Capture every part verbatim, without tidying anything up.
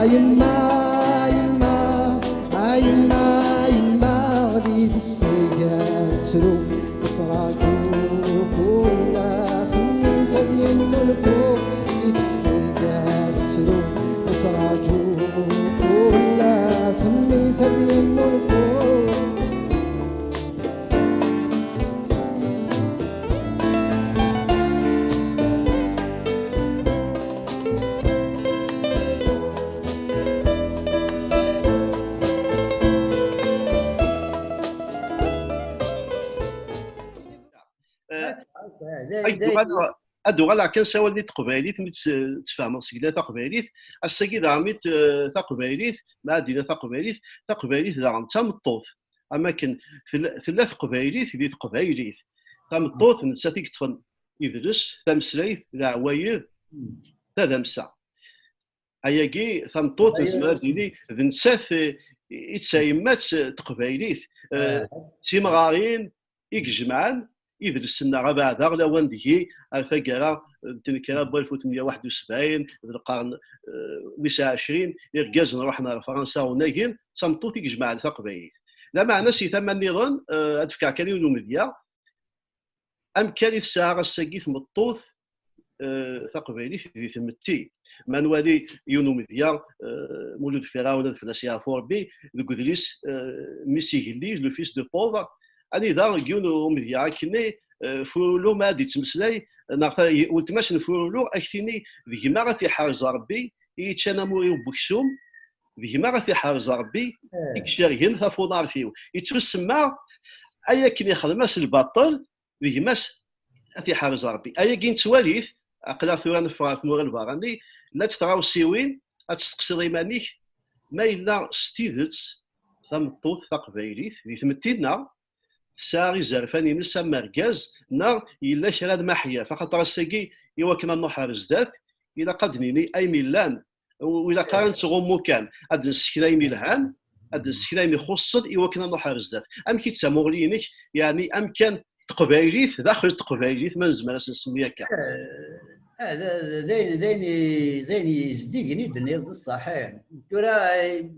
Yemma, yemma, a yemma, yemma, di tesga tettru, tettraǧu kul ass, mmi-s ad yennulfu. Di tesga tettru, tettraǧu kul ass, mmi-s ad yennulfu. Eh, ad d-uɣaleɣ, ad d-uɣaleɣ kan s awal di teqbaylit, mi tt-, ttfehmeɣ seg la taqbaylit. Ass-agi daɣen mi t-, taqbaylit, ma ad d-iniɣ taqbaylit, taqbaylit daɣen d tameṭṭut. Am akken tella, tella teqbaylit di teqbaylit. Tameṭṭut, nettat i yeṭṭfen idles, tameslayt, leɛwayed, tadamsa. Ayagi, tameṭṭut, nezmer ad d-nini, d nettat, eh, i d tayemmat, eh, teqbaylit. Eh, d timɣarin i ijemɛen idles-nneɣ abeɛda lawan deg-i, ar taggara n tnekra n walef u tmenya u waḥed u sebɛin, d lqern, eh, wis ɛecrin, irgazen ruḥen ar Fransa unagen, d tameṭṭut i ijemɛen taqbaylit. Lameɛna si tama nniḍen, eh, ad fkeɣ kan yiwen umedya, amkan i tesɛa ass-agi tmeṭṭut, eh, taqbaylit di tmetti. Ma nwali yiwen umedya, eh, Mulud Firawen ad fell-as yeɛfu Rebbi, deg udlis, eh, Mmi-s igellil, le fils de pauvre, anida deg yiwen umedya akkenni, eh, Furulu ma ad d-ittmeslay, neɣ ta-, weltma-s n Furulu, ad k-tini, d gma ad t-iḥrez Rebbi, i yeččan amur-iw n weksum, d gma ad t-iḥrez Rebbi, i icergen tafunart-iw. Ittusemma, ay akken ixdem-as lbaṭel, d gma-s ad t-iḥrez Rebbi. Ayagi nettwali-t, aql-aɣ tura neffeɣ ɣer tmura n lberra-nni, llant tɣawsiwin, ad testeqsiḍ iman-ik, ma yella s tidet tameṭṭut taqbaylit di tmetti-nneɣ tesɛa izerfan-ines am urgaz, neɣ yella kra n lmeḥyaf, axaṭer ass-agi, i wakken ad nruḥ ar zdat, ilaq ad d-nini ayen illan, ur ilaq ara ad nettɣummu kan, ad d-nessekna ayen ilhan, ad d-nessekna ayen ixuṣṣen i wakken ad nruḥ ar zdat. Amek i d tamuɣli-inek, yeɛni amkan teqbaylit, daxel teqbaylit, ma nezmer ad s-nsemmi akka? Eh, eh, d, d, d ayen, d ayen i, d ayen yezdigen i d-tenniḍ, d ṣṣeḥ, eh. Tura, eh,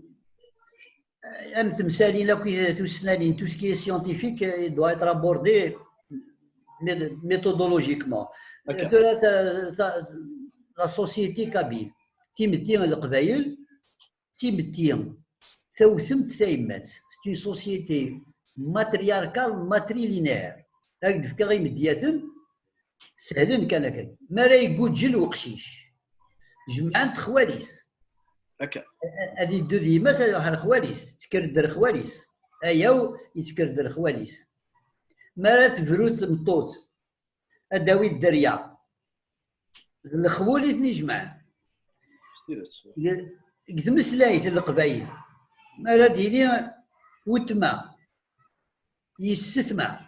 am temsalin akk i tussnanin, tout ce qui est scientifique, eh, doit être abordé mé-, méthodologiquement. Tura ta, ta, la société kabyle, timetti n Leqbayel, d timetti tawtemt tayemmat. C'est une société matriarcale, matrilinéaire. Ad k-d-fkeɣ imedyaten, sehlen kan akka. Mi ara iguǧǧel uqcic, jemɛen-t xwali-s. Akka. A-, ad iddu d yemma-s, ad iruḥ ar xwali-s, tekker-d ar xwali-s. Ayaw, yetter-d ar xwali-s. Mi ara tebru tmeṭṭut, ad d-tawi dderya. D lexwal i ten-ijemɛen. Deg, deg tmeslayt n Leqbayel, mi ara d-yini wetma, yessetma,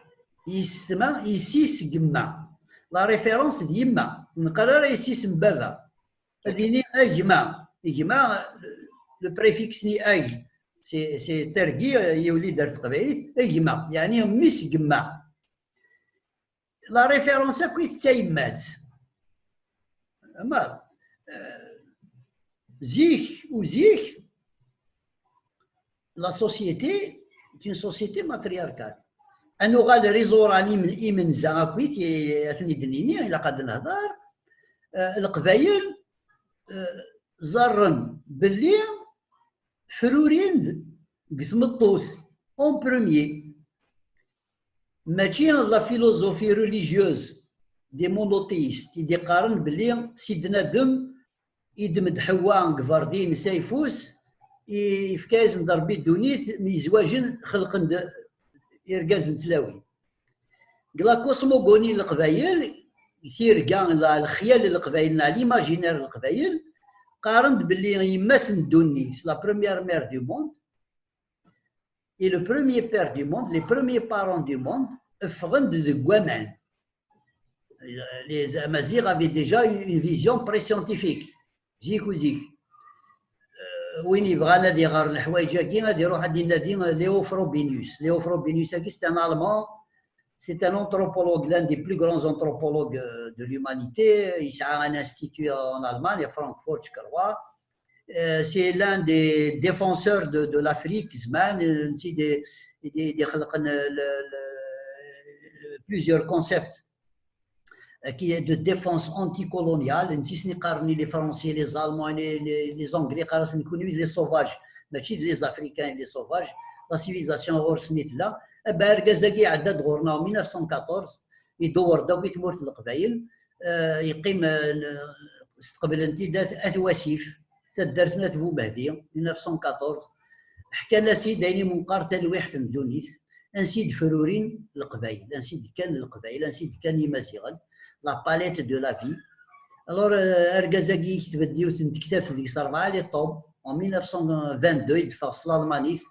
yessetma, yessi-s, gemma. La référence d yemma, ur neqqar ara yessi-s n baba. Ad d-yini a gma, gma, le préfixe-nni ag, c'est, c'est targi, yuli-d ar teqbaylit, a gma, yeɛni mmi-s n gemma. La référence akk i d tayemmat. Ama, euh, zik u zik, la société est une société matriarcale. Ad nuɣal ar iẓuran im-, imenza akkit, i, ad ten-id-nini, ilaq ad nehder. Euh, Leqbayel, euh, ẓerren belli frurin-d deg tmeṭṭut, en premier. Mačči la philosophie religieuse des monothéistes i d-iqqaren belli Sidna Adem iddem-d Ḥewwa deg berdi-ines ayeffus, i-, yefka-yasen-d Rebbi ddunit, myezwaǧen, xelqen-d irgazen d tlawin. Deg la cosmogonie n Leqbayel, tirga, la, lexyal n Leqbayel, neɣ l'imaginaire n Leqbayel, qqaren-d belli yemma-s n ddunit, la première mère du monde, et le premier père du monde, les premiers parents du monde, ffɣen-d deg waman. Les Amaziɣ avaient déjà une, une vision préscientifique. Zik u zik. Euh, win yebɣan ad iɣer leḥwayeǧ-agi, ad iruḥ ad inadi Léo Frobenius. Léo Frobenius-agi, c'est un Allemand, c'est un anthropologue, l'un des plus grands anthropologues, euh, de l'humanité. Yesɛa un institut en Allemagne, à Francfort, je crois. Euh, c'est l'un des défenseurs de, de l'Afrique, زمان, euh, c'est des, des, des خلق, euh, le, le, plusieurs concepts, euh, qui est de défense anticoloniale. Nsi-, les Français, les Allemands, les, les, les Anglais, les sauvages, mais les Africains, les sauvages. La civilisation غور سنيت لا. أبا أرجع زكي عدد غورنا mille neuf cent quatorze, يدور داوي ثمورة القبائل. آه، يقيم، آه، ل-، استقبلن تيدات أثواسيف، تدرتنا ثبو مهدي، ألف وتسعمية وأربعطاش. حكى لنا سيد دايني منقار تلويحة الدونيث، أنسيد فرورين القبائل، أنسيد كان القبائل، أنسيد كان يمازيغن، la palette de la vie. Alors, آه، أرجازاكي يكتب ديوث نتكتاب في ذيك سرعة لي طوب، en mille neuf cent vingt-deux، يدفع صلالمانيث،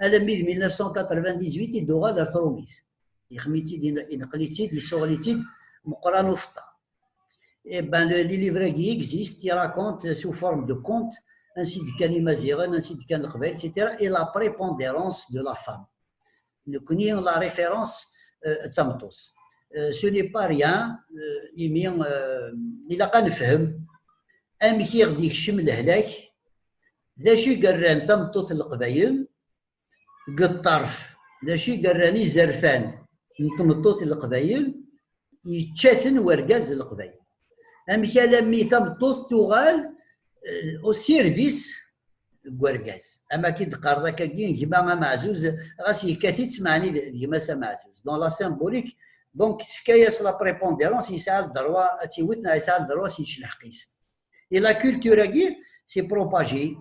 ألمي mille neuf cent quatre-vingt-dix-huit يدوغال لتروميث. يخميتيد، ينقليتيد، يسوغليتيد، مقران وفطا. Eh ben, le, les livres qui existent, ils racontent sous forme de contes, ainsi de كان يمازيغن, ainsi de كان القبائل, et cetera, et la prépondérance de la femme. Donc, ni la référence, euh, de Samtos. Euh, ce n'est pas rien, euh, imi, euh, il a pas de femme. Amek i ɣ-d-ikcem lehlak, d acu i yerran tameṭṭut n Leqbayel, deg ṭṭerf, d acu i yerran izerfan n tmeṭṭut n Leqbayel, yečča-ten wergaz n Leqbayel. Amek alammi tameṭṭut tuɣal, euh, au service n wergaz. Ama ki d-qqareḍ akkagi, gma ameɛzuz, ɣas yekkat-itt, meɛni d gma-s ameɛzuz. Dans la symbolique, donc, tefka-yas la prépondérance, yesɛa le droit ad tt-iwet, neɣ yesɛa le droit ad s-yečč lḥeqq-is. Et la culture-agi s'est propagée.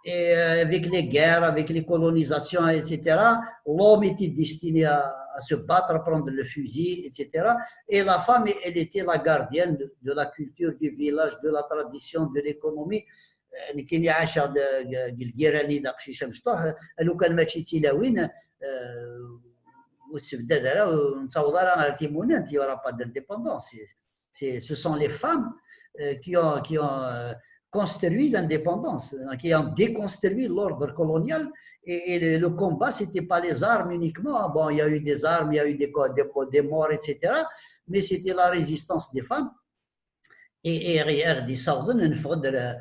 Et, euh, avec les guerres, avec les colonisations, et cetera, l'homme était destiné à, à se battre, prendre le fusil, et cetera. Et la femme, elle était la gardienne de, de la culture, du village, de la tradition, de l'économie. Euh, nekk i ɛaceɣ d, d, deg lgirani d aqcic amecṭuḥ, euh, lukan mačči d tilawin, euh, ur tessebdad ara, ur nettaweḍ ara ɣer timunent, il y aura pas d'indépendance. C'est, ce sont les femmes, euh, qui ont, qui ont, euh, construit l'indépendance, hein, qui ont déconstruit l'ordre colonial. Et, et le, le combat, c'était pas les armes uniquement. Bon, il y a eu des armes, il y a eu des, co- des, des morts, et cetera. Mais c'était la résistance des femmes. Et, et, et des sauveurs, une fois de, euh,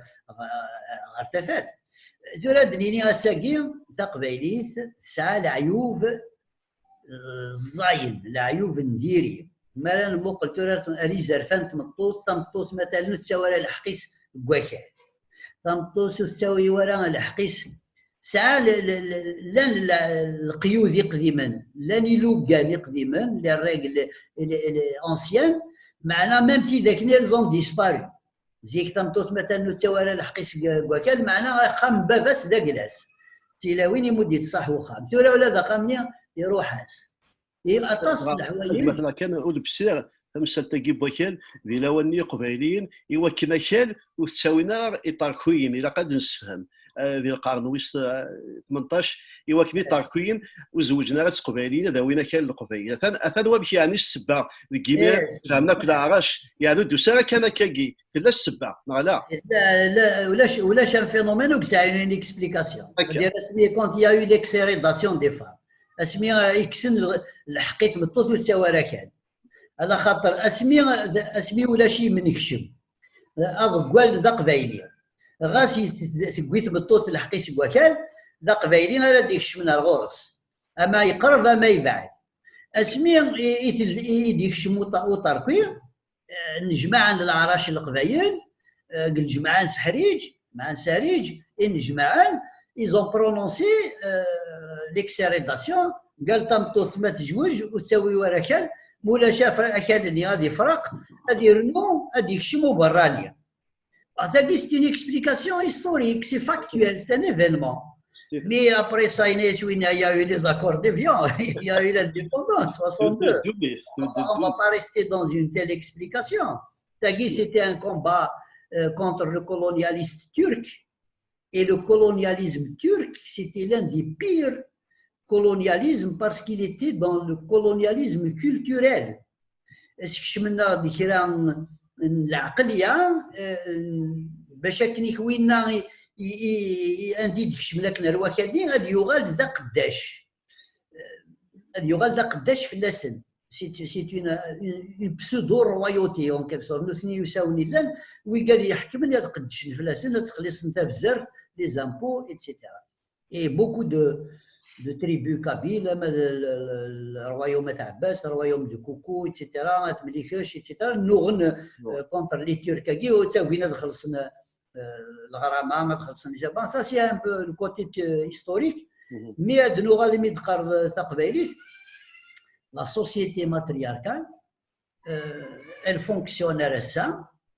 artefacts. Tura d-nini ass-agi, taqbaylit tesɛa leɛyub, euh, ẓẓayen, leɛyub n diri. Mi ara nmuqel tura ar izerfan n tmeṭṭut, tameṭṭut, matalan, ur tettawi ara lḥeqq-is deg wakal. Tameṭṭut ur tettawi ara lḥeqq-is. Tesɛa le-, le-, le-, llan le-, leqyud iqdimen, llan ilugan iqdimen, les règles, les, les anciennes, meɛna même tidak-nni, elles ont disparu. Zik tameṭṭut matan ur tettawi ara lḥeqq-is deg, deg wakal, meɛna axxam n baba-s d agla-s. Tilawin imudd-itt ṣaḥ uxxam. Tura ula d axxam-nni iruḥ-as. I aṭas n leḥwayeǧ. Gma, kan ur d-bsiɣ tamsalt-agi n wakal, di lawan-nni iqbayliyen, i wakken akal ur t-ttawin ara iṭerkiyen, ilaq ad nessefhem. Eh, di lqern wis, eh, tmenṭac, i wakken iṭerkiyen ur zewǧen ara d teqbayliyin, ad awin akal n leqbayel. Atan, atan wamek, yeɛni, ssebba deg yimi, eh, fehmen akk leɛrac, yeɛni ur d-tusi ara kan akkagi, tella ssebba, neɣ ala? La, la, ulac, ulac un phénomène ur yesɛi une explication. Akka. C'est-à-dire, asmi, quand il y a eu l'exhérédation des femmes, asmi, euh, i kksen l-, lḥeqq i tmeṭṭut ur tettawi ara akal. Ala xaṭer asmi, asmi ulac imenekcem, aḍeggal d aqbayli. Ɣas i t-, tewwi tmeṭṭut lḥeqq-is deg wakal, d aqbayli ara d-ikecmen ar ɣur-s. Ama yeqreb, ama yebɛed. Asmi i, i tel-, i d-ikcem uṭa-, uṭerki, eh, nnejmaɛen leɛrac n leqbayel, eh, deg lǧemɛa n Seḥriǧ, lǧemɛa n Seḥriǧ, i nnejmaɛen, ils ont prononcé, euh, l'exhérédation, قال tameṭṭut ma tezweǧ ur tettawi ara akal, ma ulac af-, akal-nni ad ifreq, ad irnu, ad ikcem uberrani. Ah, tagi, c'est une explication historique, c'est factuel, c'est un événement. Mais après ça, il y a eu les accords d'Évian, il y a eu l'indépendance, soixante-deux. On va pas rester dans une telle explication. Tagi, c'était un combat, euh, contre le colonialiste turc. Et le colonialisme turc, c'était l'un des pires colonialismes parce qu'il était dans le colonialisme culturel. Skecmen-aɣ-d kra n, n lɛeqliya, eh, n, bac akken ik winna i, i, i, i, anda i d-kecmen akken ar wakal-nni, ad yuɣal d aqeddac. Eh, ad yuɣal d aqeddac fell-asen. C'est une, une pseudo-royauté, en quelque sorte. Nutni usawen illan, wigad iḥekmen ad qeddcen fell-asen, ad ttxelliṣen tabzert, les impôts, et cetera. Et beaucoup de, de tribus kabyles, ama d le royaume At Abbas, le royaume de Koukou, et cetera, At Mlikech, et cetera, nnuɣen euh, contre les Turcs, agi, ur ttagin ad xellṣen euh, lɣrama, ad xellṣen ijaba. Ça, c'est un peu le côté euh, historique. Mais ad nuɣal imi d-qqar taqbaylit, la société matriarcale, euh, elle fonctionne ar ass-a,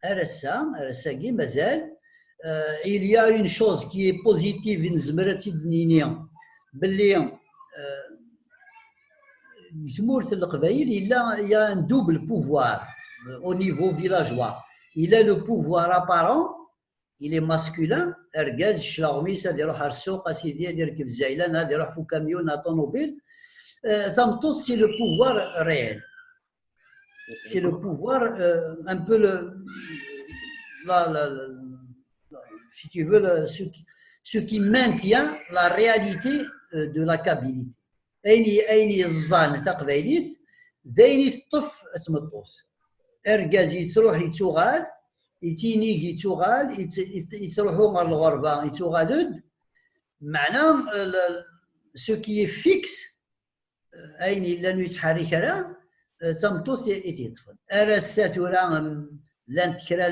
ar ass-a, ar ass-agi, mazal. Euh, il y a une chose qui est positive, nezmer ad tt-id-nini, belli euh, deg tmurt n Leqbayel, il y a un double pouvoir euh, au niveau villageois. Il y a le pouvoir apparent, il est masculin, argaz, cclaɣem-is, ad iruḥ ar ssuq, a sidi, ad irkeb zzaylan, ad iruḥ f ukamyun, la ṭunubil. Euh, tameṭṭut, c'est le pouvoir réel. C'est le pouvoir, euh, un peu le, la, la, la, si tu veux, le, ce, qui, ce qui maintient la réalité euh, de la kabilité. Ayen, ayen yeẓẓan taqbaylit, d ayen i teṭṭef tmeṭṭut. Argaz yettruḥ yettuɣal, yettinig yettuɣal, yettruḥu ɣer lɣerba yettuɣal-d. Meɛna, ce qui est fixe, ayen yellan ur yettḥerrik ara, d tameṭṭut i t-yeṭṭfen. Ar ass-a tura, llant kra,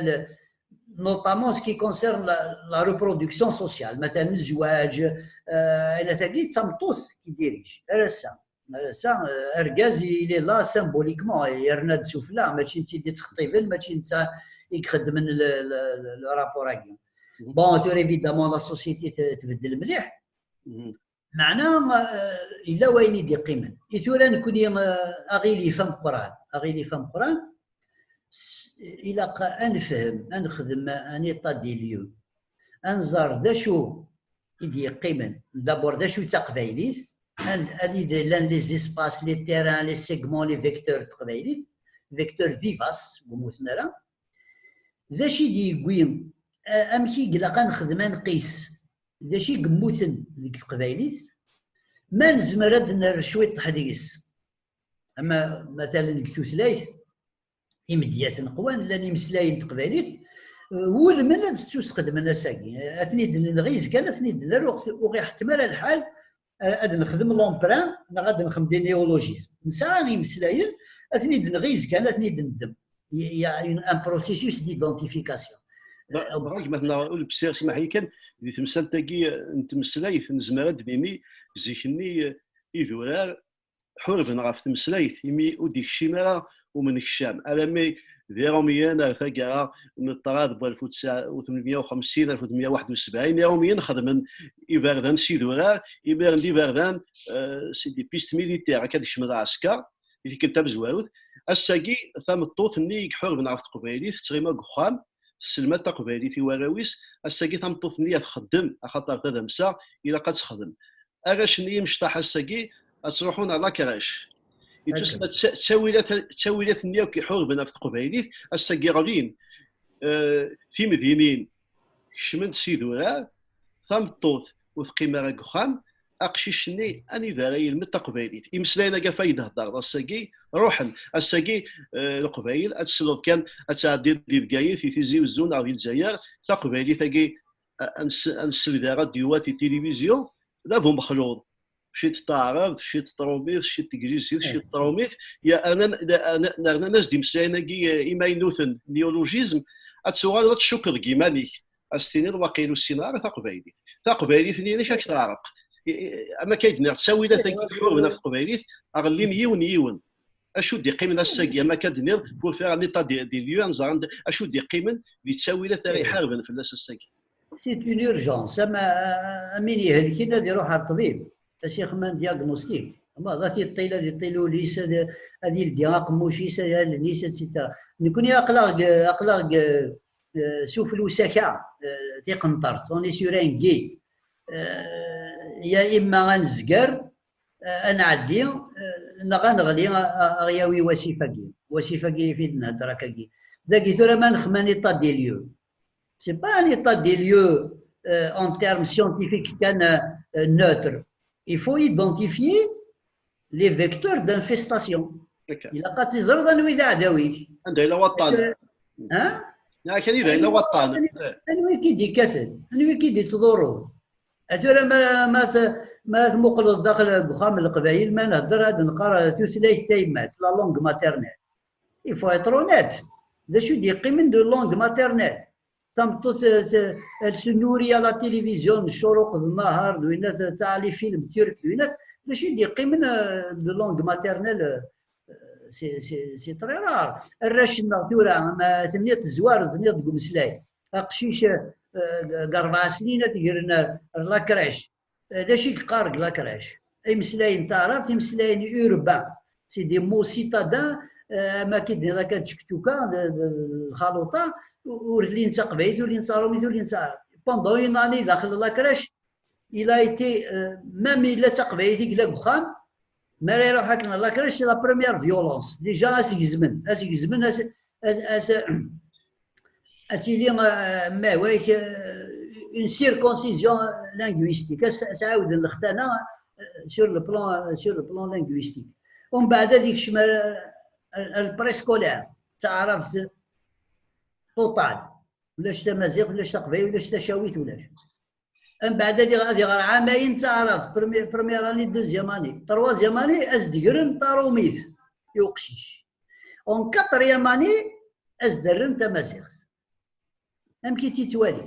notamment ce qui concerne la, la reproduction sociale, matalan zzwaǧ, ayen tagi d tameṭṭut qui dirige. Ar ass-a, ar ass-a, argaz il est là symboliquement, yerna-d sufella, mačči netta i d-ittxeṭṭiben, mačči netta i ixeddmen le rapport-agi. Bon, tura évidemment la société tbeddel mliḥ. Meɛna yella wayen i d-iqqimen. I tura nekni aɣilif ameqqran, aɣilif ameqqran, ilaq ad nefhem, ad nexdem un état des lieux, ad nẓer d acu i d-yeqqimen, d'abord d acu d taqbaylit, anida llan les espaces, les terrains, les segments, les vecteurs n teqbaylit, vecteurs vivaces, ur mmuten ara, d acu i d-yewwi, amek i ilaq ad nexdem, ad nqis d acu i yemmuten deg teqbaylit, ma nezmer ad nerr cwiṭṭeḥ deg-s. Ama, matalan, deg tutlayt, imedyaten qwan, llan imeslayen n teqbaylit, wulmen ad ttusxedmen ass-agi. Ad ten-id-nenɣiz kan, ad ten-id-nerr, ur ɣ-iḥettem ara lḥal ad nexdem l'emprunt neɣ ad nexdem des néologismes. Nesɛa imeslayen, ad ten-id-nɣiz kan, ad ten-id-neddem. Il y a un processus d'identification. Dɣa gma-tneɣ Ulebsir, simḥ-iyi kan, di temsalt-agi n tmeslayt, nezmer ad d-nini, zik-nni idurar ḥurben ɣef tmeslayt, imi ur d-ikcim ara umnekcam, alammi d Iṛumyen ar taggara n ṭṭrad n walef u tmenmya u xemsin, alef u tmenmya u waḥed u sebɛin, Iṛumyen xedmen iberdan s idurar, imiren d iberdan, c'est des pistes militaires, akka ad kecmen lɛesker, i tikkelt tamezwarut. Ass-agi, tameṭṭut-nni i iḥurben ɣef teqbaylit, tettɣima deg uxxam, tesselmad taqbaylit i warraw-is, ass-agi tameṭṭut-nni ad txeddem, axaṭer tadamsa ilaq ad texdem. Arrac-nni imecṭaḥ ass-agi ad ttruḥun ɣer la crèche. Ittusemma ttawilat-nni akk iḥurben ɣef teqbaylit, ass-agi ɣlin timdinin, kecmen-d s idurar, tameṭṭut ur teqqim ara deg uxxam, aqcic-nni anida ara yelmed taqbaylit? Imeslayen-agi ɣef ay d-thedreḍ ass-agi ruḥen. Ass-agi Leqbayel ad tesleḍ kan, ad tɛeddiḍ di Bgayet, di Tizi Uzzu neɣ di Lezzayer, taqbaylit-agi ad nselmed i ṛadyu, di tilivizyu, d abu mexluḍ. Ciṭ taɛrabt, ciṭ trumit, ciṭ teglizit, ciṭ trumit, nernan-as-d imeslayen-agi imaynuten, néologisme, ad tuɣaleḍ ad tcukkeḍ deg yiman-ik, ad s-tiniḍ waqil ur ssineɣ ara taqbaylit. Taqbaylit-nni inek ad k-teɛreq. Am akka i d-nniɣ, ttawilat-agi iḥurben ɣef teqbaylit ɣellin yiwen yiwen. Acu d-iqqimen ass-agi, am akka d-nniɣ, pour faire un état des lieux, ad nẓer acu d-iqqimen di ttawilat ara iḥarben fell-as ass-agi. C'est une urgence. Am win ihelken ad iruḥ ɣer ṭṭbib, ad s-ixdem un diagnostic. Ma ad t-iṭṭil, ad iṭṭil ul-is, ad yeldi aqemmuc-is, allen-is, et cetera. Nekni aql-aɣ, aql-aɣ sufell usaka, tiqenṭert, on est sur un gué. Ya imma ad nezger, ad nɛeddi, neɣ ad neɣli, ad ɣ-yawi wasif-agi. Wasif-agi i d-nhedder akkagi. Dagi tura ma nexdem un état des lieux. C'est pas un état des lieux en termes scientifiques kan neutre. Il faut identifier les vecteurs d'infestation. Ilaq ad teẓreḍ anwi d aɛdaw-ik. Anda yella waṭṭan? Ha? Neɣ kan i d yella waṭṭan. Anwi i k-id-ikkaten? Anwi i k-id-ittḍurrun? A tura ma, ma, t- ma tmuqleḍ daxel deg uxxam n Leqbayel, ma nhedder ad neqqar tutlayt tayemmat, la langue maternelle. Il faut être honnête. D acu i d-yeqqimen de langue maternelle? Tameṭṭut, eh, t- elle se nourrit à la télévision, ccuruq d nnahar, d winna t- taɛli film turc, d winna t- d acu i d-yeqqimen, eh, de langue maternelle, eh, c'est- c'est c'est très rare. Arrac-nneɣ tura, ma tenniḍ tezwar, tenniḍ deg umeslay. Aqcic, eh, deg rebɛa snin ad t-gren ar ar la crèche. Eh, d acu i yeqqar deg la crèche? Imeslayen n taɛrabt, imeslayen urbains. C'est des mots citadins, eh, am akka i d-tenniḍ akka d tcektuka, d d- d lxaluṭa, ur llin d taqbaylit, ur llin d taṛumit, ur llin d taɛrabt. Pendant une année daxel la crèche, il a été, eh, même yella d taqbaylit i yella deg uxxam, mi ara iruḥ akken la crèche, c'est la première violence. Déjà, ad s-gezmen, ad s-gezmen, ad s- ad s- ad s- ad tili, eh, ma wayk, eh, une circoncision linguistique. Ad s- ad s-ɛawden lextana, eh, sur le plan, sur le plan linguistique. Umbeɛd ad ikcem ar ar- ar le préscolaire, d taɛrabt total. Ulac tamaziɣt, ulac taqbaylit, ulac tacawit, ulac. Umbeɛd ad iɣ- ad iɣer ɛamayen d taɛrabt, première première année, deuxième année, troisième année, ad s-d-gren taṛumit i uqcic. En quatrième année, ad s-d-rren tamaziɣt. Amek i tt-yettwali?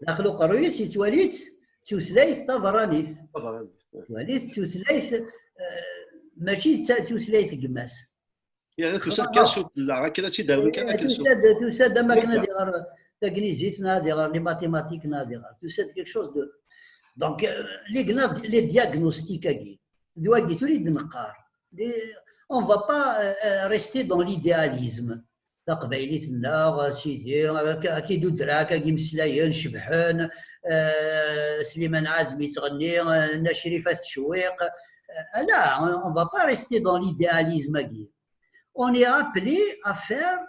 Daxel uqerruy-is yettwali-tt d tutlayt tabeṛṛanit. Yettwali-tt d tutlayt, eh, mačči d ta- d tutlayt n gma-s. Yerna tusa-d kan s ufella, akken ad tt-id-awi kan akken s ufella. Tusa-d, tusa-d am akken ad iɣer tagnizit, neɣ ad iɣer les mathématiques, neɣ ad iɣer. Tusa-d quelque chose de. Donc, euh, les gna- les diagnostics-agi, d wagi tura i d-neqqar. Les- On va pas, euh, euh, rester dans l'idéalisme. Taqbaylit-nneɣ, a sidi, akka akka i d-udreɣ, akka i imeslayen cebḥen, euh, Sliman Ɛazem yettɣenni, euh, Nna Crifa tettcewwiq. Euh, ala, on va pas rester dans l'idéalisme-agi. On est appelé à faire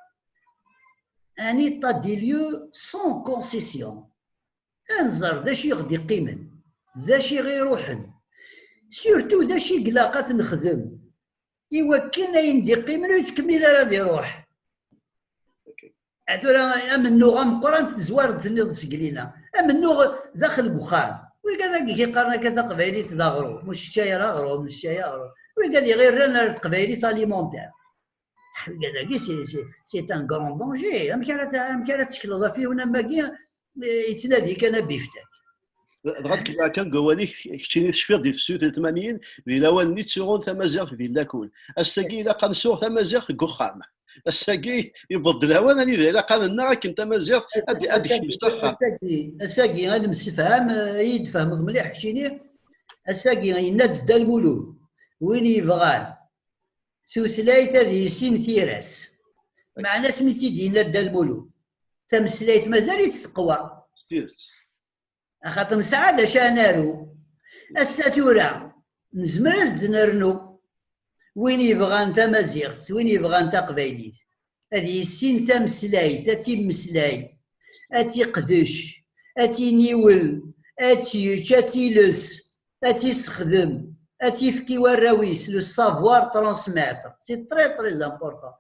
un état des lieux sans concession. Ad nẓer d acu i ɣ-d-iqqimen, d acu i ɣ-iruḥen, surtout d acu i ilaq ad t-nexdem i wakken ayen d-iqqimen ur yettkemmil ara ad iruḥ. Tura amennuɣ ameqqran tezwar-d tenniḍ seg lina. Amennuɣ daxel deg uxxam. Wigad-agi yeqqaren akka taqbaylit d aɣrum, ur tečča ara aɣrum, ur tečča ara aɣrum. Wigad iɣirren ar teqbaylit alimentaire. Wigad-agi c'est- c'est- c'est un grand danger. Amek ara t- amek ara tettekleḍ ɣef yiwen am wagi, eh, yettnadi kan abiftek? Dɣa tkemmel kan deg wawal-ik, keččini tecfiḍ di tefsut n tmanyin, di lawan-nni ttuɣun tamaziɣt di lakul. Ass-agi ilaq ad nsuɣ tamaziɣt deg uxxam. Ass-agi yewweḍ-d lawan anida ilaq ad nennaɣ akken tamaziɣt ad ad tekcem s axxam. Ass-agi, ass-agi ad nemsefham, eh, ad iyi-d-tfehmeḍ mliḥ keččini. Ass-agi yenna-d Dda Lmulud, win yebɣan tutlayt ad yissin tira-s. Meɛna asmi tt-id-yenna Dda Lmulud, tameslayt mazal-itt teqwa. S tidet. Axaṭer nesɛa d acu ara naru. Ass-a tura, nezmer ad s-d-nernu. Win yebɣan tamaziɣt, win yebɣan taqbaylit, ad yissin tameslayt, ad tt-immeslay, ad tt-iqdec, ad tt-iniwel, ad tt-yečč, ad tt-iles, ad tt-issexdem, ad tt-ifk i warraw-is, le savoir transmettre. C'est très, très important.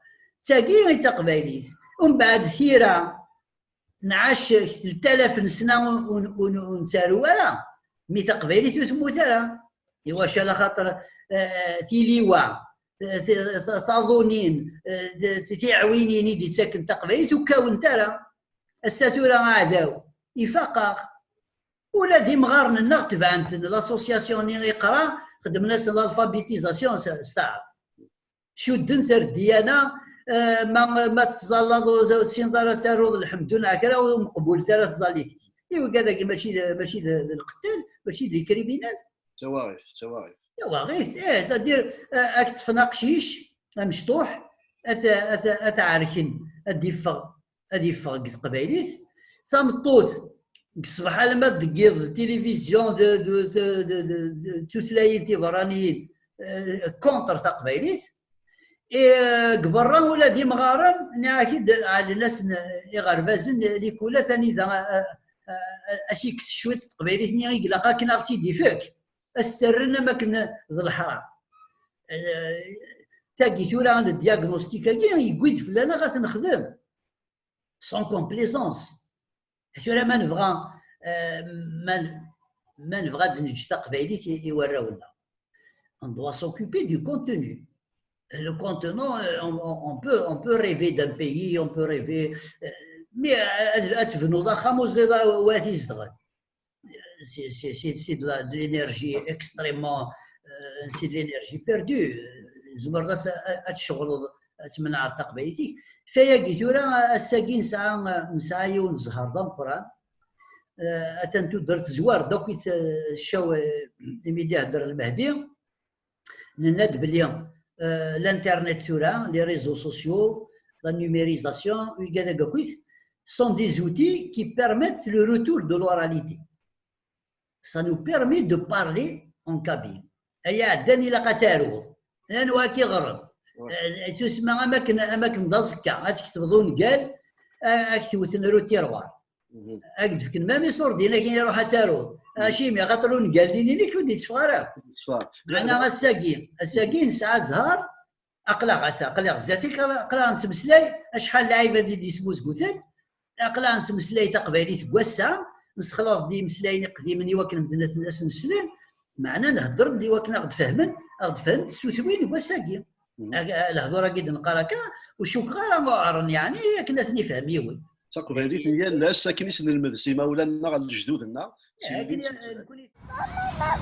D tagi i d taqbaylit. Umbeɛd tira, nɛac telt alaf n sna ur, ur, ur, ur nettaru ara, mi taqbaylit ur temmut ara. Iwacu? Ala xaṭer, eh, tiliwa, eh, t- t- taḍunin, eh, t- t- tiɛwinin i d-ittaken taqbaylit ur kkawent ara. Ass-a tura aɛdaw ifaq-aɣ. Ula d imɣaren-nneɣ tebɛen-ten, l'association-nni iqra, xedmen-asen l'alphabétisation s s taɛrabt. Cudden-t ar ddiyana, eh, ma, ma tettẓallaḍ ur ur tessineḍ ara ad taruḍ lḥemdu neɣ kra, ur meqbulet ara tẓallit-ik. I wigad-agi mačči d, mačči d, d lqetal, mačči d les criminels. D tawaɣit, d tawaɣit. Tawaɣit, eh, c'est-à-dire, eh, ad k-ṭṭfen aqcic amecṭuḥ, ad t-, ad t-, ad t-ɛerken, ad d-iffeɣ, ad iffeɣ deg teqbaylit. Tameṭṭut, deg ṣṣbeḥ alamma deg yiḍ, tilivizyu, d, d, d, d, d, d tutlayin tiberraniyin, eh, contre taqbaylit. Eh, deg berra ula d imɣaren, nniɣ-ak-id, ɛellen-asen iɣerbazen, likulat, anida, eh, eh, eh, as-ikkes cwiṭ n teqbaylit-nni i ilaq akken a ɣ-tt-id-ifek. Ad s-tt-rren am akken d leḥram. Eh, Tagi tura, le diagnostic-agi yewwi-d fell-aneɣ ad t-nexdem sans complaisance. Tura ma nebɣa, euh, ma, ma nebɣa ad neǧǧ taqbaylit i, i warraw-nneɣ, on doit s'occuper du contenu. Le contenu, euh, on, on- on peut, on peut rêver d'un pays, on peut rêver, euh, mais, euh, ad, ad tebnuḍ axxam ur teẓriḍ wa t-izedɣen. C'est, c'est, c'est, c'est de la, de l'énergie extrêmement, euh, c'est de l'énergie perdue. Tzemreḍ ad, ad, ad tceɣleḍ, ad tmenɛeḍ taqbaylit-ik. Fayagi tura, ass-agi nesɛa, nesɛa yiwen zzher d ameqqran. Euh, atan tudert tezwar-d akk i t-, ccaw, euh, imi d-ihedder Lmehdi. Nenna-d belli, euh, l'internet tura, les réseaux sociaux, la numérisation, wigad akk sont des outils qui permettent le retour de l'oralité. Ça nous permet de parler en kabyle. Ay aɛeddan, ilaq ad taruḍ. Anwa ad k-iɣrem? Ouais. Eh, tusma am akken, am akken d aẓekka, ad tketbeḍ ungal, a- ad k-tewten ru tiṛɣar. Mhm. Ad k-d-fken même iṣurdiyen akken iruḥ ad taruḍ. Mhm. Acimi, axaṭer ungal-nni-inek ur d-itteffeɣ ara. Ṣṣwab. Meɛna ass-agi, ass-agi nesɛa zzher, aql-aɣ ass-a, aql-aɣ zdat-k, aql-aɣ nettmeslay, acḥal lɛibad i d-yesmuzguten, aql-aɣ nettmeslay taqbaylit deg wass-a, nessexlaḍ-d imeslayen iqdimen i wakken medden ad as-nslen, meɛna nhedder-d i wakken ad ɣ-d-fehmen, ad ɣ-d-fehmen tsutwin deg wass-agi. Mhm. Ag- Lehdur-agi d-neqqar akka, ur cukkeɣ ara uɛren, yeɛni akken ad ten-ifhem yiwen. Taqbaylit n yal ass, akken i s-nelmed s imawlan-nneɣ, lejdud-nneɣ, s akken yelli-tsen.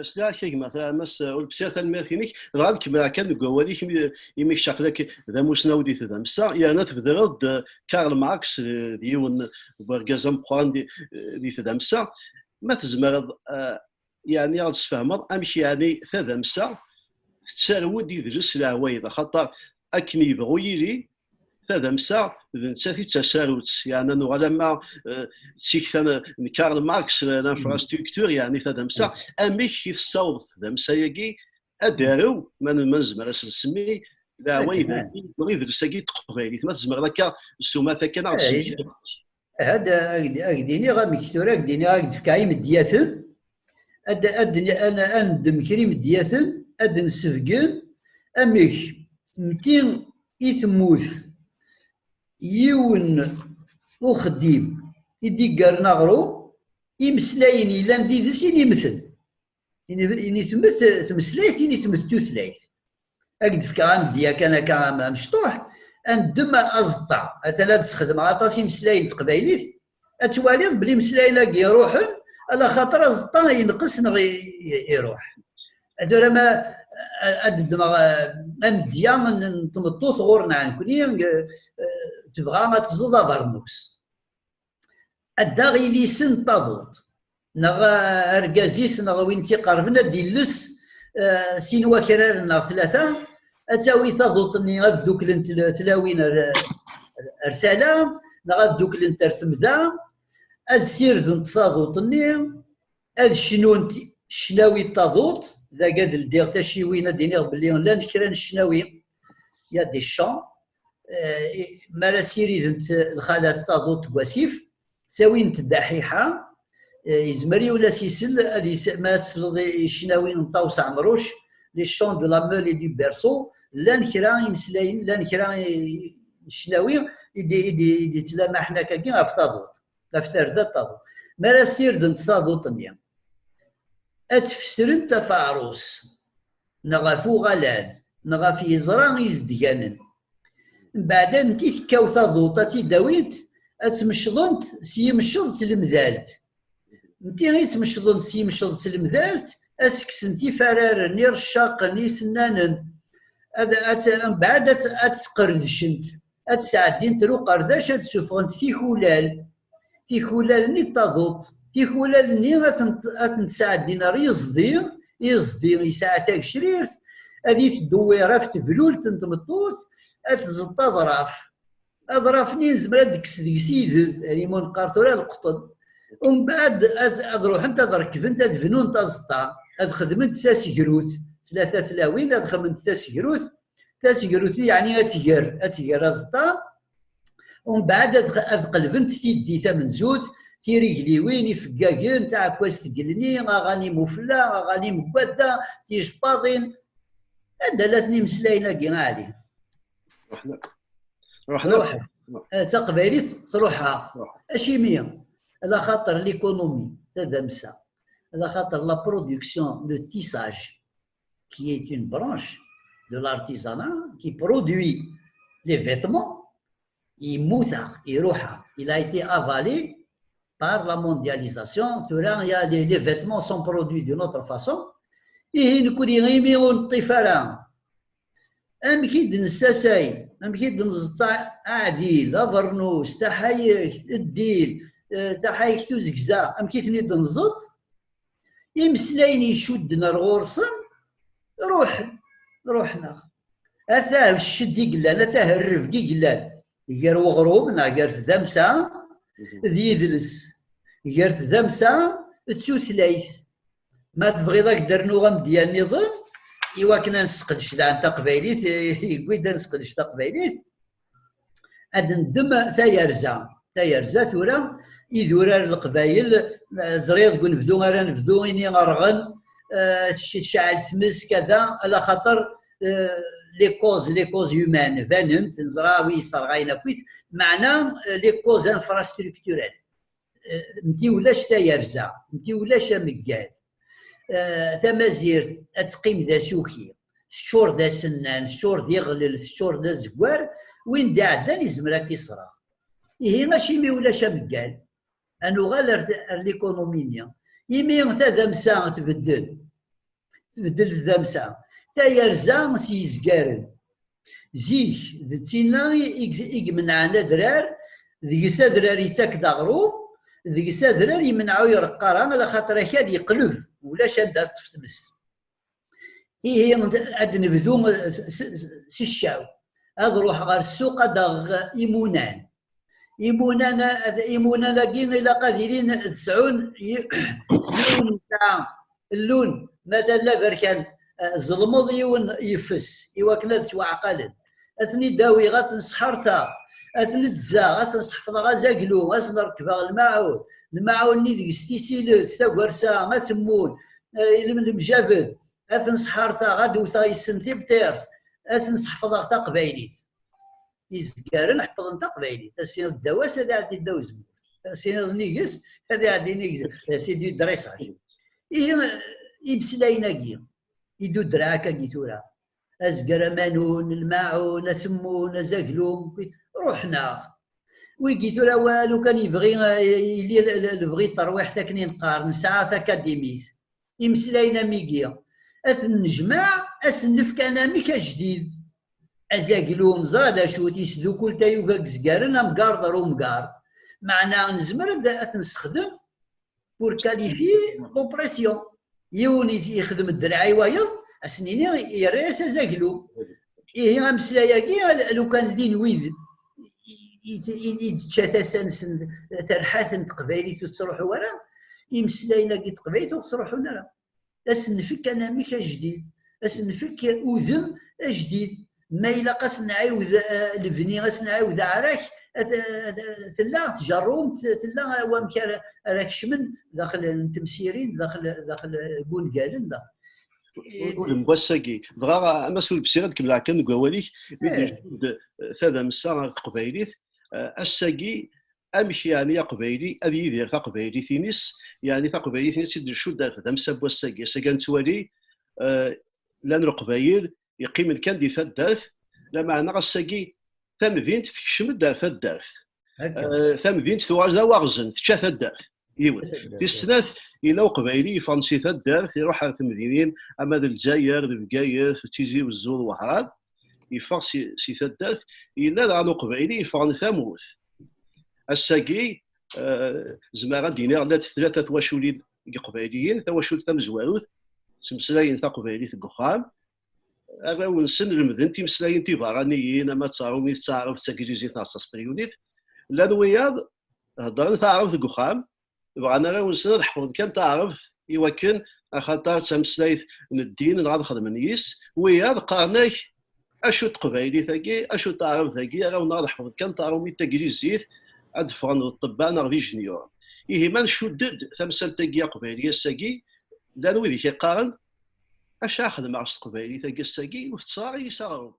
Sliɣ-ak a gma Mass Ulebsir, tanemmirt-inek. Dɣa ad kemmleɣ kan deg wawal-ik, imi, imi kečč aql-ak d amusnaw di tdamsa, yerna tbedreḍ-d Karl Marx, eh, d yiwen n wergaz ameqqran di, eh, di tdamsa. Ma tzemreḍ, eh, yeɛni ad d-tesfehmeḍ amek yeɛni tadamsa tettarew-d idles leɛwayed, axaṭer akken yebɣu yili, tadamsa d nettat i d tasarut, yeɛni ad nuɣal ama, eh, d tikta n, n Karl Marx, eh, l'infrastructure, yeɛni tadamsa, amek i tessaweḍ tdamsa-agi ad d-arew, ma n-, ma nezmer ad s-nsemmi, leɛwayed-agi, idles-agi n teqbaylit, ma tzemreḍ akka s umata kan ad ɣ-d-tesmektiḍ. Ad, ad, ad k-d-iniɣ amek tura, ad k-d-iniɣ, ad k-d-fkeɣ imedyaten, ad, ad, ad, ad neddem kra imedyaten, ad d-nessebgen amek mti i temmut yiwen uxeddim i d-iggaren aɣrum, imeslayen yellan d ides ini mmten. Ini, ini temmet tmeslayt, ini temmet tutlayt. Ad k-d-fkeɣ amedya kan akka am-, amecṭuḥ, ad neddem aẓeṭṭa. Atan ad sxedmeɣ aṭas imeslayen n teqbaylit, ad twaliḍ belli imeslayen-agi ruḥen, ala xaṭer aẓeṭṭa yenqes neɣ i-, i-, iruḥ. Tura ma, a-, ad ddmeɣ, eh, amedya n, n tmeṭṭut ɣur-neɣ nekni, eh, tebɣa ad teẓẓeḍ abernus. Ad d-taɣ ilisen n taḍuṭ, neɣ, eh, argaz-is, neɣ win tt-iqerben, ad d-illes, eh, sin wakraren neɣ tlata, ad tawi taḍuṭ-nni, ad dduklent tl-, tlawin ar, ar, ar tala, neɣ ad dduklent ar temda, ad ssirdent taḍuṭ-nni, ad cnunt ccnawi n taḍuṭ, dagi ad ldiɣ taciwin, ad d-iniɣ belli llan kra n ccnawi, il y a des chants, eh, mi ara ssirident lxalat taḍuṭ deg wasif, ttawint ddaḥiḥa, eh, yezmer yiwen ad s-isel, ad is-, ma ad tesleḍ i, i ccnawi n Ṭawes Ɛemruc, les chants de la meule et du berceau, llan kra imeslayen, llan kra i, i ccnawi i d-, i d-, i d-ittlamaḥen akkagi ɣef taḍuṭ, ɣef tarda n taḍuṭ. Mi ara ssirdent taḍuṭ-nni, ad tfesrent ɣef aɛrus, neɣ ɣef uɣalad, neɣ ɣef yeẓra izedganen. Mbeɛd, anti tekkaw taḍuṭ ad tt-id-awint, ad tmecḍent s yimceḍ d tlemdalt. Nti i tmecḍent s yimceḍ d tlemdalt, ad s-kksent ifararen, ireccaqen, isennanen, ad, ad, mbeɛd ad, ad sqerdcent, ad sɛeddint ar uqerdac, ad suffɣent tikulal, tikulal-nni n taḍuṭ, tikulal-nni ad tent, ad tent-sɛeddin ar yiẓdi, iẓdi yesɛa tagecrirt, ad itedduwir ɣef teblult n tmeṭṭut, ad tẓeṭṭ aḍraf. Aḍraf-nni nezmer ad d-nekkes deg-s ided, ar imi neqqar tura leqṭen. Umbeɛd ad, ad ruḥent ad rekbent, ad bnunt aẓeṭṭa, ad xedment tasegrut. Tlata tlawin ad xedment tasegrut, tasegrut-nni yeɛni ad tger, ad tger aẓeṭṭa. Umbeɛd ad, ad qelbent tiddi tamenzut, tirigliwin, ifeggagen, taɛekkazt n yigenni, aɣanim ufella, aɣanim n wadda, tijebbaḍin. Anda llan imeslayen-agi, a Ɛli? Ruḥen akk. Ruḥen akk. Ruḥen. Eh, taqbaylit truḥ-aɣ. Ruḥen. Acimi? Ala xaṭer l'économie, tadamsa. Ala xaṭer la production, le tissage, qui est une branche de l'artisanat qui produit les vêtements, yemmut-aɣ, iruḥ-aɣ. Il a été avalé par la mondialisation. Tura, il y a les, les vêtements sont produits d'une autre façon. Ihi, nekkni imi ur neṭṭif ara, amek i d-nessasay, amek i d-neẓḍa aɛdil, abernus, taḥayekt, ddil, eh, taḥayekt uzegza, amek i ten-id-nẓeḍ? Imeslayen icudden ar ɣur-sen, ruḥen, ruḥen-aɣ. Ata cced i yellan, ata rrebg i yellan, gar weɣrum neɣ gar tdamsa d yidles, gar tdamsa d tutlayt. Ma tebɣiḍ ad k-d-rnuɣ amedya nniḍen, i wakken ad nesseqdec daɣen taqbaylit, yewwi-d ad nesseqdec taqbaylit, ad neddem tayerza. Tayerza tura, idurar n Leqbayel, eh, ẓriɣ deg unebdu ara nebdu, ini rɣen, eh, tec-, tecɛel tmes, kada, ala xaṭer, eh, les causes, les causes humaines, banent, neẓra wi yesserɣayen akkit, meɛna, eh, les causes infrastructurelles. Eh, nti ulac tayerza, nti ulac ameggal. Eh, tamazirt ad teqqim d asuki, teččur d asennan, teččur d iɣlel, teččur d azeggar, win d-iɛeddan yezmer ad k-iṣreɣ. Ihi, acimi ulac ameggal? Ad nuɣal ar, ar l'économie-nni. Imi tadamsa tbeddel, tbeddel tdamsa. Tayerza s yizgaren. Zik, d tinna i, i, i imenɛen adrar, deg-s adrar yettak-d aɣrum, deg-s adrar yemneɛ ur ireqq ara, ala xaṭer akal yeqleb, ulac anda teṭṭef tmes. Ihi, ad nebdu s, s, s, s ccaw. Ad ruḥeɣ ɣer ssuq ad aɣeɣ imunan. Imunan, imunan-agi ilaq ad ilin sɛun yi-, yiwen n ta-, llun, ma talla berkan, eh, ẓelmeḍ yiwen yeffes, i wakken ad ttwaɛqalen. Ad ten-id-awiɣ, ad ten-sḥerteɣ, ad ten-id-zzaɣ, ad sen-sḥefḍeɣ azaglu, ad sen-rekbeɣ lmaɛun, lmaɛun-nni deg-s tisilet, tagersa, atemmun, eh, lem-, lemjabed, ad ten-sḥerteɣ, ad wteɣ yes-sen tibṭirt, ad sen-sḥefḍeɣ taqbaylit. Izgaren ḥeffḍen taqbaylit. Ad s-tiniḍ ddaw-as, ad iɛeddi ddaw uzemmur. Ad s-tiniḍ nnig-s, ad iɛeddi nnig-s. C'est du dressage. Ihi, imeslayen-agi, i d-udreɣ akkagi tura. Azger amanun, lmaɛun, atemmun, azaglu, ruḥen-aɣ. Wigi tura, wa lukan yebɣi, eh, yili l-, l-, lebɣi n terwiḥt akken i neqqar, nesɛa takadimit. Imeslayen am igi, ad ten-nejmeɛ, ad sen-nefk anamek ajdid. Azaglu, neẓra d acu-t, yesdukul tayuga n yezgaren, amgarḍ ar umgarḍ. Meɛna nezmer ad, ad t-nessexdem pour qualifier l'oppression. Yiwen i-, yexdem ddreɛ i wayeḍ, ad s-nini yerra-yas azaglu. Ihi ameslay-agi, al-, lukan llin wid i, i, i, i d-tečča tasa-nsen, terḥa-ten teqbaylit ur tettruḥu ara, imeslayen-agi n teqbaylit ur ttruḥun ara. Ad sen-nfek anamek ajdid, ad sen-nfek udem ajdid. Ma ilaq ad sen-nɛiwed, eh, lebni, ad sen-nɛiwed aɛrak, ad, ad, tella tjerrumt, tella wamek ara, ara kecmen daxel n temsirin, daxel, daxel n wungalen, daxel. Udem n wass-agi. Dɣa, a Mass Ulebsir, ad kemmleɣ kan deg wawal-ik, mi d-, eh, d-, tadamsa ɣer teqbaylit, eh, ass-agi, amek yeɛni aqbayli ad yidir taqbaylit-ines, yeɛni taqbaylit-ines i d-ncudd ar tdamsa n wass-agi. Ass-agi ad nettwali, eh, llan leqbayel yeqqimen kan di taddart, lameɛna ass-agi tamdint tekcem-d ar taddart. Eh, tamdint tuɣal d awaɣzen, tečča taddart. Yiwet. Tis snat, yella uqbayli yeffɣen si taddart, iruḥ ar temdinin, ama d Lezzayer, d Bgayet, d Tizi Wezzu, d Wehran, yeffeɣ si, si taddart. Yella daɣen uqbayli yeffɣen tamurt. Ass-agi, eh, zemreɣ ad d-iniɣ llant tlata twaculin n Yeqbayliyen, tawacult tamezwarut, ttmeslayen taqbaylit deg uxxam, arraw-nsen lemden timeslayin tiberraniyin, ama d taṛumit, d taɛrabt, d taglizit neɣ d taspenyulit. Llan wiyaḍ heddren taɛrabt deg uxxam, bɣan arraw-nsen ad ḥefḍen kan taɛrabt, iwakken axaṭer d tameslayt n ddin, neɣ ad xedmen yis. Wiyaḍ qqaren-ak, acu n teqbaylit-agi, acu n taɛrabt-agi, arraw-nneɣ ad ḥefḍen kan taṛumit, taglizit, ad ffɣen d ṭṭebba neɣ d ijenyuren. Ihi ma ncudd-d tamsalt-agi aqbayli ass-agi, llan wid i k-iqqaren, acu ara xedmeɣ s teqbaylit-agi ass-agi, ur tetteɣ ara yis aɣrum.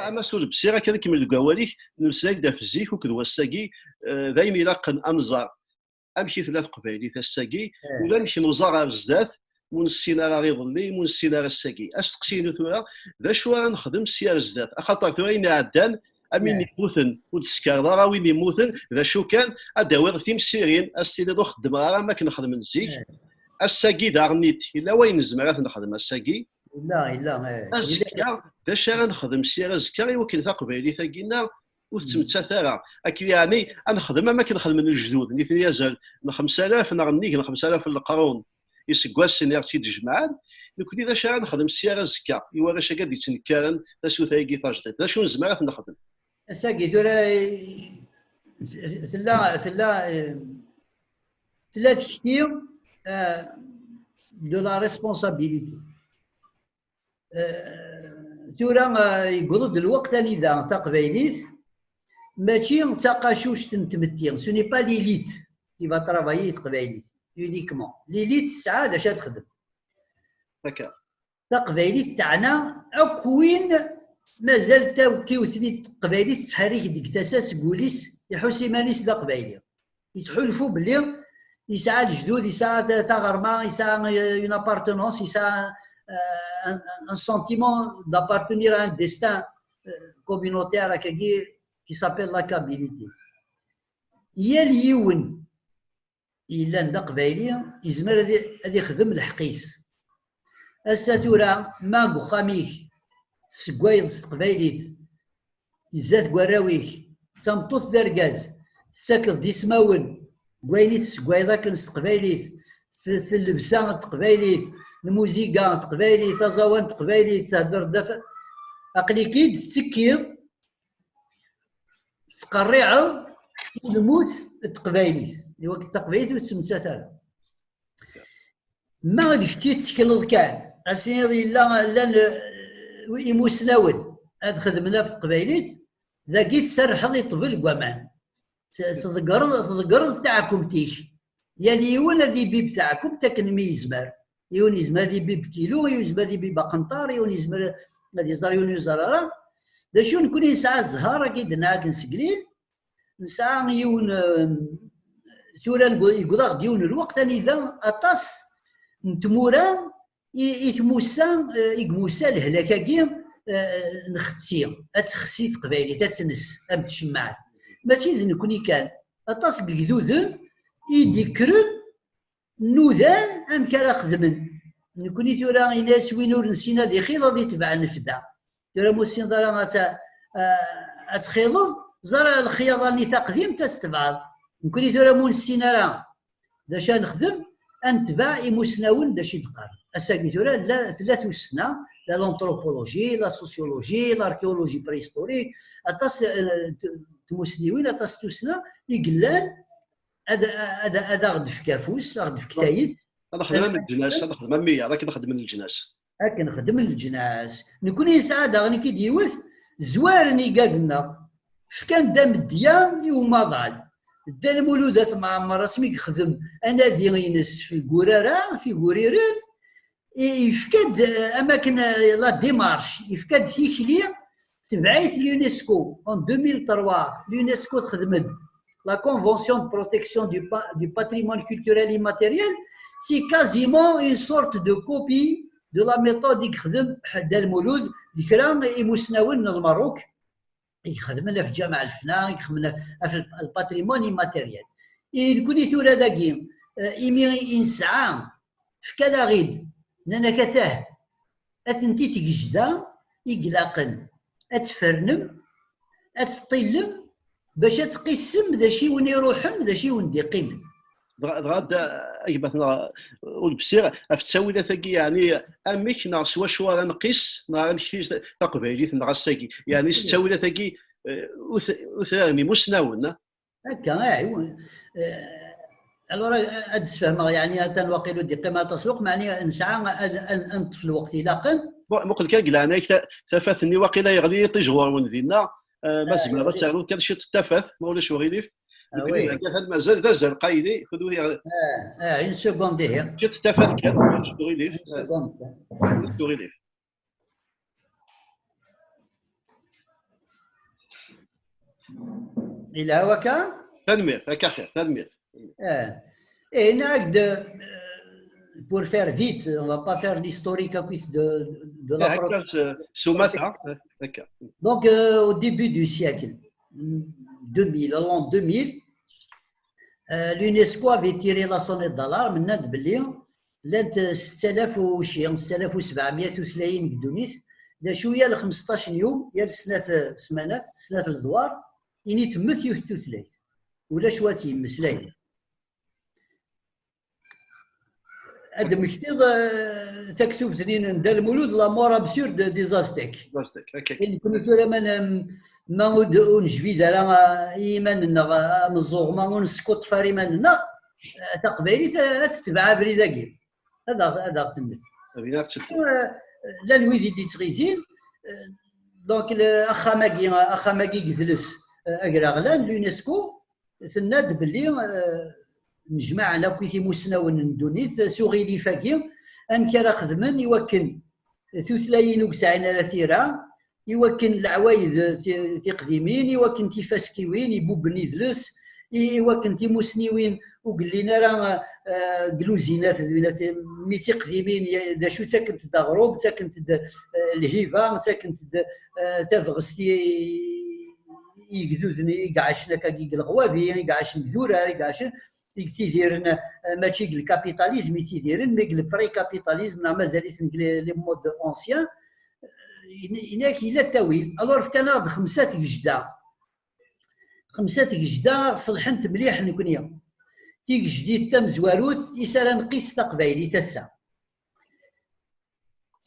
Ama s ulebsi, akka ad nkemmel deg wawal-ik, nemmeslay-d ɣef zik akked wass-agi, eh, d ayen ilaqen ad nẓer amek i tella teqbaylit ass-agi, ulamek nuẓa ɣer zdat, ur nessin ara iḍelli, ur nessin ara ass-agi. Asteqsi-inu tura, d acu ara nexdem si ar zdat? Axaṭer tura ayen iɛeddan, am win yemmuten, ur d-teskar ara win yemmuten, d acu kan, ad d-tawiḍ timsirin, ad s-tiniḍ ur xeddmeɣ ara am akken xedmen zik. Ass-agi daɣen-it, yella wayen nezmer ad t-nexdem ass-agi. Yella, yella, eh, yella. Azekka, d acu ara nexdem si ar azekka i wakken taqbaylit-agi-nneɣ ur tettmettat ara? Akken yeɛni ad nexdem am akken xedmen lejdud, nitni azal n xemsa alaf neɣ nnig n xemsa alaf n leqrun iseggasen i ɣ-tt-id-jemɛen, nekni d acu ara nexdem si ar azekka i warrac-agi ad d-ittnekkaren tasuta-agi tajdiṭ? D acu nezmer ad t-nexdem? Ass-agi tura, eh, tella, tella, eh, tella tekti, eh, de la responsabilité. Eh, tura, eh, yewweḍ-d lweqt anida taqbaylit mačči d taqacuct n tmetti, ce n'est pas l'élite qui va travailler i teqbaylit uniquement. L'élite tesɛa d acu ad texdem. Akka. Taqbaylit teɛna akk win mazal tawkiwt-nni n teqbaylit tettḥerrik deg tasa seg wul-is, iḥuss iman-is d aqbayli. Yettḥulfu belli yesɛa lejdud, yesɛa ta-, taɣerma, yesɛa, euh, une appartenance, yesɛa, euh, un, un sentiment d'appartenir à un destin, euh, communautaire, akkagi, qui s'appelle la Kabilité. Yal yiwen yellan d aqbayli, yezmer ad i-, ad ixdem lḥeqq-is. Ass-a tura, ma deg uxxam-ik tessewwayeḍ s teqbaylit, zdat n warraw-ik, d tameṭṭut d argaz, tettakeḍ-d ismawen deg wayen i tessewwayeḍ akken s teqbaylit, t-, t-, llebsa n teqbaylit, lmuziga n teqbaylit, aẓawan n teqbaylit, theddreḍ-d af-, aql-ik-id tettekkiḍ, tettqerriɛeḍ i lmut n teqbaylit, i wakken taqbaylit ur tettmettat ara. Ma d kečč i tettekleḍ kan, ad s-tiniḍ yella, llan, eh, imusnawen ad xedmen ɣef teqbaylit, dagi tserrḥeḍ i ṭṭbel deg waman. T-, tḍeggreḍ, tḍeggreḍ taɛkumt-ik. Yal yiwen ad ibib taɛkumt akken mi yezmer. Yiwen yezmer ad ibib kilu, yiwen yezmer ad ibib aqenṭar, yiwen yezmer ad iẓer, yiwen ur iẓer ara. D acu, nekni nesɛa zzher, akka i d-nenna akken seg lil, nesɛa yiwen, eh, tura yewweḍ-aɣ-d yiwen lweqt anida aṭas n tmura i, i tmussa, eh, i imussa lehlak-agi, eh, nxetti, ad texsi teqbaylit, ad tnes, am tcemmaɛt. Mačči d nekni kan, aṭas n yegduden i d-ikkren nudan amek ara xedmen. Nekni tura, ini-as, win ur nessin ad ixiḍ, ad itbeɛ nnefda. Tura ma ur tessineḍ ara ad t-, ad txiḍeḍ, ẓer lexyaḍa-nni taqdimt ad tt-tebɛeḍ. Nekni tura ma ur nessin ara d acu ad nexdem, ad netbeɛ imusnawen d acu i d-qqaren. Ass-agi tura la, tella tussna, la l'anthropologie, la sociologie, l'archéologie préhistorique, aṭas, eh, n tmusniwin, aṭas n tussna i yellan ad, ad, ad aɣ-d-tefk afus, aɣ-d-tefk tayet. Ad xedmen am leǧnas, ad xedmen am wiyaḍ, akken xedmen leǧnas. Akken xedmen leǧnas. Nekni nesɛa daɣen i k-id-yiwet, zwaren igad-nneɣ. Fkan-d amedya i umaḍal. Dda Lmulud At Mɛemmer, asmi yexdem anadi-ines f Gurara, f Iguriren, i-, yefka-d, eh, am akken, eh, la démarche, yefka-d tikli, tebɛ-it l'UNESCO en deux mille trois. L'UNESCO texdem-d la Convention de protection du pa-, du patrimoine culturel immatériel. C'est quasiment une sorte de copie de la méthode i yexdem Dda Lmulud d kra imusnawen n Lmerruk i ixedmen ɣef Ǧameɛ Lefna, i ixedmen ɣef le patrimoine immatériel. I nekni tura dagi, eh, imi i nesɛa, fkan-aɣ-id, nnan-ak atah, atenti tgejda i ilaqen ad tfernem, ad teṭṭillem, bac ad tqissem d acu i wen-iruḥen, d acu i wen-d-iqqimen. Dɣa, dɣa d-, a gma-tneɣ Ulebsir, ɣef ttawilat-agi, yeɛni amek neɣ s wacu ara nqis, neɣ amek i taqbaylit neɣ ass-agi, yeɛni s ttawilat-agi, eh, ur t-, ur trarem imusnawen, a? Akka, eh, iw-, eh, alors, ad, ad d-sfehmeɣ, yeɛni, atan waqil ur d-iqqim aṭas lweqt, meɛni nesɛa ad, ad, ad neṭṭef lweqt ilaqen. Bon, muqel kan, deg leɛnaya-k, ta-, tafat-nni waqila yeɣli yiṭij ɣur-wen dinna, eh, ma tzemreḍ ad ternuḍ kan ciṭ n tafat, ma ulac uɣilif. Ah, oui. Nekni hegga-t-id mazal d azal qayli, kunwi. Ah, ah, une seconde, ihi. Ciṭ n tafat kan, ulac uɣilif. Une seconde kan. Ulac uɣilif. Yelha wakka? Tanemmirt, akka xir, tanemmirt. Eh. Eh, nag de, euh, pour faire vite, on va pas faire l'historique à de, de la, eh, pro-, akka, s-, s umata, eh, akka. Donc, euh, au début du siècle deux mille, à l'an deux mille, euh, l'UNESCO avait tiré la sonnette d'alarme, nnan-d belli llant setta alaf u ci, setta alaf u sebɛemya tutlayin deg ddunit, d acu yal xmesṭac n yum, yal snat smanat, snat ledwar, ini temmet yiwet n tutlayt. Ulac wa tt-yemmeslayen. Ad d-mmektiɣ, eh, taktubt-nni n Dda Lmulud, La mort absurde des Aztèques. Des Aztèques, ok. I nekni tura ma n-, ma ur d-, ur nejbid ara, eh, i yiman-nneɣ, eh, ameẓẓuɣ, ma ur neskuṭṭef ara iman-nneɣ, eh, taqbaylit, eh, ad tetbeɛ abrid-agi. Ad aɣ-, ad aɣ-temmet. Abrid ad tettu. Eh, llan wid i d-ittɣizin, eh, donc, le, axxam-agi, axxam-agi i yedles, eh, agraɣlan, l'UNESCO, tenna-d belli, eh, nejmaɛen akk i timusnawen n ddunit s uɣilif-agi, amek ara xedmen i wakken tutlayin ur yesɛin ara tira, i wakken leɛwayed ti-, tiqdimin, i wakken tifaskiwin ibubben idles, i, i wakken timusniwin ur yellin ara, eh, deg luzinat, d winat, mi d tiqdimin, d acu, ttakent-d aɣrum, ttakent-d, eh, lhiba, ttakent-d, eh, tabɣest i, i yegduden i iɛacen akkagi deg leɣwabi, i iɛacen deg durar, i iɛacen, i yettidiren, eh, mačči deg lkapitalizm i ttidiren, mais deg lpré-kapitalizm, neɣ mazal-iten deg les, les modes anciens. Eh, in-, inak yella ttawil. Alors, fkan-aɣ-d xemsa tgejda. Xemsa tgejda aɣ-ṣelḥent mliḥ nekni. Tigejdit tamezwarut, is ara nqis taqbaylit ass-a.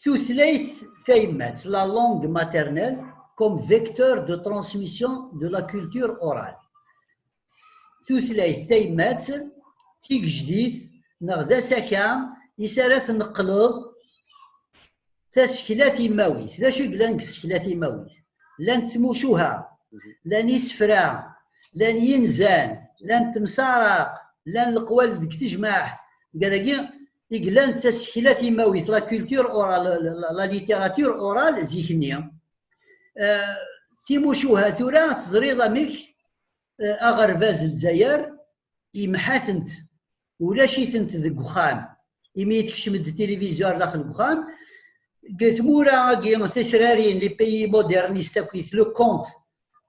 Tutlayt tayemmat, la langue maternelle, comme vecteur de transmission de la culture orale. Tutlayt tayemmat, d tigejdit, neɣ d asaka, is ara tneqleḍ tasekla timawit. D acu i yellan deg tsekla timawit? Llant tmucuha, llan isefra, llan yinzan, llan temsaraq, llan leqwal deg tejmaɛt. Dagi i yellan d tasekla timawit, la culture orale, la, la, la littérature orale, zik-nni. Eh, timucuha tura teẓriḍ amek, eh, aɣerbaz n Lezzayer yemḥa-tent, ulac-itent deg uxxam. Imi tekcem-d tilivizyu ar daxel n uxxam, deg tmura-agi titrarin, les pays modernistes akkit, le conte,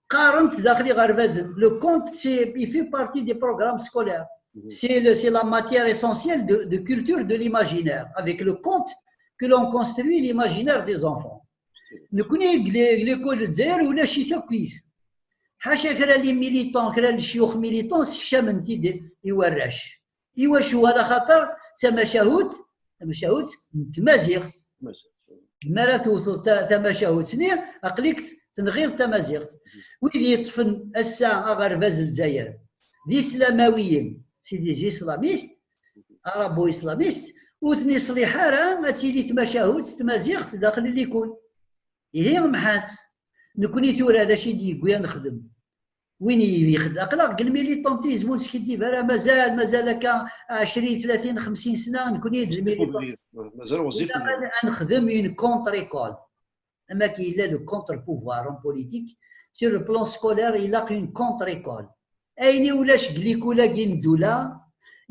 qqaren-t daxel iɣerbazen. Le conte, c'est, il fait partie des programmes scolaires. C'est le- c'est la matière essentielle de, de culture de l'imaginaire, avec le conte que l'on construit l'imaginaire des enfants. Nekkni, deg l'école n Lezzayer, ulac-it akk-it. Ḥaca kra les militants, kra n lecyux militants, sekcamen-t-id i warrac. Iwacu? Ala xaṭer d tamacahut, tamacahut n tmaziɣt. Mi ara tewteḍ ta- tamacahut-nni, aql-ik tenɣiḍ tamaziɣt. Wid yeṭṭfen ass-a aɣerbaz n Lezzayer d islamawiyen, c'est des islamistes, arabo-islamistes, ur ten-iṣliḥ ara ad tili tmacahut s tmaziɣt daxel n likul. Ihi mḥan-tt. Nekkni tura d acu i d-yewwi ad nexdem? Win i ixeddem, aql-aɣ deg lmilitantism, ur neskiddib ara, mazal, mazal akka ɛecrin, tlatin, xemsin sna, nekkni d lmilitantism. Mazal ɣezzif. Ilaq ad, ad nexdem une contre-école. Am akken yella le contre-pouvoir en politique, sur le plan scolaire, ilaq une contre-école. Ayen i ulac deg likul-agi n ddula,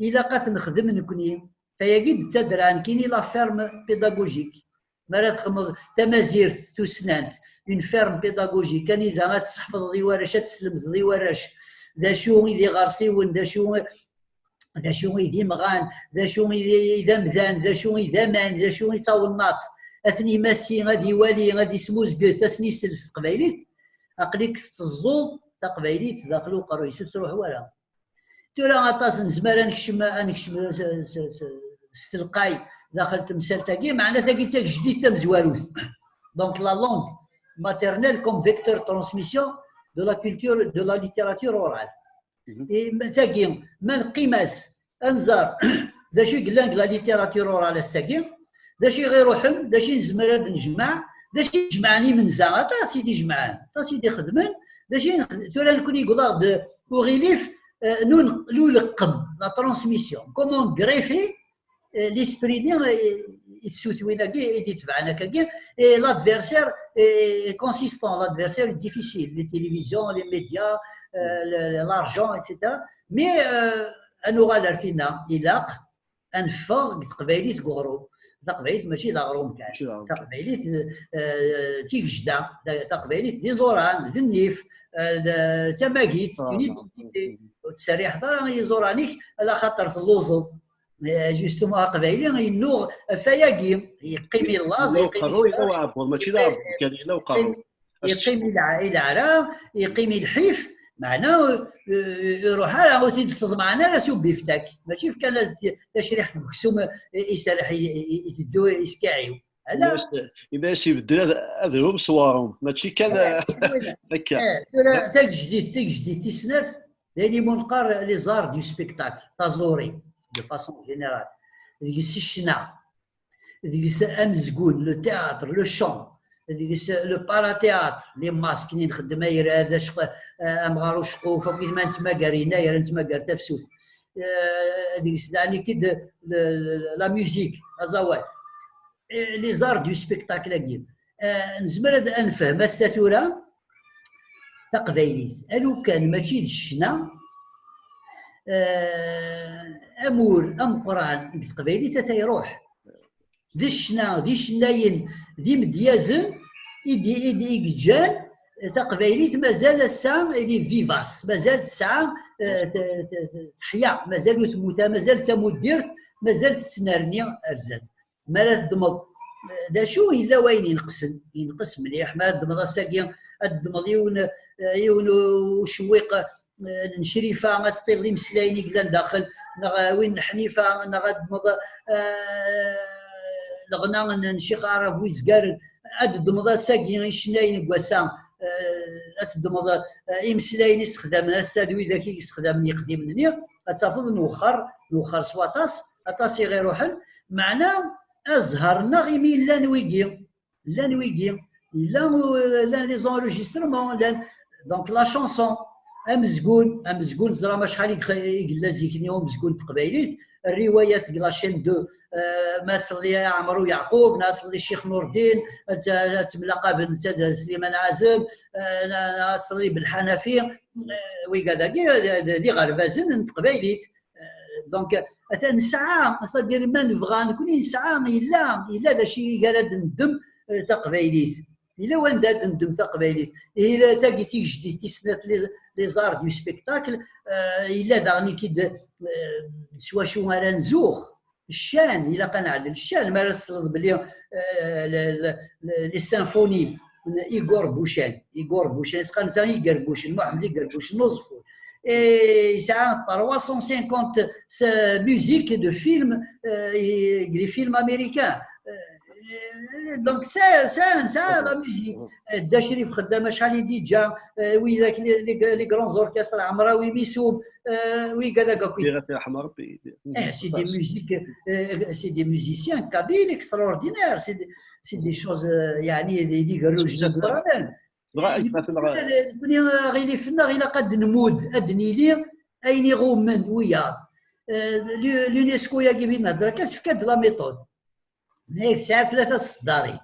ilaq ad t-nexdem nekkni. Tayagi d taderɛa nekkini, la ferme pédagogique. Mi ara txedmeḍ tamazirt tussnant, une ferme pédagogique, anida ad tesseḥfeḍeḍ i warrac, ad teslemdeḍ i warrac d acu i d iɣersiwen, d acu, d acu i d imɣan, d acu i d, i d amdan, d acu i d aman, d acu i d tawennaṭ. Ad ten-imassi, ad iwali, ad ismuzget, ad sen-isel s teqbaylit. Aql-ik tetteẓẓuḍ taqbaylit daxel uqerruy-is, ur tettruḥu ara. Tura aṭas nezmer ad nekcem, ad nekcem s, s, s, s telqay daxel temsalt-agi, meɛna tagi d tagejdit tamezwarut. Donc la langue maternelle comme vecteur de transmission de la culture, de la littérature orale. Mhm. Et ma- tagi, ma neqqim-as, ad nẓer d acu i yellan deg la littérature orale ass-agi, d acu i ɣ-iruḥen, d acu i nezmer ad nejmeɛ, d acu i jemɛen imenza, aṭas i d-ijemɛen, aṭas i d-ixedmen, d acu i nexd- tura nekkni yewweḍ-aɣ-d uɣilif, euh, n un- n uleqqem, la transmission, comment greffer, euh, l'esprit-nni, euh, i tsutwin-agi i d-itebɛen akkagi, et l'adversaire est consistant, l'adversaire est difficile, les télévisions, les médias, euh, le- l'argent, et cetera. Mais, euh, ad nuɣal ar tinna, ilaq ad neffeɣ deg teqbaylit deg uɣrum. Taqbaylit mačči d aɣrum kan. Mačči d aɣrum kan. Taqbaylit, eh, d tigejda, ta- taqbaylit d iẓuran, d nnif, eh, d d tamagit, d une identité. Ur tettserriḥeḍ ara i yiẓuran-ik, ala xaṭer telluẓeḍ. Eh, justement, aqbayli yennuɣ ɣef wayagi, yeqqim i laẓ, yella yeqqim uqerru, yella uɛebbuḍ, mačči d aɛebbuḍ kan, yella uqerru. Yeqqim i lɛ- i leɛra, yeqqim i lḥif, meɛna, eh, eh, iruḥ ara, ur t-id-sseḍmaɛen ara s ubiftak. Mačči fkan-as-d tacriḥt n uksum, eh, iserreḥ i- i- iteddu iskaɛiw. Ala. Yenna-as, yenna-as ibeddel ad- adrum s warum, mačči kan, eh, akka. Eh, tura tagejdit, tagejdit tis snat, d ayen imu neqqar les arts du spectacle, taẓuri, de façon générale. Deg-s ccna, deg-s amezgun, le théâtre, le chant, deg-s le parathéâtre, les masques, i nxeddem ayra d aceq- eh, amɣar uceqquf, akkit ma nettmagar yennayer, nettmagar tafsut. Eh, deg-s daɛni kid le- le- la musique, aẓawan. Eh, les arts du spectacle-agi. Eh, nezmer ad ad nefhem ass-a tura taqbaylit. Alukan mačči d ccna, eh, amur ameqqran deg teqbaylit ata iruḥ. D ccna, d icennayen, d imedyazen i d- i d- i yeǧǧan taqbaylit mazal ass-a elle est vivace, mazal tesɛa, eh, t- t- t- teḥya, mazal ur temmut ara, mazal d tamuddirt, mazal tettnerni ar zdat. Mi ara teddmeḍ, eh, d acu yella wayen ineqsen, ineqs mliḥ, mi ara teddmeḍ ass-agi, ad teddmeḍ yiwen, eh, yiwen ucewwiq, eh, n Crifa, ad teṭṭileḍ imeslayen i yellan daxel, neɣ, eh, win n Ḥnifa, neɣ ad teddmeḍ, eh, leɣna n, n Ccix Aɛrab Wizgaren, ad teddmeḍ ass-agi icennayen n wass-a, eh, ad teddmeḍ, eh, imeslayen i ssexdamen ass-a d widak i yessexdamen yeqdimen-nni, ad tafeḍ nwexxer, nwexxer s waṭas, aṭas i ɣ-iruḥen, meɛna azher-nneɣ imi llan wigi, llan wigi, yella, llan les enregistrements, llan, donc la chanson, amezgun, amezgun, teẓram acḥal i gx- i yella zik-nni umezgun n teqbaylit, rriwayat deg la chaîne deux, eh, ma sɣed i Ɛmer u Yeɛqub, neɣ sɣed i Ccix Nurdin, ad t- ad temlaqaben netta d Sliman Ɛazem, eh, neɣ neɣ sɣed i Belḥanafi, eh, wigad-agi d d- d iɣerbazen n teqbaylit. Eh, donc, atan nesɛa, c'est-à-dire, ma nebɣa nekkni nesɛa, yella, yella d acu i gar ad neddem, eh, taqbaylit. Yella wanda ad d-neddem taqbaylit. Ihi la, tagi d tigejdit tis snat, les, les arts du spectacle. Euh, yella daɣen i k-id, euh, s wacu ara nzuɣ. Ccan, ilaq ad neɛdel ccan, mi ara tesleḍ belli, euh, le, le, le, les symphonies n Igor Buchan, Igor Buchan, isqansa Igerbucen, Muḥemmed Igerbucen n Uẓeffun. Et yesɛa trois cent cinquante musiques de films, euh, et les films américains. Euh, donc, c'est, c'est, c'est la musique. Euh, Dda Crif Xeddam, acḥal i d-iǧǧa, euh, widak, les, les, les grands orchestres, Ɛemrawi Misum, euh, wigad akk. Eh, c'est des musiques, euh, c'est des musiciens kabyles extraordinaires. C'est des, c'est des choses, euh, يعني, des, des, des, des, des, des, des, des, des, aɣilif-nneɣ ilaq ad nmudd, ad nili ayen iɣummen wiyaḍ. Euh, l'UNESCO-yagi i d-nehder akka, tefka-d la méthode. Tesɛa tlata tseddarin.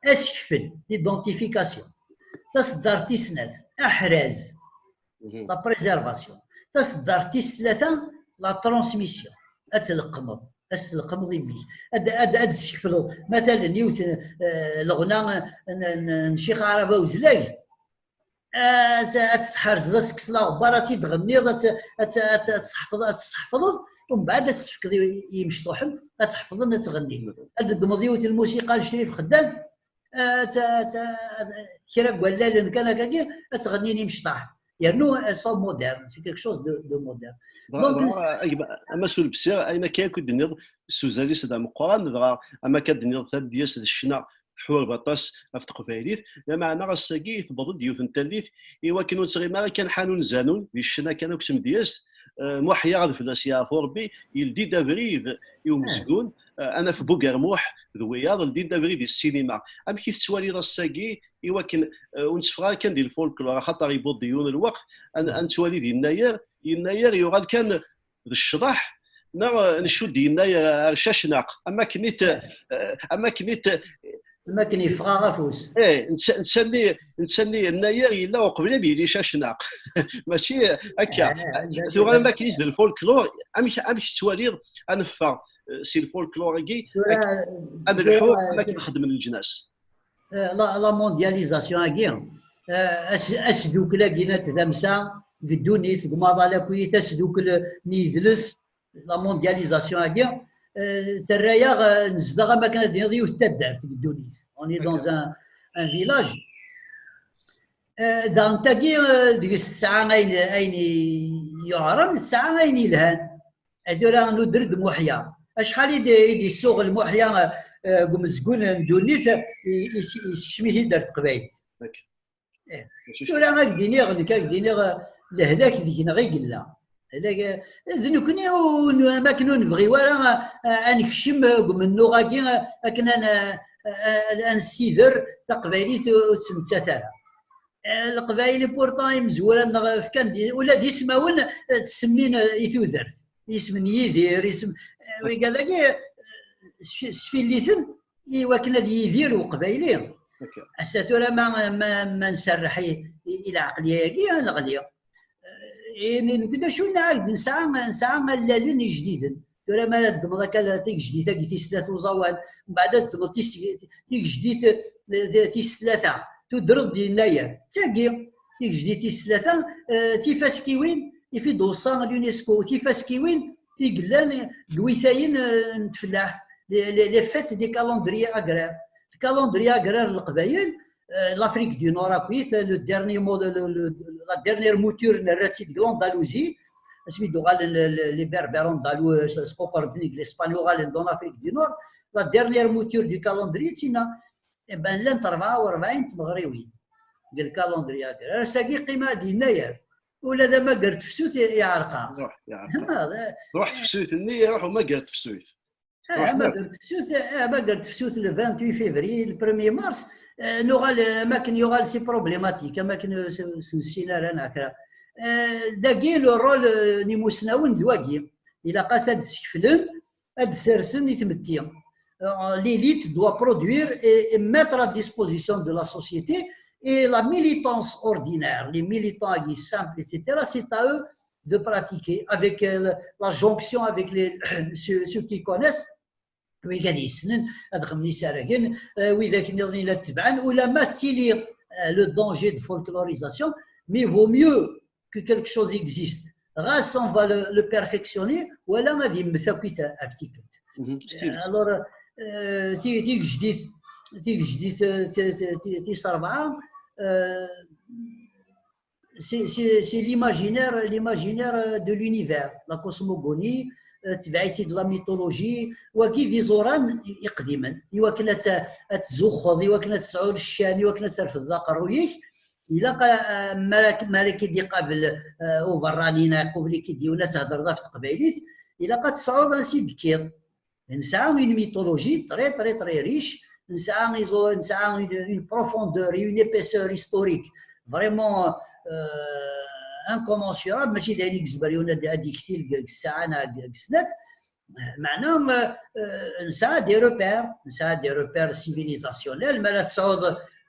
Asekfel, l'identification. Taseddart tis snat, aḥraz, la préservation. Taseddart tis tlata, la transmission. Ad tleqqmeḍ, ad tleqqmeḍ i mmi-k. Ad, ad, ad tsekfleḍ. Matalen, yiwet, eh, leɣna n, n, n Ccix Aɛrab Awezlag, ad, ad tt-tḥerzeḍ, ad tekkseḍ aɣebbar, ad tt-id-tɣenniḍ, ad tt-, ad tt-, ad tt-, ad tt-tḥefḍeḍ, ad tt-tḥefḍeḍ, umbeɛd ad tt-tefkeḍ i, i yimecṭuḥen, ad tt-ḥefḍen, ad tt-ɣennin. Ad d-ddmeḍ yiwet n lmusiqa n Crif Xeddam, ad tt-, ad tt-, ad, kra n wallalen kan akkagi, ad tt-ɣennin imecṭaḥ. Yernu, elles sont modernes, c'est quelque chose de, de moderne. Donc, a Mass Ulebsir, ayen akka akk i d-tenniḍ, s uzal-is d ameqqran, dɣa am akka d-tenniḍ, tamedyazt d ccna tḥureb aṭas ɣef teqbaylit, lameɛna ass-agi tewweḍ-d yiwet n tallit i wakken ur nettɣimi ara kan ḥanun zanun, di ccna kan akk s tmedyazt, eh, Muḥya ad fell-as yeɛfu Rebbi, yeldi-d abrid i umezgun, eh, ad naf Bugermuḥ d wiyaḍ, ldin-d abrid i ssinima. Amek i tettwaliḍ ass-agi i wakken, eh, ur netteffeɣ ara kan di lfolklor, axaṭer yewweḍ-d yiwen lweqt, ad, ad nettwali di yennayer, yennayer yuɣal kan d ccḍeḥ, neɣ, eh, ncudd yennayer ar cacnaq, am akken i t-, eh, am akken i t-, am akken yeffeɣ-aɣ afus. Eh, netta-, netta-nni, netta-nni yennayer yella uqbel ad yili cacnaq. Mačči akka. Eh, anda tuɣal am akken i d lfolklor, amek, amek tettwaliḍ ad neffeɣ, eh, si lfolklor-agi, tura, ad, ad tura, nelḥu am akken xeddmen leǧnas? Eh, la, la mondialisation-agi, eh, as-, asdukkel-agi n tdamsa deg ddunit, deg umaḍal akkit asdukkel n yidles, la mondialisation-agi, eh, terra-yaɣ, eh, nezdeɣ am akken ad d-tiniḍ yiwet n taddart deg ddunit. On est dans un, un village. Eh, daɣen tagi, eh, deg-s tesɛa ayen, ayen i yuɛren, tesɛa ayen yelhan. Eh, tura nuder-d Muḥya. Acḥal i d-, i d-yessuɣel Muḥya, eh, deg umezgun n ddunit, i, i, isekcem-it-id ar teqbaylit. Eh, tura ad k-d-iniɣ, nekk ad k-d-iniɣ, eh, lehlak deg-neɣ i yella. Lehlak, eh, d nekkni ur n-, am akken ur nebɣi wara, eh, ad nekcem deg umennuɣ-agi, eh, akken ad n-, eh, ad nessider taqbaylit ur, ur tettmettat ara. Eh, Leqbayel, pourtant, imezwura-nneɣ fkan-d, ula d ismawen, eh, ttsemmin, eh, i tudert. Isem n Yidir, isem, eh, wigad-agi, eh, sf-, sfilliten i wakken ad yidir uqbayli. Ass-a tura ma, ma, ma nserreḥ i, i, i lɛeqliya-agi, ad neɣli. Eh, i, nekk d acu nɛaged, nesɛa, nesɛa allalen ijdiden. Tura ma ara ddmeḍ akka tigejdit-agi tis tlata uẓawan, mbeɛd ad ddmeḍ tis-, tigejdit, eh, tis tlata, tudreḍ-d yennayer. D tagi, tigejdit tis tlata, eh, d tifaskiwin i fi d-weṣṣa l'UNESCO, tifaskiwin i yellan deg witayen, eh, n tfellaḥt, les, les, les fêtes des calendriers agraires. Le calendrier agraire n Leqbayel, euh, l'Afrique du Nord akkit, le dernier mot, le, le, le, la dernière mouture nerra-tt-id deg l'Andalousie, asmi d-uɣalen le, le, les Berbères andalous, euh, squeqren-ten-id l'Espagne, uɣalen dans l'Afrique du Nord, la dernière mouture du calendrier, d tinna, eh ben, llant rebɛa u rebɛin tmeɣriwin deg le calendrier agraire. Ass-agi qqimeɣ-d yennayer, ula d amager tefsut i-, iɛerq-aɣ. Ruḥ, iɛerq-aɣ. Ruḥ tefsut-nni, iruḥ umager tefsut. Ah, amager tefsut, ah, amager tefsut le vingt-huit février, le premier mars, eh, nuɣal, eh, am akken yuɣal c'est problématique, am akken, eh, s-, s-, nessin ara neɣ kra. Eh, dagi, le rôle, eh, n imusnawen d wagi. Ilaq-as ad d-skeflen, ad d-sersen i tmetti. Euh, l'élite doit produire et, et mettre à disposition de la société et la militance ordinaire, les militants simples, et cetera, c'est à eux de pratiquer avec, euh, la jonction avec les, ceux, ceux qui connaissent. wigad yessnen ad xedmen isaragen, euh, widak nniḍen i la tebɛen, ulamma tettili, euh, le danger de folklorisation, mais vaut mieux que quelque chose existe. Ɣas on va le, le perfectionner, wala ad yemmet akk ɣef tikkelt. Alors, euh, ti- tigejdit, tigejdit, euh, ti- ti- ti- tis rebɛa, euh, c'est c'est- c'est l'imaginaire, l'imaginaire de l'univers, la cosmogonie, euh, tebɛ-itt-id la mythologie, wagi d iẓuran i- iqdimen, i wakken ad t- ad tzuxxeḍ, i wakken ad tesɛuḍ ccan, i wakken ad terfdeḍ aqerruy-ik, ilaq, euh, mi ara k- mi ara k-id-iqabel, euh, uberrani neɣ iqubel-ik-id yiwen ad thedreḍ ɣef teqbaylit, ilaq ad tesɛuḍ ansi d-tekkiḍ. Nesɛa une mythologie très, très, très riche. Nesɛa iẓu- nesɛa une, une profondeur et une épaisseur historique vraiment, euh, incommensurable. Mačči d ayen i yezmer yiwen ad d-, ad d-iktil deg, deg ssaɛa neɣ deg, deg snat. Meɛna, euh, euh, nesɛa des repères, nesɛa des repères civilisationnels. Mi ara tesɛuḍ,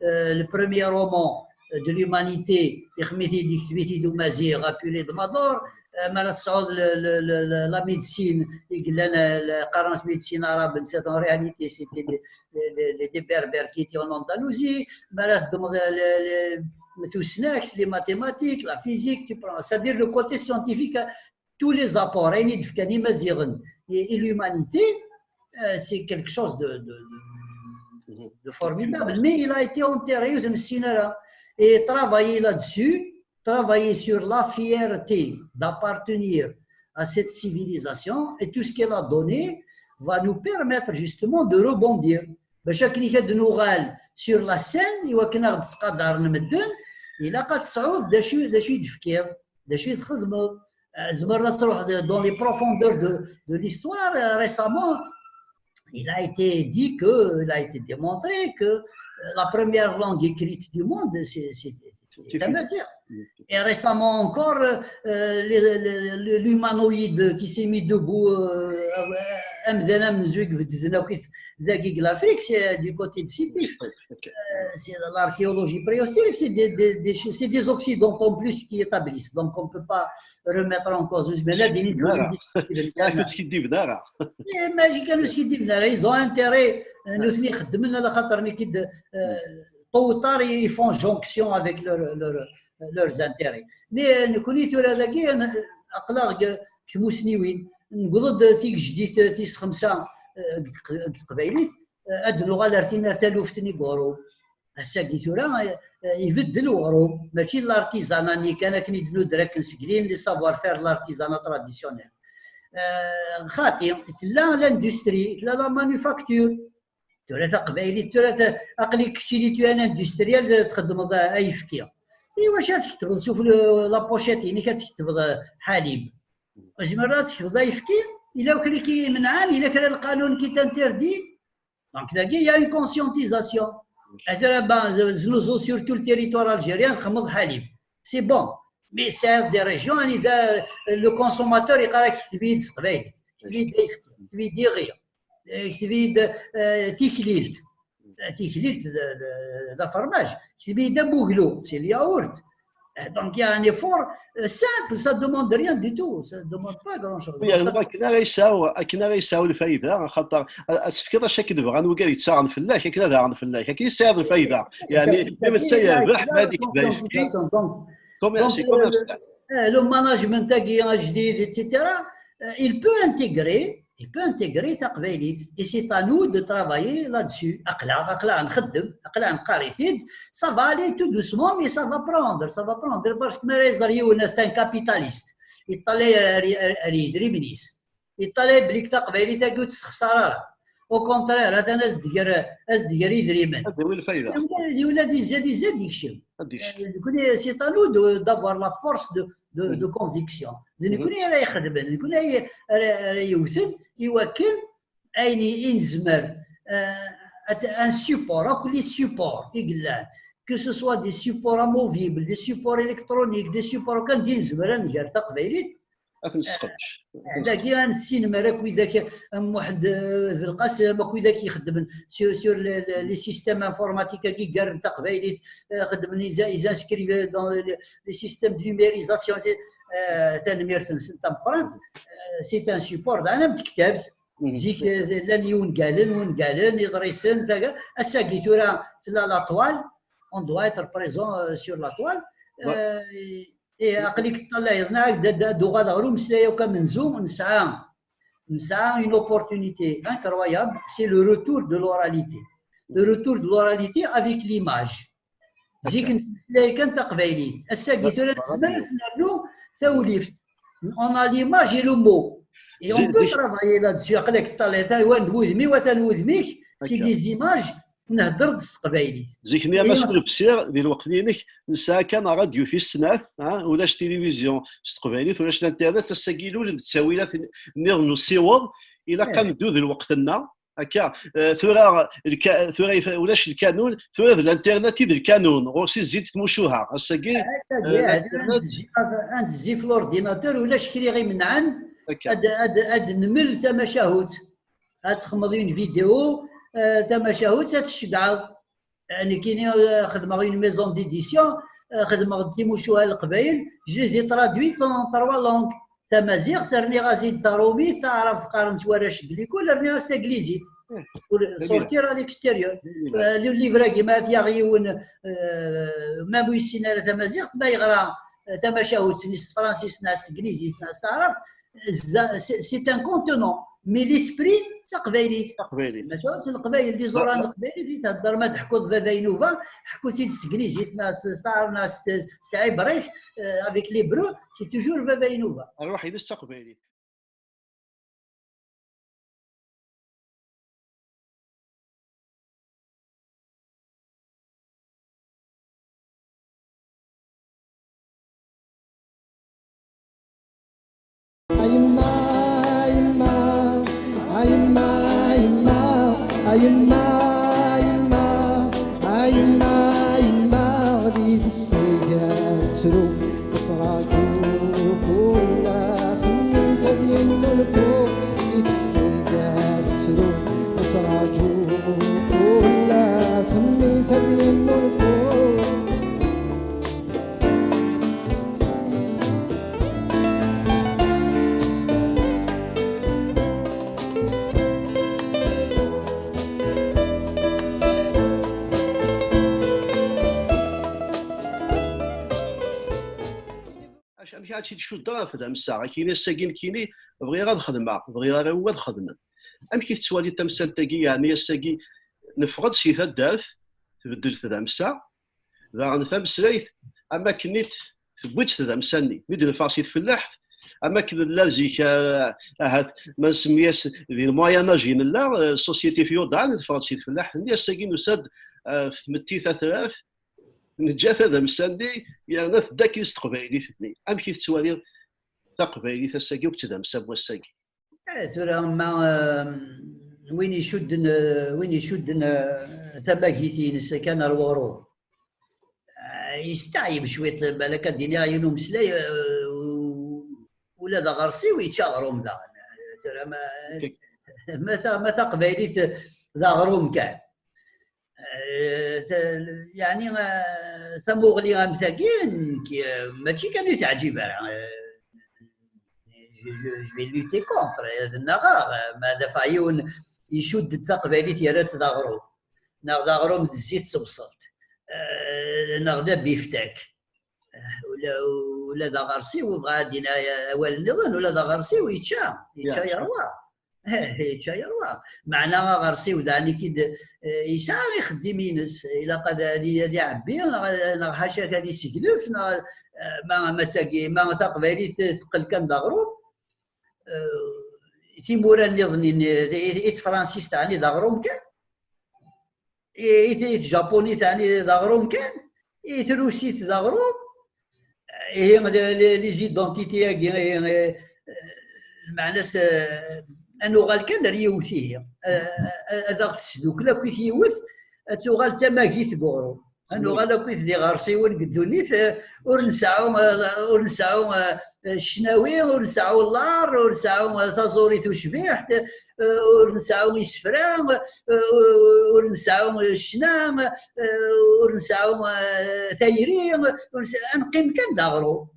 euh, le premier roman de l'humanité, ixdem-it-id, yekteb-it-id umaziɣ, Apulée de Mador, euh, mi ara tesɛuḍ le- le- le- le- la médecine, i yellan, euh, le- qqaren-as médecine arabe, netta en réalité c'était des, des- des- des berbères qui étaient en Andalousie. Mi ara teddmeḍ le- le- tusnakt, les mathématiques, la physique, tu prends, c'est-à-dire le côté scientifique, tous les apports, ayen i d-fkan imaziɣen et, et l'humanité, euh, c'est quelque chose de, de- de- de formidable. Mais il a été enterré, ur t-nessin ara. Et travailler là-dessus, travailler sur la fierté d'appartenir à cette civilisation et tout ce qu'elle a donné va nous permettre justement de rebondir. Bac akken ad nuɣal sur la scène, i wakken ad ɣ-d-sqadaren medden, ilaq ad tesɛuḍ d acu, d acu i d-tefkiḍ, d acu i txedmeḍ. Euh, tzemreḍ ad truḥeḍ dans les profondeurs de, de l'histoire. Euh, récemment, il a été dit que, il a été démontré que, euh, la première langue écrite du monde, c'est, c'est, c'est la tamaziɣt. Et récemment encore, euh, les- les- les- l'humanoïde qui s'est mis debout, euh, amdan amenzu i ibedden akk dagi deg l'Afrique, c'est du côté de Sétif. Euh, c'est l'archéologie préhistorique, c'est des, des- des- c'est des occidentaux en plus qui établissent. Donc on ne peut pas remettre en cause. Mais là, des- Ur skiddiben ara. Eh, mačči kan ur skiddiben ara, ils ont intérêt, euh, nutni xeddmen ala xaṭer nekk-id, euh, tôt ou tard, ils font jonction avec leur, leur, leurs intérêts. Mais, euh, nekkni tura dagi, euh, aql-aɣ deg tmusniwin, newweḍ-d tigejdit, euh, tis xemsa, euh, deg teq- deg teqbaylit, euh, ad nuɣal ar tin, ar taluft n Iguru. Ass-agi tura, euh, ibeddel uɣrum, mačči d l'artisanat-nni kan akken i d-nudder akken seg lin, les savoir-faire de l'artisanat traditionnel. Euh, xaṭi, tella l'industrie, tella la manufacture. Tura taqbaylit, tura ta- aql-ik keččini tu un industriel, txeddmeḍ ayefki. I wacu ad tketbeḍ, suf le- la pochette-inek ad tketbeḍ, euh, ḥalib? Tzemreḍ ad tketbeḍ ayefki? Yella kra i k-imenɛen? Yella kra lqanun qui t'interdit? Donc dagi, il y a une conscientisation. Atra ben, znuzu sur tout le territoire algérien, txedmeḍ ḥalib. C'est bon. Mais c'est des régions, anida le consommateur yeqqar-ak, ketb-iyi-d s teqbaylit, ketb-iyi-d ayefki, ketb-iyi-d iɣi, eh, ketb-iyi-d, eh, tiklilt. Eh, tiklilt d, d, d afermaj, ketb-iyi-d abuglu, c'est le yaourt. Eh, donc il y a un effort, euh, simple, ça demande rien du tout, ça demande pas grand chose. Akken ara yesɛu, akken ara yesɛu lfayda, axaṭer a- ad tefkiḍ acu akken bɣan wigad yettaɣen fell-ak, akken ad aɣen fell-ak, akken i tesɛiḍ lfayda. Yeɛni, même d yerbeḥ, ma d-ikba ayefki, Donc, commerce, donc, commerce. euh, le management-agi ajdid, et cetera, euh, il peut intégrer, il peut intégrer taqbaylit. Et c'est à nous de travailler là-dessus. Aql-aɣ, aql-aɣ nxeddem, aql-aɣ neqqar-it-id, ça va aller tout doucement, mais ça va prendre, ça va prendre. Parce que mi ara iẓer yiwen, c'est un capitaliste. Yeṭṭalay ar, ar, ar yedrimen-is. Yeṭṭalay belli taqbaylit-agi ur tessexṣar ara. Au contraire, atan as-d-ger, as-d-ger idrimen. Ad d-yawi lfayda. Yula izad, izad, yekcem. Ad d-yekcem. Euh, nekkni, c'est à nous de- d'avoir la force de, de, de conviction. D nekkni ara ixedmen, nekkni ara, ara, ara yewten i wakken ayen i i nezmer, euh, at- un support, akk les supports i yellan, que ce soit des supports amovibles, des supports électroniques, des supports kan d-i nezmer ad nger taqbaylit, Ad t-nesseqdec. Dagi ad nessinmer akk widak am Muḥend, euh, Belqasem, akk widak ixeddmen sur, sur le- le- les systèmes informatiques-agi gar n taqbaylit, euh, xeddmen, ils, ils inscrivent dans les, les systèmes de numérisation, c'est, euh, tanemmirt-nsen tameqqrant, euh, c'est un support, d ana am tektabt, Zik, eh, llan yiwengalen, wengalen, iḍrisen, taga. Ass-agi tura tella la toile, on doit être présent, euh, sur la toile. Euh, et aql-ik teṭṭalayeḍ, neɣ ad d-, ad d-uɣaleɣ ɣer umeslay akk amenzu, nesɛa, nesɛa une opportunité incroyable, c'est le retour de l'oralité. Le retour de l'oralité avec l'image. Zik nettmeslay kan taqbaylit. Ass-agi tura nezmer ad nernu tawlift. On a l'image et le mot. Et on peut travailler là-dessus. Aql-ak teṭṭalayeḍ, atan wudem-iw, atan wudem-ik, c'est des images, nhedder-d s teqbaylit. Zik-nni, ama skulbsiɣ di lweqt-inek, nesɛa kan ṛadyu tis snat, ha, ulac tilivizyu s teqbaylit, ulac l'internet, ass-agi ilul-d ttawilat nniḍen n usiweḍ, ilaq ad neddu di lweqt-nneɣ. Akka, eh, tura, lka-, tura ifa-, ulac lkanun, tura d l'internet i d lkanun, ɣur-s i zzint tmucuha. Ass-agi, eh, ad, ad, ad nezzi f l'ordinateur, ulac kra i ɣ-imenɛen ad, ad, ad nmel tamacahut. Ad txedmeḍ une vidéo, eh, tamacahut, ad tceggɛeḍ. Eh, nekkini, eh, xedmeɣ une maison d'édition, eh, xedmeɣ-d timucuha n Leqbayel, je les ai traduites en trois langues. Tamaziɣt, rniɣ-as-id tarumit, taɛrabt qqaren-tt warrac deg likul, rniɣ-as taglizit. Pour sortir à l'extérieur. Eh, le livre-agi ma ad yaɣ yiwen, eh, ma ur yessin ara tamaziɣt, ma yeɣra, eh, tamacahut-nni s tefransist, neɣ s teglizit, neɣ s taɛrabt, c'est, c'est un contenant. Mais l'esprit, c'est taqbaylit. Taqbaylit. Maca s leqbayel, d iẓuran n leqbaylit i thedder. Ma d-teḥkuḍ Baba Inuba, ḥku-tt-id s teglizit, neɣ s, s, neɣ s, s tɛibrit, euh, avec l'hébreu, c'est toujours Baba Inuba. Rruḥ-ines d taqbaylit. A yemma, a yemma, a yemma, a yemma, a yemma, a yemma, a yemma, a yemma, di tessayt tettru, tettraǧu kul ass mmi-s ad yennulfu, di tessayt tettru, tettraǧu kul ass mmi-s ad yennulfu. Amek ara tt-id-cuddeɣ ɣer tdamsa? Akini ass-agi nekkini bɣiɣ ad xedmeɣ, bɣiɣ arraw-iw ad xedmen. Amek i tettwaliḍ tamsalt-agi, yeɛni ass-agi neffeɣ-d si taddart, tbeddel tdamsa, daɣen tameslayt, am akken i t-, tewwi-tt tdamsa-nni. Mi d-neffeɣ si tfellaḥt, am akken nella zik, ah, ahat ma nsemmi-as di le Moyen Âge i nella, eh, société féodale, neffeɣ-d si tfellaḥt-nni, ass-agi nusa-d, eh, tmetti tatrart, neǧǧa tadamsa-nni, yerna tedda akin s teqbaylit-nni. Amek i tettwaliḍ taqbaylit ass-agi akked tdamsa n wass-agi? Eh, tura ma, eh, win icudden, eh, win icudden, eh, tamagit-ines kan ar weɣrum, eh, yesteɛyeb cwiṭ, balak ad d-iniɣ yiwen umeslay, eh, u-, ula d aɣersiw yečča aɣrum daɣen. Eh, tura ma, ma ta-, ma taqbaylit d aɣrum kan. Eh, ta-, yeɛni, eh, tamuɣli am tagi, nekk, eh, mačči kan ur teɛǧib ara. Eh, je, je, je vais lutter contre, eh, ad nnaɣeɣ, eh, ma dafeɣ yiwen icudd-d taqbaylit yerra-tt d aɣrum, neɣ d aɣrum d zzit d tebṣelt, eh, neɣ d abiftak. Eh, ula, ula d aɣersiw, bɣa ad d-iniɣ awal nniḍen, ula d aɣersiw yečča, yečča yerwa. Eh, yečča yerwa. Meɛna aɣersiw daɣen i k-id, eh, yesɛa ixeddim-ines, ilaq ad, ad i-, ad iɛebbi, neɣ, neɣ ḥaca-k ad iseglef, neɣ, eh, ma, ma d tagi, ma taqbaylit teqqel kan d aɣrum, eh, timura nniḍen i, i, i tefransist ɛni d aɣrum kan? I, i, i tjapunit ɛni d aɣrum kan? I trusit d aɣrum? Ihi, d, les, les identités-agi, ihi, eh, lmeɛna-s, eh, ad nuɣal kan ar yiwet, ihi. Eh, eh, ad aɣ-tesdukel akkit yiwet, ad tuɣal d tamagit deg uɣrum. Ad nuɣal akkit d iɣersiwen deg ddunit, eh, ur nseɛɛu, eh, ur nseɛɛu, eh, ccnawi, ur nseɛɛu llaṛ, ur nseɛɛu, eh, taẓuri tucbiḥt, eh, ur nseɛɛu isefra, eh, ur nseɛɛu ccna, eh, ur nseɛɛu, eh, tayri, ur nse-, ad neqqim kan d aɣrum.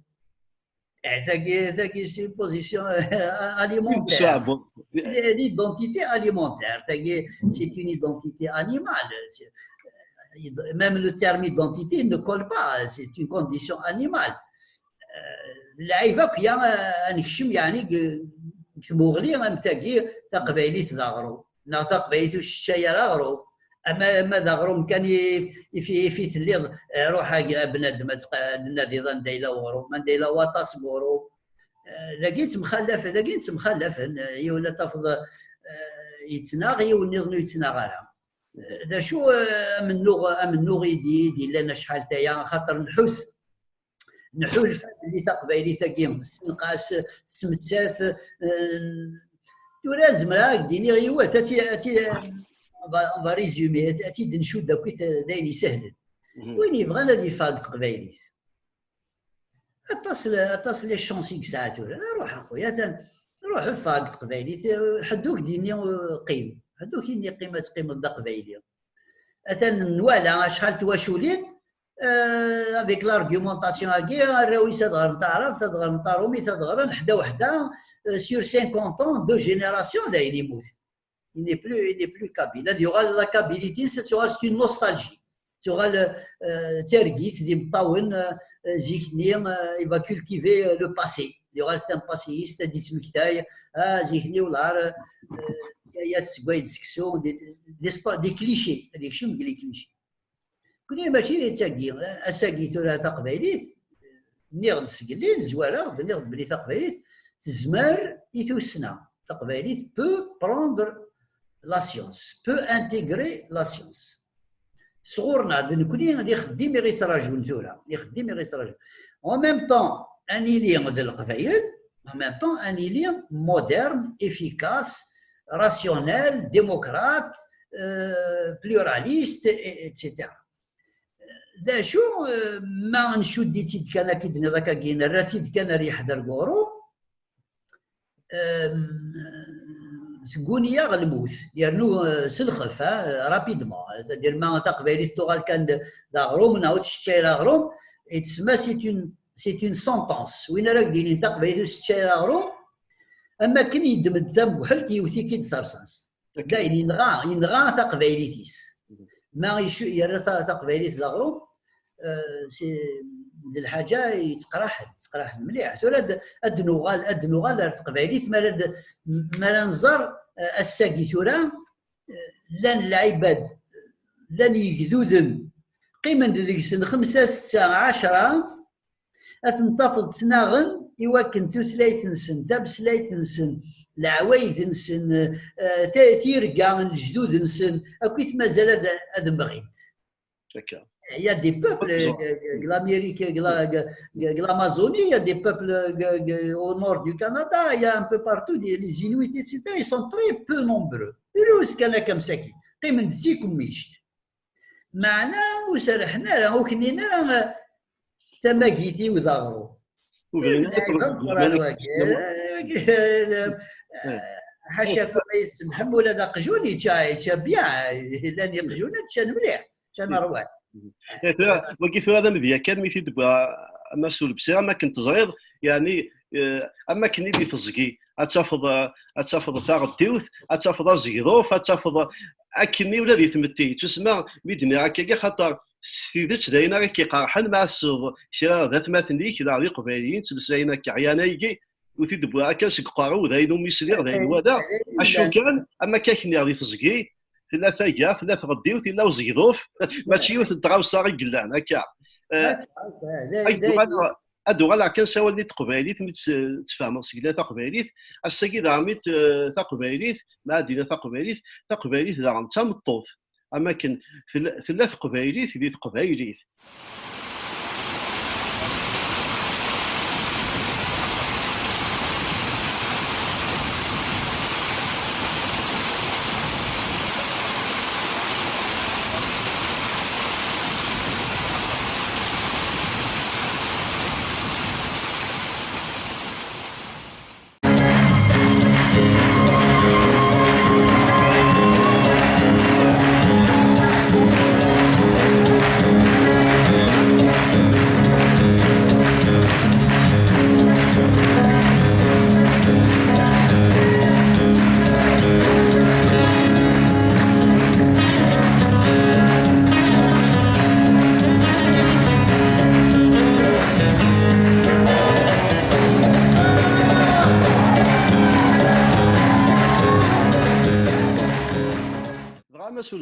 Eh, tagi, tagi, c'est une position, euh, alimentaire. L'identité alimentaire, tagi, c'est une identité animale. Même le terme identité ne colle pas, c'est une condition animale. Lɛib akk ya, ad nekcem, yeɛni, deg tmuɣli am tagi, taqbaylit d aɣrum, neɣ taqbaylit ur teččay ara aɣrum. Ama, ama d aɣrum kan i, i fi, i fi telliḍ, eh, ruḥ a, a bnadem ad tqa-, ad tnadiḍ anda yella uɣrum, anda yella waṭas n uɣrum. Eh, dagi ttemxallaf-, dagi ttemxallafen, eh, yiwen ad tafeḍ, eh, yettnaɣ, yiwen nniḍen ur yettnaɣ ara. Eh, d acu, eh, amennuɣ, amennuɣ i d-, i d-yellan acḥal taya, axaṭer nḥus, nḥulfa belli taqbaylit-agi tessenqas, tettmettat, eh, tura zemreɣ ad k-d-iniɣ yiwet, ad ti-, ad ti-, on va, on va résumer, ad, ad tt-id-ncudd akkit d ayen isehlen. Win yebɣan ad yeffeɣ deg teqbaylit. Aṭas, aṭas les chances i yesɛa tura. Ruḥ a xuya, atan, ruḥ ffeɣ deg teqbaylit, ḥedd ur k-d-yenni, eh, qqim. Ḥedd ur k-yenni qqim ad teqqimeḍ d aqbayli. Atan nwala acḥal n twaculin, euh, avec l'argumentation-agi, arraw-is ad ɣren taɛrabt, ad ɣren tarumit, ad ɣren ḥda weḥda, euh, sur cinquante ans, deux générations, dayen yemmut. Il n'est plus, il n'est plus kabyle. Ad yuɣal la Kabylie-tis, ad tuɣal, c'est une nostalgie. Tuɣal, euh, d targit d imeṭṭawen, euh, zik-nni, euh, il va cultiver, euh, le passé. Yuɣal c'est un passéiste, ad d-yettmektay, ah, zik-nni welɛar, euh, ya, ya tessewway-d seksu, des, des, des clichés, ad yekcem deg les clichés. Kuni mačči d tagi, ass-agi tura taqbaylit, nniɣ-d sgellin, zwareɣ-d, nniɣ-d belli taqbaylit tezmer i tussna. Taqbaylit peut prendre la science, peut intégrer la science. Sɣur-neɣ d nekni d ixeddim i ɣ-ittrajun tura, d ixeddim i ɣ-ittrajun. En même temps, ad nili d Leqbayel, en même temps, ad nili moderne, efficace, rationnel, démocrate, euh, pluraliste, et, et cetera. D acu, euh, ma ncudd-itt-id kan akka i d-nniḍ akkagi, nerra-tt-id kan ar yeḥder ɣur-u, euh, tegguni-yaɣ lmut, yernu, euh, s lxef, ha, rapidement. C'est-à-dire, ma taqbaylit tuɣal kan d, d aɣrum, neɣ ur teččay ara aɣrum, yettsemma c'est une, c'est une sentence. Win ara k-d-yinin taqbaylit ur teččay ara aɣrum, am akken yeddem-d tamegḥelt, yewwet-ik-id s rrṣaṣ. Dayen, yenɣa, yenɣa taqbaylit-is. Ma icu-, yerra ta-, taqbaylit d aɣrum, euh, si-, d lḥaǧa yettqraḥen, yettqraḥen mliḥ. Tura ad, ad nuɣal, ad nuɣal ar teqbaylit, mi ara d-, mi ara nẓer, euh, ass-agi tura, euh, llan lɛibad, llan yegduden, qqimen-d deg-sen xemsa, setta, ɛecra, ad ten-tafeḍ ttnaɣen i wakken tutlayt-nsen, tameslayt-nsen, leɛwayed-nsen, eh, ta-, tirga n lejdud-nsen, akkit mazal ad, ad mɣint. Il y a des peuples, euh, de l'Amérique, de la, de, de l'Amazonie, il y a des peuples, euh, de, au nord du Canada, il y a un peu partout, des, les Inuits, et cetera. Ils sont très peu nombreux. Drus kan akka msakit. Qqimen-d d tikemmict. Meɛna ur serrḥen ara, ur k-nnin ara, eh, tamagit-iw d aɣrum. Ur bnin ara. Ḥaca kum ay tsemḥem, ula d aqjun yečča, yečča bien, llan iqjunen ččan mliḥ, ččan rrwaḥ. Eh, tura, wagi tura d amedya kan, mi t-id-tewwi, a Mass Ulebsir, am akken teẓriḍ, yeɛni, eh, am akken i di teẓgi, ad tafeḍ, eh, ad tafeḍ taɣeddiwt, ad tafeḍ azegḍuf, ad tafeḍ akken i ula di tmetti. Yettusemma mi d-nniɣ akkagi, xaṭer s tidet d ayen ara k-iqerḥen ma tḥesseḍ kra d atmaten-ik, neɣ d iqbayliyen, ttmeslayen akka ɛyan aygi, ur t-id-wwiɣ akka seg uqerru, d ayen umi sliɣ, d ayen walaɣ. Acu kan, am akka k-nniɣ di teẓgi, tella taga, tella tɣeddiwt, yella uzegḍuf, mačči yiwet n tɣawsa i yellan, akka. Eh, ad uɣaleɣ, ad uɣaleɣ kan s awal-nni n teqbaylit, mi tt-, ttfehmeɣ seg la taqbaylit, ass-agi daɣen mi t-, taqbaylit, ma ad d-iniɣ taqbaylit, taqbaylit daɣen d tameṭṭut. Am akken tella, tella teqbaylit di teqbaylit.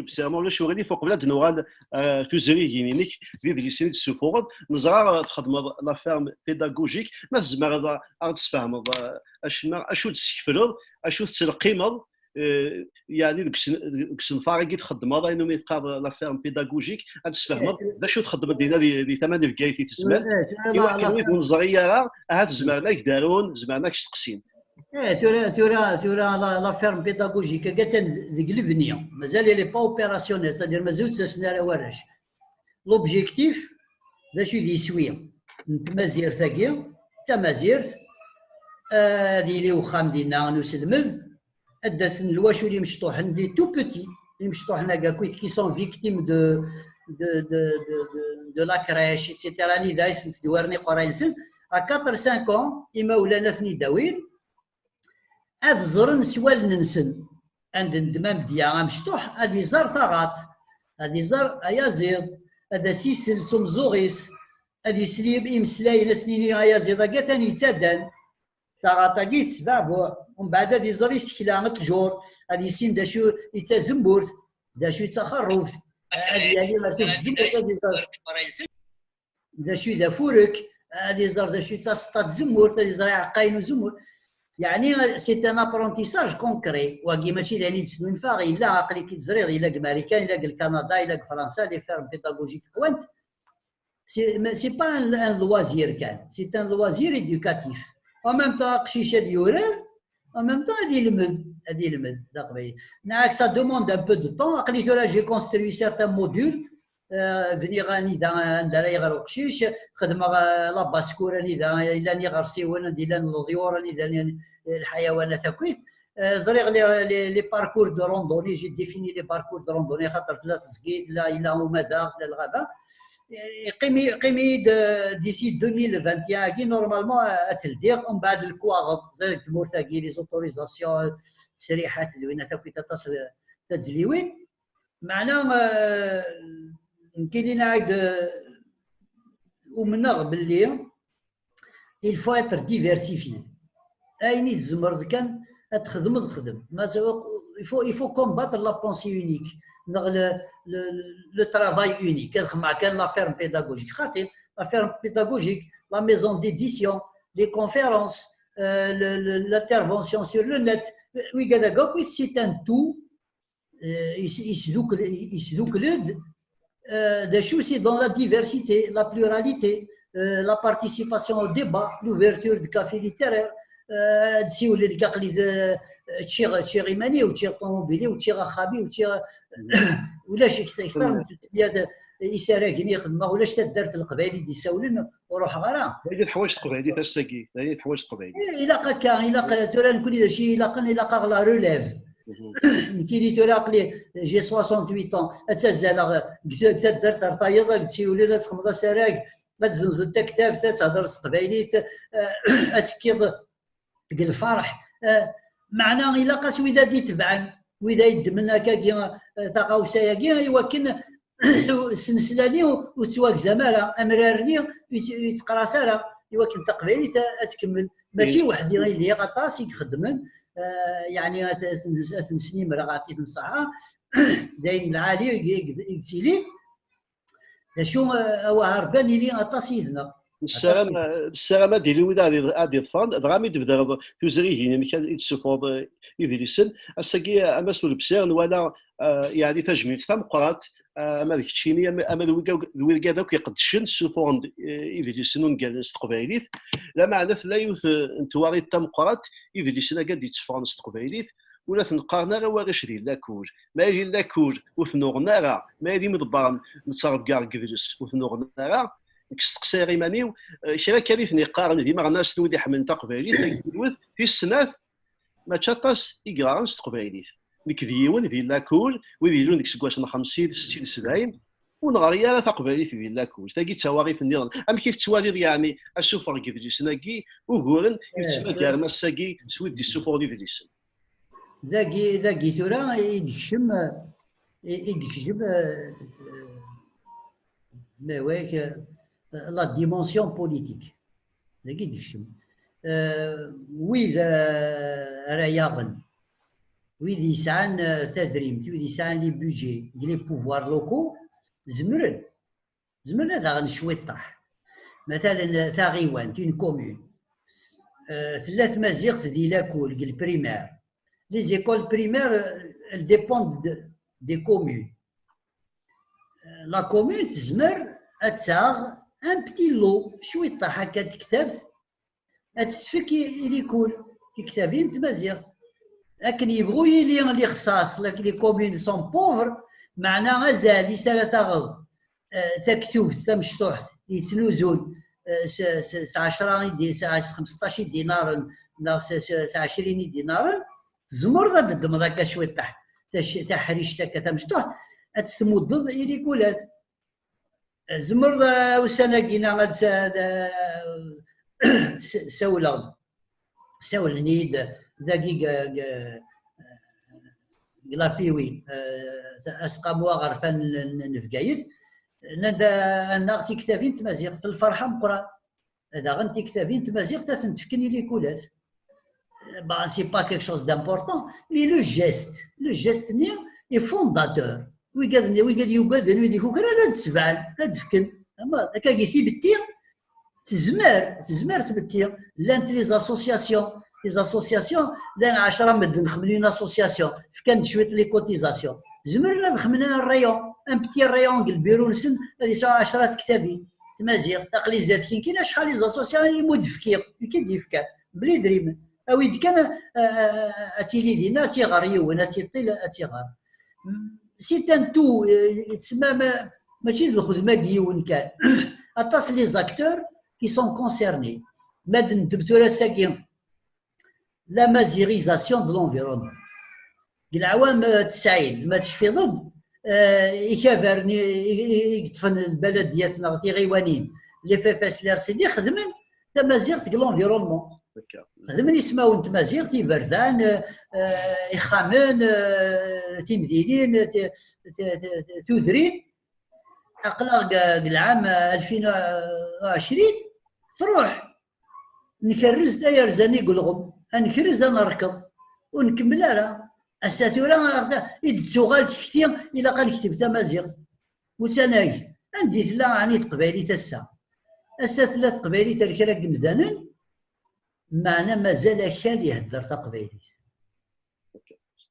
Bessir, ma ulac uɣilif, uqbel ad d-nuɣal, eh, tuzrigin-inek d idlisen i d-tessufuɣeḍ, neẓra, eh, txeddmeḍ la ferme pédagogique. Ma tzemreḍ, eh, ad ɣ-d-tesfehmeḍ, eh, acemma, acu d-tessekfleḍ, acu tettleqqimeḍ, eh, yeɛni deg usen-, deg usenfar-agi txeddmeḍ, ayen umi teqqar la ferme pédagogique, ad d-tesfehmeḍ d acu txeddmeḍ dinna di, di tama n Bgayet i tezmer. Eh, eh, tura la, iwakken la wid ur neẓri ara, ahat zemren ad k-d-arun, zemren ad k-steqsin. Eh, tura, tura, tura la, la ferme pédagogique, akka attan deg lebni. Mazal elle est pas opérationnelle, c'est-à-dire mazal ur ttasen ara warrac. L'objectif, d acu i d yiswi n tmazirt-agi, d tamazirt, eh, ad yili uxxam dinna n uselmed, ad d-asen lwacul imecṭuḥen, les tout petits, imecṭuḥen-agi akkit qui sont victimes de, de, de, de, de, de la crèche, et cetera. Anida i sen-sdewwaren iqerray-nsen, à quatre cinq ans, imawlan ad ten-id-awin, ad ẓren s wallen-nsen. Anda n ddmam d-ya amecṭuḥ, ad iẓer taɣaṭ, ad iẓer ayaziḍ, ad as-isel s umeẓẓuɣ-is, ad isel i imeslayen, ad s-nini ayaziḍ-agi atan yettadan. Taɣaṭ-agi tettbeɛbuɛ. Umbeɛd ad iẓer isekla, ṭṭjur, ad yissin d acu i d tazemmurt, d acu i d taxerrubt, ad yali ɣer sut tzemmurt, ad iẓer d acu i d afurek, ad iẓer d acu i d taseṭṭa n tzemmurt, ad iẓer iɛeqqayen n uzemmur. Yeɛni, c'est un apprentissage concret. Wagi mačči d ayen i d-snunfaɣ, yella, aql-ik i teẓriḍ, yella deg Marikan, yella deg Kanada, yella deg Fransa, les fermes pédagogiques qwant. C'est, mais c'est pas un, un loisir kan, c'est un loisir éducatif. En même temps, aqcic ad yurar, en même temps, ad ilmed, ad ilmed taqbaylit. Neɣ ça demande un peu de temps. Aql-i tura, j'ai construit certains modules, euh, bniɣ anida, anda ara iɣer uqcic, xedmeɣ, euh, la basse-cour anida llan iɣersiwen, anda llan leḍyur, anida llan, euh, lḥayawanat akkit. Euh, ẓriɣ les, les, les parcours de randonnée, j'ai défini les parcours de randonnée, xaṭer tella teẓgi, tella, yella umadaɣ, tella lɣaba. Yeqqim-, yeqqim-iyi-d, euh, d'ici deux mille vingt et un-agi, normalement, euh, ad tt-ldiɣ, umbeɛd lekwaɣeḍ, ẓriɣ deg tmurt-agi, les autorisations, ttesriḥat d winat akkit aṭas n tazliwin. Meɛna, euh, nekkini nɛid, euh, umneɣ belli il faut être diversifié. Ayen i tzemreḍ kan ad txedmeḍ, xdem. Ma z-, il faut, il faut combattre la pensée unique, neɣ le, le, le, le travail unique. Ad xedmeɣ kan la ferme pédagogique. Xaṭi, la ferme pédagogique, la maison d'édition, les conférences, euh, le, le, l'intervention sur le net. Wigad akk, c'est un tout. Euh, is-, isdukkel-, isdukkel-d, euh, d acu, c'est dans la diversité, la pluralité, euh, la participation au débat, l'ouverture de cafés littéraires, euh, ad siwlen deg aql-i, euh, ččiɣ, ččiɣ iman-iw, ččiɣ ṭumubil-iw, ččiɣ axxam-iw, ččiɣ, ulac kter, kter n tmeyya isaragen i xedmeɣ, ulac taddart n Leqbayel i d-isawlen, ur ruḥeɣ ara. D ayen i teḥwaǧ teqbaylit ass-agi, d ayen i teḥwaǧ teqbaylit. Eh, ilaq akka, ilaq, tura nekkni d acu i ilaqen, ilaq-aɣ la relève. Nekkini tura aql-i, j'ai soixante-huit ans, ad ttazzaleɣ deg ta-, deg taddart ar tayeḍ, ad tsiwlin, ad txedmeḍ asarag, ad zenzen taktabt, ad thedreḍ s teqbaylit, eh, ad tekkiḍ deg lferḥ. Eh, meɛna ilaq-as wid ad d-itebɛen, wid ay yeddmen akkagi, eh, taɣawsa-agi, i wakken snesla-nni ur tettwagzam ara, amrar-nni ur yett-, ur yettqeras ara, i wakken taqbaylit ad tkemmel. Mačči weḥd-i i lliɣ, aṭas i ixeddmen, eh, yeɛni ad, ad, ad ten-snimreɣ, ɛṭit n ṣṣeḥḥa, d ayen lɛali i, i, i yettili. D acu, eh, awah Rebbi ad nili aṭas yid-neɣ. Nessaram, nessaram ad d-ilin wid ad, ad iḍefren, dɣa mi d-tebder tuzrigin-inek i d-tessuffɣeḍ, eh, idlisen. Ass-agi, a Mass Ulebsir, nwala, eh, yeɛni tajmilt tameqqrant, eh, ama d keččini, ama, ama d wigad, d wigad akk iqeddcen, ssufuɣen-d, eh, idlisen ungalen s teqbaylit. Lameɛna tella yiwet, eh, n twaɣit tameqqrant, idlisen-agi ad d-itteffɣen s teqbaylit, ur la ten-qqaren ara warrac di lakul. Ma yili lakul ur ten-uɣen ara, ma yili imḍebbren nettrebga deg idles ur ten-uɣen ara, nekk steqsayeɣ iman-iw, eh, kra kan i ten-iqqaren d imeɣnasen, wid iḥemmlen taqbaylit, tagi yiwet, tis snat, mačči aṭas i yeɣran s teqbaylit. Nekk d yiwen di lakul, wid ilun deg iseggasen xemsin, settin, sebɛin, ur neɣri ara taqbaylit di lakul. Tagi d tawaɣit nniḍen. Amek i tettwaliḍ yeɛni asuffeɣ n yidlisen-agi uguren i tettmagarem ass-agi s wid d-issufuɣen idlisen? Dagi, dagi tura i d-ikcem, i, i d-ikcem, eh, ma wak, eh, la dimension politique. Dagi i d-ikcem. Eh, wid, eh, ara yaɣen, wid yesɛan eh, tadrimt, wid yesɛan les budgets, les pouvoirs locaux, zemren. Zemren ad aɣen cwiṭṭaḥ. Matalen, eh, taɣiwant, une commune. Eh, tella tmaziɣt di lakul, deg le primaire. Les écoles primaires, eh, elles dépendent de, des communes. Eh, la commune tezmer ad taɣ un petit lot, cwiṭṭaḥ akka n tektabt, ad tt-tefk i, i likul, tiktabin n tmaziɣt. Akken yebɣu yili lixṣaṣ, les communes sont pauvres, meɛna azal-is ara taɣeḍ, eh, taktubt tamecṭuḥt yettnuzun, eh, s, s, s ɛecra i di-, s, s xemseṭṭac idinaren neɣ s, s, s ɛecrin idinaren, tzemreḍ ad d-ddmeḍ akka cwiṭṭaḥ, tac-, taḥrict akka tamecṭuḥt, ad tt-tmuddeḍ i likulat. Tzemreḍ, eh, ussan-agi-na ad s-, ad, eh, s-, sawleɣ-d. Sawlen-iyi-d dagi deg, deg, deg Lapiwi, eh, aseqqamu aɣerfan n, n, n Bgayet. Nnan-d, eh, annaɣ tiktabin n tmaziɣt, lferḥ ameqqran. Daɣen tiktabin n tmaziɣt ad tent-fken i likulat. Bah, c'est pas quelque chose d'important, mais le geste, le geste-nni est fondateur. Wigad-nni, wigad yugaden, wid ikukran, ad d-tebɛen, ad d-fken. Ama, akkagi tibetti, tezmer, tezmer tbetti. Llant les associations, les associations, llan ɛecra medden xedmen une association, fkan-d cwiṭ les cotisations. Zemren ad xedmen un rayon, un petit rayon deg lbiru-nsen, ad yesɛu ɛecra tektabin. Tmaziɣt, aql-i zdat-k kan acḥal les associations i mu d-fkiɣ, nekk i d-yefkan, mebla idrimen. Awi-d kan, a, a, a, ad tili dinna, ad tt-iɣer yiwen, ad tt-iṭṭil, ad tt-iɣer. C'est un tout, eh, tsemma ma-, mačči d lxedma n yiwen kan. Aṭas les acteurs qui sont concernés. Ma d-neddem tura ass-agi, la mazirisation de l'environnement. Deg leɛwam, eh, tesɛin, ma tecfiḍ-d, eh, ikabaren i, i, i yeṭṭfen lbaladiyat neɣ tiɣiwanin, les F F S, les R C D, xedmen tamaziɣt deg l'environnement. Xedmen ismawen n tmaziɣt, iberdan, eh, eh, ixxamen, eh, timdinin, ti-, ti-, ti-, ti-, tudrin. Aql-aɣ deg, deg lɛam alfin u ɛecrin, truḥ. Nkerrez tayerzan i yelɣem, ad nekrez, ad nerkeḍ, ur nkemmel ara. Ass-a tura, aɣ-, i d-tettuɣal tekti, ilaq ad nekteb tamaziɣt. Uttan-agi, anda i tella ɛni teqbaylit ass-a? Ass-a tella teqbaylit ar kra n yemdanen, meɛna mazal akal ihedder taqbaylit.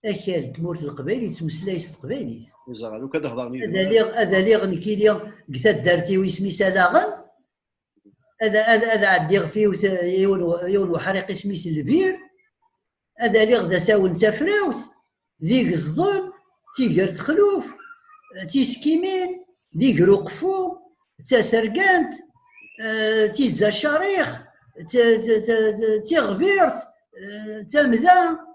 Akal n tmurt n Leqbayel yettmeslay s teqbaylit. Ur ẓriɣ, lukan ad hedren yid-, ad aliɣ, ad aliɣ nekkini deg taddart-iw isem-is Alaɣen, ad, ad, ad ɛeddiɣ f yiwet, yiwen, yiwen uḥriq isem-is Lbir, ad aliɣ d asawen n Tafrawt, d Igeẓden, d Tiger Texluf, d Tiskimin, d Iger Uqfu, d Tasergant, eh, d Tizza Carix, d, d, d, d, d Tiɣbirt, eh, d Tamda,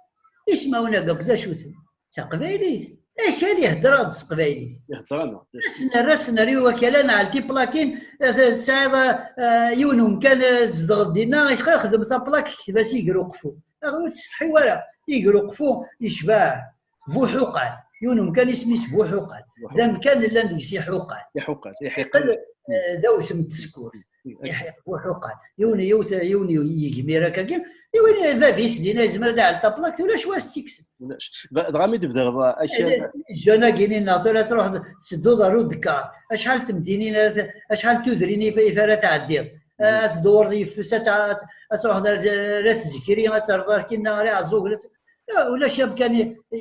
ismawen-agi akk d acu-ten? D taqbaylit. Akal ihedder-aɣ-d s teqbaylit. Ihedder-aneɣ-d. Ad s-nerr, ad s-nerr i wakal, ad nɛell tiplakin, eh, tesɛiḍ, eh, yiwen umkan, eh, tzedɣeḍ dinna, ixdem taplak, tekteb-as Iger Uqfu. Aɣ ur tsetḥi wara. Iger Uqfu yecbeḥ Buḥuqal. Yiwen umkan isem-is Buḥuqal. D amkan llan deg-s iḥuqal. Iḥuqal, iḥiqel. Iḥiqel, eh, d awtem n tsekkurt. Iḥiq Buḥuqal. Yiwen, yiwet, yiwen yegmir akkagi. Yiwen bab-is dinna yezmer ad iɛell taplakt, ulac wa s-tt-ikksen. Ulac. D-, dɣa mi d-tebdiḍ akal. Jeunes-agi-nni neɣ tura truḥ tedduḍ ɣer udekkar. Acḥal n temdinin ara t-, acḥal n tudrin i f-, i f-, ara tɛeddiḍ? Ad tdewreḍ yeffes, ad tɛ-, ad tṛuḥeḍ ar, ar At Zikri, ad terreḍ ar kinna, ar Iɛeẓẓugen, ad t-, ulac amkan i, i,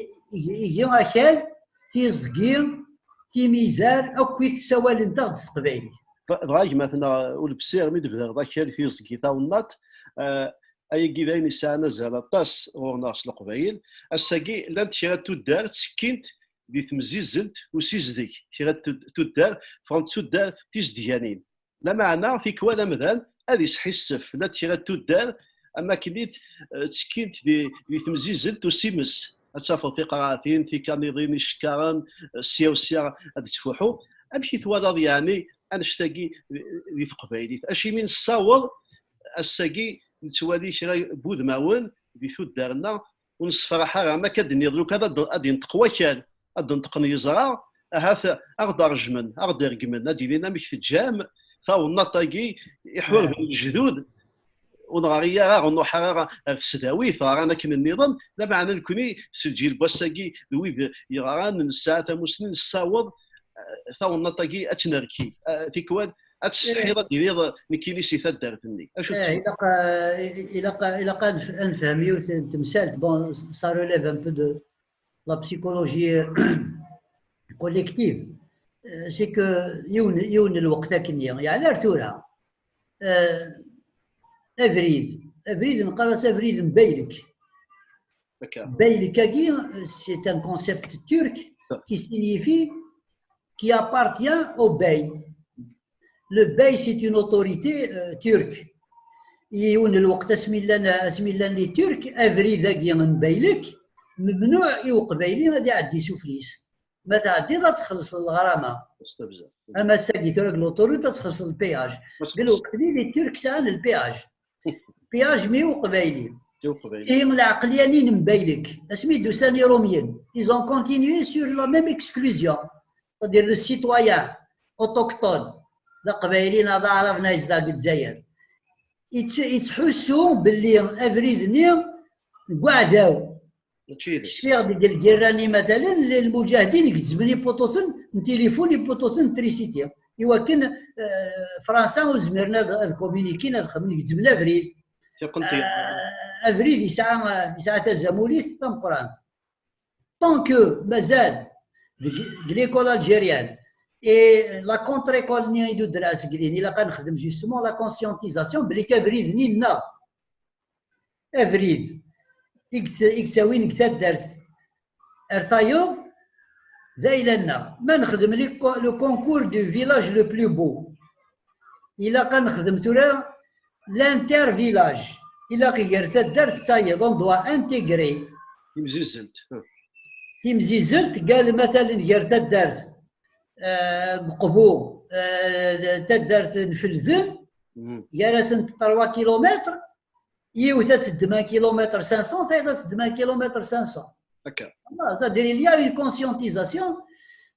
igi akal, tiẓgi, timizar, akk i tessawalent-aɣ-d s teqbaylit. Dɣa gma-tneɣ Ulebsir, mi d-tebdiḍ akal, tiẓgi, tawennaṭ, eh, ayagi d ayen yesɛan azal aṭas ɣur-neɣ s Leqbayel. Ass-agi, llant kra n tuddar ttekkint di temzizzelt usizdeg, kra n tud-, tuddar, ffɣent tuddar tizedganin. Lameɛna, tikwal amdan ad isḥissef, llant kra n tuddar, am akken i d-, eh, ttekkint di, di temzizzelt usimes. Ad tafeḍ tiqraɛtin, tikaniḍin, icekkaren, eh, sya u sya ad d-ttfuḥu. Amek i twalaḍ, yeɛni, annect-agi di, di teqbaylit? Acimi nessaweḍ ass-agi nettwali kra n wudmawen di tuddar-nneɣ ur nessefraḥ ara, am akka d-tenniḍ, lukan ad, ad d-, ad d-inṭeq wakal, ad d-nṭeqen yeẓra, ahat ad ɣ-d-rejmen, ad ɣ-d-iregmen, ad d-inin amek teǧǧam tawennaṭ-agi iḥurben lejdud, ur nɣari ara, ur nruḥ ara ɣer tesdawit, ɣran akken nniḍen, lameɛna nekkni s lǧil n wass-agi d wid yeɣran, nesɛa tamussni, nessaweḍ, eh, tawennaḍt-agi ad tt-nerki. Eh, tikwal ad tessetḥiḍ ad d-tiniḍ nekkini si taddart-nni. Acu eh, tettwaliḍ? Ilaq, eh, ilaq, ilaq ad nef-, ad nefhem yiwet n temsalt. Bon, ça relève un peu de la psychologie collective. Eh, c'est que yiwen, yiwen n lweqt akkenni, yeɛni ar tura, eh, abrid, abrid neqqar-as abrid n Baylek. Baylek-agi, c'est un concept turc qui signifie qui appartient au bey. Le bey, c'est une autorité, euh, turque. Yiwen n lweqt asmi llan, asmi llan les Turcs, abrid-agi n Baylek, memnuɛ i uqbayli ad iɛeddi suflis. Ma tɛeddiḍ ad txellṣeḍ lɣrama. Ama ass-agi tura deg l'autoroute ad txellṣeḍ le péage. Deg lweqt-nni les Turcs sɛan le péage. Péage mi uqbayli. Ihi lɛeqliyanin n Baylek, asmi d-usan Irumyen, ils ont continué sur la même exclusion. C'est-à-dire le citoyen autochtone, d aqbayli neɣ d aɛrab neɣ yezdeɣ deg Lezzayer, yettḥussu belli abrid-nni deg uɛdaw. Cfiɣ deg lgirra-nni, matalen, lmuǧahedin gezzmen ipuṭuten n tilifun, ipuṭuten n trisiti, iwakken, eh, Fransa ur zmiren ad, ad communiquin, ad xedmen, gezzmen abrid. Eh, abrid yesɛa, yesɛa tazamulit tameqqrant. Tant que mazal deg, deg l'école algérienne et la contre-école-nni i d-udreɣ seg din, ilaq ad nexdem justement la conscientisation belli abrid-nni nneɣ. Abrid i yett-, i yettawin deg taddart ar tayeḍ d ayla-nneɣ. Ma nexdem le co-, le concours du village le plus beau, ilaq ad nexdem tura l'inter-village. Ilaq gar taddart d tayeḍ, on doit intégrer. Timzizzelt. Timzizzelt, gal matalen gar taddart, eh, Qbu, eh, taddart n Felden, gar-asent trois kilomètres, yiwet ad teddem un kilomètre cinq cents, tayeḍ ad teddem un kilomètre cinq cents. Voilà, c'est-à-dire, il y a une conscientisation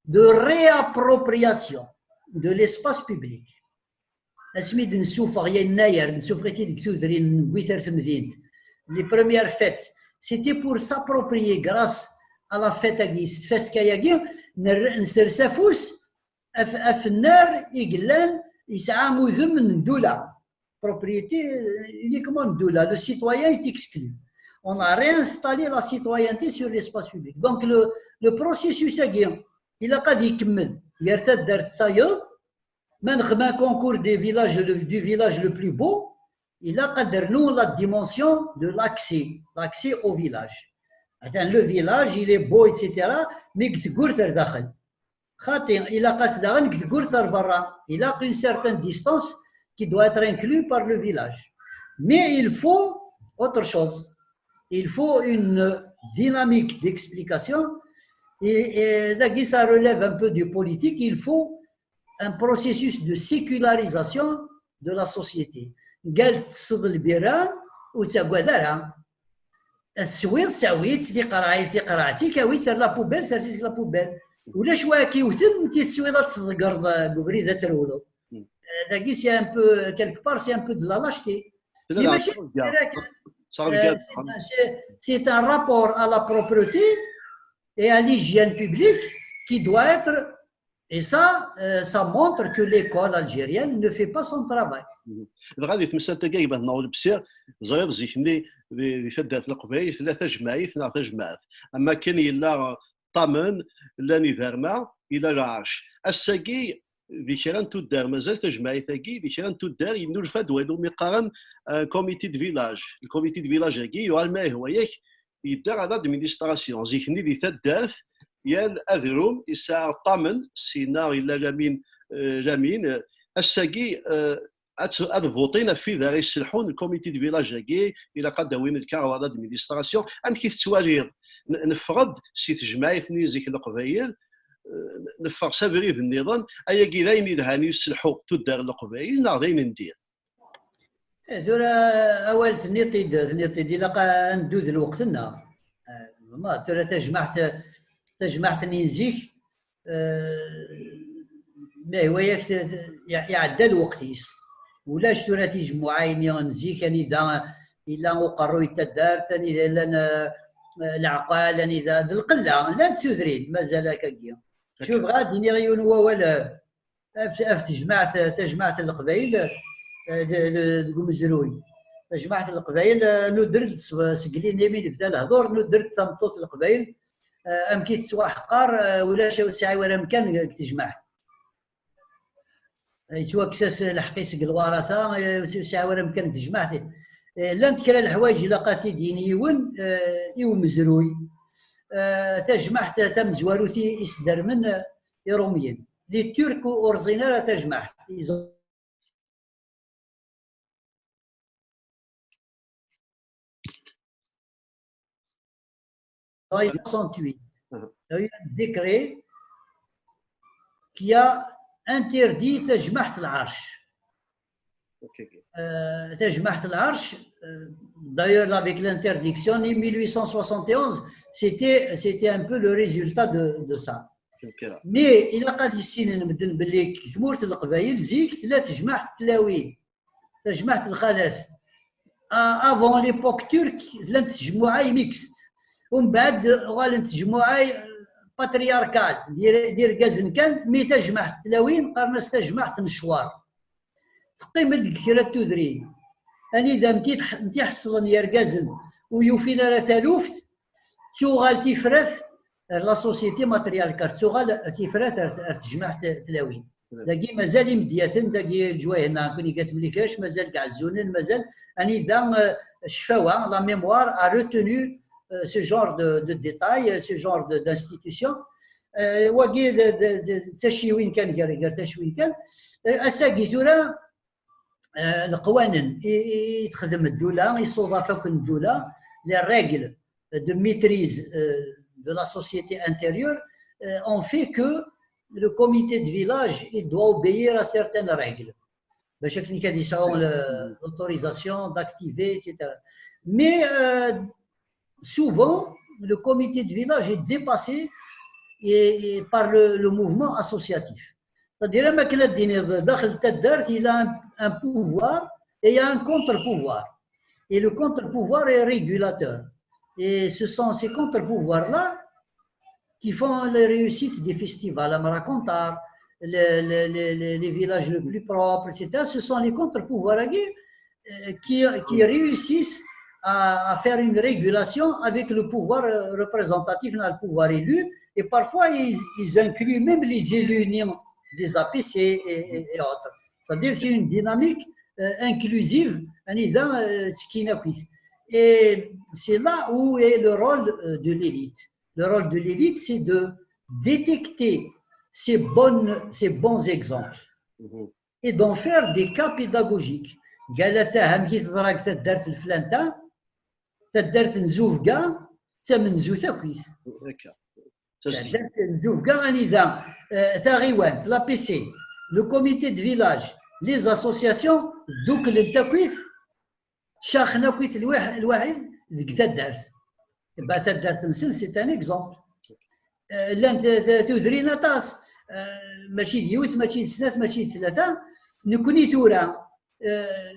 de réappropriation de l'espace public. Asmi d-nessufeɣ yennayer, nessufeɣ-it-id deg tudrin, newwi-t ar temdint. Les premières fêtes, c'était pour s'approprier, grâce à la fête-agi, s tfaska-agi, ner-, nsers afus af-, afennar i yellan yesɛa udem n ddula. Propriété, euh, uniquement n ddula. Le citoyen est exclu. On a réinstallé la citoyenneté sur l'espace public. Donc le, le processus-agi, ilaq ad ikemmel gar taddart d tayeḍ, ma nexdem un concours des villages, le, du village le plus beau, ilaq ad d-nernu la dimension de l'accès, l'accès au village. Atan le village, il est beau, et cetera, mais deg tgurt ar daxel. Xaṭi, ilaq-as daɣen deg tgurt ar berra. Ilaq une certaine distance qui doit être inclue par le village. Mais il faut autre chose. Il faut une dynamique d'explication. Et, et dagi, ça relève un peu du politique. Il faut un processus de sécularisation de la société. Gal tesseḍ lbira, ur ttagad ara. Teswiḍ, tawi-tt, tiqerɛit, tiqerɛet-ik, awi-tt ar la poubelle, sers-itt deg la poubelle. Ulac wa k-iwten, mi teswiḍ ad tḍeggreḍ, eh, deg ubrid ad trewleḍ. Hmm. Eh, dagi, c'est un peu, quelque part, c'est un peu de la lâcheté. Mais mačči d tira kan. Euh, c'est, c'est, c'est un rapport à la propreté et à l'hygiène publique qui doit être, et ça, euh, ça montre que l'école algérienne ne fait pas son travail. Mhm. Dɣa di temsalt-agi, gma-tneɣ Ulebsir, ẓriɣ zik-nni di, di taddart n Leqbayel tella tajmaɛit neɣ tajmaɛt. Am akken yella Ṭamen, llan iderma, yella lɛerc. Ass-agi, di kra n tuddar, mazal tajmaɛit-agi, di kra n tuddar, yennulfa-d wayen umi qqaren, euh, comité de village. Le comité de village-agi, yuɣal ma ihwa-yak, yedda ɣer l'administration. Zik-nni di taddart, yal adrum yesɛa ṭṭamen, sina yella Lamin, euh, Lamin, euh, ass-agi, euh, ad, ad votin ɣef wid ara yesselḥun le comité de village-agi, ilaq ad d-awin lkaɣeḍ à l'administration. Amek i tettwaliḍ? N-, neffeɣ-d si tejmaɛit-nni zik n Leqbayel, eh, neffeɣ s abrid nniḍen, ayagi d ayen yelhan i yesselḥu tuddar n Leqbayel neɣ d ayen n dir? Eh, tura awal tenniḍ-t-id, tenniḍ-t-id, ilaq ad neddu d lweqt-nneɣ. Eh, ma tura tajmaɛt, tajmaɛt-nni n zik, eh, ma ihwa-yak, te-, te-, iɛ-, iɛedda lweqt-is. Ulac tura tijemmuɛin n zik, anida yella uqerruy n taddart, anida llan, eh, leɛqal, anida d lqella, llant tudrin, mazal akkagi. Cuf, bɣiɣ ad d-iniɣ yiwen wawal, eh, ɣef, ɣef tejmaɛt, tajmaɛt n Leqbayel, eh, de-, de-, deg umezruy. Tajmaɛt n Leqbayel, eh, nuder-d s-, seg lini mi nebda lehdur, nuder-d tameṭṭut n Leqbayel, eh, amek i tettwaḥqer, eh, ulac, ur tesɛi ara amkan deg tejmaɛt. Yettwakkes-as lḥeqq-is seg lwarata, eh, ur tesɛi ara amkan deg tejmaɛt. Eh, llant kra n leḥwayeǧ ilaq ad t-id-yini yiwen, eh, i umezruy. Eh, tajmaɛt tamezwarut i, i sdermen, eh, Iṛumyen. Les Turcs ur, ur ẓin ara tajmaɛt. Ils ont soixante-huit. Il y a eu un décret qui a interdit tajmaɛt n lɛerc. Euh, tajmaɛt n lɛerc, euh, d'ailleurs, avec l'interdiction, en mille huit cent soixante et onze, c'était, c'était un peu le résultat de, de ça. Mais ilaq ad issinen medden belli deg tmurt n Leqbayel zik tella tejmaɛt n tlawin, tajmaɛt n lxalat. Ah, avant l'époque turque, llant tjemmuɛay mixte. Umbeɛd uɣalent tjemmuɛay, euh, patriarcal, d ir-, d irgazen kan, mi tajmaɛt n tlawin qqaren-as tajmaɛt n ccwar. Teqqim-d deg kra n tudrin. Anida m-t-id-, m-t-iḥeṣlen yergazen ur yufin ara taluft, tuɣal tifrat ar la société matriarcale, tuɣal tifrat ar, ar tejmaɛt tlawin. Dagi mazal imedyaten, dagi leǧwayeh-nneɣ nekkni deg At Mlikac, mazal deg Ɛezzunen, mazal anida, euh, ccfawa, la mémoire a retenu, euh, ce genre de, de détail, euh, ce genre de, d'institution. Euh, wagi d, d, d, d taciwin kan, gar, gar taciwin kan. Euh, ass-agi tura, euh, leqwanen i, i, i texdem ddula, isuḍaf akk n ddula, les règles de maîtrise, euh, de la société intérieure, euh, ont fait que le comité de village, il doit obéir à certaines règles. Bac akken ad yesɛu le, l'autorisation d'activer, et cetera. Mais, euh, souvent, le comité de village est dépassé et, et par le, le mouvement associatif. C'est-à-dire, am akken ad d-tiniḍ, daxel n taddart, il a un, un pouvoir et il y a un contre-pouvoir. Et le contre-pouvoir est régulateur. Et ce sont ces contre-pouvoirs-là qui font les réussites des festivals, à Maracontar, les, les, les, les, les villages les plus propres, et cetera. Ce sont les contre-pouvoirs, euh, qui, qui réussissent à, à faire une régulation avec le pouvoir, euh, représentatif, le pouvoir élu. Et parfois, ils, ils incluent même les élus des A P C et, et, et autres. C'est-à-dire, c'est une dynamique, euh, inclusive, anida, euh, ttekkin akk-it. Et c'est là où est le rôle, euh, de l'élite. Le rôle de l'élite, c'est de détecter ces bonnes, ces bons exemples et d'en faire des cas pédagogiques. قالت: "ها مشي تضرب في الدرس الفلاني، في الدرس نزوف كاع، تمنزو تاكويت." D'accord. Taddart n Zufga, anida, euh, taɣiwant, l'A P C, le comité de village, les associations, ddukklen akk-it, caxen akk-it lwaḥ-, lwaḥid deg taddart. Ba taddart-nsen, c'est un exemple. Euh, llant, euh, tudrin aṭas. Euh, mačči d yiwet, mačči d snat, mačči d tlata. Nekkni tura, euh,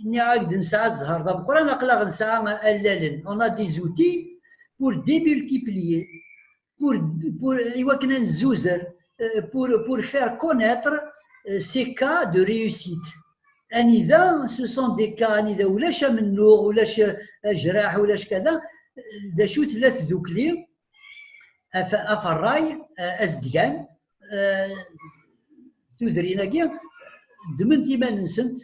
nniɣ-ak-d nesɛa zzher d ameqqran, aql-aɣ nesɛa allalen. On a des outils pour démultiplier, pour, pour, i wakken ad nezzuzer, euh, pour, pour faire connaître, euh, ces cas de réussite. Anida, ce sont des cas, anida ulac amennuɣ, ulac ajraḥ, ulac kada, euh, d acu tella tdukli, af-, aferray, euh, azedgan, euh, tudrin-agi, ddment iman-nsent,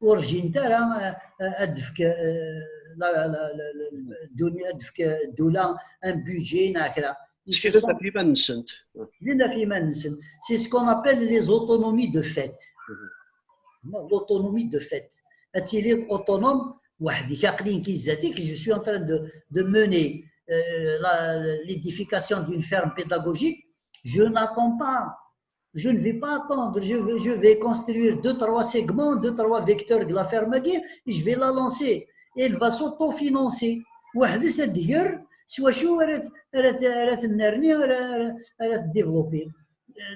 ur rjint ara, euh, euh, ad d-tefk, euh, la, la, la, la, dduni-, ad d-tefk ddula un budget neɣ kra. Ils se sont ɣef iman-nsent. Ɣef iman-nsent. C'est ce qu'on appelle les autonomies de fait. L'autonomie de fait. Ad tiliḍ autonome, weḥd-k, aql-i nekk i zdat-k, je suis en train de, de mener, euh, la, l'édification d'une ferme pédagogique. Je n'attends pas, je ne vais pas attendre, je vais, je vais construire deux, trois segments, deux, trois vecteurs de la ferme et je vais la lancer. Et elle va s'autofinancer. Weḥd-s ad d-tger s wacu ara t-, ara t-, ara tennerni, ara, ara, ara t-développer.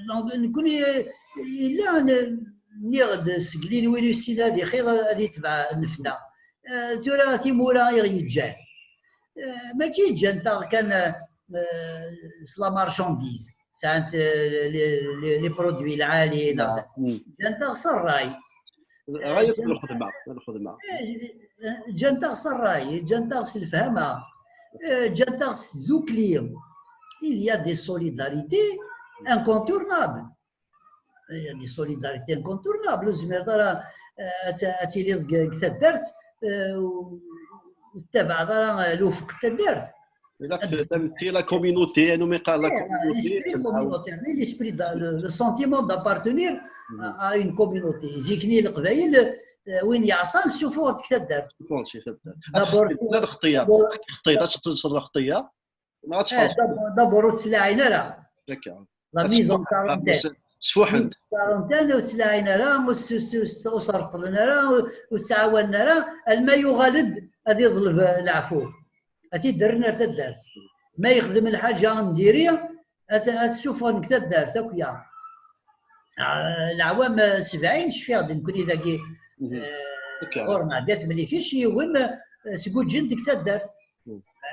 Donc, nekkni, euh, yella, euh, Nniɣ-d seg Linwin Ussin ad ixir ad itbeɛ nnefta. Eh, tura timura i ɣ-yeǧǧan. Eh, mačči ǧǧant-aɣ kan, eh, s la marchandise. Sɛant, eh, les, les, les produits lɛali, neɣ sa-, ǧǧant-aɣ s ṛṛay. Ṛṛay akked lxedma, lxedma. Eh, ǧǧant-aɣ s ṛṛay, ǧǧant-aɣ s lefhama, eh, ǧǧant-aɣ s tdukli. Il y a des solidarités incontournables. Il y a des solidarités incontournables. Ur tezmireḍ ara, eh, ad t-, ad tiliḍ deg, deg taddart, eh, u-, ur tettabaɛeḍ ara, eh, lufeq n taddart. La, la communauté, anu mi qqar la communauté, l'esprit communautaire, l'esprit de, le, le sentiment d'appartenir à, à une communauté. Zik-nni Leqbayel, eh, win yeɛṣan, ssufuɣ-t deg taddart. Ssufuɣ-t si taddart. D'abord, la lxeṭṭiya. Lxeṭṭiya, ad teṭṭseḍ lxeṭṭiya. Neɣ ad tferṣeḍ. D'abord, ur ttlaɛin ara. La mise en quarantaine. Sfuḥent. Quarantaine, ur ttlaɛin ara, ur s-, ur s-, ur s-reṭṭlen ara, ur, ur ttɛawanen ara, alma yuɣal-d ad iḍleb, eh, leɛfu. Ad t-id-rren ar taddart. Ma yexdem lḥaǧa n diri, ad, ad t-ssuffɣen deg taddart akk ya. Ah, leɛwam, eh, sebɛin, cfiɣ-d nekkni dagi, eh, ɣur-neɣ d At Mlikec, yiwen, eh, sguǧǧen deg taddart.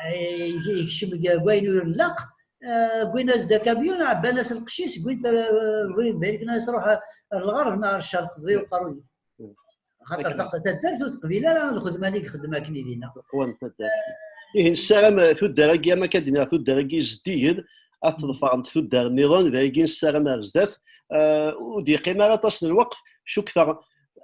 Eh, yekcem deg, deg wayen ur nlaq, eh, wwin-as-d akamyun, ɛebban-as lqecc-is, wwin-t, eh, wwin-t, bayen kan as-ruḥ ar lɣerb neɣ ar ccerq, d uqerruy. Xaṭer taddart ur teqbil ara lxedma-nni i ixeddem akken i dinna. Qwan taddart. Ihi nessaram, eh, tuddar-agi, am akka d-nniɣ, tuddar-agi zeddigen, ad tḍefrent tuddar nniḍen, d ayagi nessaram ar zdat. Eh, ur d-yeqqim ara aṭas n lweqt, cukkteɣ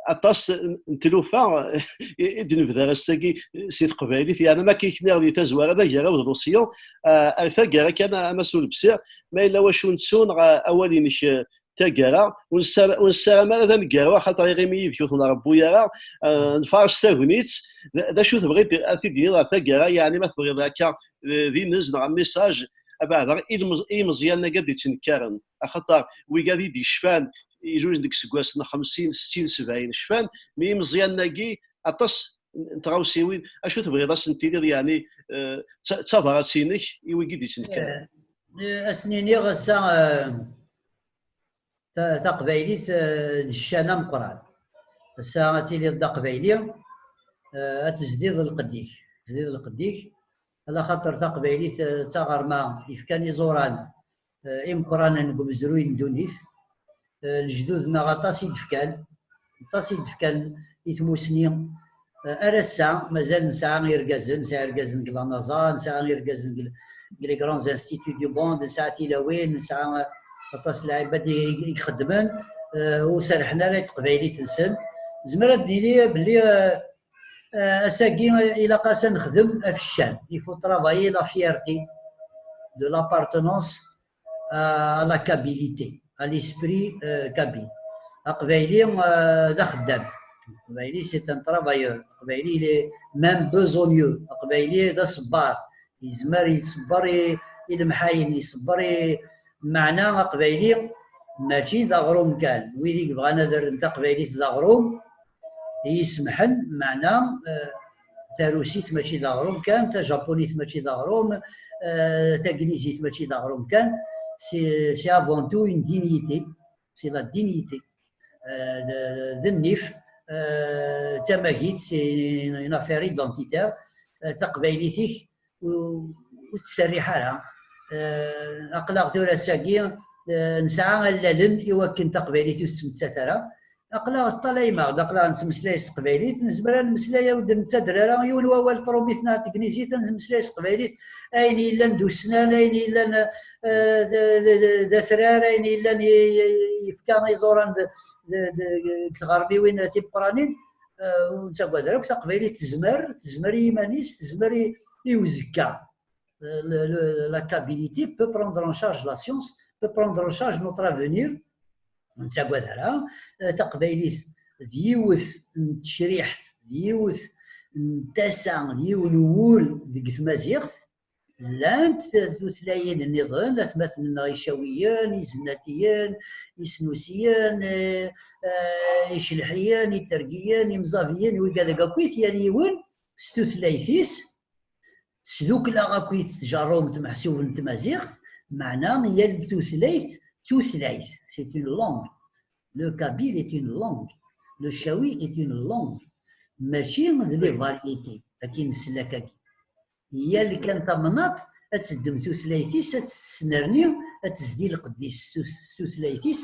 aṭas n, n tlufa i, i d-nebder ass-agi si teqbaylit, yeɛni ma akka i k-nniɣ di tazwara d agarraw d Lusyan, eh, ar taggara kan a Mass Ulebsir, ma yella wacu nettu neɣ awal-inek, eh, taggara, ur nessar-, ur nessaram ara d aneggaru, axaṭer iɣimi yid-k ur t-nṛebbu ara, eh, nfaṛes tagnit, d, d acu tebɣiḍ ad t-id-tiniḍ ɣer taggara, yeɛni ma tebɣiḍ akka, eh, d inez neɣ message, abeɛda, i lmez-, i yimeẓyanen-agi ad d-ittnekkaren, axaṭer wigad i d-yecfan, ilulen deg iseggasen n xemsin, settin, sebɛin, cfan, mi imeẓyanen-agi aṭas n, n tɣawsiwin, acu tebɣiḍ ad sen-tiniḍ, yeɛni, eh, d ta-, d tabrat-inek i wigi d-ittnekkaren? Eh, eh, ad sen-iniɣ ass-a, eh, ta-, taqbaylit, eh, d ccan ameqqran. Ass-a ad tiliḍ d aqbayli, eh, ad tezdiḍ lqedd-ik. Tezdiḍ lqedd-ik, ala xaṭer taqbaylit, eh, d taɣerma yefkan iẓuran, eh, imeqqranen deg umezruy n ddunit. Eh, lejdud-nneɣ aṭas i d-fkan, aṭas i d-fkan i tmusni. Eh, ar ass-a, mazal nesɛa irgazen, nesɛa irgazen deg la NASA, nesɛa irgazen deg, deg les grands instituts du monde, nesɛa tilawin, nesɛa aṭas n lɛibad i, i ixeddmen, eh, ur serrḥen ara i teqbaylit-nsen. Nezmer ad d-nini belli, eh, eh, ass-agi ilaq-as ad nexdem ɣef ccan. Il faut travailler la fierté de l'appartenance à la kabilité, à l'esprit, euh, kabyle. Aqbayli, euh, d axeddam. Aqbayli, c'est un travailleur. Aqbayli, il est même besogneux. Aqbayli d aṣebbar. Yezmer yeṣebber i, i lemḥayen, yeṣebber i, meɛna aqbayli mačči d aɣrum kan. Wid i yebɣan ad rren taqbaylit d aɣrum, i yi-semḥen, meɛna, eh, tarusit mačči d aɣrum kan, tajapunit mačči d aɣrum, eh, taglizit mačči d aɣrum kan, c'est, c'est avant tout une dignité, c'est la dignité. Eh, d, d nnif, eh, d tamagit, c'est une affaire identitaire. Eh, taqbaylit-ik ur, ur tettserriḥ ara. Eh, aql-aɣ tura ass-agi, eh, nesɛa allalen i wakken taqbaylit ur tettmettat ara. Aql-aɣ ṭṭalayem-aɣ-d, aql-aɣ nettmeslay s teqbaylit, nezmer ad nemmeslay, ur d-nettader ara yiwen wawal n trumit neɣ n tegnizit, ad nemmeslay s teqbaylit, ayen yellan d ussnan, ayen yellan, eh, d, d, d, d atrar, ayen yellan y-, y-, yefka iẓuran d, d, d, deg tɣermiwin timeqqranin, eh, ur nettagad ara akk, taqbaylit tezmer, tezmer i yiman-is, tezmer i, i uzekka. Le, le, la kabilité peut prendre en charge la science, peut prendre en charge notre avenir. Ur nettagad ara. Eh, taqbaylit d yiwet n tecriḥt, d yiwet n tasa, d yiwen n wul deg tmaziɣt. Llant tutlayin nniḍen, atmaten-nneɣ icawiyen, izennatiyen, isnusiyen, eh, eh, icelḥiyen, itergiyen, imẓabiyen, wigad akkit, yal yiwen s tutlayt-is, sdukleɣ akkit tjerrumt meḥsub n tmaziɣt, meɛna yal tutlayt d tutlayt, c'est une langue. Le kabyle est une langue. Le chaoui est une langue. Mačči d les variétés, akken neslak-agi. Yal kan tamnaḍt ad teddem tutlayt-is, ad tt-tesnerni, ad tezdi lqedd-is s tus-, s tutlayt-is,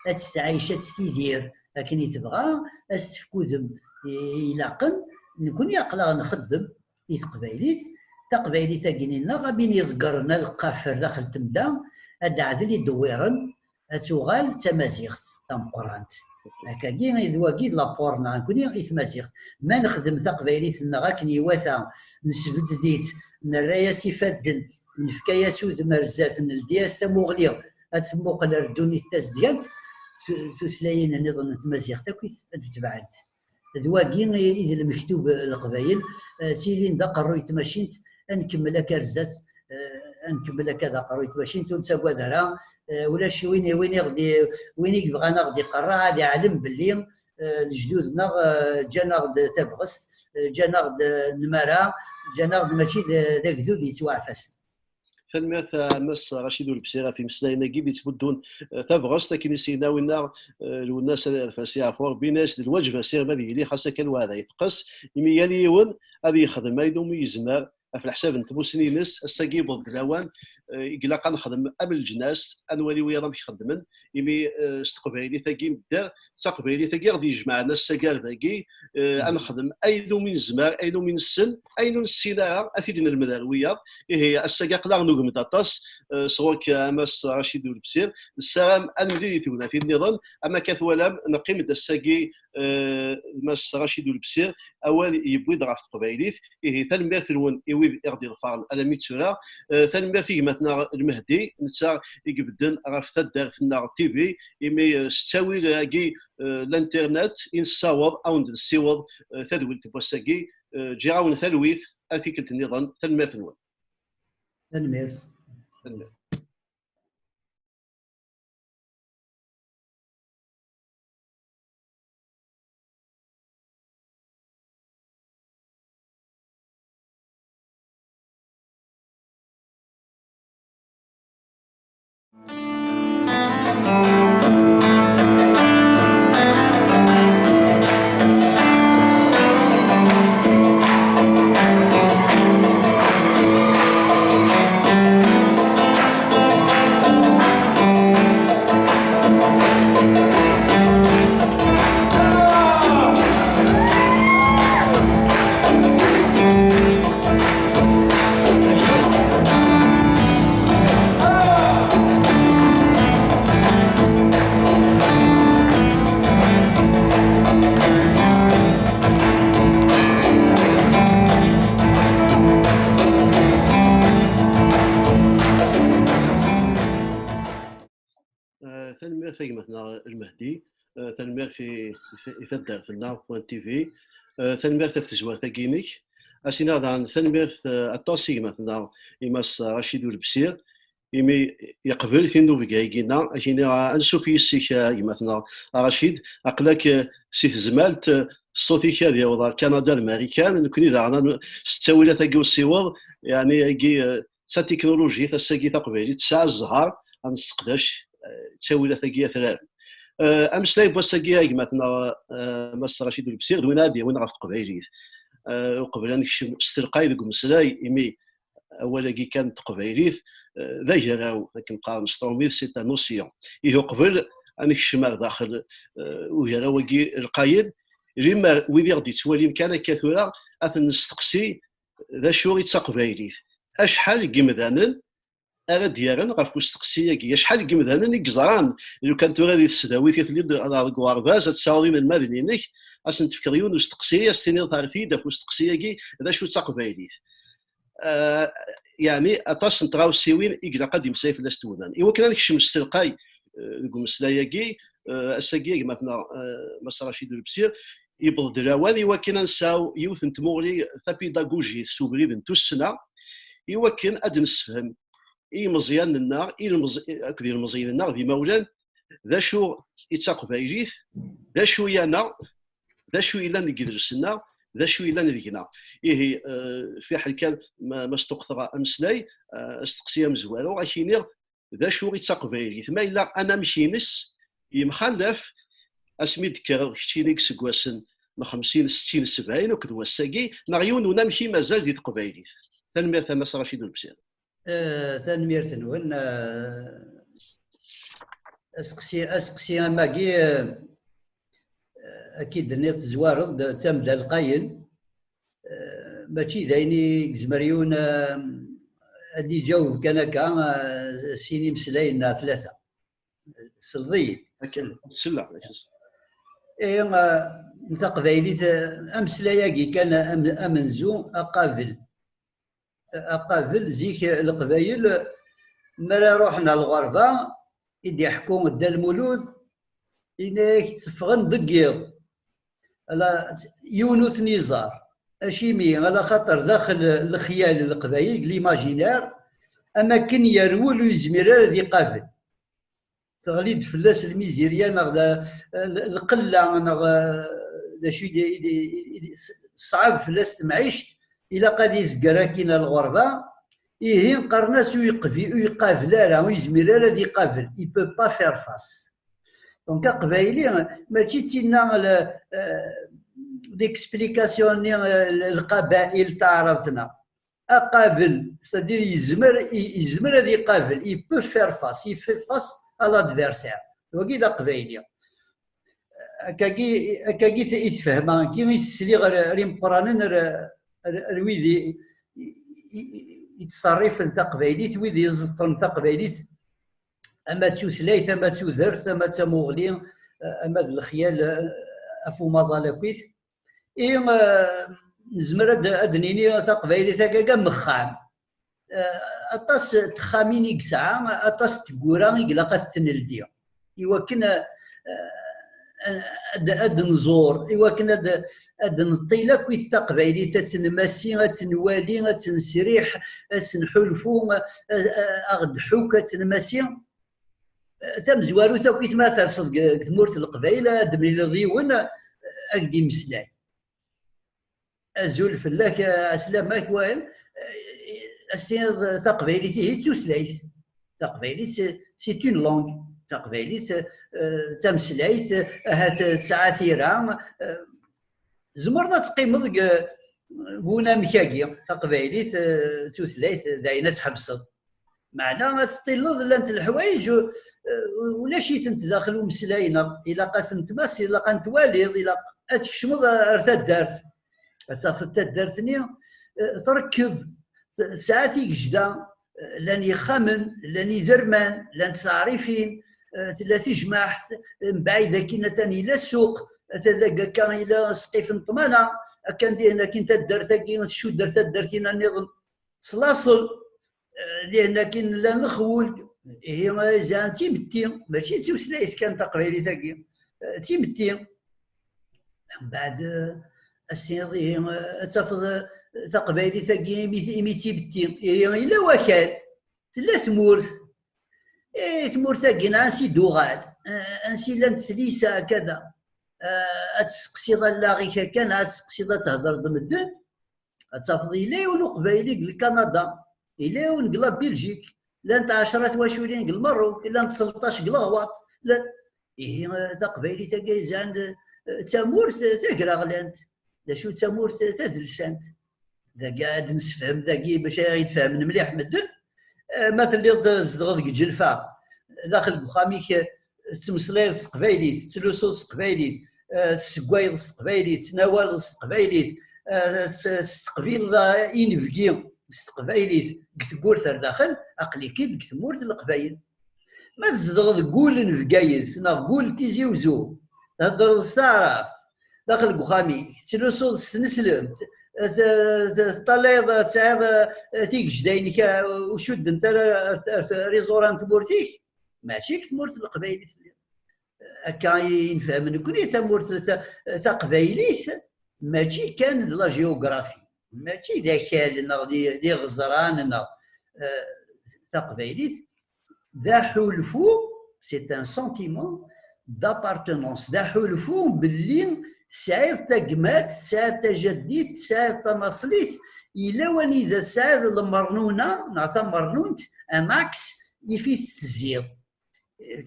ad tt-tɛic, ad tt-tidir akken i tebɣa, ad s-tefk udem i-, ilaqen. Nekkni aql-aɣ nxeddem i teqbaylit. Taqbaylit-agi-nneɣ, am win iḍeggren aleqqaf ar daxel n temda, ad d-teɛdel idewwiren, ad tuɣal d tamaziɣt tameqqrant. Akkagi, d wagi d l'apport-nneɣ nekkni i tmaziɣt. Ma nexdem taqbaylit-nneɣ akken iwata, nesbedd-itt, nerra-yas ifadden, nefka-yas udem ar zdat, neldi-yas tamuɣli, ad temmuqel ar ddunit tazedgant, tu-, tutlayin nniḍen n tmaziɣt akk i t-, ad d-tebɛent. D wagi i, i d lmektub n Leqbayel, eh, ttilin d aqerruy n tmacint, ad nkemmel akka ar zdat, eh, ad nkemmel akka d aqerruy n tmacint, ur nettagad ara, eh, ulac win, win i ɣ-d-, win i yebɣan ad ɣ-d-iqerreɛ, ad iɛlem belli, eh, lejdud-nneɣ, eh, ǧǧan-aɣ-d tabɣest, eh, ǧǧan-aɣ-d, eh, nnmara, ǧǧan-aɣ-d mačči d, d agdud yettwaɛfasen. Tanemmirt a Mass Racid Ulebsir ɣef imeslayen-agi d-yettbuddun, eh, tabɣest akken i s-yenna winna, eh, Lwennas ad iref a s-yeɛfu Rebbi, yenna-as d lwaǧeb a s-irem ad yili xas akka lweɛda yeṭṭeqqes, imi yal yiwen ad yexdem ayen umi yezmer ɣef leḥsab n tmussni-ines. Ass-agi yewweḍ-d lawan, eh, i ilaq ad nexdem am leǧnas, ad nwali wiyaḍ amek xeddmen, imi, eh, s teqbaylit-agi i nedder, d taqbaylit-agi i ɣ-d-yejmaɛen ass-agi ar dagi, eh, ad nexdem ayen umi nezmer, ayen umi nessen, ayen ur nessin ara, ad t-id-nelmed ar wiyaḍ. Ihi, ass-agi aql-aɣ nugem-d aṭas, eh, sɣur-k a Mass Racid Ulebsir. Nessaram ad nemlil di tegnatin-nniḍen, am akka twalam, neqqim-d ass-agi, eh, Mass Racid Ulebsir, awal yewwi-d ɣef teqbaylit. Ihi, tanemmirt-nwen i wid i ɣ-d-iḍefren alammi d tura. Eh, tanemmirt i gma-tneɣ Lmehdi, netta i ibedden ɣef taddart-nneɣ T V, imi, eh, s ttawil-agi, eh, l'internet i nessaweḍ, awen-d-nessiweḍ, eh, tadwilt n wass-agi. Eh, ǧǧiɣ-awen talwit, ar tikkelt nniḍen, tanemmirt-nwen. Tanemmirt. Tanemmirt. Eh, tanemmirt a gma-tneɣ Lmehdi. Eh, tanemmirt i, i, i taddart-nneɣ, Point T V. Eh, tanemmirt ɣef tezwart-agi-inek. Ad s-iniɣ daɣen tanemmirt, eh, aṭas i gma-tneɣ, i Mass Racid Ulebsir, imi yeqbel tinubga-agi-nneɣ. Ad k-iniɣ ansuf yis-k, eh, a gma-tneɣ a Racid. Aql-ak, eh, si tezmalt, eh, ṣṣut-ik ad yaweḍ ar Kanada d Marikan. Nekkni daɣen ad n-, s ttawilat-agi usiweḍ, yeɛni agi, eh, d tatiknulujit ass-agi taqbaylit tesɛa zzher, ad nesseqdac, eh, ttawilat-agi atrar. Eh, ameslay n wass-agi, a gma-tneɣ, eh, Mass Racid Ulebsir, d win ara d-yawin ɣef teqbaylit. Eh, uqbel ad nekcem s telqay deg umeslay, imi awal-agi kan n teqbaylit, eh, d agraw, akken qqaren s trumit, c'est un océan. Ihi uqbel ad nekcem ar daxel, eh, ugraw-agi lqayen, limer wid i ɣ-d-yettwalin kan akka tura, ad ten-nesteqsi d acu i d taqbaylit. Acḥal n yimdanen ara d-yerren ɣef usteqsi-agi? Acḥal n yimdanen i yeẓran, lukan tura di tesdawit i telliḍ deg uɣerbaz, ad tesɛuḍ inelmaden-inek, ad sen-tefkeḍ yiwen usteqsi, ad s-tiniḍ terret-iyi-d ɣef usteqsi-agi, d acu d taqbaylit? Eh, yeɛni aṭas n tɣawsiwin i ilaq ad d-yemmeslay fell-as Tewnan. Iwakken ad nekcem s telqay, eh, deg umeslay-agi, eh, ass-agi, a gma-tneɣ, eh, Mass Racid Ulebsir, yewweḍ-d lawan iwakken ad nesɛu yiwet n tmuɣli tapidagujit s ubrid n tussna, iwakken ad d-nessefhem i yimeẓyanen-nneɣ, i lemẓ-, akked yilmeẓyen-nneɣ d imawlan, d acu i d taqbaylit, d acu-yaneɣ, d acu yellan deg yidles-nneɣ, d acu yellan deg-neɣ. Ihi, eh, fiḥel kan ma, ma sṭuqteɣ ameslay, eh, asteqsi amezwaru, ad k-iniɣ d acu i d taqbaylit. Ma yella anamek-ines yemxalaf asmi d-tekkreḍ keččini deg iseggasen n xemsin, settin, sebɛin, akked wass-agi, neɣ yiwen unamek i mazal di teqbaylit? Tanemmirt a Mass Racid Ulebsir. Eh, tanemmirt-nwen. Eh, aseqsi, aseqsi am wagi, eh, akka i d-tenniḍ tezwareḍ-d, d tamda lqayen. Eh, mačči d ayen i yezmer yiwen, eh, ad d-iǧaweb kan akka, eh, sin imeslayen neɣ tlata. Selḍ-iyi-d. Akken, selleɣ. Ihi, eh, taqbaylit, eh, ameslay-agi kan am-, amenzu, aqabel. Aqabel, zik, eh, Leqbayel, mi ara ruḥen ɣer lɣerba, i d-iḥekku Dda Lmulud, yenna-yak tteffɣen deg yiḍ. Ala, yiwen ur ten-iẓer. Acimi? Ala xaṭer daxel lexyal n Leqbayel, deg l'imaginaire, am akken yerwel ur yezmir ara ad iqabel. Teɣli-d fell-as lmizirya neɣ d, l-, lqella neɣ, eh, d acu i d, i d, i d, ṣṣɛab fell-as temɛict, ilaq ad izger akkin ar lɣerba. Ihi qqaren-as ur yeqbi-, ur iqabel ara, ur yezmir ara ad iqabel, il peut pas faire face. Donc aqbayli mačči d tinna l-, eh, l'explication-nni, eh, lqabail taɛrabt-nneɣ. Aqabel, c'est-à-dire yezmer, yezmer ad iqabel, il peut faire face, il fait face à l'adversaire. Wagi d aqbayli. Akkagi, akkagi i t-fehmeɣ, akkagi i s-sliɣ ar, ar imeqqranen, ar, ar, ar wid i, i, i, i yettṣerrifen taqbaylit, wid iẓeṭṭen taqbaylit, ama d tutlayt, ama d tudert, ama d tamuɣli, ama d lexyal, ɣef umaḍal akkit. I, eh, nezmer ad, ad d-nini taqbaylit-agi am uxxam. Eh, aṭas n texxamin i yesɛa, aṭas n tgura i ilaq ad t-neldi. I wakken, eh, eh, ad, ad nẓur, i wakken ad, ad neṭṭil akk i taqbaylit, ad tt-nmasi, ad tt-nwali, ad tt-nesriḥ, ad s-nḥulfu, eh, eh, aɣ-d-ḥukk, ad tt-nmasi. Tamezwarut akk i tma terseḍ deg, deg tmurt n Leqbayel, ad d-temlileḍ yiwen, ad k-d-imeslay. Azul fell-ak, ɛeslama-k, wayen. As-tiniḍ taqbaylit ihi d tutlayt. Taqbaylit, c'est, c'est une langue. Taqbaylit, eh, d tameslayt, ahat tesɛa tira, eh, tzemreḍ ad teqqimeḍ deg, deg unamek-agi. Taqbaylit, eh, d tutlayt, d ayen ad tḥebseḍ. Meɛna ad teṭṭileḍ, llant leḥwayeǧ, eh, ulac-itent daxel umeslay-nneɣ. Ilaq ad tent-tmasiḍ, ilaq ad tent-twaliḍ, ilaq ad tkecmeḍ ar taddart. Ad tafeḍ taddart-nni, eh, trekkeb, t-, tesɛa tigejda, eh, llan yexxamen, llan iderman, llant teɛrifin, eh, tella tejmaɛt, eh, mbaɛid akkin atan yella ssuq, atan deg akka yella ssqif n ṭṭmana, akken dihen akkin taddart-agi tcudder taddart-inna nniḍen s laṣel, eh, dihen akkin llan lexwul, ihi, eh, zan d timetti, mačči d tutlayt kan taqbaylit-agi, eh, d timetti. Mbeɛd, eh, ass-iḍ, ihi, eh, ad tafeḍ, eh, taqbaylit-agi imi, imi d timetti, ihi, yella wakal, tella tmurt. Eh, tmurt-agi, ansi d-uɣal? Eh, ansi llant tlisa, kada? Eh, ad testeqsiḍ allaɣ-ik akken, ad testeqsiḍ, ad thedreḍ d medden, ad tafeḍ yella yiwen uqbayli deg Lkanada, yella yiwen deg la Belgique, llant ɛecra twaculin deg Lmerruk, llant tleṭṭac deg Leɣwaṭ, llant, ihi, eh, taqbaylit-agi yezɛan d, eh, d tamurt, eh, tagraɣlant. D acu d tamurt tadelsant? Dagi ad d-nessefhem dagi bac ad iyi-d-fehmen mliḥ medden. Eh, ma telliḍ tzedɣeḍ deg Ǧelfa, daxel deg uxxam-ik, eh, tettmeslayeḍ s teqbaylit, tettlusuḍ s teqbaylit, eh, tessewwayeḍ s teqbaylit, tettnawaleḍ s teqbaylit, eh, s-, testeqbileḍ, eh, inebgi s teqbaylit deg tewwurt ar daxel, aql-ik-id deg tmurt n Leqbayel. Ma tzedɣeḍ deg wul n Bgayet neɣ deg wul n Tizi Uzzu, theddreḍ s taɛrabt, daxel deg uxxam-ik, tettlusuḍ s tneslemt, t-, t-, teṭṭalayeḍ, tesɛiḍ, eh, tigejda-inek, eh, ur cuddent ara ar, ar, ar iẓuran n tmurt-ik, mačči deg tmurt n Leqbayel i telliḍ. Akka i nefhem nekni tamurt ta-, taqbaylit, mačči kan d la géographie, mačči d akal neɣ d i-, d iɣeẓran neɣ, eh, taqbaylit d aḥulfu, c'est un sentiment d'appartenance, d aḥulfu belli tesɛiḍ tagmat, tesɛiḍ tajaddit, tesɛiḍ tamaṣlit, yella wanida tesɛiḍ lemernuna neɣ tamernunt, un axe, ifi tettezziḍ.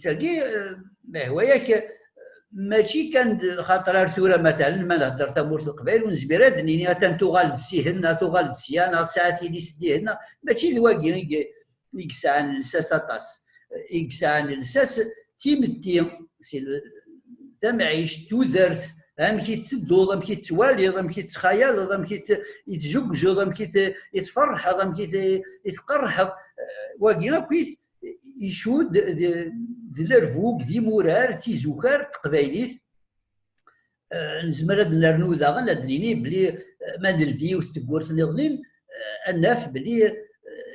Tagi, eh, ma yehwa-yak, eh, mačči kan d xaṭer ar tura, matalen, ma nehder tamurt n Leqbayel, ur nezmir ad d-nini atan tuɣal-d sihen, neɣ tuɣal-d sya, neɣ tesɛa tili s dihen, neɣ mačči d wagi i, i yesɛan lsas aṭas. I yesɛan lsas d timetti, si l-, tamɛict, tudert, amek i tettedduḍ, amek i tettwaliḍ, amek i tettxayaleḍ, amek i t-, i tjugjeḍ, amek i t-, i tferḥeḍ, amek i t-, i tqerḥeḍ. Eh, wagi akk i t-, icudd d, d lerbug, d imurar, d tizukar n teqbaylit. Eh, nezmer ad nernu daɣen, ad nini belli, eh, ma neldi yiwet n tewwurt niḍen, eh, ad naf belli, eh,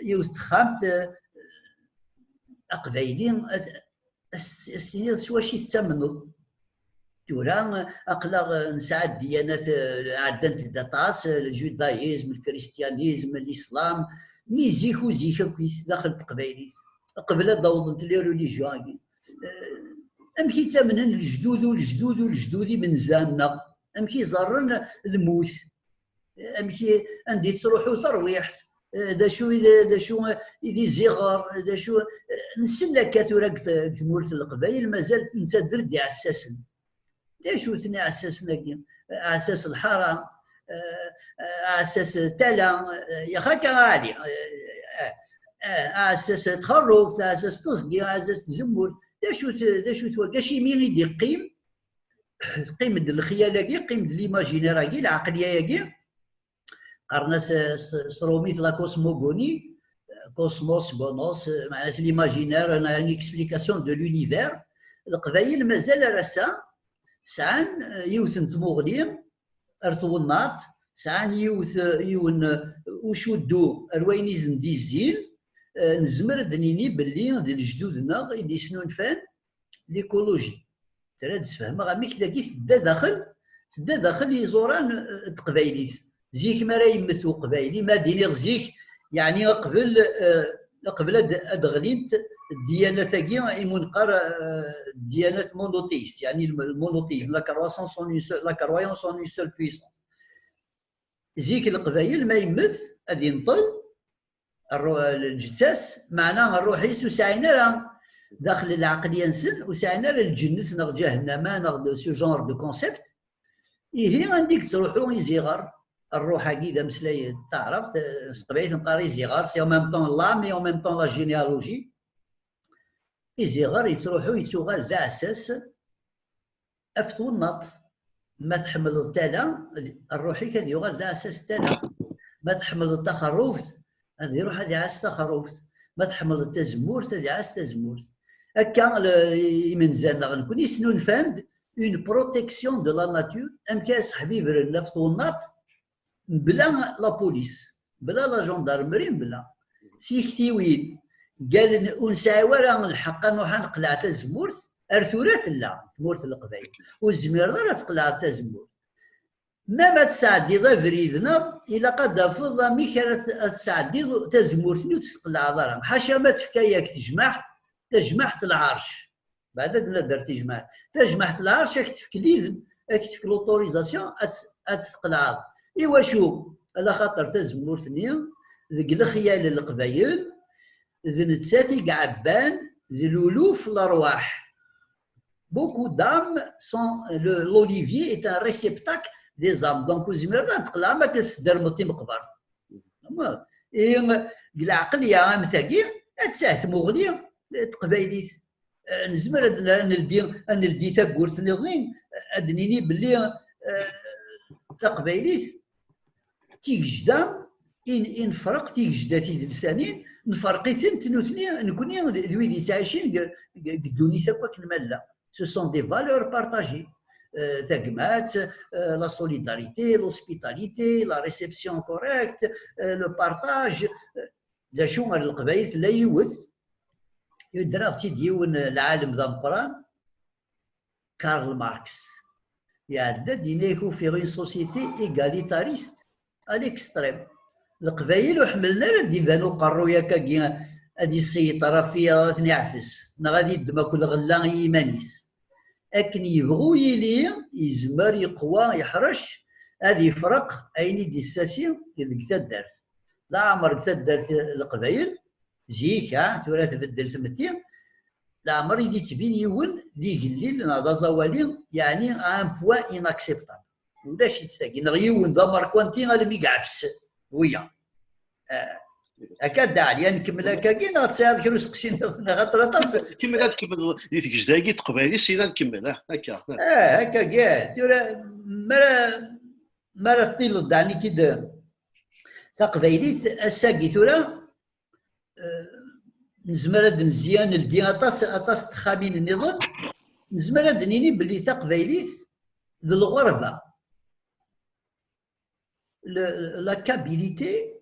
yiwet n texxamt, eh, aqbayli, as-, as-, as-tiniḍ s wacu i tettamneḍ. Tura, eh, aql-aɣ, eh, nesɛa ddiyanat, eh, ɛeddant-d aṭas, eh, le judaïsme, le christianisme, l'islam, mi zik u zik akk daxel n teqbaylit, qbel ad d-awḍent les religions-agi. Eh, amek i ttamnen lejdud u lejdud u lejdud imenza-nneɣ? Amek i ẓerren lmut? Amek i, anda i tettruḥu terwiḥt? Eh, d acu i d, d acu i d iziɣer? D acu, eh, nsell akka tura deg t-, deg tmurt n Leqbayel, mazal nettader-d iɛessasen. D acu-ten iɛessasen-agi? Aɛessas lḥara, eh, eh, aɛessas tala, eh, yax akka a Ɛli, eh, eh, eh, aɛessas txerrubt, aɛessas teẓgi, aɛessas tzemmurt. D acu-t, d acu-t wagi? Acimi i d-iqqim? Teqqim-d lxyal-agi, teqqim-d l'imaginaire-agi, lɛeqliya-agi. Qqaren-as, eh, s, s trumit la cosmogonie, eh, cosmos, gonos, eh, meɛna-s l'imaginaire, une, une explication de l'univers. Leqbayel mazal ar ass-a sɛan, eh, yiwet n tmuɣli ar twennaḍt, sɛan yiwet, eh, yiwen, eh, ucuddu ar wayen i sen-d-izzin, eh, nezmer ad d-nini belli d lejdud-nneɣ i d-isnunfan l'écologie. Tura ad sfehmeɣ amek dagi tedda daxel, tedda daxel iẓuran, eh, n teqbaylit. Zik mi ara yemmet uqbayli, ma d-iniɣ zik, yeɛni qbel, eh, qbel ad, ad ɣlint ddiyanat-agi imu neqqar, eh, ddiyanat monothéistes, yeɛni le monothéisme, la croissance en une seule, la croyance en une seule puissance. Zik Leqbayel ma yemmet ad inṭel, rru-, lǧetta-s, meɛna rruḥ-is ur sɛin ara daxel lɛeqliya-nsen, ur sɛin ara lǧennet neɣ ǧahennama neɣ de ce genre de concept. Ihi anda i yettruḥu iziɣer? Rruḥ-agi d ameslay n taɛrabt, eh, s teqbaylit neqqar iziɣer, c'est en même temps l'âme et en même temps la généalogie. Iziɣer yettruḥu yettuɣal d aɛessas af twennaḍt. Ma tḥemmleḍ tala, rruḥ-ik ad yuɣal d aɛessas n tala. Ma tḥemmleḍ taxerrubt, ad iruḥ ad iɛass taxerrubt. Ma tḥemmleḍ tazemmurt, ad iɛass tazemmurt. Akka, le-, imenza-nneɣ nekni snunfan-d une protection de la nature, amek ara seḥbibren af twennaḍt, mebla la police, mebla la gendarmerie, mebla tiktiwin. Galen ur nesɛi ara lḥeqq ad nruḥ ad neqleɛ tazemmurt, ar tura tella tmurt n Leqbayel. Ur tezmireḍ ara ad tqelɛeḍ tazemmurt. Ma ma tesɛeddiḍ abrid-nneɣ, ilaq ad d-tafeḍ amek ara t-, ad tesɛeddiḍ tazemmurt-nni ur tt-tqelɛeḍ ara. Ḥaca ma tefka-yak tejmaɛt, tajmaɛt n lɛerc. Beɛd ad nader tijmaɛt. Tajmaɛt n lɛerc ad k-tefk l'idne, ad k-tefk l'autorisation ad tt-, ad tt-tqelɛeḍ. Iwacu? Ala xaṭer tazemmurt-nni deg lexyal n Leqbayel d nettat i iɛebban d luluf lerwaḥ. Beaucoup d'âmes sont, le, l'olivier est un réceptacle des âmes. Donc, ur zmireḍ ad tqelɛeḍ ma tesdermeḍ timeqbert. Ama, i, deg lɛeqliya am tagi, ad tesɛu tmuɣli n teqbaylit. Eh, nezmer ad n-, ad neldi, ad neldi tagurt niḍen, ad d-nini belli, eh, taqbaylit, tigejda, i n-, i nefreq tigejda tidelsanin, nferq-itent nutni, nekni d, d wid yettɛicin deg, deg, deg ddunit akk akken ma nella. Ce sont des valeurs partagées. Euh, tagmat, euh, la solidarité, l'hospitalité, la réception correcte, euh, le partage. Euh, d acu, ar Leqbayel tella yiwet, yudder-aɣ-tt-id yiwen, euh, lɛalem d ameqqran, Karl Marx. Iɛedda-d, yenna-yak ufiɣ une société égalitariste à l'extrême. Leqbayel ur ḥemmlen ara ad d-iban uqerruy akkagi, ad yesseyṭer ɣef wiyaḍ, ad ten-iɛfes, neɣ ad iddem akk lɣella i yiman-is. Akken yebɣu yili, yezmer, yeqwa, yeḥrec, ad ifreq ayen i d-issasi deg taddart. Leɛmer deg taddart n Leqbayel, zik, ha, tura tbeddel tmetti, leɛmer i d-ittbin yiwen d igellil neɣ d aẓawali, yeɛni à un point inacceptable. Ulac-itt tagi, neɣ yiwen d amerkanti almi yeɛfes wiyaḍ. Ah, akka Dda Ɛli, ad nkemmel akkagi neɣ tesɛiḍ kra useqsi nniḍen, axaṭer aṭas? Kemmel, ad tkemmleḍ di tgejda-agi n teqbaylit, syin ad nkemmel, ah, akka. Ah, akkagi, ah. Tura, mi ara, mi ara teṭṭileḍ, daɛni-k-id taqbaylit, ass-agi tura, eh, nezmer ad d-nezzi, ad neldi aṭas, aṭas n texxamin nniḍen, nezmer ad d-nini belli taqbaylit d lɣerba. Le- la kabilité,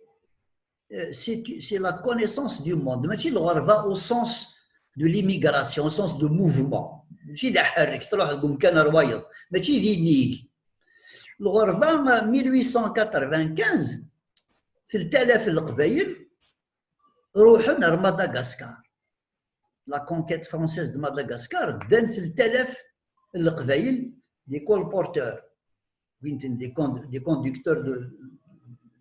euh, c'est c'est la connaissance du monde. Mačči lɣerba au sens de l'immigration, au sens de mouvement. Mačči d aḥerrek, truḥ deg umkan ar wayeḍ. Mačči d inig. Lɣerba, mille huit cent quatre-vingt-quinze, telt alaf n Leqbayel ruḥen ar Madagascar. La conquête française de Madagascar, ddan telt alaf n Leqbayel, des colporteurs, wwin-ten des con- des conducteurs de,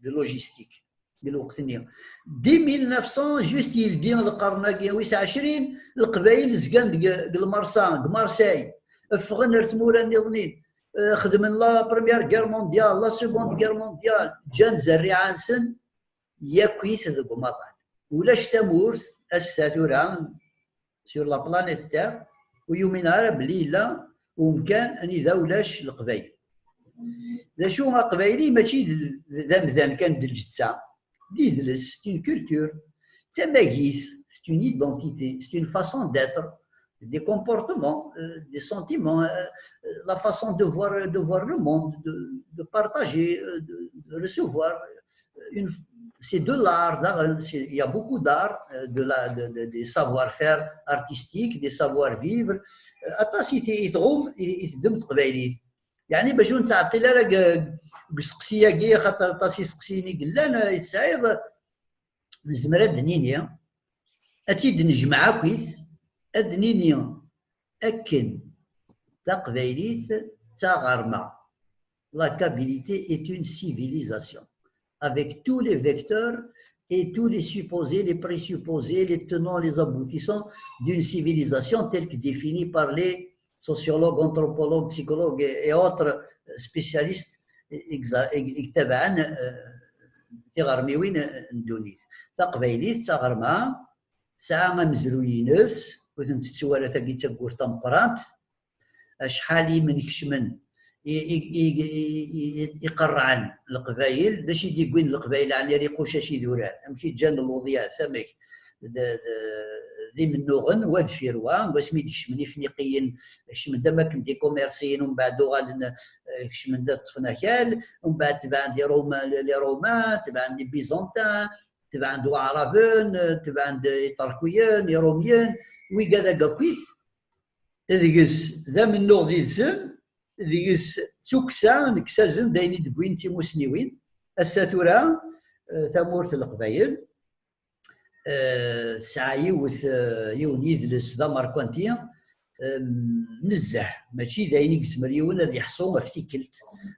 de logistique di lweqt-nni. Di mille neuf cents, juste yeldi lqern-agi wis ɛecrin, Leqbayel zgan deg, deg Lmersa, deg Marseille, ffɣen ar tmura nniḍen, eh, xedmen la Première Guerre mondiale, la Seconde Guerre mondiale, ǧǧan zerriɛa-nsen yakk-it deg umaḍal. Ulac tamurt ass-a tura, sur la planète Terre, ur yumin ara belli yella umkan anida ulac Leqbayel. D acu, Aqbayli mačči d, d amdan kan d lǧetta, d idles, c'est une culture, d tamagit, c'est une identité, c'est une façon d'être, des comportements, euh, des sentiments, euh, euh, la façon de voir, de voir le monde, de, de partager, euh, de, de recevoir. Une, c'est de l'art, daɣen, c'est- il y a beaucoup d'art, euh, de la, de, de- des savoir-faire artistiques, des savoir-vivre. Euh, aṭas i t- i tɣum, i i teddem teqbaylit. Yeɛni bac ur nettɛeṭṭil ara deg deg useqsi-agi, xaṭer aṭas iseqsiyen i yellan, euh, i tesɛiḍ, nezmer ad d-nini, ad tt-id-nejmeɛ akkit, ad d-nini akken taqbaylit d taɣerma. La kabilité est une civilisation, avec tous les vecteurs et tous les supposés, les présupposés, les tenants, les aboutissants d'une civilisation telle que définie par les sociologues, anthropologues, psychologues et, et autres spécialistes i i- i yettabaɛen, euh, tiɣermiwin n ddunit. Taqbaylit d taɣerma, tesɛa amezruy-ines, ur ten-tettu ara, tagi d taggurt tameqqrant, acḥal i men-kecmen, i- i- i- i- i- iqerrɛen Leqbayel, d acu i d-yewwin Leqbayel, ɛni ar iqucac idurar, amek i ǧǧan lewḍiɛat, amek d d- d imennuɣen, wa deffir wa, deg wasmi i d-kecmen Ifniqiyen, kecmen-d am akken d ikumirṣiyen, umbeɛd uɣalen, eh, kecmen-d ad ṭṭfen akal, umbeɛd tebɛen-d Iruma, les Romains, tebɛen-d les Byzantins, tebɛen-d Waɛraben, eh, tebɛen-d Iṭerkiyen, Irumyen, wigad-agi akkit, deg-s d amennuɣ did-sen, deg-s d tukksa, kkes-asen-d ayen i d-wwin d timusniwin. Ass-a tura, eh, tamurt n Leqbayel, eh, tesɛa yiwet, eh, yiwen yidles d amerkanti, em, nezzeh, mačči d ayen i yezmer yiwen ad yeḥṣu ɣef tikkelt.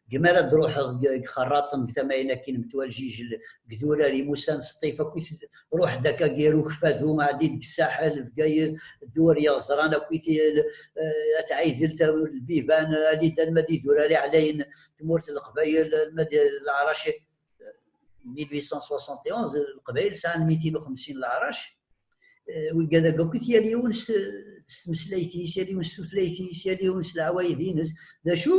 Deg mi ara d-truḥeḍ deg, deg Xerraṭen, deg tama-in akkin metwal Jijel, deg Durar Imusan, Sṭif, akk i t- ruḥ-d akka gar Ukeffadu, ɛeddi-d deg Saḥel, Bgayet, Ddurar Iɣeẓran, akk i t- eh, At Ɛidel, Lbiban, ali-d alma d Idurar Iɛlayen, tmurt n Leqbayel, alma d Leɛrac, mille huit cent soixante et onze, Leqbayel sɛan mitin u xemsin leɛrac. Eh, wigad-agi akk, yal yiwen s, s tmeslayt-is, yal yiwen s tutlayt-is, yal yiwen s leɛwayed-ines. D acu?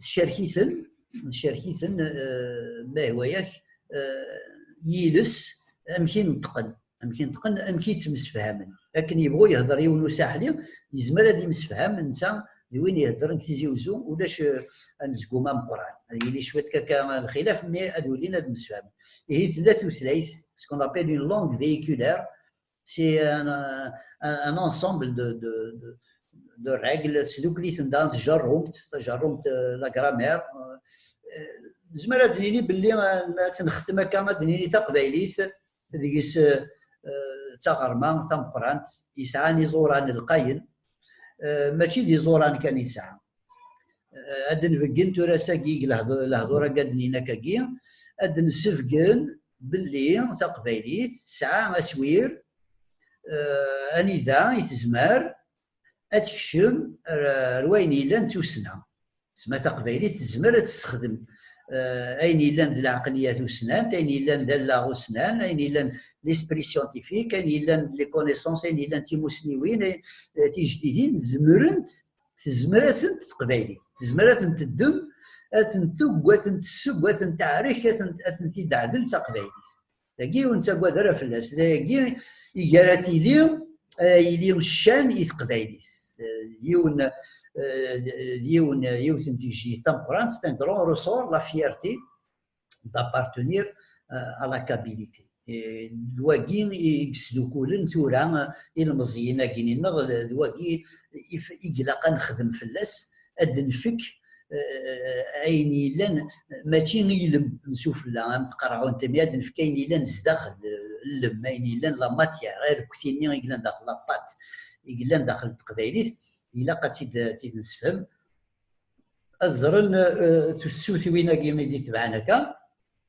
Tcerk-iten, tcerk-iten, eh, ma ihwa-yak, eh, yiles, amek i neṭqen, amek i neṭqen, amek i ttemsefhamen. Akken yebɣu yehder yiwen usaḥli, yezmer ad imsefham netta d win iheddren deg Tizi Uzzu, ulac, eh, anezgum ameqqran. Ad yili cwiṭ kaka lxilaf, mais ad ulin ad msefhamen. Ihi tella tutlayt, ce qu'on appelle une langue véhiculaire, c'est un, un, un ensemble de, de, de, de règles, sdukkel-iten daɣen tjerrumt, tajerrumt, eh, la grammaire. Eh, nezmer ad d-nini belli, eh, ad tt-nextem akka, ad d-nini taqbaylit, deg-s, eh, d taɣerma tameqqrant, yesɛan iẓuran lqayen, eh, mačči d iẓuran kan i tesɛa. Eh, ad d-nbeggen tura ass-agi deg lehdu- lehdur-agi ad d-nini akkagi, ad d-nsebgen belli taqbaylit tesɛa aswir, eh, anida i tezmer ad tekcem ar, ar wayen yellan d tussna. Tesma taqbaylit tezmer ad tessexdem, eh, ayen yellan d lɛeqliya tussnant, ayen yellan d allaɣ ussnan, ayen yellan d l'esprit scientifique, ayen yellan d les connaissances, ayen yellan d timussniwin, eh, tijdidin, zemrent, tezmer-asent teqbaylit. Tezmer ad tent-teddem, ad tent-teg, ad tent-tesseg, ad tent-teɛrek, ad tent-, ad tent-id-teɛdel d taqbaylit. Dagi ur nettagad ara fell-as. Dagi igar ad tili, eh, yili ccan i teqbaylit. Eh, yiwen, eh, d yiwen, yiwet n tijdit tameqqrant, c'est un grand ressort, la fierté d'appartenir, eh, à la Kabilité. Eh, d wagi i yesdukulen tura, eh, ilmeẓyen-agi-nneɣ, d wagi i f-, i ilaq ad nexdem fell-as, ad d-nfek, eh, ayen yellan, mačči ilem n sufella, am tqerɛunt-nni, ad d-nfek ayen yellan zdaxel, eh, llem, ayen yellan la matière, arekti-nni i yellan daxel la pâte, i yellan daxel n teqbaylit, ilaq ad tt-id, ad tt-id-nesfhem. Ad ẓren, eh, tusutiwin-agi i d-itebɛen akka,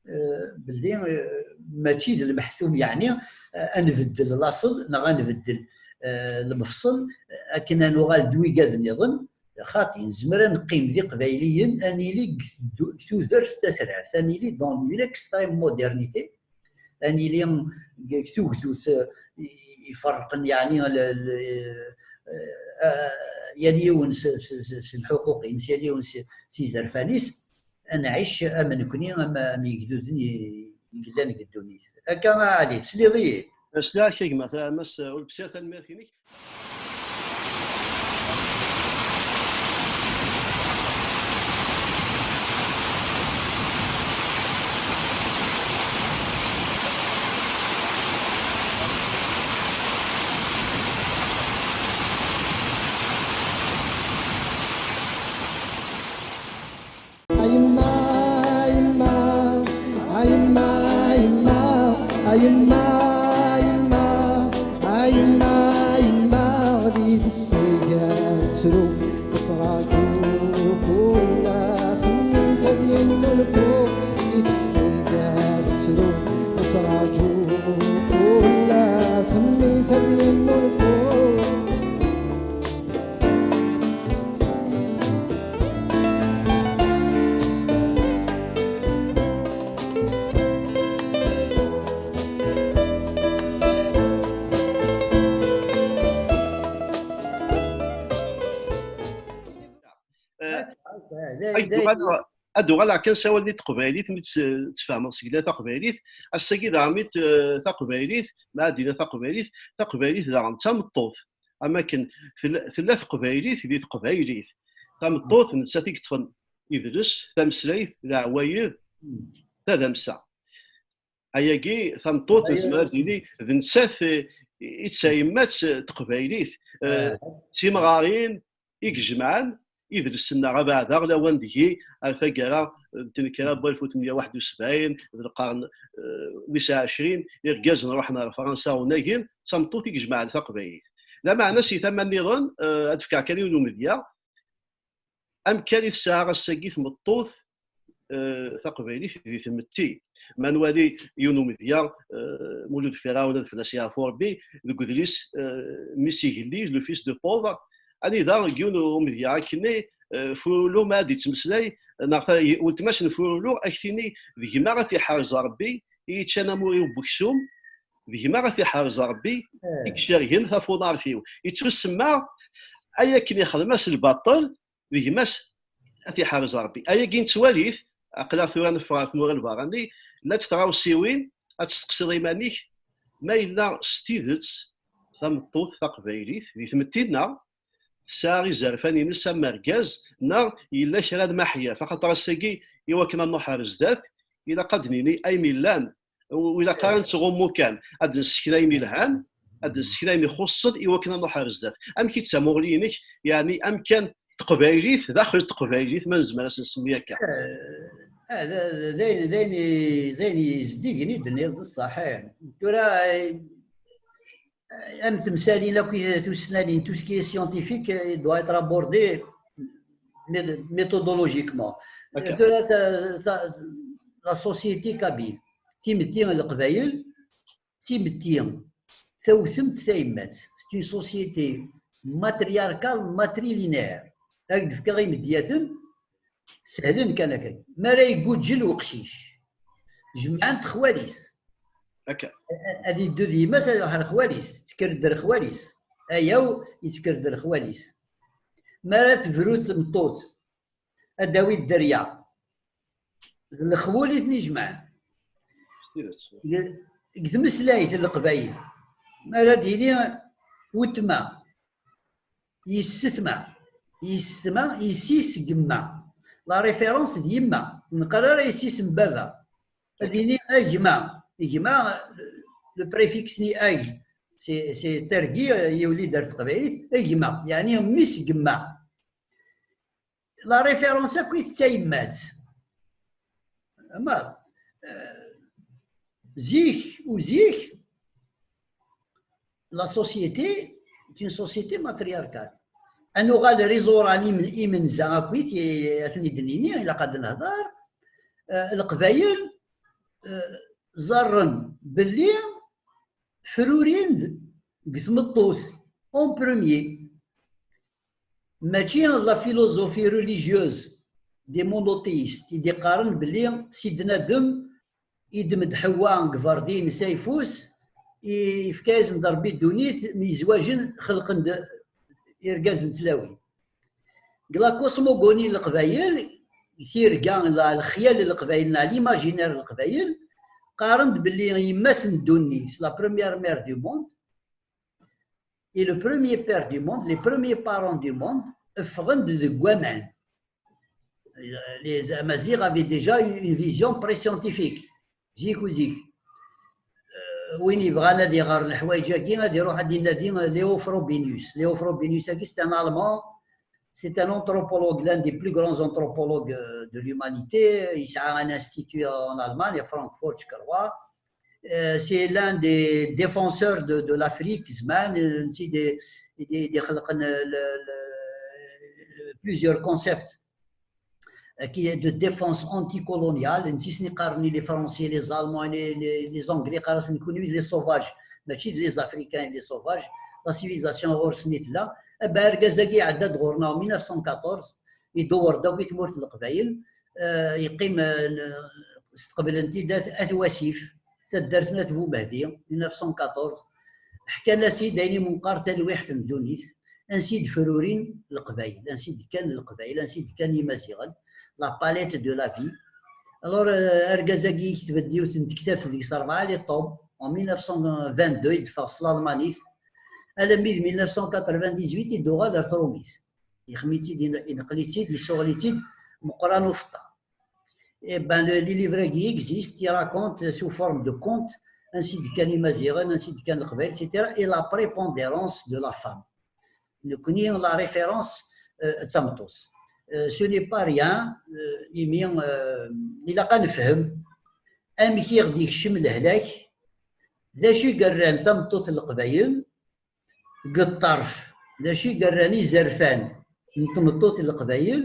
eh, belli, eh, mačči d lmeḥtum, yeɛni, eh, ad nbeddel laṣel neɣ ad nbeddel, eh, lemefṣel, eh, akken ad nuɣal d wigad nniḍen. Xaṭi, nezmer ad neqqim d iqbayliyen, ad nili deg tu-, deg tudert tatrart, ad nili dans l'extrême modernité, ad nili deg tugdut, eh, iferrqen, yeɛni, l-, l-, eh, yal yiwen s, s, s, s lḥuquq-ines, yal yiwen s, s izerfan-is, ad nɛic am nekni, am, am yegduden i, i yellan deg ddunit. Akka a Ɛli, tesliḍ-iyi? Sliɣ-ak a gma, ta-, a Mass Ulebsir, tanemmirt-inek. A yemma, a yemma, a yemma, a yemma, a yemma, a yemma, a yemma, a yemma, di tesga tettru, tettraǧu kul ass mmi-s ad yennulfu, di tesga tettru, tettraǧu kul ass mmi-s ad yennulfu. Eh, ad d-uɣaleɣ, ad d-uɣaleɣ kan s awal-nni n teqbaylit, mi tt-, tfehmeḍ seg la taqbaylit, ass-agi daɣen mi t-, taqbaylit, ma ad d-iniɣ taqbaylit, taqbaylit daɣen d tameṭṭut. Am akken tella, tella teqbaylit di teqbaylit. Tameṭṭut, nettat i yeṭṭfen idles, tameslayt, leɛwayed, tadamsa. Ayagi, tameṭṭut, nezmer ad d-nini, d nettat, eh, i d tayemmat, eh, teqbaylit. Eh, d timɣarin i ijemɛen idles-nneɣ abeɛda lawan deg-i ar taggara n tnekra n walef u tmenya u waḥed u sebɛin, d lqern, eh, wis ɛecrin, irgazen ruḥen ar Fransa unagen, d tameṭṭut i ijemɛen taqbaylit. Lameɛna si tama nniḍen, eh, ad d-fkeɣ kan yiwen umedya, amkan i tesɛa ass-agi tmeṭṭut, eh, taqbaylit di tmetti. Ma nwali yiwen umedya, eh, Mulud Firawen ad fell-as yeɛfu Rebbi, deg udlis, eh, Mmi-s igellil, le fils de pauvre, anida deg yiwen umedya akkenni, eh, Furulu ma ad d-ittmeslay, neɣ ta-, weltma-s n Furulu, ad k-tini, d gma ad t-iḥrez Rebbi, i yeččan amur-iw n weksum, d gma ad t-iḥrez Rebbi, i icergen tafunart-iw. Ittusemma, ay akken ixdem-as lbaṭel, d gma-s ad t-iḥrez Rebbi. Ayagi nettwali-t, aql-aɣ tura neffeɣ ɣer tmura n lberra-nni, llant tɣawsiwin, ad testeqsiḍ iman-ik, ma yella s tidet tameṭṭut taqbaylit di tmetti-nneɣ tesɛa izerfan-ines am urgaz, neɣ yella kra n maḥyaf, axaṭer ass-agi, i wakken ad nruḥ ar zdat, ilaq ad d-nini ayen illan, ur ilaq ara ad nettɣummu kan, ad d-nessekna ayen ilhan, ad d-nessekna ayen ixuṣṣen i wakken ad nruḥ ar zdat. Amek i d tamuɣli-inek, yeɛni amkan teqbaylit, daxel teqbaylit, ma nezmer ad s-nsemmi akka? Eh, eh, d, d, d ayen, d ayen i, d ayen yezdigen i d-tenniḍ, d ṣṣeḥ, eh. Tura, eh, am temsalin akk i tussnanin, tout ce qui est scientifique, eh, doit être abordé mé-, méthodologiquement. Ok. Tura ta-, ta-, la société kabyle, timetti n Leqbayel, d timetti tawtemt tayemmat. C'est une société matriarcale, matrilinéaire. Ad ak-d-fkeɣ imedyaten sehlen kan akka. Mi ara iguǧǧel uqcic, jemɛen-t xwali-s. Akka. Ad iddu d yemma-s, ad iruḥ ar xwali-s, tekker-d ar xwali-s. Ayaw, yetter-d ar xwali-s. Mi ara tebru tmeṭṭut, ad d-tawi dderya. D lexwal i ten-ijemɛen. Deg tmeslayt n Leqbayel, mi ara d-yili wetma, yessetma, yessetma, yessi-s n yemma. La référence d yemma. Ur neqqar ara yessi-s n baba. Ad d-yini a gma. Gma, le préfixe-nni ag, c'est, c'est targi, yuli-d ar teqbaylit, a gma, yeɛni mmi-s n yemma. La référence akk i d tayemmat. Ama, euh, zik, u zik, la société est une société matriarcale. Ad nuɣal ar iẓuran im-, imenza akkit, i, ad ten-id-nini, ilaq ad nehder. Euh, Leqbayel, euh, ẓerren belli frurin-d deg tmeṭṭut, en premier. Mačči la philosophie religieuse des monothéistes i d-iqqaren belli Sidna Adem iddem-d Ḥewwa deg Berḍin s ayeffus, yefka-yasen-d Ṛebbi ddunit, myezwaǧen, xelqen-d irgazen d tlawin. Deg la cosmogonie n Leqbayel, tirga, la, lexyal n Leqbayel, neɣ l'imaginaire n Leqbayel, qqaren-d belli yemma-s n ddunit, la première mère du monde, et le premier père du monde, les premiers parents du monde, ffɣen-d deg waman. Les Amaziɣ avaient déjà une vision pré-scientifique. Zik u zik. Euh, win yebɣan ad iɣer leḥwayeǧ-agi, ad iruḥ ad d-inadi Léo Frobenius. Léo Frobenius-agi, c'est un Allemand, c'est un anthropologue, l'un des plus grands anthropologues, euh, de l'humanité. Yesɛa un institut en Allemagne, à Francfort, je crois. Euh, c'est l'un des défenseurs de, de l'Afrique, زمان, euh, netta i d-, i d-, i d-ixelqen, euh, le, le, plusieurs concepts, euh, qui est de défense anticoloniale. Netta i sen-iqqaren i les Français, les Allemands, les, les, les Anglais, qqaren-asen kunwi d les sauvages, mačči d les Africains, les sauvages. La civilisation ɣur-sen i tella. Aba argaz-agi iɛedda-d ɣur-neɣ en mille neuf cent quatorze, idewwer-d akk i tmurt n Leqbayel, euh, yeqqim, euh, steqblen-t-id at, at Wasif, taddart n At Bumehdi, mille neuf cent quatorze. Ḥkan-as-id ayen i meqqar talwiḥt n ddunit, ansi d-frurin Leqbayel, ansi d-kkan Leqbayel, ansi d-kkan Imaziɣen, la palette de la vie. Alors, euh, argaz-agi yekteb-d yiwet n tektabt deg-s rebɛa les tomes, en mille neuf cent vingt-deux, i d-teffeɣ s lalmanit, alammi d mille neuf cent quatre-vingt-dix-huit i d-tuɣal ar trumit. Yexmi-tt-id, ineql-itt-id, yessuɣel-itt-id Meqqran Ufeṭṭa. Eh ben, le, les livres-agi existent, ils racontent sous forme de conte, ansi d-kkan Imaziɣen, ansi d-kkan Leqbayel, et cetera, et la prépondérance de la femme. Nekni, la référence, euh, d tameṭṭut. Euh, ce n'est pas rien, euh, imi, euh, ilaq ad nefhem amek i ɣ-d-ikcem lehlak, d acu i yerran tameṭṭut n Leqbayel, deg ṭṭerf, d acu i yerran izerfan n tmeṭṭut n Leqbayel,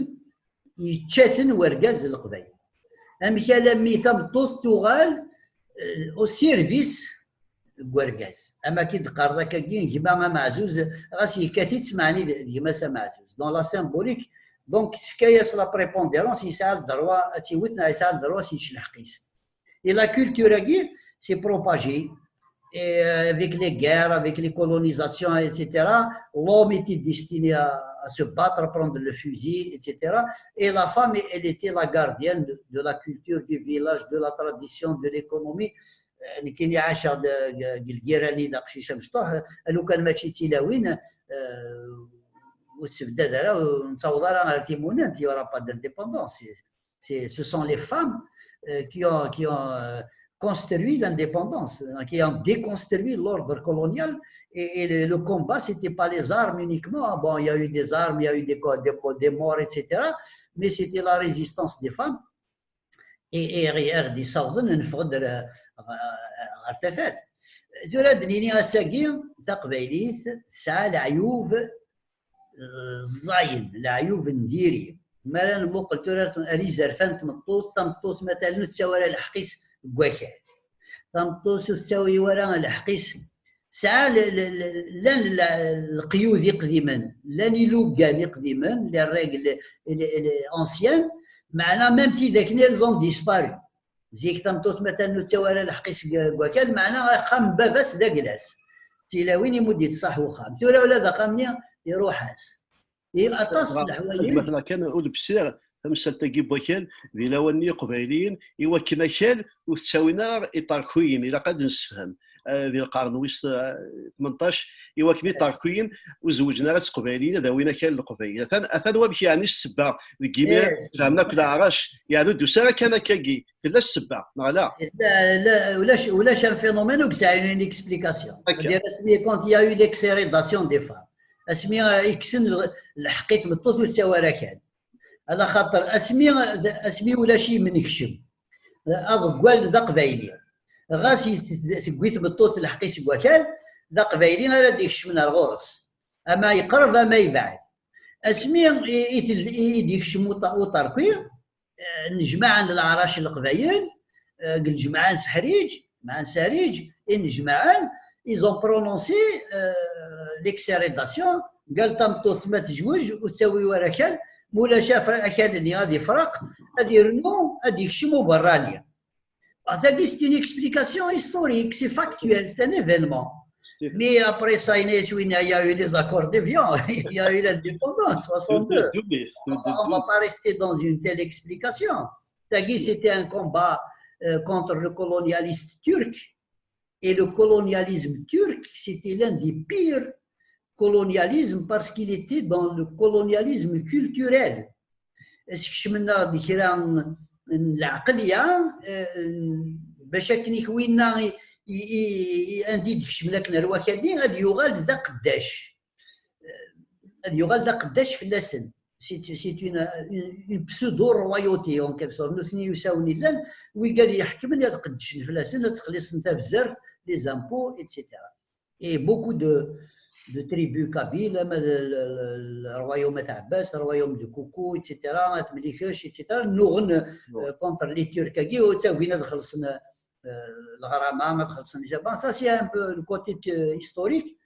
yečča-ten wergaz n Leqbayel. Amek alammi tameṭṭut tuɣal, euh, au service n wergaz? Ama ki d-qqareḍ akkagi, gma ameɛzuz, ɣas yekkat-itt, meɛni d, d gma-s ameɛzuz. Dans la symbolique, donc, tefka-yas la prépondérance, yesɛa le droit ad tt-iwet, neɣ yesɛa le droit ad s-yečč lḥeqq-is. Et la culture-agi s'est propagée. Et, euh, avec les guerres, avec les colonisations, et cetera, l'homme était destiné à, à se battre, prendre le fusil, et cetera. Et la femme, elle était la gardienne de, de la culture du village, de la tradition, de l'économie. Euh, nekkini ɛaceɣ-d, euh, deg lgirani d aqcic amecṭuḥ, euh, lukan mačči d tilawin, euh, ur tessebdad ara, ur nettaweḍ ara ɣer timunent, il y aura pas d'indépendance. C'est, ce sont les femmes, euh, qui ont, qui ont, euh, construit l'indépendance, hein, qui ont déconstruit l'ordre colonial. Et, et le, le combat, c'était pas les armes uniquement. Bon, il y a eu des armes, il y a eu des, co- des, des morts, et cetera. Mais c'était la résistance des femmes. Et, et, et, et des saudons, neffeɣ-d ɣer, ɣer tafat. Tura ad d-nini ass-agi, taqbaylit tesɛa leɛyub, euh, ẓẓayen, leɛyub n diri. Mi ara nmuqel tura ar izerfan n tmeṭṭut, tameṭṭut, matalan, ur tettawi ara lḥeqq-is deg wakal. Tameṭṭut ur tettawi ara lḥeqq-is Sɛan l- l- l- llan l- leqyud iqdimen, llan ilugan iqdimen, les règles, les- les anciennes, meɛna même tidak-nni, elles ont disparu. Zik tameṭṭut ma tanu ur tettawi ara lḥeqq-is deg deg wakal, meɛna axxam n baba-s d agla-s. Tilawin imu d-ittṣaḥ uxxam. Tura ula d axxam-nni iruḥ-as. I aṭas n leḥwayeǧ. Ad d-mmetleɣ kan ur d-bessiɣ tamsalt-agi n wakal di lawan-nni iqbayliyen, i wakken akal ur t-ttawin ara iṭerkiyen, ilaq ad d-nessefhem. Eh, di lqern wis eh, tmenṭac, i wakken iṭerkiyen ur zewǧen ara s teqbayliyin, ad awin akal n leqbayel. Atan, atan wamek yeɛni ssebba deg yimi, eh, fehmen akk leɛrac, yeɛni ur d-tusi ara kan akkagi, tella ssebba, neɣ ala? La, la, ulac, ulac un phénomène ur yesɛi une explication. Akka. C'est-à-dire, asmi quand il y a eu l'exhérédation des femmes, asmi eh, i kksen l- lḥeqq i tmeṭṭut ur tettawi ara akal. Ala xaṭer asmi, asmi ulac imenekcem, aḍeggal d aqbayli, ɣas i t- tewwi tmeṭṭut lḥeqq-is deg wakal, d aqbayli ara d-ikecmen ar ɣur-s, ama yeqreb ama yebɛed. Asmi i, i tel- i d-ikcem uṭa- uṭerki, eh, nnejmaɛen leɛrac n leqbayel, eh, deg lǧemɛa n Seḥriǧ, lǧemɛa n Seḥriǧ, i nnejmaɛen, ils ont prononcé eh, l'exhérédation, qal tameṭṭut ma tezweǧ ur ttawi ara akal, ma ulac af- akal-nni ad ifreq, ad irnu, ad ikcem uberrani. Tagi, c'est une explication historique, c'est factuel, c'est un événement. Mais après ça, il y a eu les accords d'Évian, il y a eu l'indépendance, soixante-deux. On ne va pas rester dans une telle explication. Tagi, c'était un combat euh, contre le colonialiste turc. Et le colonialisme turc, c'était l'un des pires colonialismes parce qu'il était dans le colonialisme culturel. Est-ce que je me dis que la clia, bac akken i k-winna i, i, i, andi d-kecmen akken ar wakal-nni, ad yuɣal d aqeddac. Ad yuɣal d aqeddac fell-asen. C'est c'est une, une, une pseudo-royauté, en quelque sorte. Nutni usawen illan, wigad yeḥkmen ad qeddcen fell-asen, ad ttxelliṣen tabzert, les impôts, et cetera. Et beaucoup de, de tribus kabyles, ama d le, le, le royaume At Abbas, le royaume de Koukou, et cetera, At Mlikech, et cetera, nnuɣen euh, contre les Turcs-agi, ur ttagin ad xellṣen euh, leɣrama, ad xellṣen les impôts. Ça, c'est un peu le côté euh, historique.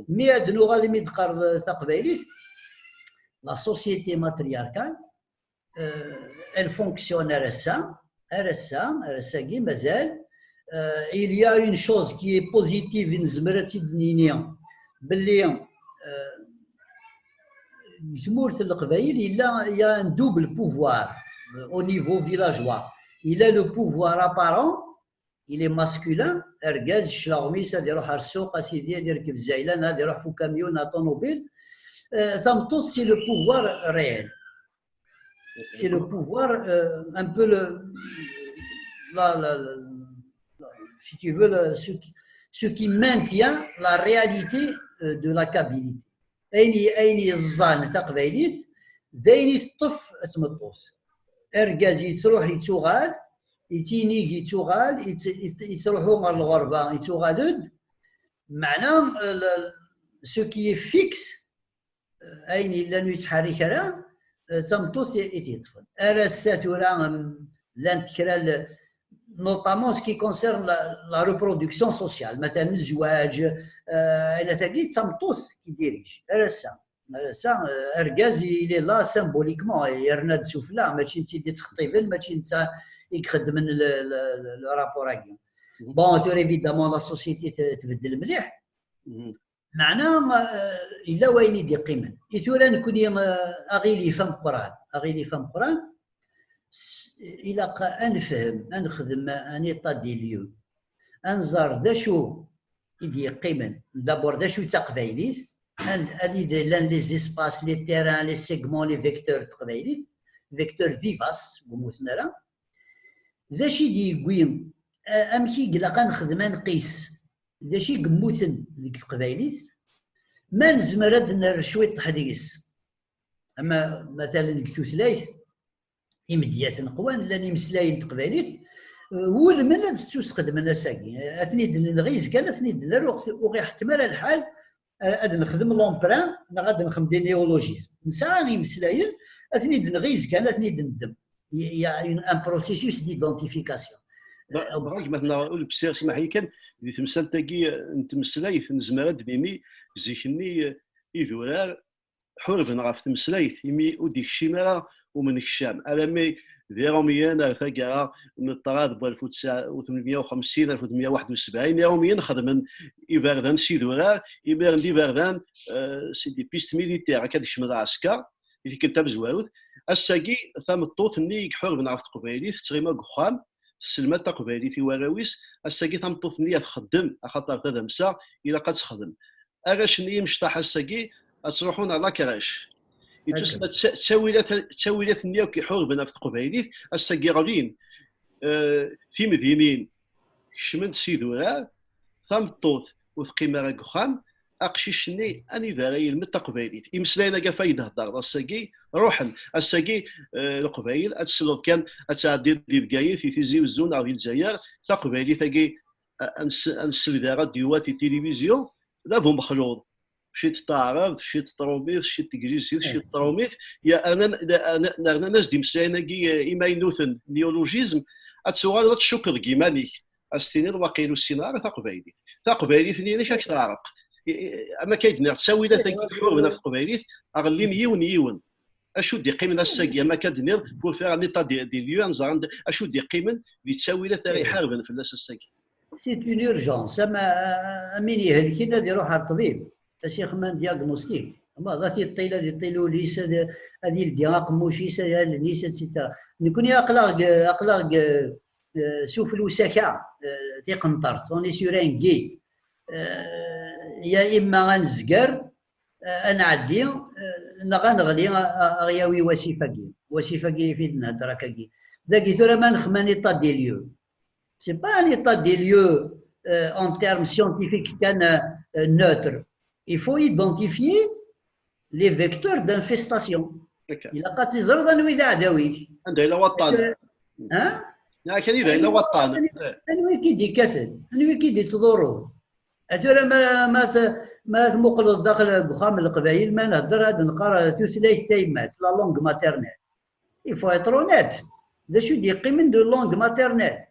Mais ad nuɣal imi d-qqar taqbaylit, la société matriarcale, euh, elle fonctionne ar ass-a, ar ass-a, ar ass-agi mazal. Euh, il y a une chose qui est positive, nezmer ad tt-id-nini, belli euh, deg tmurt n Leqbayel, yella, il y a un double pouvoir euh, au niveau villageois. Il a le pouvoir apparent, il est masculin, argaz, cclaɣem-is ad iruḥ ar ssuq, a sidi, ad irkeb zaylan, ad iruḥ f ukamyun, la ṭunubil. Euh, tameṭṭut, c'est le pouvoir réel. C'est le pouvoir, euh, un peu le, la, la, la, la- si tu veux, le- ce, qui, ce qui maintient la réalité euh, de la Kabylie. Ayen, ayen yeẓẓan taqbaylit, d ayen i teṭṭef tmeṭṭut. Argaz yettruḥ yettuɣal, yettinig yettuɣal, yett- yett- yettruḥu ɣer lɣerba yettuɣal-d. Meɛna, euh, le- ce qui est fixe, ayen yellan ur yettḥerrik ara, d tameṭṭut i t-yeṭṭfen. Ar ass-a tura, mm, llant kra l- notamment ce qui concerne la, la reproduction sociale, matalan zzwaǧ, euh, ayen atagi d tameṭṭut qui dirige. Ar ass-a, ar ass-a, euh, argaz il est là symboliquement, yerna-d sufella, mačči netta i d-ittxeṭṭiben, mačči netta i ixeddmen le, le, le, le rapport-agi. Bon, tura évidemment la société t- tbeddel mliḥ. Meɛna, eh, yella wayen i d-iqqimen. I tura nekni, eh, aɣilif ameqqran, aɣilif ameqqran, s- ilaq ad nefhem, ad nexdem un état des lieux, ad nẓer d acu i d-yeqqimen. D'abord, d acu d taqbaylit, and- anida llan les espaces, les terrains, les segments, les vecteurs n teqbaylit, vecteurs vivaces, ur mmuten ara. D acu i d-yewwi, eh, amek i ilaq ad nexdem, ad nqis d acu i yemmuten deg teqbaylit, ma nezmer ad d-nerr cwiṭṭeḥ deg-s. Ama, matalen, deg tutlayt, imedyaten qwan, llan imeslayen n teqbaylit, eh, wulmen ad ttusxedmen ass-agi. Ad ten-id-nenɣi, izgan ad ten-id-nerr, ur ɣ- ur ɣ-iḥettem ara lḥal, eh, ad nexdem l'emprunt, neɣ ad nexdem des néologismes. Nesɛa imeslayen, ad ten-id-nɣi, izgan ad ten-id-neddem. Il y a une- un processus d'identification. Dɣa gma-tneɣ Ulebsir, smaḥ-iyi kan, di temsalt-agi n tmeslayt, nezmer ad d-nini zik-nni idurar ḥurben ɣef tmeslayt, imi ur d-ikcim ara umnekcam. Alammi d Iṛumyen ar taggara n ṭṭrad n walef u tesɛa u tmenmya u xemsin, alef u tmenmya u waḥed u sebɛin, Iṛumyen xedmen iberdan s idurar, imiren d iberdan, euh, c'est des pistes militaires, akka ad kecmen lɛesker, i tikkelt tamezwarut. Ass-agi, tameṭṭut-nni i iḥurben ɣef teqbaylit, tettɣima deg uxxam, tesselmad taqbaylit i warraw-is, ass-agi tameṭṭut-nni ad txeddem, axaṭer tadamsa ilaq ad texdem. Arrac-nni imecṭaḥ ass-agi ad ttruḥun ar la crèche. Ittusemma d ta-, ttawilat, ttawilat-nni akk iḥurben ɣef teqbaylit, ass-agi ɣlin. Eh, timdinin kecmen-d s idurar, tameṭṭut ur teqqim ara deg uxxam, aqcic-nni anida ara yelmed taqbaylit? Imeslayen-agi ɣef ay d-heddeṛ ass-agi, ruḥen. Ass-agi, eh, Leqbayel, ad tesleḍ kan, ad tɛeddiḍ di Bgayet, di Tizi Uzzu neɣ di Lezzayer, taqbaylit-agi, a-, ad nes-, ad nessebded radyu, tilivizyu, d abu mexluḍ. Ciṭ taɛrabt, ciṭ trumit, ciṭ teglizit, ciṭ trumit, ya, rnan-, rnan-, rnan-as-d imeslayen-agi, eh, imaynuten, néologisme, ad tuɣaleḍ ad tcukkeḍ deg yiman-ik. Ad s-tiniḍ, waqil ur ssineɣ ara taqbaylit. Taqbaylit-nni-inek ad k-teɛreq. I, i, am akka i d-nniɣ, ttawilat-agi ḥurben ɣef teqbaylit, ɣellin yiwen yiwen. Acu d-iqqimen ass-agi, am akka d-nniɣ, pour faire un état des, des lieux, ad nẓer anda, acu d-iqqimen di ttawilat ara iḥarben fell-as ass-agi? C'est une urgence. Am, am win ihelken ad iruḥ ar ṭṭbib. Ad s-ixdem un diagnostic. Ma ad t-iṭṭil, ad iṭṭil ul-is, ad, ad ildi aqemmuc-is, ad allen-is, et cetera. Nekkni aql-aɣ deg, aql-aɣ deg, eh, sufell usaka, eh, tiqenṭert. On est sur un gué. Eh, ya imma ad nezger, eh, ad nɛeddi, eh, neɣ ad neɣli, a, a, a ɣ-yawi wasif-agi. Wasif-agi i d-nhedder akkagi. Dagi tura ma nexdem un état des lieux. C'est pas un état des lieux, euh, en termes scientifiques kan, euh, neutre. Il faut identifier les vecteurs d'infestation. Ilaq ad teẓreḍ anwi d aɛdaw-ik. Anda yella waṭṭan? Hein? Neɣ kan anda yella waṭṭan. Anwi, anwi i k-id-ikkaten? Anwi i k-id-ittḍurrun? A tura ma, ma, t-, ma tmuqleḍ daxel deg uxxam n Leqbayel, ma nhedder ad neqqar tutlayt tayemmat, la langue maternelle. Il faut être honnête. D acu i d-yeqqimen de langue maternelle?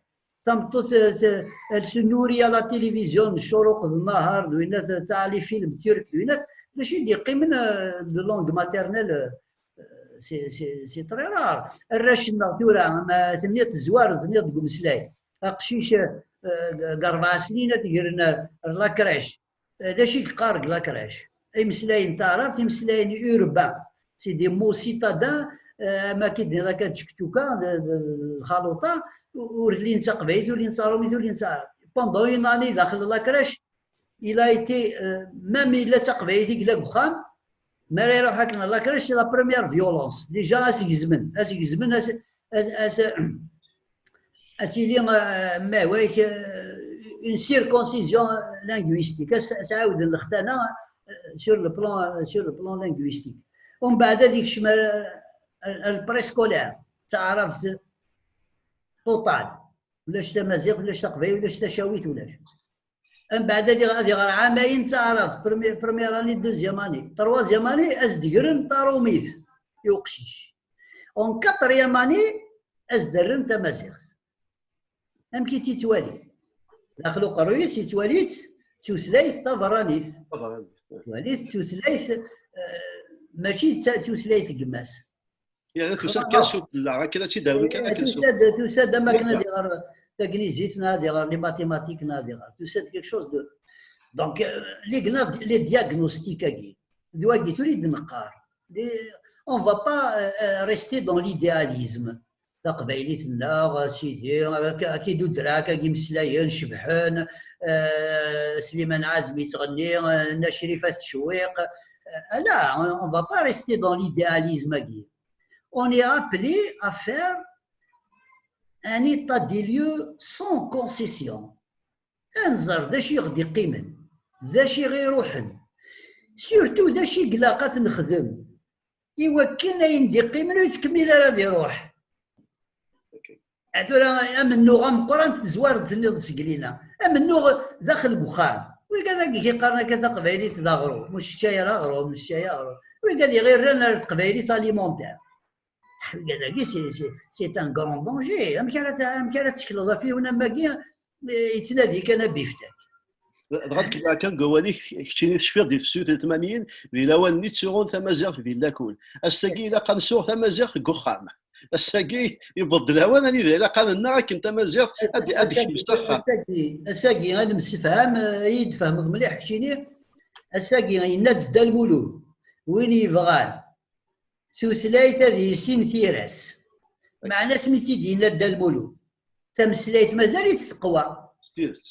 Tameṭṭut, eh, t-, elle se nourrit à la télévision, ccuruq d nnahar, d winna t-, teɛli film turc, d winna t-, d acu i d-yeqqimen, eh, de langue maternelle, eh, c'est, c'est, c'est très rare. Arrac-nneɣ tura, ma tenniḍ tezwar, tenniḍ deg umeslay. Aqcic, eh, deg rebɛa snin ad t-gren ar la crèche. Eh, d acu i yeqqar deg la crèche? Imeslayen n taɛrabt, imeslayen urbains. C'est des mots citadins, eh, am akka i d-nniḍ akka d tcektuka, d, d, d lxaluṭa, u-, ur llin d taqbaylit, ur llin d taṛumit, ur llin d taɛrabt. Pendant une année daxel la crèche, il a été, eh, même yella d taqbaylit i yella deg uxxam, mi ara iruḥ akken la crèche, c'est la première violence. Déjà, ad s-gezmen, ad s-gezmen, ad s-, ad, ad, ad tili, euh, ma, euh, une circoncision linguistique. Ad s-, ad s-ɛawden lextana, euh, sur le plan, euh, sur le plan linguistique. Umbeɛd ad ikcem, euh, le préscolaire, d taɛrabt totale. Ulac tamaziɣt, ulac taqbaylit, ulac tacawit, ulac. Umbeɛd ad iɣ-, ad iɣer ɛamayen d taɛrabt, première, première année, deuxième année, troisième année, ad s-d-gren taṛumit i uqcic. En quatrième année, ad s-d-rren tamaziɣt. Amek i tt-yettwali? Daxel uqerruy-is yettwali-tt d tutlayt taberranit. Taberranit. Yettwali-tt d tutlayt, eh, mačči d ta-, tutlayt n gma-s. Yerna tusa-d kan s ufella, akken ad tt-id-awi kan akken s ufella. Tusa-d, tusa-d am akken ad iɣer tagnizit, neɣ ad iɣer les mathématiques, neɣ ad iɣer. Tusa-d quelque chose de, donc, euh, les gna-, les diagnostics-agi. D wagi tura i d-neqqar. Les, on va pas, euh, euh, rester dans l'idéalisme. Taqbaylit-nneɣ, a sidi, ak-, ak-id udrak, ak imeslayen cebḥen, euh, Sliman Ɛazem yettɣenni, euh, Nna Crifa tettcewwiq. Euh, là, on, on va pas rester dans l'idéalisme-agi. On est appelé à faire un état des lieux sans concession. Ad nẓer d acu i ɣ-d-iqqimen, d acu i ɣ-iruḥen. Surtout d acu i ilaq ad t-nexdem i wakken ayen d-iqqimen ur yettkemmil ara ad iruḥ. Tura amennuɣ ameqqran tezwareḍ tenniḍ seg lina. Amennuɣ daxel deg uxxam. Wigad akk i ɣ-iqqaren akka taqbaylit d aɣrum. Ur nesseččay ara aɣrum, nesseččay aɣrum. Wigad i ɣ-irran ar teqbaylit alimentaire. Ḥegga dagi, c'est, c'est, c'est un grand danger. Amek ara t-, amek ara tettekleḍ ɣef yiwen am wagi, eh, yettnadi kan abiftek? Dɣa tkemmel kan deg wawal-ik, keččini tecfiḍ di tefsut n tmanyin, di lawan-nni ttuɣun tamaziɣt di lakul. Ass-agi ilaq ad nsuɣ tamaziɣt deg uxxam. Ass-agi yewweḍ-d lawan anida ilaq ad nennaɣ akken tamaziɣt ad, ad tekcem s axxam. Ass-agi, ass-agi, ad nemsefham, eh, ad iyi-d-tfehmeḍ mliḥ keččini. Ass-agi, yenna-d Dda Lmulud, win yebɣan tutlayt ad yissin tira-s. Meɛna asmi tt-id-yenna Dda Lmulud, tameslayt mazal-itt teqwa. S tidet.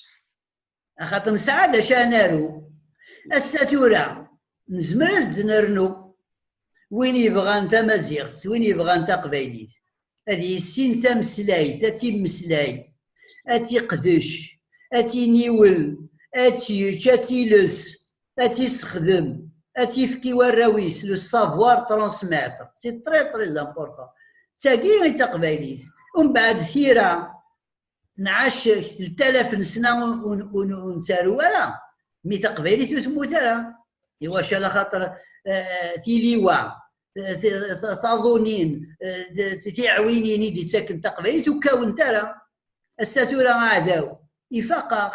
Axaṭer nesɛa d acu ara naru. Ass-a tura, nezmer ad s-d-nernu. Win yebɣan tamaziɣt, win yebɣan taqbaylit, ad yissin tameslayt, ad tt-immeslay, ad tt-iqdec, ad tt-iniwel, ad tt-yečč, ad tt-iles, ad tt-issexdem, ad tt-ifk i warraw-is, le savoir transmettre. C'est très, très important. D tagi i d taqbaylit. Umbeɛd tira, nɛac tlata alaf n sna ur, ur, ur, ur nettaru ara, mi taqbaylit ur temmut ara. Iwacu? Ala xaṭer, eh, tiliwa, eh, t-, t-, taḍunin, eh, t-, t-, tiɛwinin i d-ittaken taqbaylit ur kkawent ara. Ass-a tura aɛdaw ifaq-aɣ.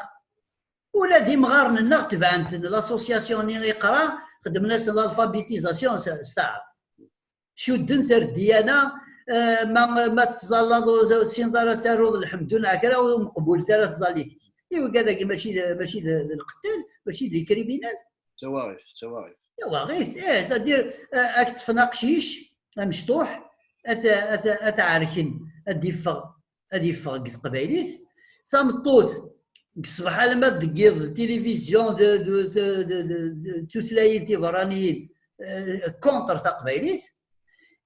Ula d imɣaren-nneɣ tebɛen-ten, l'association-nni iqra, xedmen-asen l'alphabétisation s, s taɛrabt. Cudden-t ar ddiyana, eh, ma, ma tettẓallaḍ ur, ur tessineḍ ara ad taruḍ lḥemdu neɣ kra, ur meqbulet ara tẓallit-ik. I wigad-agi mačči d, mačči d, d lqetal, mačči d les criminels. D tawaɣit, d tawaɣit. Tawaɣit, eh, c'est-à-dire, eh, ad k-ṭṭfen aqcic, amecṭuḥ, ad t-, ad t-, ad t-ɛerken, ad d-iffeɣ, ad iffeɣ deg teqbaylit. Tameṭṭut, deg ṣṣbeḥ alamma deg yiḍ, tilivizyu, d, d tutlayin tiberraniyin, eh, contre taqbaylit.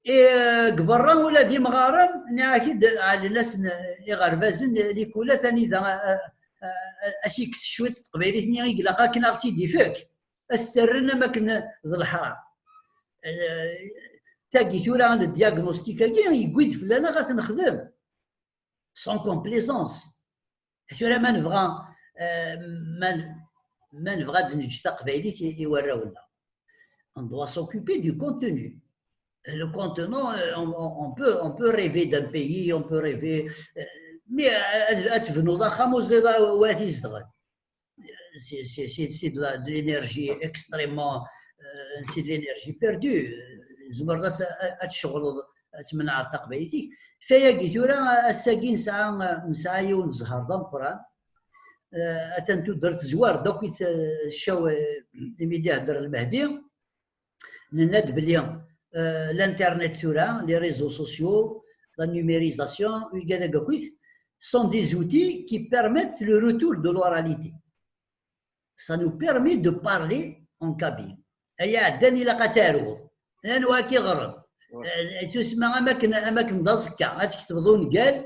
I, eh, deg berra ula d imɣaren, nniɣ-ak-id, ɛellen-asen iɣerbazen, likulat, anida, eh, eh, eh, ad s-ikkes cwiṭ n teqbaylit-nni i ilaq akken ad ɣ-tt-id-ifek, ad s-tt-rren am akken d leḥram. Eh, tagi tura, le diagnostic-agi, yewwi-d fell-aneɣ ad t-nexdem sans complaisance. Tura ma nebɣa, eh, ma n-, ma nebɣa ad neǧǧ taqbaylit i, i warraw-nneɣ, on doit s'occuper du contenu. Le contenant, euh, on, on, on peut, on peut rêver d'un pays, on peut rêver, euh, mais, euh, ad, ad tebnuḍ axxam ur teẓriḍ wa t-izedɣen. C'est, c'est, c'est, c'est de la, de l'énergie extrêmement, euh, c'est de l'énergie perdue. Tzemreḍ ad, ad, ad tceɣleḍ, ad tmenɛeḍ taqbaylit-ik. Fayagi tura, ass-agi nesɛa, nesɛa yiwen zzher d ameqqran. Euh, atan tudert tezwar-d akk i t-, ccaw, euh, imi d-ihedder Lmehdi. Nenna-d belli, euh, l'internet tura, les réseaux sociaux, la numérisation, wigad akk, sont des outils qui permettent le retour de l'oralité. Ça nous permet de parler en kabyle. Ay aɛeddan, ilaq ad taruḍ. Anwa i k-iɣerren? Ouais. Eh, tusma am akken, am akken d aẓekka, ad tketbeḍ ungal,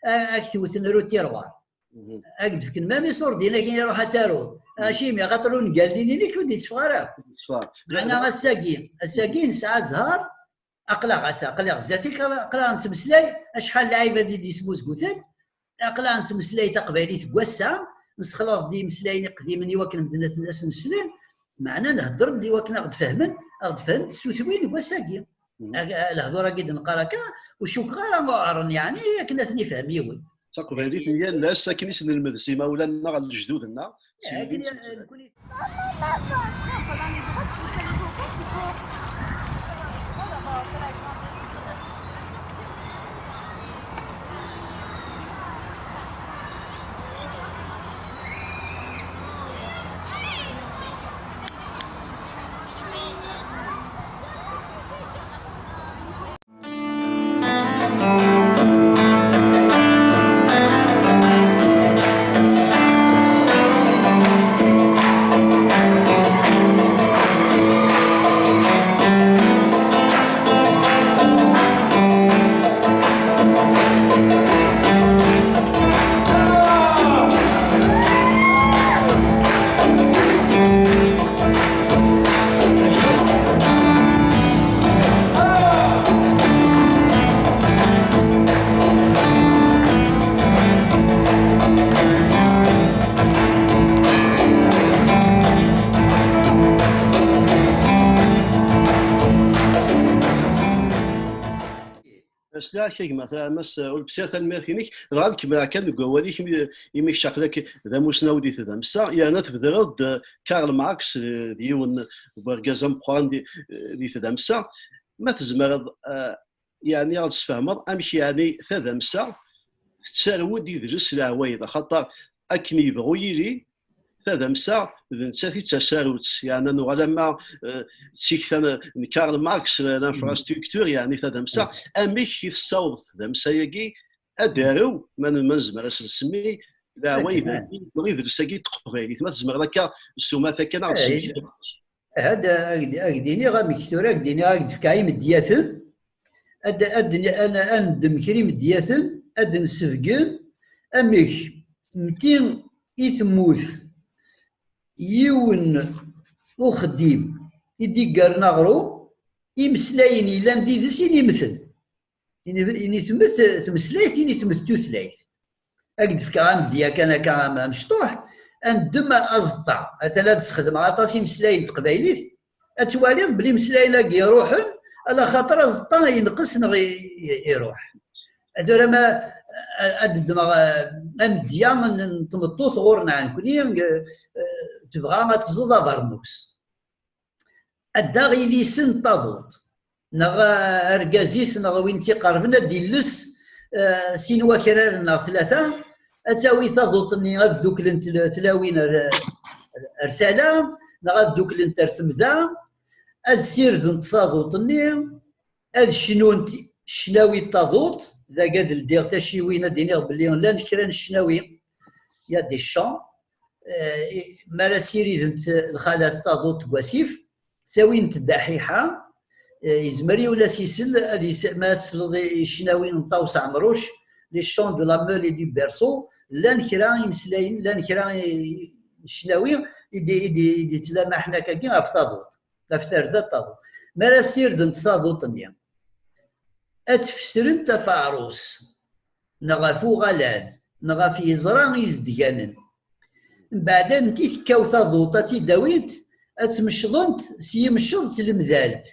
a-, ad k-tewten ru tiṛwar. Mhm. Ad k-d-fken même iṣurdiyen akken iruḥ ad taruḍ. Mhm. Acimi? Axaṭer ungal-nni-inek ur d-itteffeɣ ara. Itteffeɣ. Meɛna ass-agi, ass-agi nesɛa zzher, aql-aɣ, ata, aql-aɣ zdat-k, aql-, aql-aɣ nettmeslay, acḥal lɛibad i d-yesmuzguten, aql-aɣ nettmeslay taqbaylit deg wass-a, nessexlaḍ-d imeslayen iqdimen i wakken medden ad, ad sen-slen, meɛna nhedder-d i wakken ad ɣ-d-fehmen, ad ɣ-d-fehmen tsutwin deg wass-agi. Mhm. Ag-, lehdur-agi d-neqqar akka, ur cukkeɣ ara uɛren, yeɛni, akken ad ten-ifhem yiwen. Taqbaylit n yal ass, akken i s-nelmed s imawlan-nneɣ, lejdud-nneɣ, s yelli, s yelli. Ak a gma, a Mass Ulebsir, tanemmirt-inek. Dɣa ad kemmleɣ kan deg wawal-ik, imi, imi kečč aql-ak d amusnaw di tdamsa, yerna tbedreḍ-d Karl Marx, eh, d yiwen n wergaz ameqqran di, di tdamsa. Ma tzemreḍ, eh, yeɛni ad d-tesfehmeḍ amek yeɛni tadamsa tettarew-d idles leɛwayed, axaṭer akken yebɣu yili, tadamsa d nettat i d tasarut, yeɛni ad nuɣal ama, eh, d tikta n, n Karl Marx, eh, l'infrastructure, yeɛni tadamsa, amek i tessaweḍ tdamsa-agi ad d-arew, ma n-, ma nezmer ad s-nsemmi, leɛwayed-agi, neɣ idles-agi n teqbaylit, ma tzemreḍ akka s umata kan ad ɣ-d-tesmektiḍ. Ad, ad, ad d-iniɣ amek tura, ad d-iniɣ, ad d-fkeɣ imedyaten, ad, ad, ad, ad neddem kra imedyaten, ad d-nessebgen amek mti i temmut yiwen uxeddim i d-iggaren aɣrum, imeslayen yellan d ides inimten. Ini, ini tmet tmeslayt, ini tmet tutlayt. Ad k-d-fkeɣ amedya kan akka am-, amecṭuḥ, ad neddem aẓeṭṭa. Atan ad sxedmeɣ aṭas imeslayen n teqbaylit, ad twaliḍ belli imeslayen-agi iruḥen, ala xaṭer aẓeṭṭa yenqes neɣ i, i, iruḥ. Tura ma, a-, ad ddmeɣ, eh, amedya n, n tmeṭṭut ɣur-neɣ nekni, eh, tebɣa ad teẓẓeḍ abernus. Ad d-taɣ ilisen n taḍuṭ, neɣ, eh, argaz-is, neɣ win tt-iqerben, ad d-illes, eh, sin wakraren neɣ tlata, ad tawi taḍuṭ-nni, ad dduklent tl-, tlawin ar, ar, ar tala, neɣ ad dduklent ar temda, ad sirdent taḍuṭ-nni, ad cnunt ccnawi n taḍuṭ, dagi ad ldiɣ taciwin, ad d-iniɣ belli llan kra n ccnawi, il y a des chants, eh, mi ara sirident lxalat taḍuṭ deg wasif, ttawint ddaḥiḥa, eh, yezmer yiwen ad s-isel, ad is-, ma ad tesleḍ i, i ccnawi n Ṭawes Ɛemruc, les chants de la meule et du berceau, llan kra imeslayen, llan kra i, i ccnawi i d-, i d-, i d-ittlamaḥen akkagi ɣef taḍuṭ, ɣef tarda n taḍuṭ. Mi ara sirdent taḍuṭ-nni, ad tfesrent ɣef aɛrus, neɣ ɣef uɣalad, neɣ ɣef yeẓra izedganen. Mbeɛd, anti tekkaw taḍuṭ, ad tt-id-awint, ad tmecḍent s yimceḍ d tlemdalt.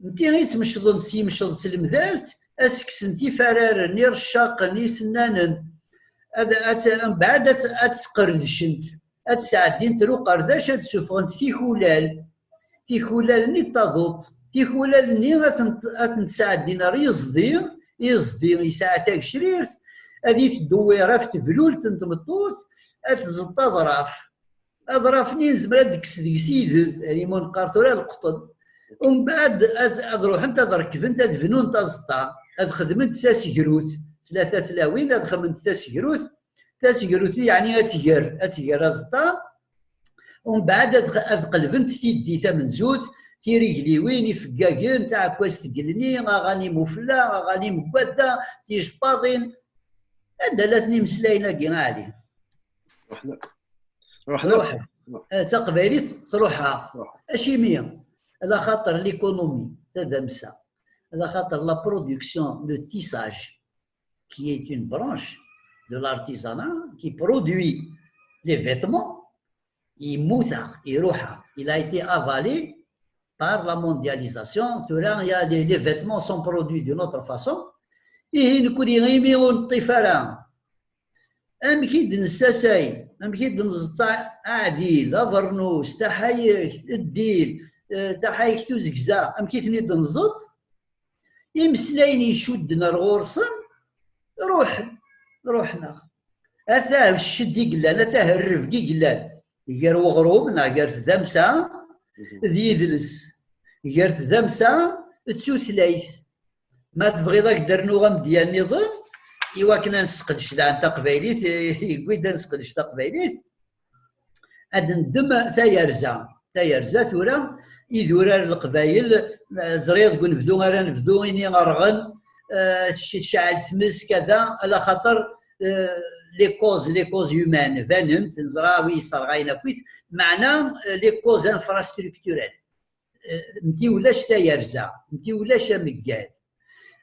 Nti i tmecḍent s yimceḍ d tlemdalt, ad sksent ifararen, ircaqen, isennanen. Ad, ad, mbeɛd ad, ad sqerdcent, ad sɛeddint ar uqerdac, ad sufɣent tikulal. Tikulal-nni n taḍuṭ. Tikulal-nni ad tent, ad tent-sɛeddin ar yiẓdi, iẓdi yesɛa tagecrirt, ad itedduwir ɣef teblult n tmeṭṭut, ad tẓeṭṭ aḍraf. Aḍraf-nni nezmer ad d-nekkes deg-s ided, ar imi neqqar tura leqṭen. Umbeɛd ad, ad ruḥent ad rekbent, ad bnunt aẓeṭṭa, ad xedment tasegrut. Tlata tlawin ad xedment tasegrut. Tasegrut-nni yeɛni ad tger, ad tger aẓeṭṭa. Umbeɛd ad, ad qelbent tiddi tamenzut, tirigliwin, ifeggagen, taɛekkazt n Gelni, aɣanim ufella, aɣanim n wadda, tijebbaḍin. Anda llan imeslayen-agi, a Ɛli? Ruḥen. Ruḥen. Ruḥen. Eh, taqbaylit truḥ-aɣ. Ruḥ. Acimi? Ala xaṭer l'économie, tadamsa. Ala xaṭer la production, le tissage, qui est une branche de l'artisanat qui produit les vêtements, yemmut-aɣ, iruḥ-aɣ. Il a été avalé par la mondialisation. Tura, il y a les, les vêtements sont produits d'une autre façon. Ihi, nekkni imi ur neṭṭif ara, amek i d-nessasay, amek i d-nẓeṭṭ aɛdil, abernus, taḥayekt, ddil, eh, taḥayekt uzegza, amek i ten-id-nẓeṭṭ? Imeslayen icudden ar ɣur-sen, ruḥen, ruḥen-aɣ. Ata cced i yellan, ata rrebg i yellan, gar weɣrum neɣ gar tdamsa d yidles, gar tdamsa d tutlayt. Ma tebɣiḍ ad k-d-rnuɣ amedya nniḍen, i wakken ad nesseqdec daɣen taqbaylit, yewwi-d ad nesseqdec taqbaylit. Ad neddem tayerza. Tayerza tura, idurar n Leqbayel, eh, ẓriɣ deg unebdu ara nebdu, ini rɣen, eh, tec-, tecɛel tmes, kada, ala xaṭer, eh, les causes, les causes humaines, banent, neẓra wi yesserɣayen akkit, meɛna, eh, les causes infrastructurelles. Eh, nti ulac tayerza, nti ulac ameggal.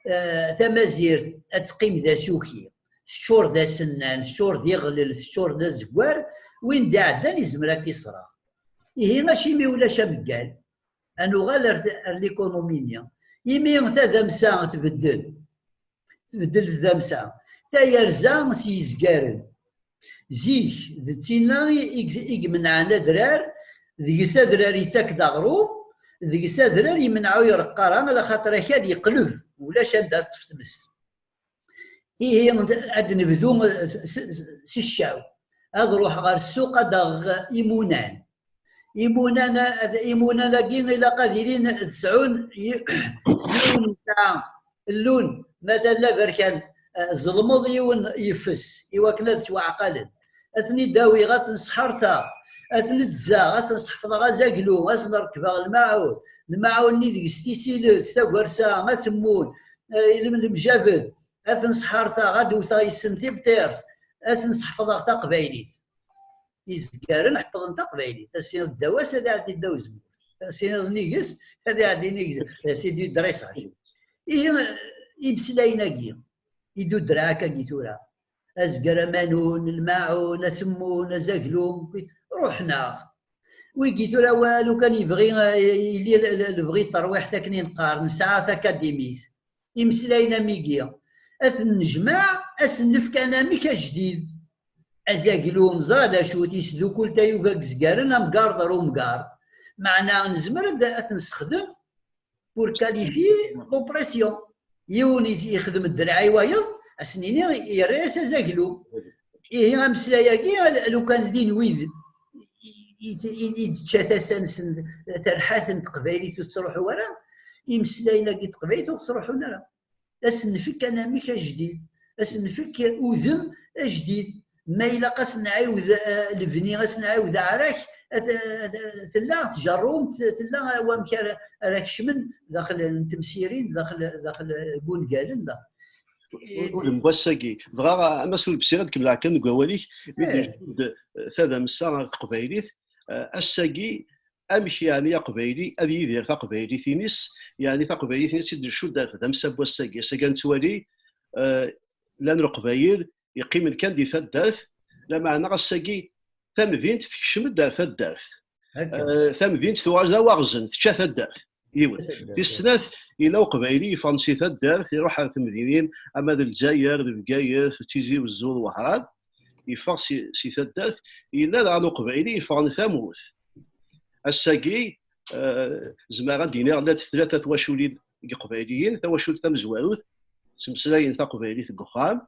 Eh, tamazirt ad teqqim d asuki, teččur d asennan, teččur d iɣlel, teččur d azeggar, win d-iɛeddan izmer ad k-iṣreɣ. Ihi, acimi ulac ameggal? Ad nuɣal ar, ar l'économie-nni. Imi tadamsa tbeddel, tbeddel tdamsa. Tayerza s yizgaren. Zik, d tinna i, i, i imenɛen adrar, deg-s adrar yettak-d aɣrum, deg-s adrar yemneɛ ur ireqq ara, ala xaṭer akal yeqleb, ulac anda teṭṭef tmes. Ihi, ad nebdu s, s, s, s ccaw. Ad ruḥeɣ ɣer ssuq ad d-aɣeɣ imunan. Imunan, imunan-agi ilaq ad ilin ad sɛun yi-, yiwen n ta-, llun, matalan, la berkan, eh, ẓelmeḍ yiwen yeffes, i wakken ad ttwaɛqalen. Ad ten-id-awiɣ, ad ten-sḥerteɣ, ad ten-id-zzaɣ, ad sen-sḥefḍeɣ azaglu, ad sen-rekbeɣ lmaɛun, lmaɛun-nni deg-s tisilet, tagersa, atemmun, eh, lem-, lemjabed, ad ten-sḥerteɣ, ad wteɣ yes-sen tibṭirt, ad sen-sḥefḍeɣ taqbaylit. Izgaren ḥeppḍen taqbaylit. Ad s-tiniḍ ddaw-as, ad iɛeddi ddaw uzemmur. Ad s-tiniḍ nnig-s, ad iɛeddi nnig-s. C'est du dressage. Ihi, imeslayen-agi, i d-udreɣ akkagi tura. Azger amanun, lmaɛun, atemmun, azaglu, ruḥen-aɣ. Wigi tura, wa-, lukan yebɣi, eh, yili l-, l-, lebɣi n terwiḥt akken i neqqar, nesɛa takadimit. Imeslayen am wigi, ad ten-nejmeɛ, ad sen-nefk anamek ajdid. Azaglu, neẓra d acu-t, yesdukul tayuga n yezgaren, amgarḍ ɣer umgarḍ. Meɛna nezmer ad, ad t-nessexdem pour qualifier l'oppression. Yiwen i-, yexdem ddreɛ i wayeḍ, ad s-nini yerra-yas azaglu. Ihi ameslay-agi, al-, lukan llin wid i, i, i, i d-tečča tasa-nsen, terḥa-ten teqbaylit ur tettruḥu ara, imeslayen-agi n teqbaylit ur ttruḥun ara. Ad sen-nfek anamek ajdid, ad sen-nfek udem ajdid. Ma ilaq ad sen-nɛiwed, eh, lebni, ad sen-nɛiwed aɛrak, at-, at-, tella tjerrumt, tella wamek ara, ara kecmen daxel n temsirin, daxel, daxel n wungalen, daxel. Udem n wass-agi. Dɣa, a Mass Ulebsir, ad kemmleɣ kan deg wawal-ik, mi d-, eh, tadamsa ɣer teqbaylit, eh, ass-agi, amek yeɛni aqbayli ad yidir taqbaylit-ines, yeɛni taqbaylit-ines i d-ncudd ɣer tdamsa n wass-agi. Ass-agi ad nettwali, eh, llan leqbayel yeqqimen kan di taddart, lameɛna ass-agi tamdint tekcem-d ar taddart. Akka. Eh, tamdint tuɣal d awaɣzen, tečča taddart. Yiwet. Taddart. Tis snat, yella uqbayli yeffɣen si taddart, iruḥ ar temdinin, ama d Lezzayer, d Bgayet, d Tizi Wezzu, d Wehran, yeffeɣ si, si taddart. Yella daɣen uqbayli yeffɣen tamurt. Ass-agi, eh, zemreɣ ad d-iniɣ llant tlata twaculin n Yeqbayliyen, tawacult tamezwarut, ttmeslayen taqbaylit deg uxxam,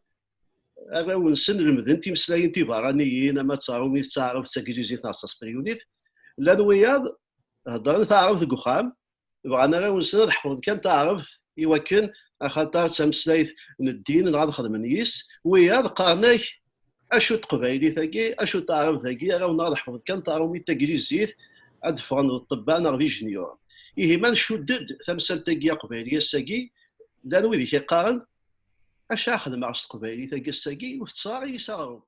arraw-nsen lemden timeslayin tiberraniyin, ama d taṛumit, d taɛrabt, d taglizit neɣ d tasperyunit. Llan wiyaḍ heddren taɛrabt deg uxxam, bɣan arraw-nsen ad ḥefḍen kan taɛrabt i wakken, axaṭer d tameslayt n ddin neɣ ad xedmen yis. Wiyaḍ qqaren-ak, acu d teqbaylit-agi, acu d taɛrabt-agi, arraw-nneɣ ad ḥefḍen kan taṛumit, taglizit, ad d-ffɣen d ṭṭebba neɣ d ijenyuren. Ihi ma ncudd-d tamsalt-agi aqbayli ass-agi, llan wid i k-iqqaren, acu ara xedmeɣ s teqbaylit-agi ass-agi, ur tetteɣ ara yis aɣrum.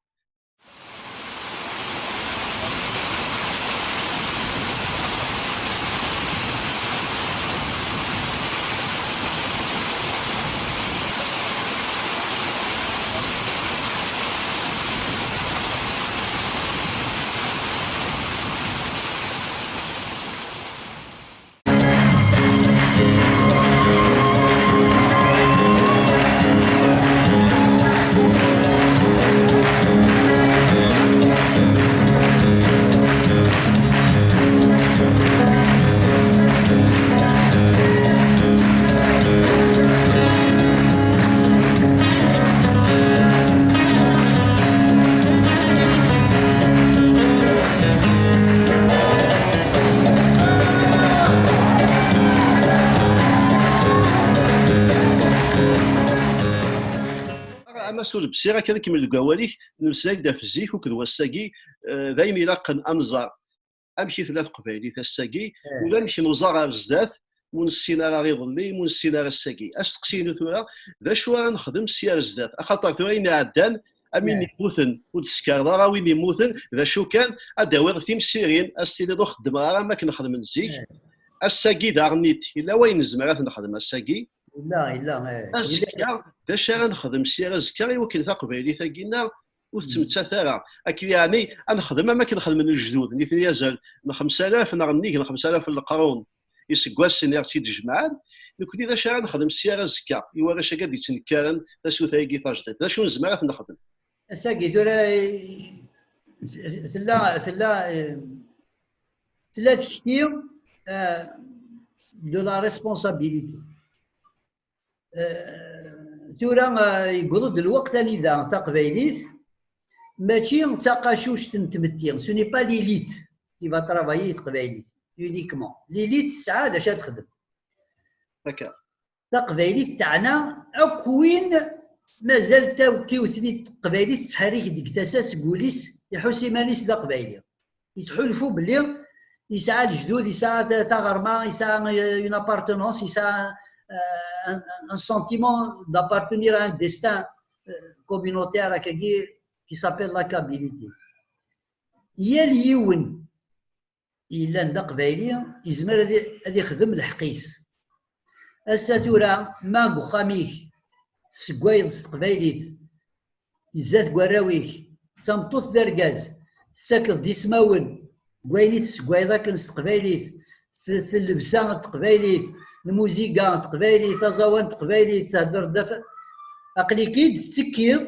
Amas ur bsiɣ akka ad kemmel deg wawal-ik, nemmeslay-d ɣef zik akked wass-agi, eh, d ayen ilaqen ad nẓer amek i tella teqbaylit ass-agi, ulamek nuẓa ɣer zdat, ur nessin ara iḍelli, ur nessin ara ass-agi. Asteqsi-inu tura, d acu ara nexdem si ar zdat? Axaṭer tura ayen iɛeddan, am win yemmuten, ur d-teskar ara win yemmuten, d acu kan, ad d-tawiḍ timsirin, ad s-tiniḍ ur xeddmeɣ ara am akken xedmen zik. Ass-agi daɣen-it, yella wayen nezmer ad t-nexdem ass-agi. Yella, yella, eh, azekka, d acu ara nexdem si ar azekka i wakken taqbaylit-agi-nneɣ ur tettmettat ara? Akken yeɛni ad nexdem am akken xedmen lejdud, nitni azal n xemsa alaf neɣ nnig n xemsa alaf n leqrun iseggasen i ɣ-tt-id-jemɛen, Nekkni d acu ara nexdem sya ar azekka i warrac-agi ad d-yettnekkaren tasuta-agi tajdiṭ? D acu nezmer ad t-nexdem? Ass-agi tura, eh, tella, tella, eh, tella tekti, eh, de la responsabilité. Eh, tura, eh, yewweḍ-d lweqt anida taqbaylit mačči d taqacuct n tmetti, ce n'est pas l'élite qui va travailler i teqbaylit uniquement. L'élite tesɛa d acu ad texdem. Akka. Taqbaylit teɛna akk win mazal tawkiwt-nni n teqbaylit tettḥerrik deg tasa seg wul-is, iḥuss iman-is d aqbayli. Yettḥulfu belli yesɛa lejdud, yesɛa ta-, taɣerma, yesɛa, euh, une appartenance, yesɛa, euh, un, un sentiment d'appartenir à un destin, euh, communautaire, akkagi, qui s'appelle la Kabilité. Yal yiwen yellan d aqbayli yezmer ad i-, ad ixdem lḥeqq-is. Ass-a tura, ma deg uxxam-ik tessewwayeḍ s teqbaylit, zdat n warraw-ik, d tameṭṭut d argaz, tettakeḍ-d ismawen deg wayen i tessewwayeḍ akken s teqbaylit, t-, t-, llebsa n teqbaylit, lmuziga n teqbaylit, aẓawan n teqbaylit, thedder-d af-, aql-ik-id tettekkiḍ,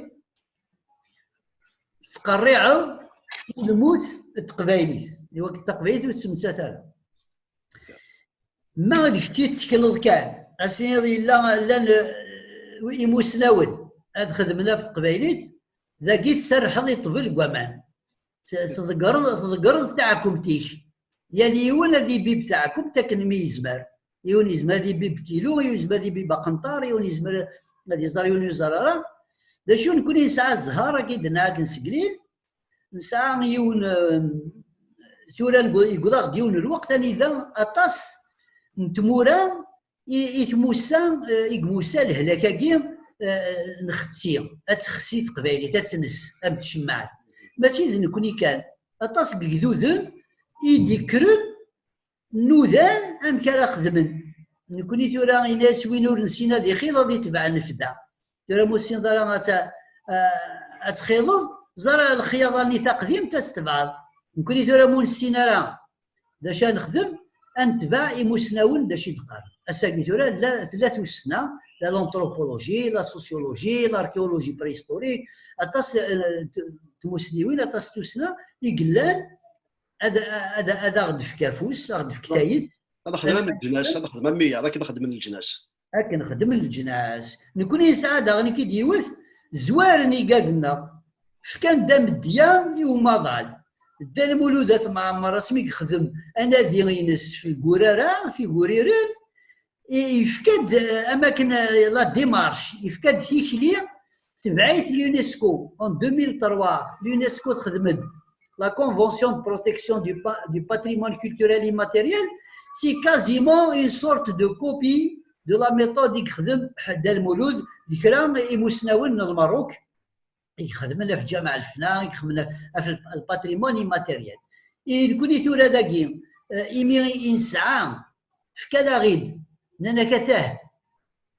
tettqerriɛeḍ i lmut n teqbaylit. Iwakken taqbaylit ur tettmettat ara. Ma d kečč i tettekleḍ kan, ad s-tiniḍ yella, llan, eh, imusnawen ad xedmen ɣef teqbaylit, dagi tserrḥeḍ i ṭṭbel deg waman. T-, tḍeggreḍ, tḍeggreḍ taɛkumt-ik. Yal yiwen ad ibib taɛkumt akken mi yezmer. Yiwen yezmer ad ibib kilu, yiwen yezmer ad ibib aqenṭar, yiwen yezmer ad iẓer, yiwen ur iẓer ara. D acu, nekkni nesɛa zzher, akka i d-nenna akken seg lil, nesɛa yiwen, eh, tura yewweḍ-aɣ-d yiwen n lweqt anida aṭas n tmura i, i tmussa, eh, i imussa lehlak-agi, eh, nxetti, ad texsi teqbaylit, ad tens, am tcemmaɛt. Mačči d nekkni kan, aṭas n yegduden i d-ikkren, nudan amek ara xedmen. Nekkni tura, ini-as win ur nessin ad ixiḍ, ad itbeɛ nnefda. Tura ma ur tessineḍ ara ad ta-, eh, ad txiḍeḍ, ẓer lexyaḍa-nni taqdimt ad s-tebɛeḍ. Nekkni tura ma ur nessin ara d acu ara nexdem, ad netbeɛ imusnawen d acu i d-qqaren. Ass-agi tura la, tella tussna, la l'anthropologie, la sociologie, l'archéologie préhistorique, aṭas, eh, t-, tmusniwin, aṭas n tussna i yellan ad, ad, ad aɣ-d-tefk afus, aɣ-d-tefk tayet. Ad xedmen leǧnas, ad xedmen am wiyaḍ, akken xedmen leǧnas. Akken xedmen leǧnas. Nekkni nesɛa daɣen i k-id-yiwet, zwaren igad-nneɣ. Fkan-d amedya i umaḍal. Dda Lmulud At Mɛemmer, asmi yexdem anadi-ines f Gurara, f Iguriren, i-, yefka-d, eh, am akken, eh, la démarche, yefka-d tikli, tebɛ-it l'UNESCO en deux mille trois, l'UNESCO texdem-d la Convention de protection du pa-, du patrimoine culturel immatériel, c'est quasiment une sorte de copie de la méthode i yexdem Dda Lmulud d kra imusnawen n Lmerruk i ixedmen ɣef Ǧameɛ Lefna, i ixedmen ɣef l-, le patrimoine immatériel. I nekkni tura dagi, eh, imi i nesɛa, fkan-aɣ-id, nnan-ak atah,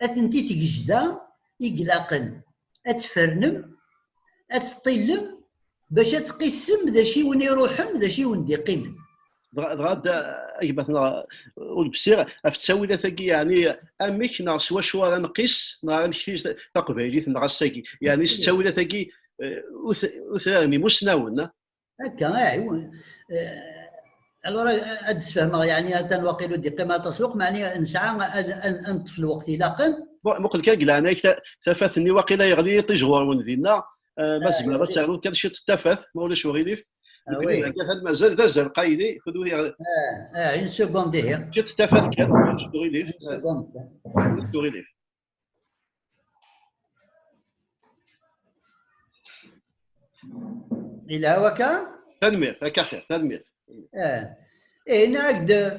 atenti tgejda i ilaqen ad tfernem, ad teṭṭillem, bac ad tqissem d acu i wen-iruḥen, d acu i wen-d-iqqimen. Dɣa, dɣa, a gma-tneɣ Ulebsir, ɣef ttawilat-agi, yeɛni, amek neɣ s wacu ara nqis, neɣ amek taqbaylit, neɣ ass-agi, yeɛni, s ttawilat-agi, eh, ut-, utraren imusnawen, a? Akka, eh, eh, alors, eh, ad d-sfehmeɣ, yeɛni, atan waqil ur d-iqqim aṭas lweqt, meɛni nesɛa ad, ad, ad neṭṭef lweqt ilaqen. Bon, muqel kan, deg leɛnaya-k, ta-, tafat-nni waqila yeɣli yiṭij ɣur-wen dinna, eh, ma tzemreḍ ad ternuḍ kan ciṭ n tafat, ma ulac uɣilif. Ah, nekkni oui. Dagi atan mazal d azal qayli, kunwi. Ah, ah, une seconde, ihi. Ǧǧet tafat kan, ulac uɣilif. Une seconde kan. Ulac uɣilif. Yelha wakka? Tanemmirt, akka xir, tanemmirt. Ah. Et là, de, euh,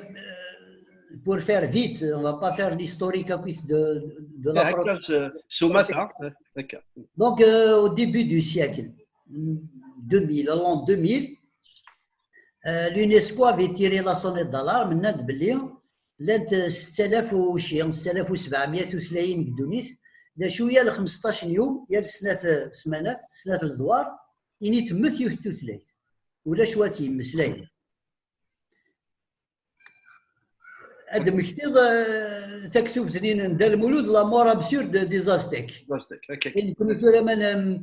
pour faire vite, on va pas faire l'historique à cuisse de, de la... Ah, protection. Hein, d'accord. Donc, euh, au début du siècle deux mille, en l'an deux mille, euh, l'UNESCO avait tiré la sonnette d'alarme, nnan-d belli llant setta alaf u sebɛemya tutlayin deg ddunit, d acu yal xmesṭac n yum, yal snat smanat, snat ledwar, ini temmet yiwet tutlayt. Ulac wa tt-yemmeslayen. ad d-temmektiḍ, eh, taktubt-nni n Dda Lmulud, La mort absurde des Aztèques. Aztèques, ok. I nekkni tura ma n-,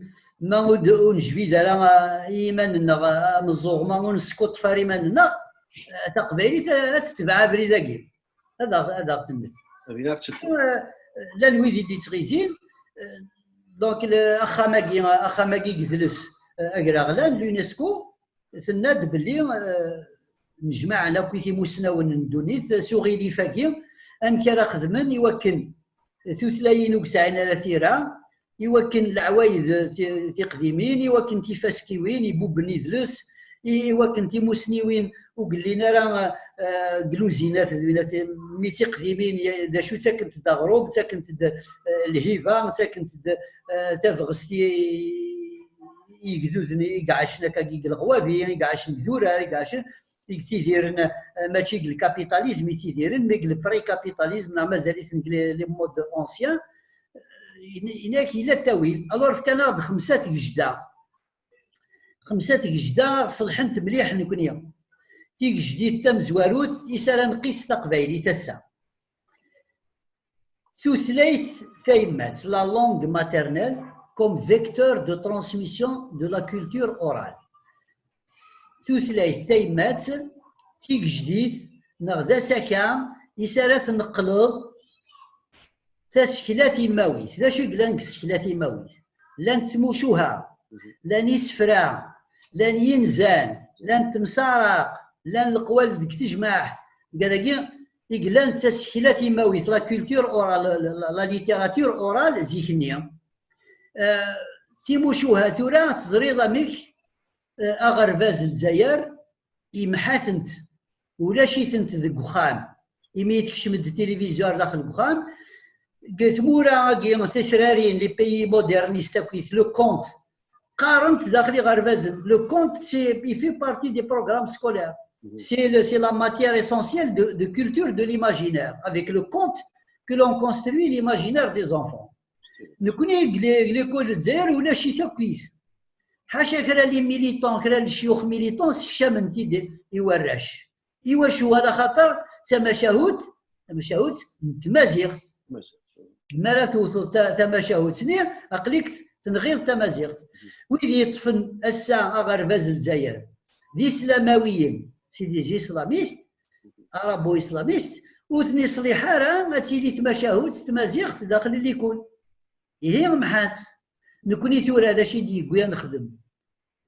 ma ur d-, ur nejbid ara, eh, i yiman-nneɣ, eh, ameẓẓuɣ, ma ur neskuṭṭef ara iman-nneɣ, eh, taqbaylit, eh, ad tetbeɛ abrid-agi. Ad aɣ-, ad aɣ-temmet. Abrid ad tettu. Eh, llan wid i d-ittɣizin, eh, donc, le, axxam-agi, axxam-agi i yedles, eh, agraɣlan, l'UNESCO, tenna-d belli, eh, nejmaɛen akk i timusnawen n ddunit s uɣilif-agi, amek ara xedmen i wakken tutlayin ur yesɛin ara tira, i wakken leɛwayed ti-, tiqdimin, i wakken tifaskiwin, ibubben idles, i, i wakken timusniwin ur yellin ara, eh, deg luzinat, mi d tiqdimin, d acu, ttakent-d aɣrum, ttakent-d, eh, lhiba, ttakent-d, eh, tabɣest i, i yegduden i iɛacen akkagi deg leɣwabi, i iɛacen deg durar, i iɛacen, i yettidiren, eh, mačči deg lkapitalizm i ttidiren, mi deg lpré-kapitalizm, neɣ mazal-iten deg les, les modes anciens, eh, in-, inak yella ttawil. Alors, fkan-aɣ-d xemsa tgejda. Xemsa tgejda aɣ-ṣelḥent mliḥ nekni. Tigejdit tamezwarut, is ara nqis taqbaylit ass-a. Tutlayt tayemmat, la langue maternelle, comme vecteur de transmission de la culture orale. Tutlayt tayemmat d tigejdit neɣ d asaka is ara tneqleḍ tasekla timawit. D acu i yellan deg tsekla timawit? Llant tmucuha, llan isefra, llan yinzan, llan temsaraq, llan leqwal deg tejmaɛt. Dagi i yellan d tasekla timawit, la culture orale, la, la, la littérature orale zik-nni. Eh, timucuha tura teẓriḍ amek, eh, aɣerbaz n Lezzayer yemḥa-tent, ulac-itent deg uxxam. Imi tekcem-d tilivizyu ar daxel n uxxam, deg tmura-agi titrarin, les pays modernistes akkit, le conte, qqaren-t daxel iɣerbazen. Le conte, c'est, il fait partie des programmes scolaires. C'est le, c'est la matière essentielle de, de culture de l'imaginaire. Avec le conte que l'on construit l'imaginaire des enfants. Nekni, deg le-, deg l'école n Lezzayer, ulac-it akkit. Ḥaca kra les militants, kra n lecyux militants, sekcamen-t-id i warrac. Iwacu? Ala xaṭer d tamacahut, tamacahut n tmaziɣt. Mi ara tewteḍ ta-, tamacahut-nni, aql-ik tenɣiḍ tamaziɣt. Wid yeṭṭfen ass-a aɣerbaz n Lezzayer, d islamawiyen, c'est des islamistes, arabo-islamistes, ur ten-iṣliḥ ara ad tili tmacahut s tmaziɣt daxel n likul. Ihi, mḥan-tt. Nekni tura d acu i d-yewwi ad nexdem?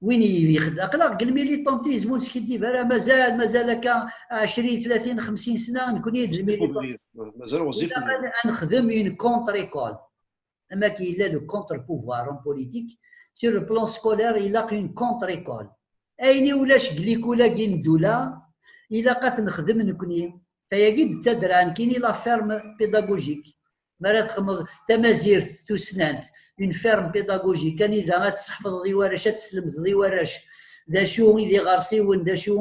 Win i yexdem, aql-aɣ deg lmilitantism, ur neskiddib ara, mazal, mazal akka ɛecrin, tlatin, xemsin sna, nekni d lmilitan. Mazal ɣezzif. Ilaq ad, ad nexdem une contre-école. Am akken yella le contre-pouvoir en politique, sur le plan scolaire, ilaq une contre-école. Ayen i ulac deg likul-agi n ddula, ilaq ad t-nexdem nekni. Tayagi d ttadra, nekkini la ferme pédagogique. Mi ara txedmeḍ tamazirt tussnant, une ferme pédagogique, anida ad tesseḥfeḍeḍ i warrac, ad teslemdeḍ i warrac d acu i d iɣersiwen, d acu,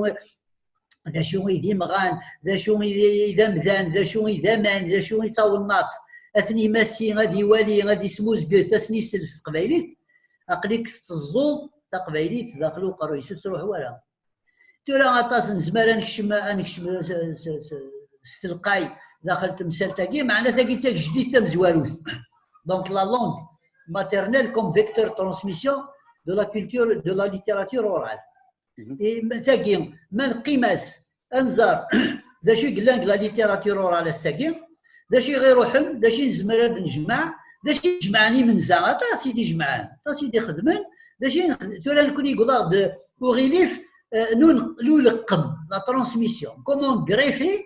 d acu i d imɣan, d acu i d, i d amdan, d acu i d aman, d acu i d tawennaṭ. Ad ten-imassi, ad iwali, ad ismuzget, ad sen-isel s teqbaylit. Aql-ik tetteẓẓuḍ taqbaylit daxel uqerruy-is, ur tettruḥu ara. Tura aṭas nezmer ad nekcem, ad nekcem s, s, s, s telqay daxel temsalt-agi, meɛna tagi d tagejdit tamezwarut. Donc la langue maternelle comme vecteur de transmission de la culture, de la littérature orale. Mhm. I ma-, tagi, ma neqqim-as, ad nẓer d acu i yellan deg la littérature orale ass-agi, d acu i ɣ-iruḥen, d acu i nezmer ad nejmeɛ, d acu i jemɛen imenza, aṭas i d-ijemɛen, aṭas i d-ixedmen, d acu i nex-, tura nekni yewweḍ-aɣ-d uɣilif, eh, n un-, n uleqqem, la transmission. Comment greffer,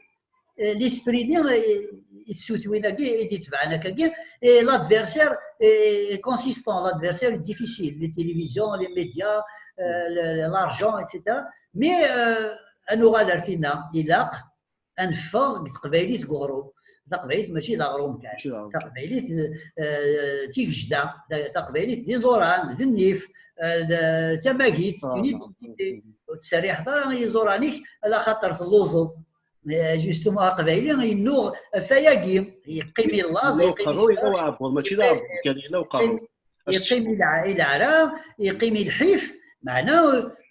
eh, l'esprit-nni, eh, i tsutwin-agi, i d-itebɛen akkagi, et l'adversaire, eh, consistant, l'adversaire est difficile, les télévisions, les médias, eh, le-, le-, l'argent, et cetera. Mais, eh, ad nuɣal ar tinna, ilaq ad neffeɣ deg teqbaylit deg uɣrum. Taqbaylit mačči d aɣrum kan. Mačči d aɣrum kan. Taqbaylit, eh, d tigejda, ta-, taqbaylit d iẓuran, d nnif, eh, d, d tamagit, ah, d une identité. Ur tettserriḥeḍ ara i yiẓuran-ik, ala xaṭer telluẓeḍ. Eh, justement, aqbayli yennuɣ ɣef wayagi, yeqqim i laẓ, yella yeqqim uqerru, yella uɛebbuḍ, mačči d aɛebbuḍ kan, yella uqerru. Yeqqim, yeqqim i lɛ-, i leɛra, yeqqim i lḥif, Meɛna,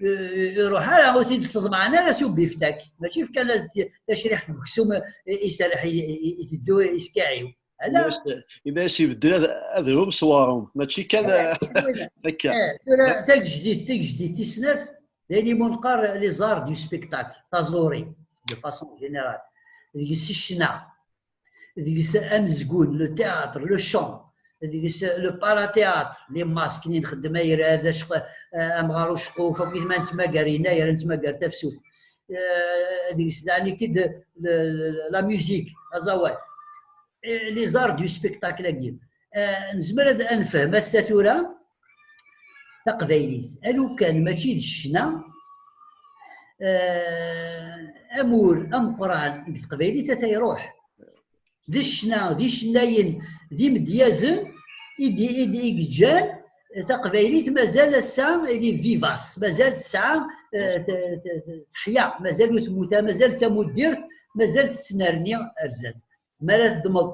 eh, eh, iruḥ ara, ur t-id-sseḍmaɛen ara s ubiftak. Mačči fkan-as-d tacriḥt n uksum, eh, iserreḥ, i, i, iteddu iskaɛiw. Ala. Yenna-as ibeddel ad, ad rum s warum, mačči kan akka. Eh, tura, tagejdit, tagejdit tis snat, d ayen imu neqqar les arts du spectacle, taẓuri, de façon générale. Deg-s ccna, deg-s amezgun, le théâtre, le chant, deg-s le parathéâtre, les masques, i nxeddem ayrad, acq-, eh, amɣar uceqquf, akk i ma nettmagar yennayer, nettmagar tafsut. Eh, deg-s daɣen ikid le, le, la musique, aẓawan. Eh, les arts du spectacle-agi. Eh, nezmer ad nefhem ass-a tura taqbaylit. Alukan mačči d ccna, eh, amur ameqqran deg teqbaylit ata iruḥ. D ccna, d icennayen, d imedyazen i d, i d, i yeǧǧan taqbaylit mazal ass-a elle est vivace, mazal tesɛa, eh, t-, t-, t-, teḥya, mazal ur temmut ara, mazal d tamuddirt, mazal tettnerni ar zdat. Mi ara teddmeḍ,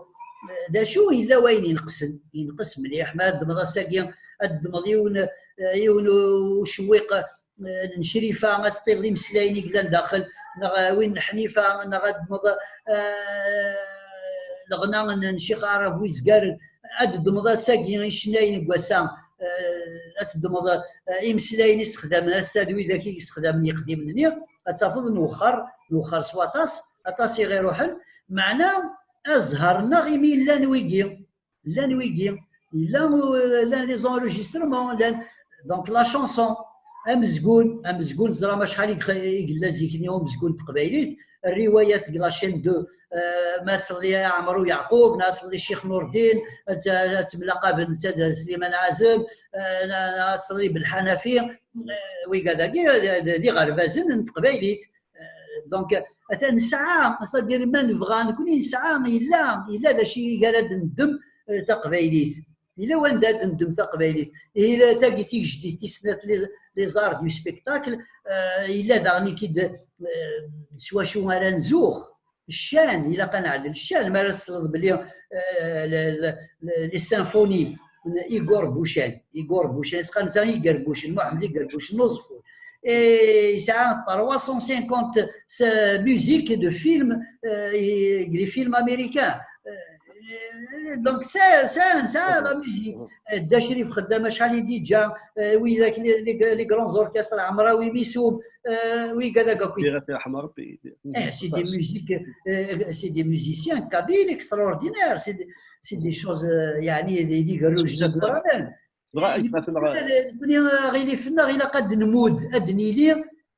eh, d acu yella wayen ineqsen, ineqs mliḥ, mi ara teddmeḍ ass-agi, ad teddmeḍ yiwen, eh, yiwen ucewwiq, eh, n Crifa, ad teṭṭileḍ imeslayen i yellan daxel, neɣ, eh, win n Ḥnifa, neɣ ad teddmeḍ, eh, leɣna n, n Ccix Aɛrab Wizgaren, ad teddmeḍ ass-agi icennayen n wass-a, eh, ad teddmeḍ, eh, imeslayen i ssexdamen ass-a d widak i yessexdamen yeqdimen-nni, ad tafeḍ nwexxer, nwexxer s waṭas, aṭas i ɣ-iruḥen, meɛna azhar-nneɣ imi llan wigi, llan wigi, yella, llan les enregistrements, llan, donc la chanson, amezgun, amezgun, teẓram acḥal i gx-, i yella zik-nni umezgun n teqbaylit, rriwayat deg la chaîne deux, eh, ma aseḍli Ɛmer Uyeɛqub, neɣ aseḍli Ccix Nurdin, ad, ad ttemlaqaben netta d Sliman Ɛazem, eh, neɣ, neɣ aseḍli Belḥanafi, eh, wigad-agi d, d, d iɣerbazen n teqbaylit. Eh, donc, atan nesɛa, c'est-à-dire, ma nebɣa, nekni nesɛa, yella, yella d acu i ara d-neddem, eh, taqbaylit. Yella wanda ad d-neddem taqbaylit. Yella tagi tigejdit tis snat, les, les arts du spectacle, eh, yella daɣen ikid, eh, s wacu ara nzux. Ccan, ilaq ad neɛdel ccan, mi ara tesleḍ belli, eh, le, le, le, les symphonies n Igor Buchan, Igor Buchan, isqansa Igerbucen, Muḥemmed Igerbucen n Uẓeffun. Et yesɛa trois cent cinquante musiques de films, eh, les films américains. Eh, donc, ça, ça, ça, la musique. Eh, Dda Crif Xeddam, acḥal i d-iǧǧa, eh, widak, les, les, les grands orchestres, Ɛemrawi Misum, eh, wigad akk. Dira-t irḥem Rebbi. Eh, c'est des musiques, eh, c'est des musiciens kabyles extraordinaires, c'est des, c'est des choses, eh, yeɛni, d, d igerrujen igranen. Dɣa, eh, nekni, eh, aɣilif-nneɣ ilaq ad nmud, ad nili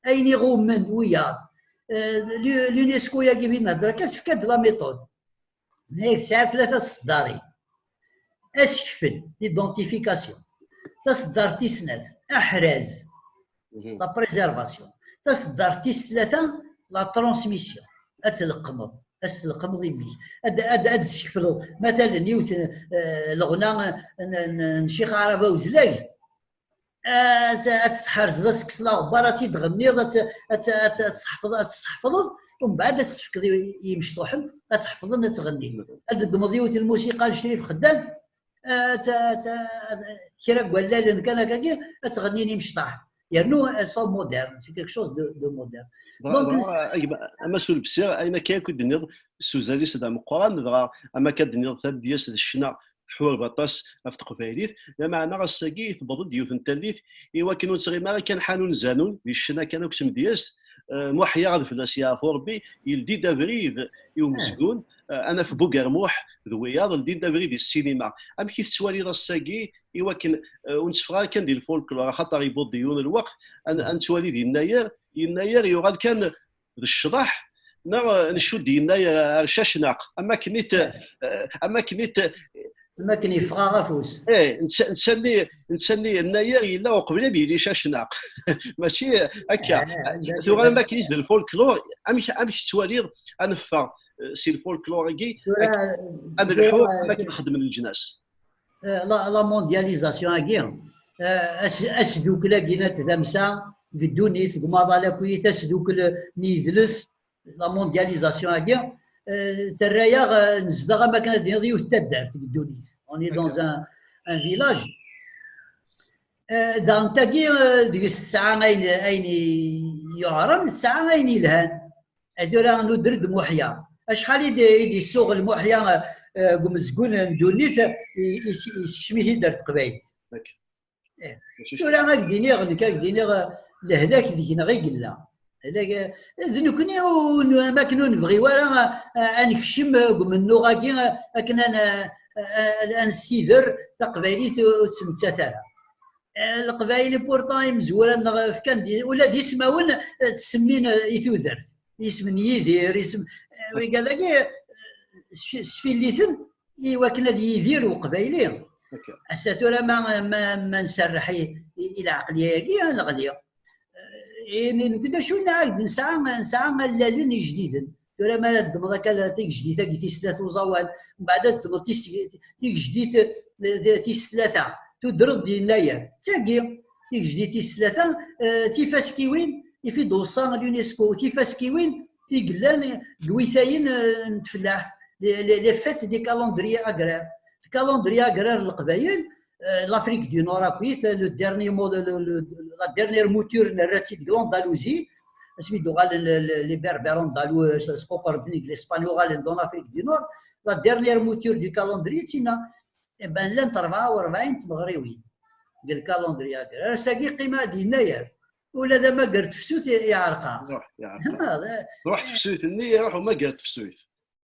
ayen iɣummen wiyaḍ. Eh, l'U-, l'UNESCO-yagi i nehder akka, tefka-d la méthode. Nna-yak tesɛa tlata tseddarin. Asekfel, l'identification. Taseddart tis snat, aḥraz, la préservation. Taseddart tis tlata, la transmission. Ad tleqqmeḍ, ad tleqqmeḍ i mmi-k. Ad, ad, ad tsekfleḍ, matalen, yiwet, eh, leɣna n, n, n Ccix Aɛrab Awezlag. Ad, ad tt-tḥerzeḍ, ad tekkseḍ aɣebbar, ad tt-id-tɣenniḍ, ad tt-, ad tt-, ad tt-tḥefḍ-, ad tt-tḥefḍeḍ, umbeɛd ad tt-tefkeḍ i, i yimecṭuḥen, ad tt-ḥefḍen, ad tt-ɣennin. Ad d-ddmeḍ yiwet n lmusiqa n Crif Xeddam, ad tt-, ad tt-, ad, kra n wallalen kan akkagi, ad tt-ɣennin imecṭaḥ. Yernu, elles sont modernes, c'est quelque chose de, de moderne. Donc, dɣa, a gma, a Mass Ulebsir, ayen akka akk i d-tenniḍ, s uzal-is d ameqqran, dɣa, am akka d-tenniḍ, tamedyazt d ccna, tḥureb aṭas ɣef teqbaylit, lameɛna ass-agi tewweḍ-d yiwet n tallit i wakken ur nettɣimi ara kan ḥanun zanun di ccna kan akk s tmedyazt, eh, Muḥ Yaɣ ad fell-as yeɛfu Rebbi, yeldi-d abrid i umezgun, eh, ad naf Bugermuḥ d wiyaḍ, ldin-d abrid i ssinima. Amek i tettwaliḍ ass-agi i wakken, eh, ur netteffeɣ ara kan di lfolklor, axaṭer yewweḍ-d yiwen lweqt, ad, ad nettwali di yennayer, yennayer yuɣal kan d ccḍeḥ, neɣ, eh, ncudd yennayer ar cacnaq, am akken i t-, eh, am akken i t-, am akken yeffeɣ-aɣ afus. Eh, netta-, netta-nni, netta-nni yennayer yella uqbel ad yili cacnaq. Mačči akka. Eh, tuɣal am akken i d lfolklor, amek, amek tettwaliḍ ad neffeɣ, eh, si lfolklor-agi, tura, ad, ad tura, nlḥu am akken xeddmen leǧnas. Eh, la, la mondialisation-agi, eh, as-, asdukkel-agi n tdamsa deg ddunit, deg umaḍal akkit asdukkel n yidles, la mondialisation-agi, eh, terra-yaɣ, eh, nezdeɣ am akken ad d-tiniḍ yiwet n taddart deg ddunit. On est dans un, un village. Eh, daɣen tagi, eh, deg-s tesɛa ayen, ayen i yuɛren, tesɛa ayen yelhan. Eh, tura nuder-d Muḥya. Acḥal i d-, i d-yessuɣ Lmuḥya, eh, deg umezgun n ddunit, eh, i-, i-, yessekcem-it-id ar teqbaylit. Eh, tura ad k-d-iniɣ, nekk ad k-d-iniɣ, eh, lehlak deg-neɣ i yella. Lehlak, eh, d nekkni ur n-, am akken ur nebɣi ara, eh, ad nekcem deg umennuɣ-agi, eh, akken ad n-, eh, ad nessider taqbaylit ur, ur tettmettat ara. Eh, Leqbayel, pourtant, imezwura-nneɣ fkan-d, ula d ismawen, eh, ttsemmin, eh, i tudert. Isem n Yidir, isem, eh, wigad-agi, eh, sf-, sfilliten i wakken ad yidir Uqbayli. Ass-a tura ma, ma, ma nserreḥ i, i, i lɛeqliya-agi, ad neɣli. Eh, i, nekk d acu nɛaged, nesɛa, nesɛa allalen ijdiden. Tura ma ara ddmeḍ akka la-, tigejdit-agi tis tlata uẓawan, mbeɛd ad ddmeḍ tis-, tigejdit, eh, tis tlata, tudreḍ-d yennayer. D tagi, tigejdit tis tlata, eh, tifaskiwin i fi d-weṣṣa l'UNESCO, tifaskiwin i yellan deg witayen, eh, n tfellaḥt, les, les, les fêtes des calendriers agraires. Le calendrier agraire n Leqbayel, eh, l'Afrique du Nord akkit, le dernier mot, le, le, la dernière mouture nerra-tt-id deg l'Andalousie, asmi d-uɣalen le, le, les Berbères andalous, eh, squqren-ten-id l'Espagne, uɣalen dans l'Afrique du Nord, la dernière mouture du calendrier, d tinna. Eh ben, llant rebɛa u rebɛin tmeɣriwin deg le calendrier agraire. Ass-agi qqimeɣ-d yennayer. Ula d amager tefsut i-, iɛerq-aɣ. Ruḥ, iɛerq-aɣ. Ruḥ tefsut-nni, ruḥ umager tefsut.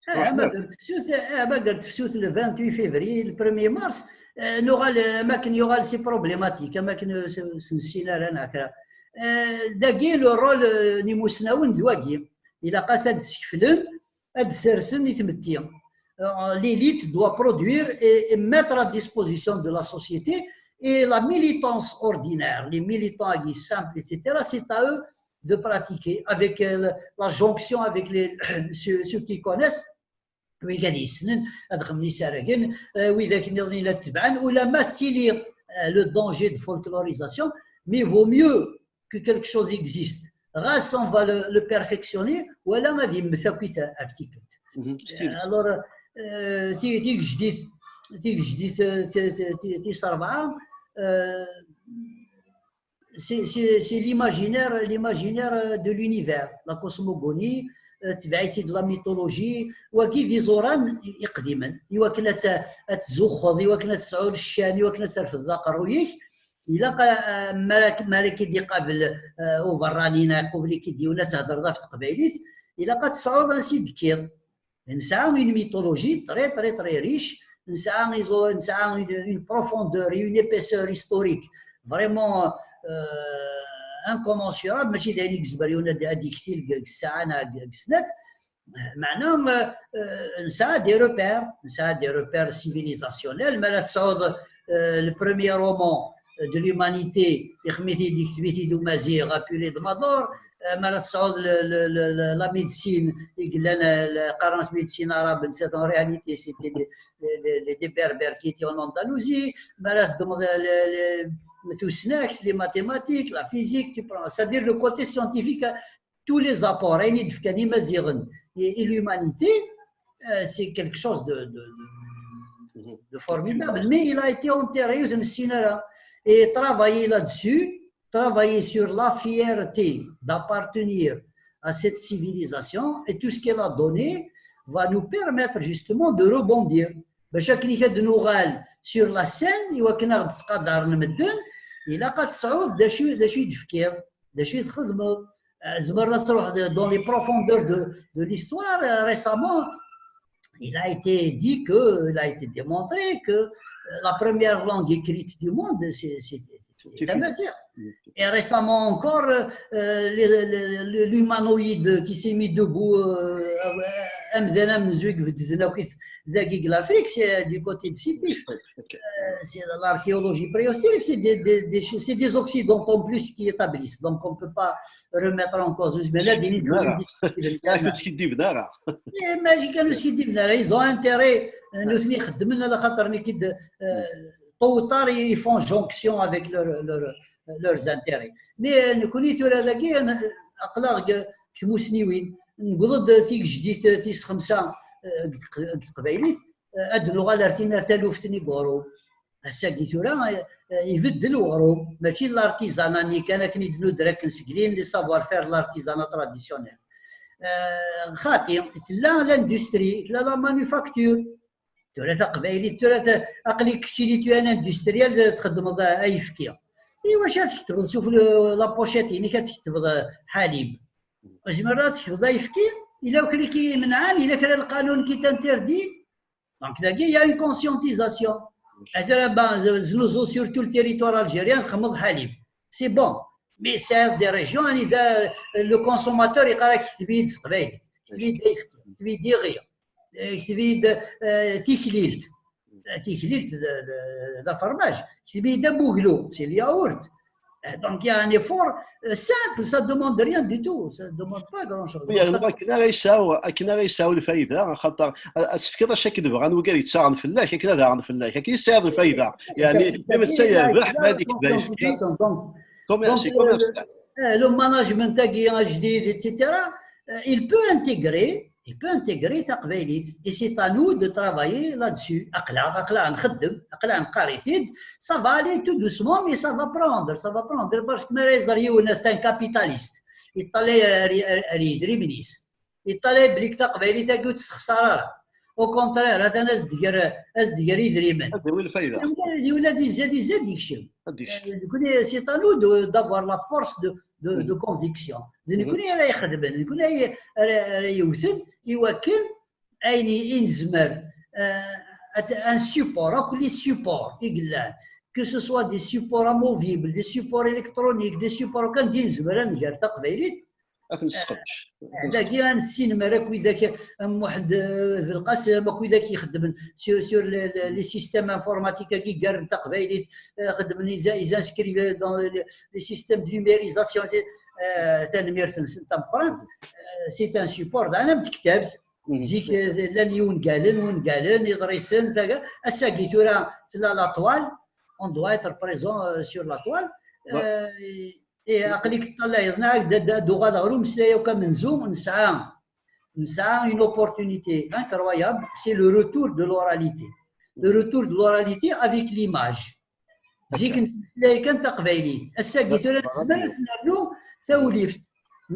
Ah, amager tefsut, ah, amager tefsut le vingt-huit février, le premier mars, eh, nuɣal, eh, am akken yuɣal c'est problématique, am akken ur s-, ur s-nessin ara neɣ kra. Eh, dagi le rôle, eh, n imusnawen d wagi. Ilaq-as ad d-skeflen, ad d-sersen i tmetti. Euh, l'élite doit produire et, et mettre à disposition de la société et la militance ordinaire, les militants simples, et cetera, c'est à eux de pratiquer avec, euh, la jonction avec les, ceux, ceux qui connaissent, wigad yessnen ad xedmen isaragen, euh, widak nniḍen i la tebɛen, ulamma tettili, euh, le danger de folklorisation, mais vaut mieux que quelque chose existe. Ɣas on va le, le perfectionner, wala ad yemmet akkit ɣef tikkelt. Alors, euh, ti-, tigejdit, tigejdit, euh, ti-, ti-, ti-, tis rebɛa, euh, c'est, c'est, c'est l'imaginaire, l'imaginaire, euh, de l'univers, la cosmogonie, euh, tbeɛ-itt-id la mythologie, wagi d iẓuran i-, iqdimen, i wakken ad t-, ad tzuxxeḍ, i wakken ad tesɛuḍ ccan, i wakken ad terfeḍ aqerruy-ik, ilaq, euh, mi ara k-, mi ara k-id-iqabel, euh, uberrani neɣ iqubel-ik-id yiwen ad thedreḍ ɣef teqbaylit, ilaq ad tesɛuḍ ansi d-tekkiḍ. Nesɛa une mythologie très, très, très riche. Nesɛa iẓu-, nesɛa une, une profondeur et une épaisseur historique vraiment, euh, incommensurable. Mačči d ayen i yezmer yiwen ad, ad d-iktil deg, deg ssaɛa neɣ deg, deg snat. Meɛna, euh, euh, nesɛa des repères, nesɛa des repères civilisationnels. Mi ara tesɛuḍ, euh, le premier roman de l'humanité, ixdem-it-id, yekteb-it-id umaziɣ, Apulée de Mador, euh, mi ara tesɛuḍ le, le, le, le, la médecine, i yellan, euh, le, qqaren-as médecine arabe, nettat en réalité, c'était des, des, des, des Berbères qui étaient en Andalousie, mi ara teddmeḍ le, le, tusnakt, les mathématiques, la physique, tu prends, c'est-à-dire le côté scientifique, tous les apports, ayen i d-fkan Imaziɣen et, et l'humanité, euh, c'est quelque chose de, de, de, de formidable. Mais il a été enterré, je ne sais pas. Et travailler là-dessus, travailler sur la fierté d'appartenir à cette civilisation et tout ce qu'elle a donné va nous permettre justement de rebondir. Bac akken i ad nuɣal sur la scène, i wakken ad ɣ-d-sqadaren medden, ilaq ad tesɛuḍ d acu, d acu i d-tefkiḍ, d acu i txedmeḍ. Euh, tzemreḍ ad truḥeḍ dans les profondeurs de, de l'histoire. Euh, récemment, il a été dit que, il a été démontré que, euh, la première langue écrite du monde, c'est, c'est, c'est la tamaziɣt. Et récemment encore, euh, les, les, les, l'humanoïde qui s'est mis debout, euh, amdan amenzu i ibedden akk dagi deg l'Afrique, c'est du côté de Sétif. Euh, c'est l'archéologie préhistorique, c'est des, des, des, c'est des Occidentaux en plus qui établissent. Donc on ne peut pas remettre en cause. Mais là, des... Ils ont intérêt, euh, nous, euh, tôt ou tard, ils font jonction avec leur, leur, leurs intérêts. Mais, euh, nekkni tura dagi, euh, aql-aɣ deg tmusniwin, newweḍ-d tigejdit, euh, tis xemsa, euh, deg teq-, deg teqbaylit, euh, ad nuɣal ar tin, ar taluft n Iguru. Ass-agi tura, eh, ibeddel uɣrum, mačči d l'artisanat-nni kan akken i d-nudder akken seg lin, les savoir-faire de l'artisanat traditionnel. Eh, xaṭi, tella l'industrie, tella la manufacture. Tura taqbaylit, tura ta-, aql-ik keččini tu un industriel, txeddmeḍ a-, ayefki. I wacu ad tketbeḍ suf le-, la pochette-inek ad tketbeḍ, eh, ḥalib? Tzemreḍ ad tketbeḍ ayefki? Yella kra i k-imenɛen? Yella kra lqanun qui t'interdit? Donc, dagi, il y a une conscientisation. Ata ben, znuzu sur tout le territoire algérien, txedmeḍ ḥalib. C'est bon. Mais c'est des régions, anida le consommateur yeqqar-ak, ketb-iyi-d s teqbaylit, ketb-iyi-d ayefki, ketb-iyi-d iɣi, eh, ketb-iyi-d, eh, tiklilt. Eh, tiklilt d, d, d afermaj, ketb-iyi-d abuglu, c'est le yaourt. Eh, donc, il y a un effort, euh, simple, ça demande rien du tout, ça demande pas grand-chose. Oui, donc, ça, akken ara yesɛu, akken ara yesɛu lfayda, axaṭer a-, ad tefkeḍ acu akken bɣan wigad yettaɣen fell-ak, akken ad aɣen fell-ak, akken i tesɛiḍ lfayda. Yeɛni, imi d-yerbeḥ, ma d-ikbeɛ ayefki, donc, commerce, donc, c'est commercial. Euh, le management-agi ajdid, et cetera, euh, il peut intégrer, il peut intégrer taqbaylit. Et c'est à nous de travailler là-dessus. Aql-aɣ, aql-aɣ nxeddem, aql-aɣ neqqar-it-id, ça va aller tout doucement, mais ça va prendre, ça va prendre. Parce que ma ara iẓer yiwen, c'est un capitaliste. Yeṭṭalay ar, ar, ar yedrimen-is. Yeṭṭalay belli taqbaylit-agi ur tessexṣar ara. Au contraire, atan as-d-ger, as-d-ger idrimen. Ad d-yawi lfayda. Ula d, ula d izad, izad yekcem. Ad d-yekcem. Euh, nekkni, c'est à nous de, d'avoir la force de, de, de conviction. D nekkni ara ixedmen, d nekkni ara, ara, ara yewten i wakken ayen i, i nezmer, euh, at-, un support, akk les supports i yellan, que ce soit des supports amovibles, des supports électroniques, des supports kan d-i nezmer ad nger taqbaylit, ad t-nesseqdec. Dagi ad nessinmer akk widak am Muḥend, eh, Belqasem, akk widak ixeddmen sur, sur les, les, les systèmes informatiques-agi gar n taqbaylit, eh, xeddmen, ils, ils inscrivent dans les, les systèmes de numérisation, c'est, eh, tanemmirt-nsen tameqqrant, eh, c'est un support, d ayen am tektabt, zik, eh, llan yiwungalen, wungalen, iḍrisen, taga-, ass-agi tura tella la toile, on doit être présent, euh, sur la toile. Eh, aql-ik teṭṭalayeḍ, neɣ ad, ad, ad uɣaleɣ ɣer umeslay akk amenzu, nesɛa, nesɛa une opportunité incroyable, c'est le retour de l'oralité. Le retour de l'oralité avec l'image. Zik nettmeslay kan taqbaylit. Ass-agi tura nezmer ad nernu tawlift.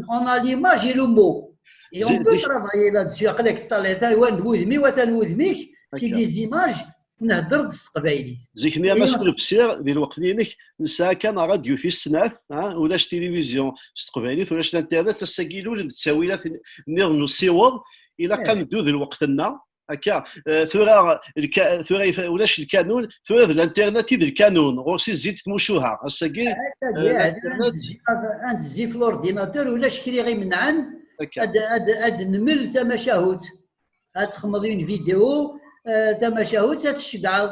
On a l'image et le mot. Et on peut travailler là-dessus. Aql-ak teṭṭalayeḍ, atan wudem-iw, atan wudem-ik, c'est des images. Nhedder-d s teqbaylit. Zik-nni, a Mass Ulebsir, di lweqt-nni-inek, nesɛa kan ṛadyu tis snat, ha, ulac tilivizyu s teqbaylit, ulac l'internet, ass-agi ilul-d ttawilat nniḍen n usiweḍ, ilaq ad neddu di lweqt-nneɣ. Akka, eh, tura, lka-, tura ifa-, ulac lkanun, tura d l'internet i d lkanun, ɣur-s i zzint tmucuha. Ass-agi, eh, ad nezzi, ad nezzi f l'ordinateur, ulac kra i ɣ-imenɛen ad, ad, ad nmel tamacahut. Ad txedmeḍ une vidéo, eh, tamacahut, ad tceggɛeḍ.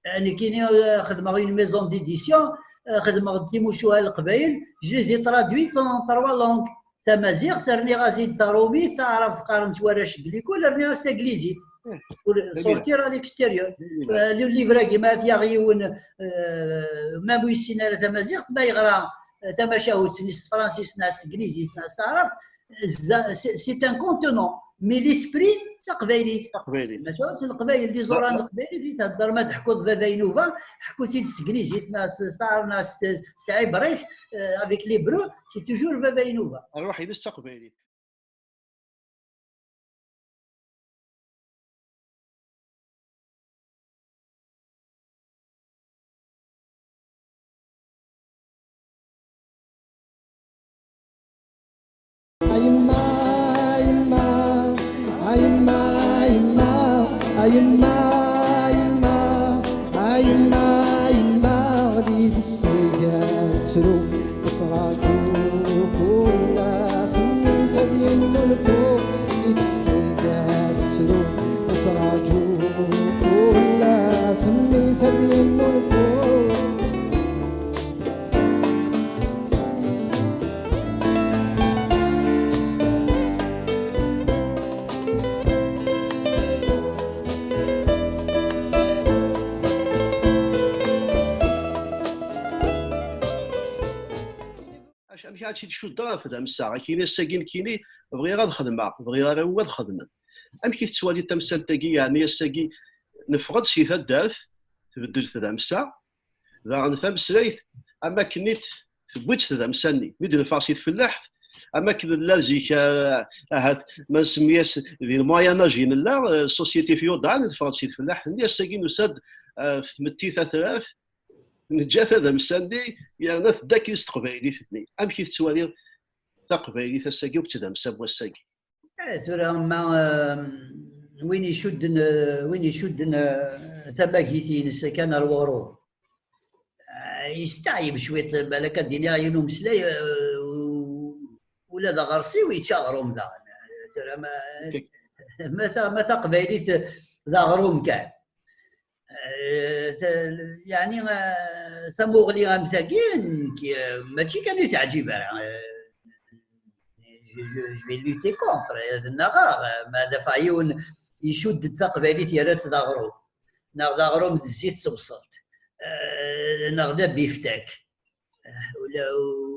Eh, nekkini, eh, xedmeɣ une maison d'édition, eh, xedmeɣ-d timucuha n Leqbayel, je les ai traduites en trois langues. Tamaziɣt, rniɣ-as-id tarumit, taɛrabt qqaren-tt warrac deg likul, rniɣ-as taglizit. Pour sortir à l'extérieur. Eh, le livre-agi, ma ad t-yaɣ yiwen, eh, ma ur yessin ara tamaziɣt, ma yeɣra, eh, tamacahut-nni s tefransist, neɣ s teglizit, neɣ s taɛrabt, c'est, c'est un contenant, mais l'esprit, c'est taqbaylit. Taqbaylit. Maca s leqbayel, d iẓuran n leqbayel i thedder, ma d-ḥkuḍ Baba Inuba, ḥku-tt-id s teglizit, neɣ s, s, neɣ s, s tɛibrit, euh, avec l'hébreu, c'est toujours Baba Inuba. Rruḥ-ines d taqbaylit. A yemma, a yemma, a yemma, a yemma, a yemma, a yemma, a yemma, a yemma, di tesga tettru, tettraǧu kul ass, mmi-s ad yennulfu, di tesga tettru, tettraǧu kul ass, mmi-s ad yennulfu. Amek ad tt-id-cuddeɣ ɣef damsa? Akini ass-agi nekkini bɣiɣ ad xedmeɣ, bɣiɣ arraw-iw ad xedmen. Amek i tettwaliḍ tamsalt-agi, yeɛni ass-agi neffeɣ-d si taddart, tbeddel tdamsa, daɣen tameslayt am akken i tewwi-tt tdamsa-nni. Mi d-neffeɣ si tfellaḥt, am akken nella zik, ah, ahat ma nsemmi-as di le Moyen Âge i nella, eh, société féodale, neffeɣ-d si tfellaḥt-nni, ass-agi nusa-d, ah, tmetti tatrart, neǧǧa tadamsa-nni, yerna tedda akin s teqbaylit-nni. Amek i tettwaliḍ taqbaylit ass-agi akked tdamsa n wass-agi? Eh, tura ma, eh, win icudden, eh, win icudden, eh, tamagit-ines kan ar weɣrum, eh, yesteɛyeb cwiṭ, balak ad d-iniɣ yiwen umeslay, eh, u-, ula d aɣersiw yečča aɣrum daɣen. Tura ma, ma ta-, ma taqbaylit d aɣrum kan. Eh, ta-, yeɛni, eh, tamuɣli am tagi, nekk, eh, mačči kan ur teɛǧib ara. Eh, je, je, je vais lutter contre, eh, ad nnaɣeɣ, eh, ma dafeɣ yiwen icudd-d taqbaylit yerra-tt d aɣrum, neɣ d aɣrum d zzit d tebṣelt, eh, neɣ d abiftak. Eh, ula,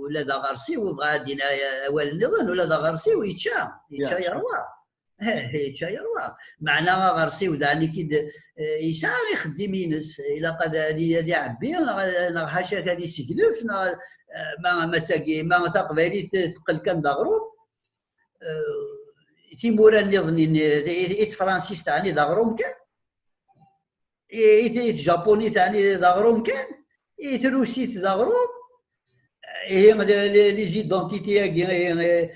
ula d aɣersiw, bɣa ad d-iniɣ awal nniḍen, ula d aɣersiw yečča, yečča yerwa. Yečča yerwa. Meɛna aɣersiw daɣen i k-id, eh, yesɛa ixeddim-ines, ilaq ad, ad i-, ad iɛebbi, neɣ, neɣ ḥaca-k ad iseglef, neɣ, eh, ma, ma d tagi, ma taqbaylit teqqel kan d aɣrum, eh, timura nniḍen i, i, i tefransist ɛni d aɣrum kan? I, i, i tjapunit ɛni d aɣrum kan? I trusit d aɣrum? Ihi, d, les, les identités-agi, ihi, eh,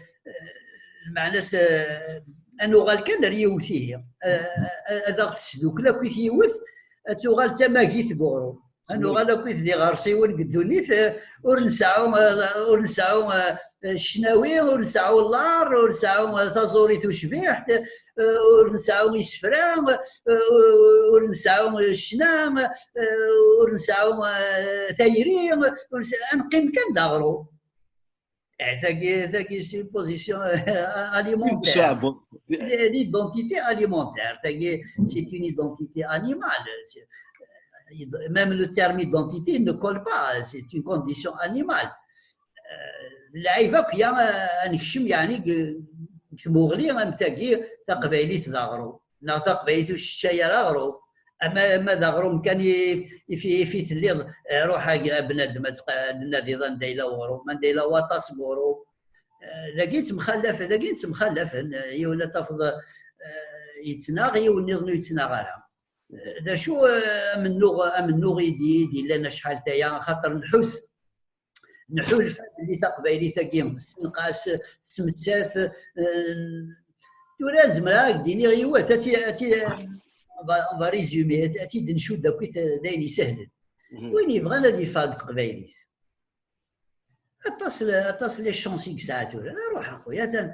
lmeɛna-s, eh, ad nuɣal kan ar yiwet, ihi. Eh, eh, ad aɣ-tesdukel akkit yiwet, ad tuɣal d tamagit deg uɣrum. Ad nuɣal akkit d iɣersiwen deg ddunit, eh, ur nseɛɛu, eh, ur nseɛɛu, eh, ccnawi, ur nseɛɛu llaṛ, ur nseɛɛu, eh, taẓuri tucbiḥt, eh, ur nseɛɛu isefra, eh, ur nseɛɛu ccna, eh, ur nseɛɛu, eh, tayri, ur nse-, ad neqqim kan d aɣrum. Eh, tagi, tagi, c'est une position, euh, alimentaire. L-, l'identité alimentaire, tagi, c'est une identité animale. C'est, euh, même le terme identité ne colle pas, c'est une condition animale. Euh, lɛib akk ya, euh, ad nekcem, yeɛni, deg, deg tmuɣli am tagi, taqbaylit d aɣrum, neɣ taqbaylit ur tečča ara aɣrum. Ama, ama d aɣrum kan i, i fi, i fi telliḍ, eh, ruḥ a, a bnadem ad tq-, ad d-tnadiḍ anda yella uɣrum, anda yella waṭas n uɣrum. Eh, dagi ttemxallaf-, dagi ttemxallafen, eh, yiwen ad tafeḍ, eh, yettnaɣ, yiwen nniḍen ur yettnaɣ ara. Eh, d acu, eh, amennuɣ, amennuɣ i d-, i d-yellan acḥal taya, axaṭer nḥuz. Nḥulfa belli taqbaylit-agi tessenqas, tettmettat, eh, tura zemreɣ ad ak-d-iniɣ yiwet, ad ti-, ad ti-, on va, on va résumer, ad, ad tt-id-ncudd akkit d ayen isehlen. Mhm. Win yebɣan ad yeffeɣ deg teqbaylit. Aṭas, aṭas les chances i yesɛa tura. Ruḥ a xuya, atan,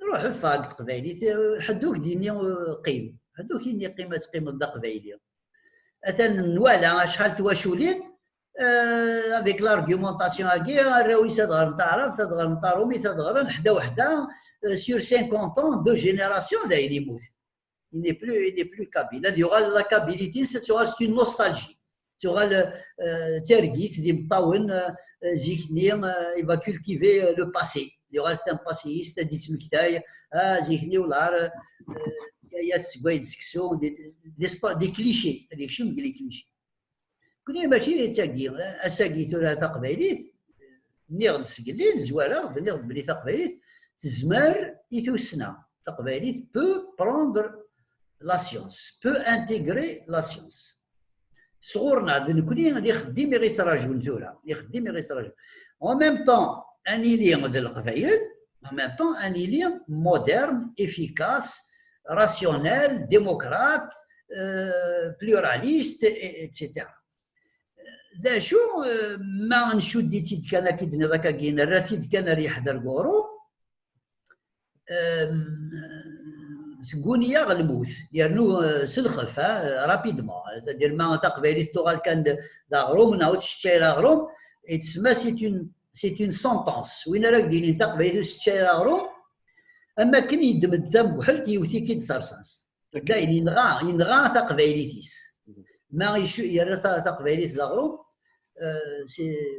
ruḥ ffeɣ deg teqbaylit, ḥedd ur k-d-yenni, eh, qqim. Ḥedd ur k-yenni qqim ad teqqimeḍ d aqbayli. Atan nwala acḥal n twaculin, euh, avec l'argumentation-agi, arraw-is ad ɣren taɛrabt, ad ɣren tarumit, ad ɣren ḥda u ḥda, euh, sur cinquante ans, deux générations, dayen yemmut. Il n'est plus, il n'est plus kabyle. Ad yuɣal la Kabylie-ines, ad tuɣal, c'est une nostalgie. Tuɣal, euh, d targit d imeṭṭawen, euh, zik-nni, euh, il va cultiver, euh, le passé. Yuɣal c'est un passéiste, ad d-ittmektay, ah, zik-nni, wala, euh, ya tsegwayt seksu, des, des, des clichés, ad yekcem deg les clichés. Kuni mačči d tagi, ass-agi tura taqbaylit, nniɣ-d sgelli, zwareɣ-d, nniɣ-d belli taqbaylit tezmer i tussna. Taqbaylit peut prendre la science, peut intégrer la science. Sɣur-neɣ d nekni d ixeddim i ɣ-ittrajun tura, d ixeddim i ɣ-ittrajun. En même temps, ad nili d Leqbayel, en même temps, ad nili moderne, efficace, rationnel, démocrate, euh, pluraliste, et, et cetera. D acu, euh, ma ncudd-itt-id kan akka i d-tenniḍ akkagi, nerra-tt-id kan ar yeḥder deg uɣrum, euh, tegguni-yaɣ lmut, yernu, euh, s lxef, ha, rapidement. C'est-à-dire, ma taqbaylit tuɣal kan d, d aɣrum, neɣ ur tečča ara aɣrum, et tsemma c'est une, c'est une sentence. Win ara k-d-yinin taqbaylit ur tečča ara aɣrum, am akken yeddem-d tamguḥelt, yewwet-ik-id s rrṣaṣ. Dayen, yenɣa, yenɣa taqbaylit-is. Ma icu-, yerra ta-, taqbaylit d aɣrum, euh, si-,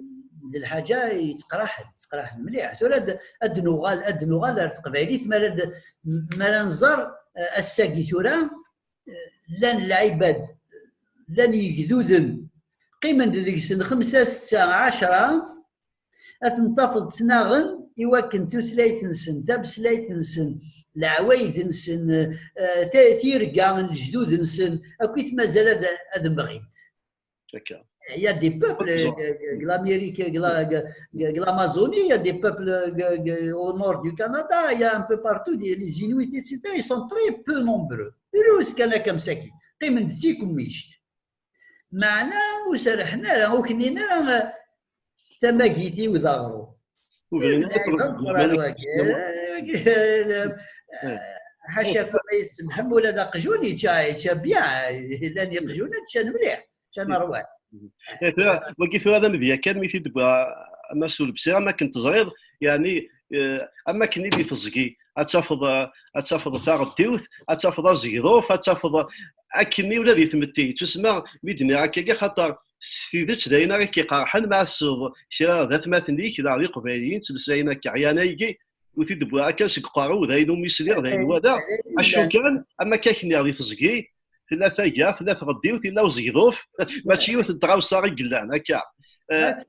d lḥaǧa yettqraḥen, yettqraḥen mliḥ. Tura ad, ad nuɣal, ad nuɣal ar teqbaylit, mi ara d-, mi ara nẓer, euh, ass-agi tura, euh, llan lɛibad, llan yegduden, qqimen-d deg-sen xemsa, setta, ɛecra, ad ten-tafeḍ ttnaɣen i wakken tutlayt-nsen, tameslayt-nsen, leɛwayed-nsen, eh, ta- tirga n lejdud-nsen, akkit mazal ad, ad mɣint. Il y a des peuples, euh, l'Amérique, l'Amazonie, il y a des peuples, euh, au nord du Canada, il y a un peu partout, des, les Inuits, et cetera. Ils sont très peu nombreux. Rus kan akka msaki. Qqimen-d d tikemmict. Meɛna ur serrḥen ara, ur knin ara tamagit-iw d aɣrum. Ur bnin ara d ameqqran wagi. Ḥaca kun ma yessemḥem ula d aqjun yečča, yečča bien. Llan iqjunen ččan mliḥ, ččan rrwaḥ. Wagi tura d amedya kan mi t-id-wwa Mass Ulebsir, am akken teẓriḍ, yeɛni, eh, am akken i di teẓgi, ad tafeḍ, eh, ad tafeḍ taɣeddiwt, ad tafeḍ azegḍuf, ad tafeḍ akkenni ula di tmetti. Yettusemma mi d-nniɣ akkagi, xaṭer s tidet d ayen ara k-iqerḥen ma tessneḍ kra d atmaten-ik, daɣ d iqbayliyen ttmeslayen akka. Ɛyan aygi, ur t-id-wwiɣ akka seg uqerru, d ayen umi sliɣ, d ayen walaɣ. Acu kan, am akka k-nniɣ di teẓgi, tella taga, tella tɣeddiwt, tella uzegḍuf, mačči yiwet n tɣawsa i yellan, akka. Eh,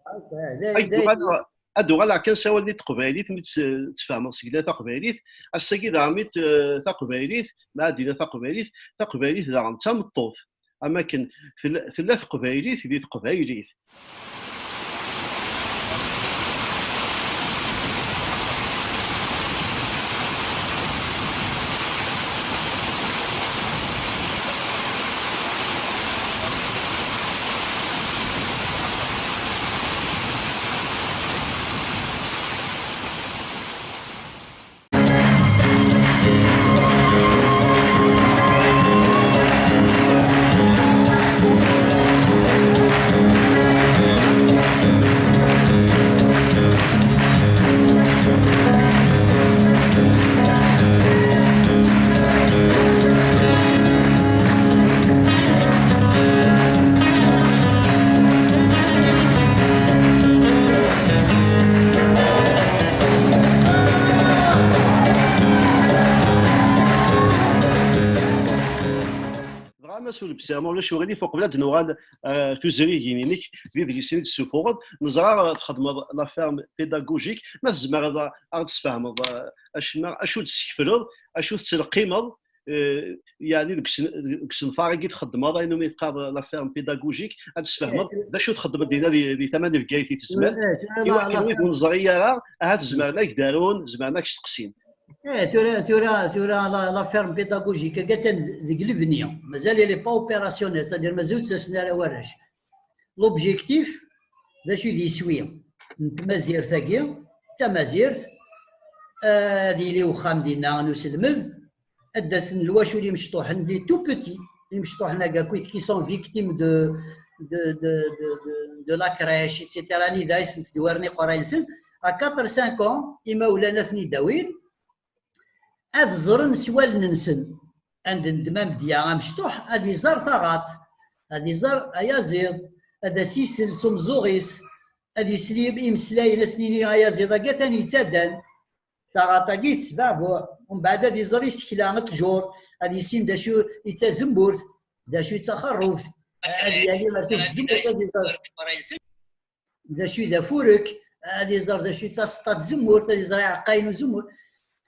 ad d-uɣaleɣ, ad d-uɣaleɣ kan s awal-nni n teqbaylit, mi tt-, ttfehmeɣ seg la taqbaylit, ass-agi daɣen mi t-, taqbaylit, ma ad d-iniɣ taqbaylit, taqbaylit daɣen d tameṭṭut. Am akken tella, tella teqbaylit di teqbaylit. Dɣa, Mass Ulebsir, ma ulac uɣilif, uqbel ad d-nuɣal, eh, tuzrigin-inek d idlisen i d-tessufuɣeḍ, neẓra, eh, txedmeḍ la ferme pédagogique. Ma tzemreḍ, eh, ad ɣ-d-tesfehmeḍ, eh, acemma, acu d-teskefleḍ, acu tettleqqimeḍ, eh, yeɛni deg usen-, deg usenfar-agi txeddmeḍ, ayen umi teqqareḍ la ferme pédagogique, ad d-tesfehmeḍ d acu txeddmeḍ dinna di, di tama n Bgayet i tezmer. Eh, eh, i wakken wid ur neẓri ara, ahat zemren ad k-d-arun, zemren ad k-steqsin. Eh, tura, tura, tura la, la ferme pédagogique, akka attan deg lebni. Mazal elle est pas opérationnelle, c'est-à-dire mazal ur ttasen ara warrac. L'objectif, d acu i d iswi n tmazirt-agi, d tamazirt, eh, ad yili uxxam dinna n uselmed, ad d-asen lwacul imecṭuḥen, les tout petits, imecṭuḥen-agi akkit qui sont victimes de, de, de, de, de, de la crèche, et cetera. Anida i sen-ttdewwiren iqerray-nsen, à quatre, cinq ans, imawlan ad ten-id-awin, ad ẓren s wallen-nsen. Anda n ddmam d-ya amecṭuḥ, ad iẓer taɣaṭ, ad iẓer ayaziḍ, ad as-isel s umeẓẓuɣ-is, ad isel i imeslayen, ad s-nini ayaziḍ-agi atan yettadan, taɣaṭ-agi tettbeɛbuɛ, umbeɛd ad iẓer isekla, ṭṭjur, ad yissin d acu i d tazemmurt, d acu i d taxerrubt, ad yali ar tut tzemmurt, ad iẓer d acu i d afurek, ad iẓer d acu i d taseṭṭa n tzemmurt, ad iẓer iɛeqqayen n uzemmur.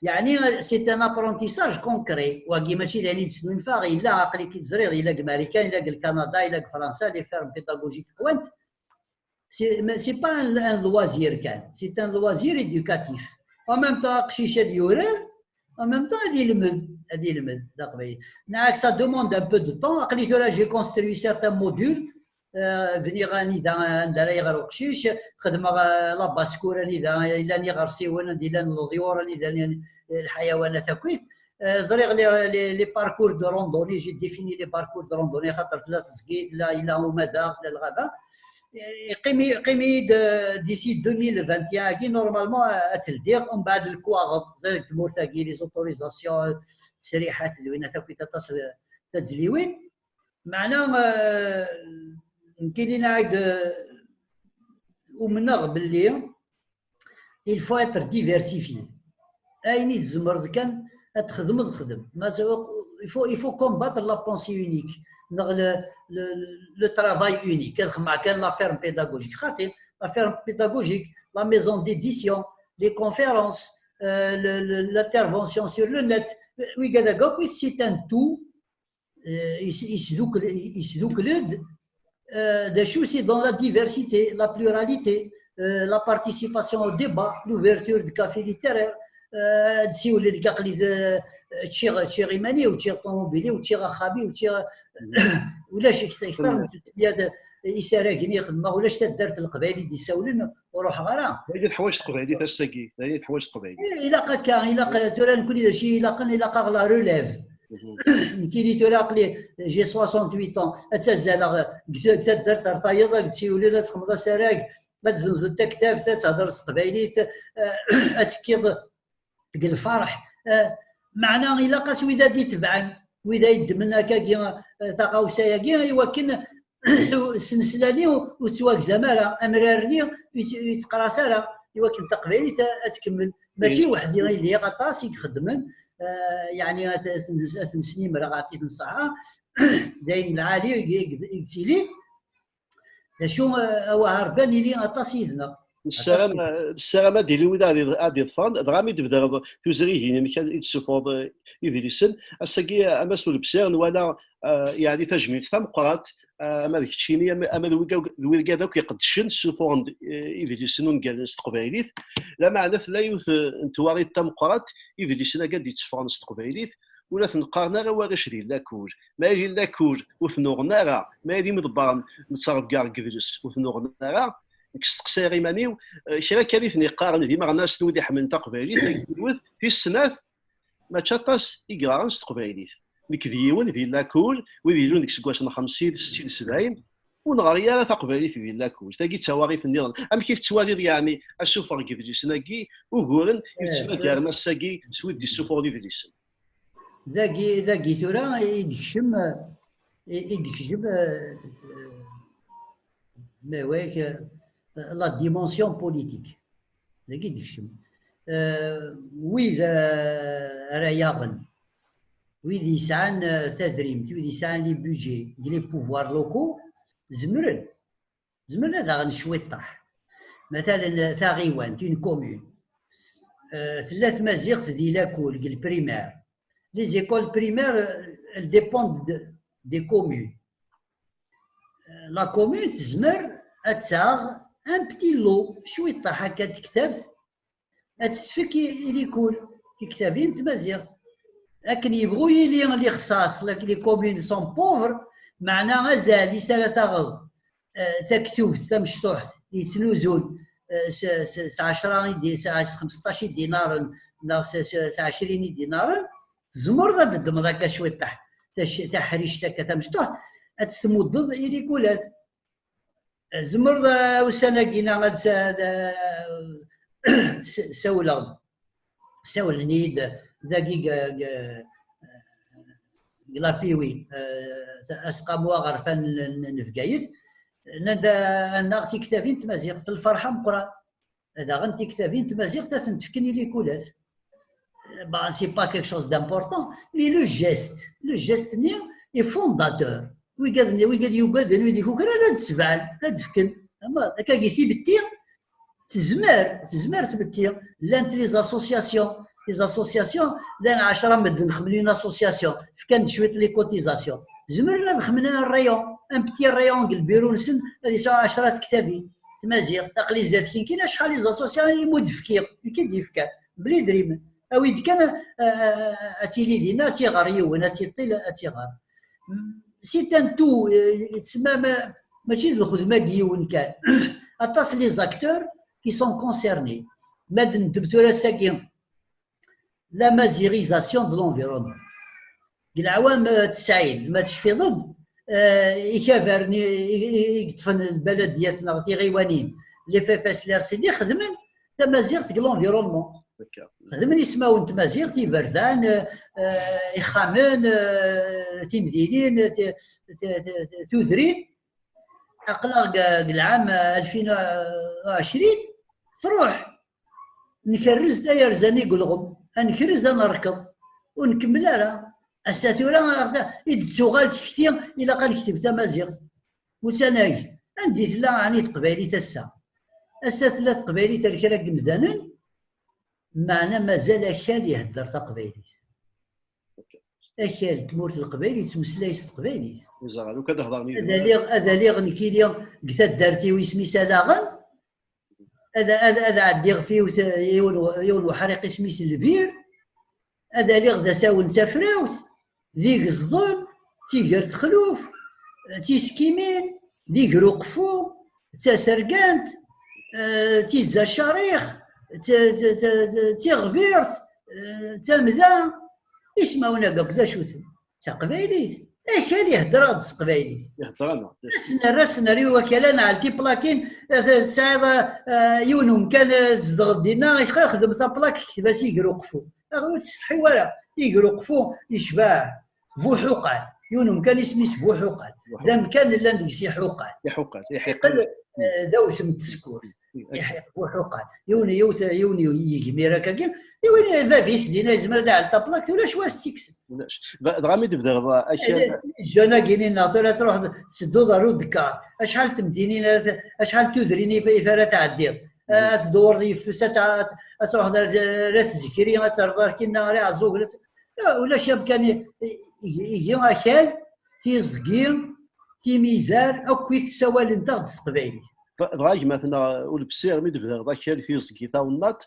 Yeɛni, c'est un apprentissage concret. Wagi mačči d ayen i d-snulfaɣ, yella, aql-ik i teẓriḍ, yella deg Marikan, yella deg Lkanada, yella deg Fransa, les fermes pédagogiques qwant. C'est, mais c'est pas un, un loisir kan, c'est un loisir éducatif. En même temps, aqcic ad yurar, en même temps, ad ilmed, ad ilmed d aqbayli. Neɣ ça demande un peu de temps. Aql-i tura, j'ai construit certains modules, euh, bniɣ anida, anda ara iɣer uqcic, xedmeɣ, euh, la basse-cour anida llan iɣersiwen, anda llan leḍyur, anida llan lḥayawanat akkit. Euh, ẓriɣ les, les, les parcours de randonnée, j'ai défini les parcours de randonnée, xaṭer tella teẓgi, tella, yella umadaɣ, tella lɣaba. Yeqqim-, yeqqim-iyi-d, euh, d'ici deux mille vingt et un-agi, normalement, euh, ad tt-ldiɣ, umbeɛd lekwaɣeḍ, ẓriɣ deg tmurt-agi, les autorisations, ttesriḥat d winat akkit aṭas, euh, tazzliwin. Meɛna, euh, nekkini nɛid, euh, umneɣ belli il faut être diversifié. Ayen i tzemreḍ kan ad txedmeḍ, xdem. Ma z-, il faut, il faut combattre la pensée unique. neɣ le, le, le travail unique. Ad xedmeɣ kan la ferme pédagogique. Xaṭi, la ferme pédagogique, la maison d'édition, les conférences, euh, le, le, l'intervention sur le net. Wigad akk, c'est un tout. Euh, yesdukkel-d, euh, d acu, c'est dans la diversité, la pluralité, euh, la participation au débat, l'ouverture de café littéraire, euh, ad siwlen deg aqli, euh, ččiɣ, ččiɣ iman-iw, ččiɣ ṭumubil-iw, ččiɣ axxam-iw, ččiɣ, ulac akter n tmya isaragen i xedmeɣ, ulac taddart n Leqbayel i d-isawlen, ur ruḥeɣ ara. D ayen i teḥwaǧ teqbaylit ass-agi, d ayen i teḥwaǧ teqbaylit. Eh, ilaq akka, ilaq, tura nekni d acu i ilaqen, ilaq-aɣ la relève. Nekkini tura aqli, j'ai soixante-huit ans, ad ttazzaleɣ deg taddart ar tayeḍ, ad siwlen, ad txedmeḍ asarag, ad zenzen taktabt, ad thedreḍ s teqbaylit, eh, ad tekkiḍ deg lferḥ. Eh, meɛna ilaq-as wid ad d-itebɛen, wid ay yeddmen akkagi, eh, taɣawsa-agi, i wakken snesla-nni ur tettwagzam ara, amrar-nni ur yett-, ur yetteqras ara, i wakken taqbaylit ad tkemmel. Mačči weḥd-i i lliɣ, aṭas i ixeddmen, eh, yeɛni ad, ad ten-, ad ten-snimreɣ, ɛṭi-ten ṣṣeḥḥa, d ayen lɛali i, i, i yettili. D acu, eh, awah Rebbi, ad nili aṭas yid-neɣ. Nessaram, nessaram ad ilin wid ad, ad iḍefren, dɣa mi d-tebder tuzrigin-inek i d-tessufɣeḍ, eh, idlisen. Ass-agi, a Mass Ulebsir, nwala, eh, yeɛni tajmilt tameqqrant, eh, ama d keččini, ama, ama d wigad, d wigad akk iqeddcen, ssufuɣen-d, eh, idlisen ungalen s teqbaylit. Lameɛna tella yiwet, eh, n twaɣit tameqqrant, idlisen-agi ad d-itteffɣen s teqbaylit, ur la ten-qqaren ara warrac di lakul. Ma yella di lakul ur ten-uɣen ara, ma yella imḍebbren nettrebga deg idles ur ten-uɣen ara, nekk steqsayeɣ iman-iw, eh, kra kan i ten-iqqaren d imeɣnasen, wid iḥemmlen taqbaylit, tagi yiwet, tis snat, mačči aṭas i yeɣran s teqbaylit. Nekk d yiwen di lakul, wid ilun deg iseggasen xemsin, settin, sebɛin, ur neɣri ara taqbaylit di lakul. Tagi d tawaɣit nniḍen. Amek i tettwaliḍ yeɛni asuffeɣ n yidlisen-agi, uguren i tettmagaren ass-agi s wid d-issuffuɣen idlisen? Dagi, dagi tura i d-ikcem, i, i d-ikcem, eh, ma wak, eh, la dimension politique. Dagi i d-ikcem. Eh, wid, eh, ara yaɣen, wid yesɛan, eh, tadrimt, wid yesɛan les budgets, les pouvoirs locaux, zemren. Zemren ad aɣen cwiṭṭaḥ. Matalen, taɣiwant, une commune. Euh, tella tmaziɣt di lakul, deg le primaire. Les écoles primaires, euh, elles dépendent de, des communes. Euh, la commune tezmer ad taɣ un petit lot, cwiṭṭaḥ akka n tektabt, ad tt-tefk i, i likul, tiktabin n tmaziɣt. Akken yebɣu yili lixṣaṣ, les communes sont pauvres, meɛna azal is ara taɣeḍ, eh, taktubt tamecṭuḥt yettnuzun, eh, s, s, s ɛecra i di-, s, s xmesṭac idinaren, neɣ s, s, s ɛecrin idinaren, tzemreḍ ad d-ddmeḍ akka cwiṭṭaḥ, tac-, taḥrict akka tamecṭuḥt, ad tt-tmuddeḍ i likulat. Tzemreḍ, eh, ussan-agi-na ad s-, ad, eh, s-, sawleɣ-d. Sawlen-iyi-d dagi g-, g-, g-, la Piwi, eh, aseqqamu aɣerfan n, n, n Bgayet. Nnan-d, eh, annaɣ tiktabin n tmaziɣt, lferḥ ameqqran. Daɣen tiktabin n tmaziɣt ad tent-fken i likulat. Bah, c'est pas quelque chose d'important, mais le geste, le geste-nni est fondateur. Wigad-nni, wigad yugaden, wid ikukran, ad d-tebɛen, ad d-fken. Ama, akkagi timetti, tezmer, tezmer tmetti. Llant les associations, les associations, llan ɛecra medden xedmen une association, fkan-d cwiṭ les cotisations. Zemren ad xedmen un rayon, un petit rayon deg lbiru-nsen, ad yesɛu ɛecra tektabin. Tmaziɣt, aql-i zdat-k, nekkini acḥal les associations i mu d-fkiɣ, nekk i d-yefkan, bla idrimen. Awi-d kan, eh, eh, ad tili dinna, ad tiɣer yiwen, ad tiṭil, ad tiɣer. C'est un tout, eh, yettsemma ma-, mačči d lxedma n yiwen kan. Aṭas les acteurs qui sont concernés. Ma d-neddem tura ass-agi, la mazirisation de l'environnement. Deg leɛwam, eh, tesɛin, ma tecfiḍ-d, eh, ikabaren i, i, i yeṭṭfen lbaladiyat neɣ tiɣiwanin, les F F S, les R C D, xedmen tamaziɣt deg l'environnement. Xedmen ismawen n tmaziɣt, iberdan, eh, eh, ixxamen, eh, timdinin, eh, ti-, ti-, ti-, ti-, tudrin. Aql-aɣ deg, deg lɛam alfin u ɛecrin, truḥ. Nkerrez tayerzan i yelɣem, ad nekrez, ad nerkeḍ, ur nkemmel ara. Ass-a tura, i d-tuɣal tekti, ilaq ad nekteb tamaziɣt. Utanag, anda i tella ɛni teqbaylit ass-a? Ass-a tella teqbaylit ar kra n yimdanen, meɛna mazal akal ihedder taqbaylit. Akal n tmurt n Leqbayel yettmeslay s teqbaylit. Ur ẓriɣ, lukan ad hedren yid-wen. Ad aliɣ, ad aliɣ nekkini deg taddart-iw isem-is Alaɣen, ad, ad, ad ɛeddiɣ f yiwet, yiwen, yiwen uḥriq isem-is Lbir, ad aliɣ d asawen n Tafrawt, d Igezḍen, d Tiger Texluf, d Tiskimin, d Iger Uqfu, d Tasergant, eh, d Tizza Carix, d, d, d, d, d Tiɣbirt, eh, d Tamda, ismawen-agi akk d acu-ten? D taqbaylit. Akal ihedder-aɣ-d s teqbaylit. Ihedder-aneɣ-d. Ad s-nerr, ad s-nerr i wakal, ad nɛell tiplakin, eh, tesɛiḍ, eh, yiwen umkan, eh, tzedɣeḍ dinna, ixdem taplak, tekteb-as Iger Uqfu. Ur tsetḥi ara. Iger Uqfu yecbeḥ Buḥuqal. Yiwen umkan isem-is Buḥuqal. D amkan llan deg-s iḥuqal. Iḥuqal, iḥiqel. Iḥiqel, eh, d awtem n tsekkurt. Iḥiq Buḥuqal. Yiwen, yiwet, yiwen yegmir akkagi. Yiwen bab-is dinna yezmer ad iɛell taplakt, ulac wa s-tt-ikksen. Ulac. Dɣa, dɣa mi d-tebdiḍ akal. Jeunes-agi-nni-nneɣ tura truḥeḍ tsedduḍ ɣer udekkar. Acḥal n temdinin ara t-, acḥal n tudrin i f-, i f-, ara tɛeddiḍ? Ad tdewreḍ yeffes, ad tɛ-, ad truḥeḍ ar, ar At Zikri, ad terreḍ ar kinna, ar Iɛeẓẓugen, ad, ulac amkan i, i, igi akal, tiẓgi, timizar, akk i tessawalent-aɣ-d s teqbaylit. Dɣa gma-tneɣ Ulebsir, mi d-tebdiḍ akal, tiẓgi, tawennaṭ,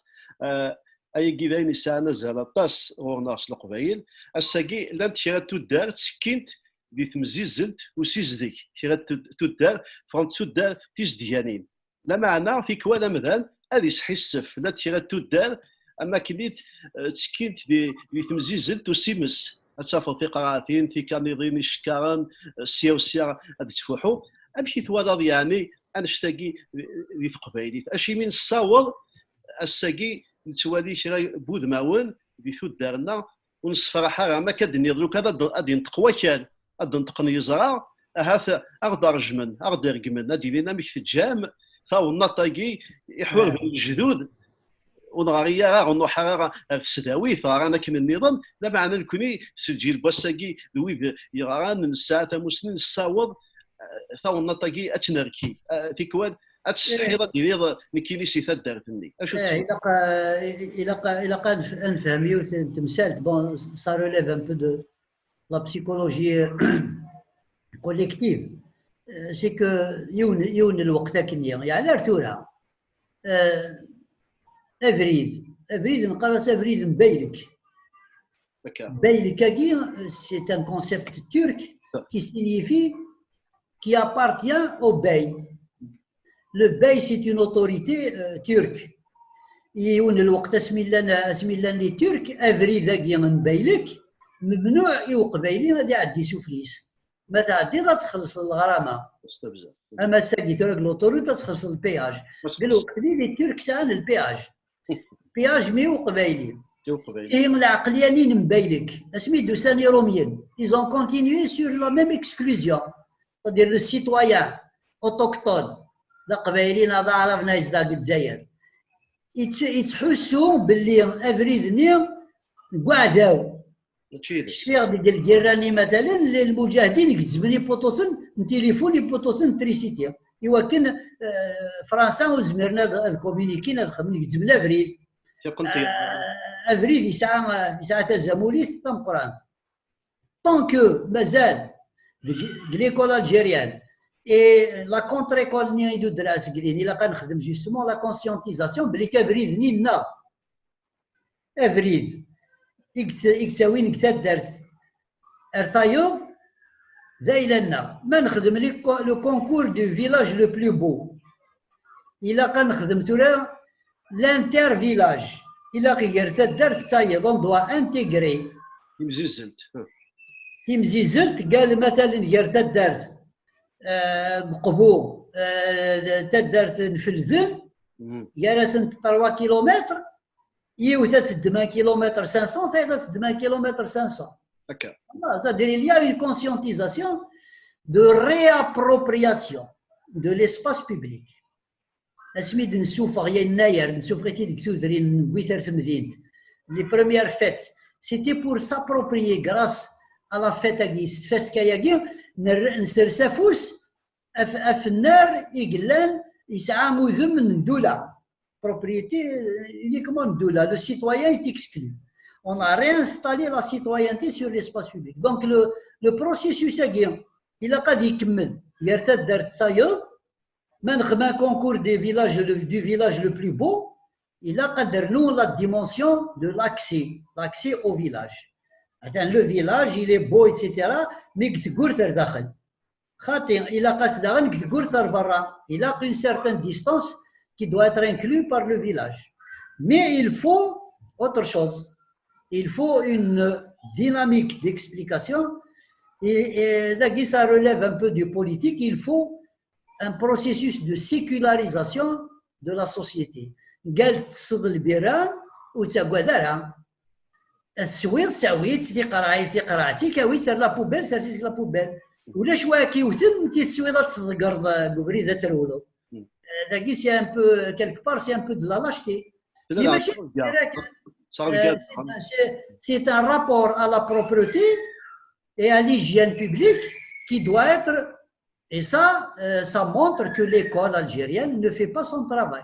eh, ayagi d ayen yesɛan azal aṭas ɣur-neɣ s Leqbayel. Ass-agi, llant kra n tuddar ttekkint di temzizzelt usizdeg, kra n tud-, tuddar, ffɣent tuddar tizedganin. Lameɛna, tikwal amdan ad isḥissef, llant kra n tuddar am akken i d-, eh, ttekkint di, di temzizzelt usimes. Ad tafeḍ tiqraɛtin, tikaniḍin icekkaren, eh, sya u sya ad d-ttfuḥu. Amek i twalaḍ, yeɛni, annect-agi di, di teqbaylit? Acimi nessaweḍ ass-agi nettwali kra n wudmawen di tuddar-nneɣ ur nessefraḥ ara, am akka d-tenniḍ, lukan ad, ad d-inṭeq wakal, ad d-nṭeqen yeẓra, ahat ad ɣ-d-rejmen, ad ɣ-d-iregmen, ad d-inin amek teǧǧam tawennaṭ-agi iḥurben lejdud, ur nɣari ara, ur nruḥ ara ɣer tesdawit, ɣran akken nniḍen, lameɛna nekni s lǧil n wass-agi d wid yeɣran, nesɛa tamusni, nessaweḍ, eh, tawennaṭ-agi ad tt-nerki. Eh, tikwal ad tessetḥiḍ ad d-tiniḍ nekkini si taddart-nni. Acu tettwaliḍ? Ilaq, eh, ilaq, ilaq ad nef-, ad nefhem yiwet n temsalt. Bon, ça relève un peu de la psychologie collective. Eh, c'est que yiwen, yiwen n lweqt akkenni, yeɛni ar tura, eh, abrid, abrid neqqar-as abrid n Baylek. Akka. Baylek-agi, c'est un concept turc qui signifie, qui appartient au bey. Le bey, c'est une autorité, euh, turque. Yiwen n lweqt asmi llan, asmi llan les Turcs, abrid-agi n Baylek, memnuɛ i uqbayli ad iɛeddi suflis. Ma tɛeddiḍ ad txellṣeḍ lɣrama. Am ass-agi tura deg l'autoroute ad txellṣeḍ le péage. Deg lweqt-nni les Turcs sɛan le péage. Péage mi uqbayli. Ihi lɛeqliyanin n Baylek, asmi d-usan Irumyen, ils ont continué sur la même exclusion. C'est-à-dire le citoyen autochtone, d aqbayli neɣ d aɛrab neɣ yezdeɣ deg Lezzayer, yettḥussu belli abrid-nni deg uɛdaw. Cfiɣ deg lgirra-nni, matalen, lmuǧahdin gezzmen ipuṭuten n tilifun, ipuṭuten n trisiti, iwakken, eh, Fransa ur zmiren ad, ad communiquin, ad xedmen, gezzmen abrid. Eh, abrid yesɛa, yesɛa tazamulit tameqqrant. Tant que mazal deg, deg l'école algérienne et la contre-école-nni i d-udreɣ seg din, ilaq ad nexdem justement la conscientisation belli abrid-nni nneɣ abrid i yett-, i yettawin deg taddart ar tayeḍ, d ayla-nneɣ. Ma nexdem le co-, le concours du village le plus beau, ilaq ad nexdem tura l'inter-village. Ilaq gar taddart d tayeḍ, on doit intégrer. Timzizzelt. Timzizzelt, gal matalen gar taddart, eh, n Uqbu, eh, d taddart n Felden, gar-asent trois kilomètres, yiwet ad teddem un kilomètre cinq cents, tayeḍ ad teddem un kilomètre cinq cents. Voilà, c'est-à-dire, il y a une conscientisation de réappropriation de l'espace public. Asmi d-nessufeɣ yennayer, nessufeɣ-it-id deg tudrin, newwi-t ar temdint. Les premières fêtes, c'était pour s'approprier grâce à la fête-agi, s tfaska-agi, ner-, nsers afus af-, afennar i yellan yesɛa udem n ddula, propriété uniquement n ddula, le citoyen est exclu. On a réinstallé la citoyenneté sur l'espace public. Donc le, le processus-agi, ilaq ad ikemmel gar taddart d tayeḍ, ma nexdem un concours des villages, le, du village le plus beau, ilaq ad d-nernu la dimension de l'accès, l'accès au village. Attends, le village, il est beau, et cetera, mais deg tgurt ar daxel. Xaṭi, ilaq-as daɣen deg tgurt ar berra. Il a une certaine distance qui doit être inclue par le village. Mais il faut autre chose. Il faut une dynamique d'explication. Et, et dagi, ça relève un peu du politique. Il faut un processus de sécularisation de la société. Qal tesseḍ lbira, ur ttagad ara. Teswiḍ, tawi-tt, tiqreɛ-, tiqreɛt-ik, awi-tt ar la poubelle, sers-itt deg la poubelle. Ulac wa k-iwten, ti teswiḍ ad tḍeggreḍ, eh, deg ubrid ad trewleḍ. Eh, dagi, c'est un peu, quelque part, c'est un peu de la lâcheté. Mais mačči, c'est, c'est, c'est un rapport à la propreté et à l'hygiène publique qui doit être, et ça, euh, ça montre que l'école algérienne ne fait pas son travail.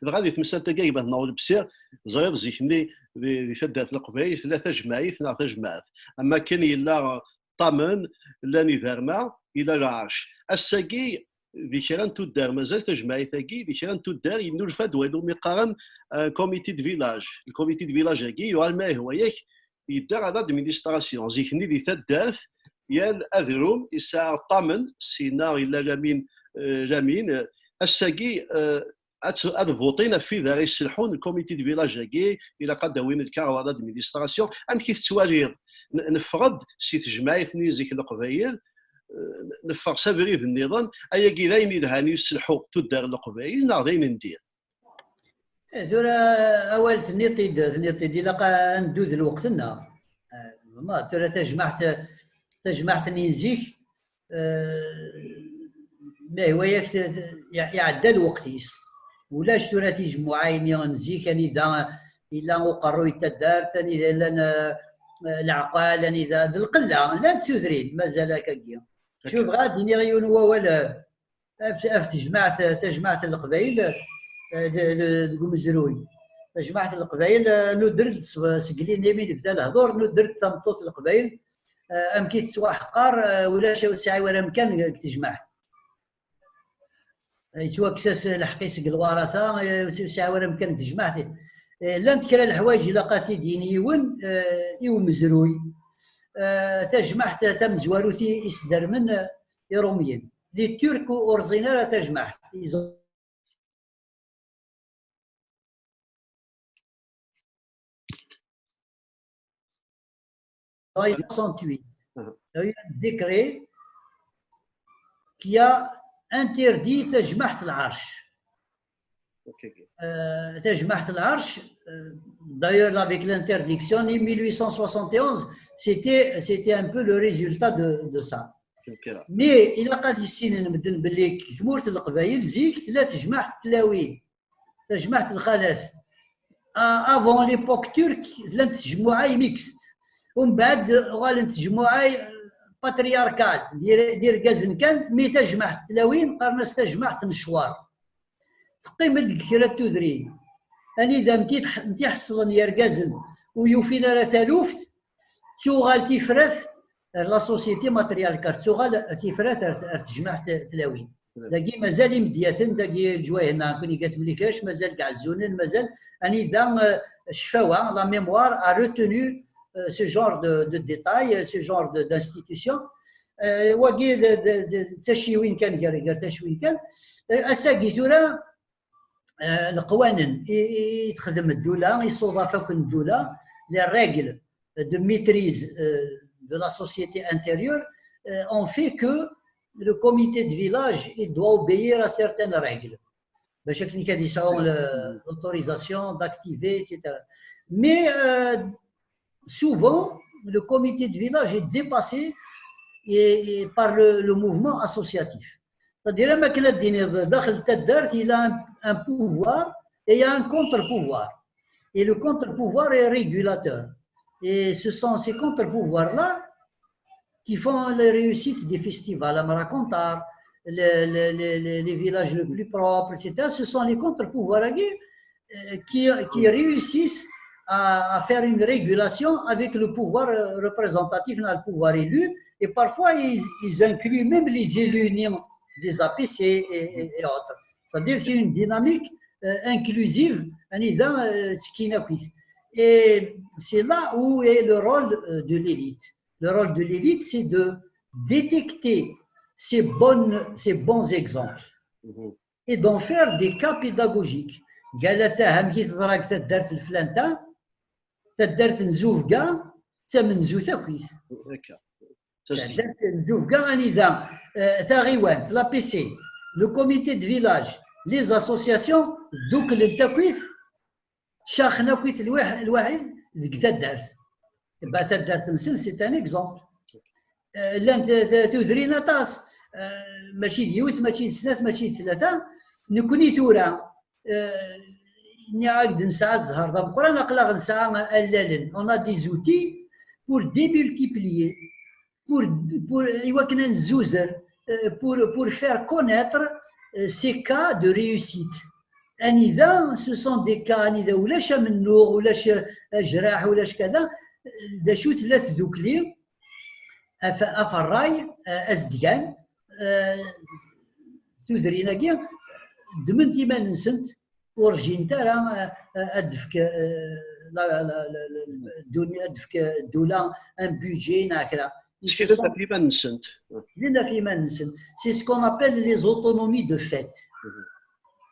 Dɣa di temsalt-agi, gma-tneɣ Ulebsir, ẓriɣ zik-nni di, di taddart n Leqbayel tella tajmaɛit neɣ tajmaɛt. Am akken yella ṭṭamen, llan iderma, yella lɛerc. Ass-agi, di kra n tuddar, mazal tajmaɛit-agi, di kra n tuddar, yennulfa-d wayen umi qqaren, euh, comité de village. Le comité de village-agi, yuɣal ma ihwa-yak, yedda ɣer l'administration. Zik-nni di taddart, yal adrum yesɛa ṭṭamen, sina yella Lamin, euh, Lamin, euh, ass-agi, euh, ad, ad votin ɣef wid ara yesselḥun le comité de village-agi, ilaq ad d-awin lkaɣeḍ à l'administration. Amek i tettwaliḍ? N-, neffeɣ-d si tejmaɛit-nni zik n Leqbayel, eh, neffeɣ s abrid nniḍen, ayagi d ayen ilhan i yesselḥu tuddar n Leqbayel, neɣ d ayen n dir? Eh, tura awal tenniḍ-t-id, tenniḍ-t-id, ilaq ad neddu d lweqt-nneɣ. Eh, ma tura tajmaɛt, tajmaɛt-nni n zik, eh, ma ihwa-yak, te-, te-, iɛ-, iɛedda lweqt-is. Ulac tura tijemmuɛayin n zik, anida yella uqerruy n taddart, anida llan, eh, leɛqal, anida d lqella, llant tudrin, mazal akkagi. Cuf, bɣiɣ ad d-iniɣ yiwen n wawal, eh, af, af tejmaɛt, tajmaɛt n Leqbayel, eh, de, de, deg umezruy. Tajmaɛt n Leqbayel, eh, nudder-d s-, seg lini mi nebda lehdur, nudder-d tameṭṭut n Leqbayel, eh, amek i tettwaḥqer, eh, ulac, ur tesɛi wara amkan deg tejmaɛt. Eh, yettwakkes-as lḥeqq-is seg lwarata, eh, ur tesɛi wara amkan deg tejmaɛt. Eh, llant kra leḥwayeǧ ilaq ad t-id-yini yiwen, eh, i umezruy. Eh, tajmaɛt tamezwarut i, i sdermen, eh, Irumyen. Les Turcs ur ẓin ara tajmaɛt. Ils ont soixante-huit. Il y a eu un décret qui a interdit tajmaɛt lɛerc. Euh, tajmaɛt lɛerc, euh, d'ailleurs, avec l'interdiction, en mille huit cent soixante et onze, c'était, c'était un peu le résultat de, de ça. Mais ilaq ad issinen medden belli deg tmurt n Leqbayel zik tella tejmaɛt n tlawin, tajmaɛt n lxalat. A-, avant l'époque turque, llant tjemmuɛay mixte. Umbeɛd uɣalent tjemmuɛay, euh, patriarcal, d ir-, d irgazen kan, mi tajmaɛt n tlawin, qqaren-as tajmaɛt n ccwar. Teqqim-d deg kra n tudrin. Anida mti-, mtiḥeslen yergazen ur yufin ara taluft, tuɣal tifrat ar la société matriarcale, tuɣal tifrat ar, ar tejmaɛt tlawin. Dagi mazal imedyaten, dagi leǧwayeh-nneɣ, nekkni deg At Mlikec, mazal deg Ɛezzunen, mazal anida, eh, ccfawa, la mémoire a retenu, eh, ce genre de, de détail, eh, ce genre de, d'institution. Eh, wagi d, d, d, d taciwin kan, gar, gar taciwin kan. Eh, ass-agi tura, eh, leqwanen i, i, i texdem ddula, isuḍaf akk n ddula, les règles de maîtrise, euh, de la société intérieure, euh, ont fait que le comité de village, il doit obéir à certaines règles. Bac akken ad yesɛu le, l'autorisation d'activer, et cetera. Mais, euh, souvent, le comité de village est dépassé et, et par le, le mouvement associatif. C'est-à-dire, am akken ad d-tiniḍ, daxel n taddart, il a un, un pouvoir et il y a un contre-pouvoir. Et le contre-pouvoir est régulateur. Et ce sont ces contre-pouvoirs-là qui font les réussites des festivals, à Mrakontar, les, les, les, les villages les plus propres, et cetera. Ce sont les contre-pouvoirs qui, qui réussissent à, à, faire une régulation avec le pouvoir représentatif, le pouvoir élu, et parfois ils, ils incluent même les élus des A P C et, et autres. C'est-à-dire c'est une dynamique euh, inclusive, et c'est là où est le rôle de l'élite. Le rôle de l'élite, c'est de détecter ces, bonnes, ces bons exemples et d'en faire des cas pédagogiques. قالت ها مشي تضرك تدرت الفلانتا، تدرت نزوفقا، تمنزو تاكويت. D'accord. Tadart n Zuvga anida, euh, taɣiwant, l'A P C, le comité de village, les associations, ddukklen akk, caxen akk lwaḥid deg taddart. Ba taddart-nsen, c'est un exemple. Euh, llant tudrin aṭas, euh, mačči d yiwet, mačči d snat, mačči d tlata. Nekni tura, euh, nniɣ-ak-d nesɛa zzher d ameqqran, aql-aɣ nesɛa allalen. On a des outils pour démultiplier pour, pour, euh, pour faire connaître euh, ces cas de réussite. Anida, ce sont des cas anida ulac amennuɣ, ulac ajraḥ, ulac kada, d acu tella tdukli, af-, aferray, euh, azedgan, euh, tudrin-agi, ddment iman-nsent, ur ǧǧint ara ad d-tefk ad d-tefk ddula un budget neɣ kra. Ttxilent ɣef yiman-nsent. Ttxilent ɣef yiman-nsent. C'est ce qu'on appelle les autonomies de fait.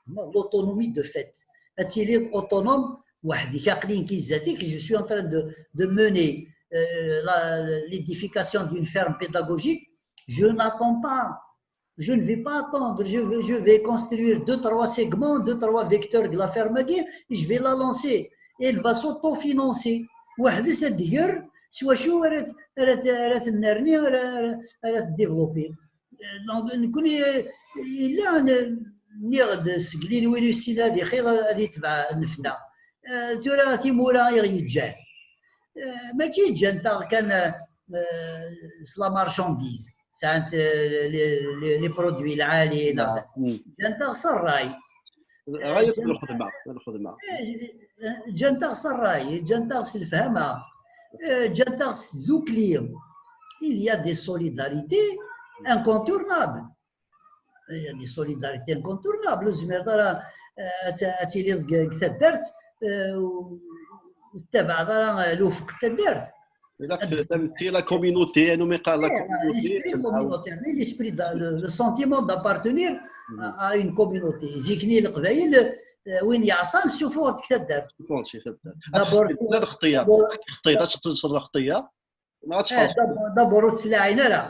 L'autonomie de fait. Ad tiliḍ autonome weḥd-k, aql-i nekk zdat-k, je suis en train de, de mener euh, l'édification d'une ferme pédagogique. Je n'attends pas Je ne vais pas attendre. Je vais, je vais construire deux, trois segments, deux, trois vecteurs de la ferme et je vais la lancer. Et elle va s'autofinancer. Weḥd-s ad d-tger s wacu ara ara ara tennerni, ara ara développer. Donc, nekkni, euh, yella nniɣ-d seg lil win yessin ad ixir ad itbeɛ nnefta. Euh, tura timura i ɣ-yeǧǧan. Euh, mačči ǧǧant-aɣ kan, euh, s la marchandise. Sɛant, euh, les, les, les produits lɛali, neɣ sɛant. Ǧǧant-aɣ s ṛṛay. Ṛṛay akked lxedma, lxedma. Ǧǧant-aɣ s ṛṛay, ǧǧant-aɣ s lefhama, ǧǧant-aɣ s tdukli. Il y a des solidarités incontournables. Il y a des solidarités incontournables. Ur tezmireḍ ara, euh, ad tiliḍ deg taddart, euh, ur tettabaɛeḍ ara, euh, lufeq n taddart. Ilaq tametti, la communauté, anumi qqar la communauté, l'esprit communautaire, l'esprit, le, le sentiment d'appartenir à, à une communauté. Zikni Leqbayel, euh, win yeɛṣan, ssufuɣ-t deg taddart. Ssufuɣ-t si taddart. D'abord, ad teṭṭeḍ lxeṭṭiya. D'abord, ur ttlaɛin ara.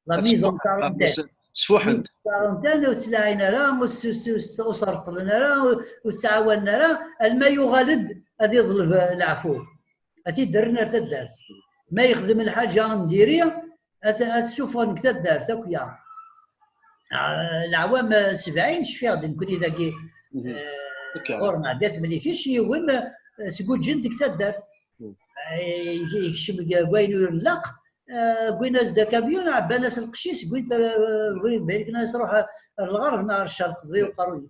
La mise en quarantaine. Sfuḥent. Quarantaine, ur ttlaɛin ara, ur s-, ur s-, ur s-reṭṭlen ara, ur, ur ttɛawanen ara, alma yuɣal-d ad iḍleb leɛfu. Ad t-id-rren ar taddart. Ma yexdem lḥaǧa n diri, ad t-, ad t-ssufɣen deg taddart akk ya. Ah, leɛwam, eh, sebɛin, cfiɣ-d nekkni dagi, eh, ɣur-neɣ d At Mlikec, yiwen, eh, sguǧǧen deg taddart. Eh, yekcem deg, deg wayen ur nlaq, eh, wwin-as-d akamyun, ɛebban-as lqecc-is, wwin-t ar, ar, ar, ar lɣerb neɣ ar ccerq, di uqerruy.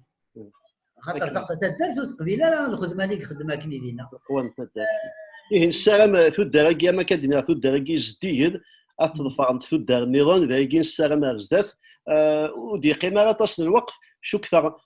Xaṭer taddart ur teqbil ara lxedma-nni i ixeddem akken i dinna. Ihi nessaram, eh, tuddar-agi, am akka d-nniɣ, tuddar-agi zeddigen, ad teḍferent tuddar nniḍen, d ayagi nessaram ar zdat. Eh, ur d-yeqqim ara aṭas n lweqt, cukkteɣ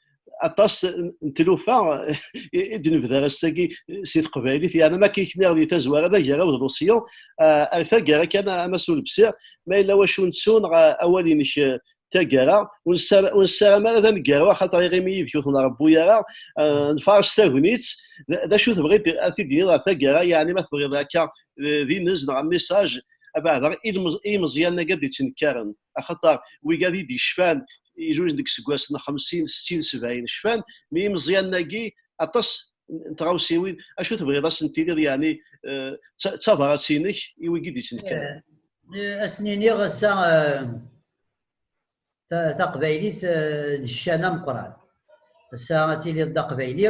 aṭas n, n tlufa i, i d-nebder ass-agi si teqbaylit, yeɛni am akka i k-nniɣ di tazwara d agraw d Lusiyan, eh, ar taggara kan a Mass Ulebsir, ma yella wacu nettu neɣ awal-inek, eh, taggara, ur nessar-, ur nessaram ara d aneggaru, axaṭer iɣimi yid-k ur t-nṛebbu ara, eh, nfaṛes tagnit. D, d acu tebɣiḍ ad t-id-tiniḍ ɣef taggara, yeɛni ma tebɣiḍ akka, eh, d inez neɣ message, abeɛda i lmeẓ-, i yimeẓyanen-agi ad d-ittnekkaren, axaṭer wigad i d-yecfan, ilulen deg iseggasen xemsin, settin, sebɛin, cfan, mi imeẓyanen-agi aṭas n, n tɣawsiwin, acu tebɣiḍ ad sen-tiniḍ, yeɛni, eh, d ta-, d tabrat-inek i wigi d-ittnekkaren? Eh, eh, ad sen-iniɣ ass-a, eh, ta-, taqbaylit, eh, d ccan ameqqran. Ass-a ad tiliḍ d aqbayli,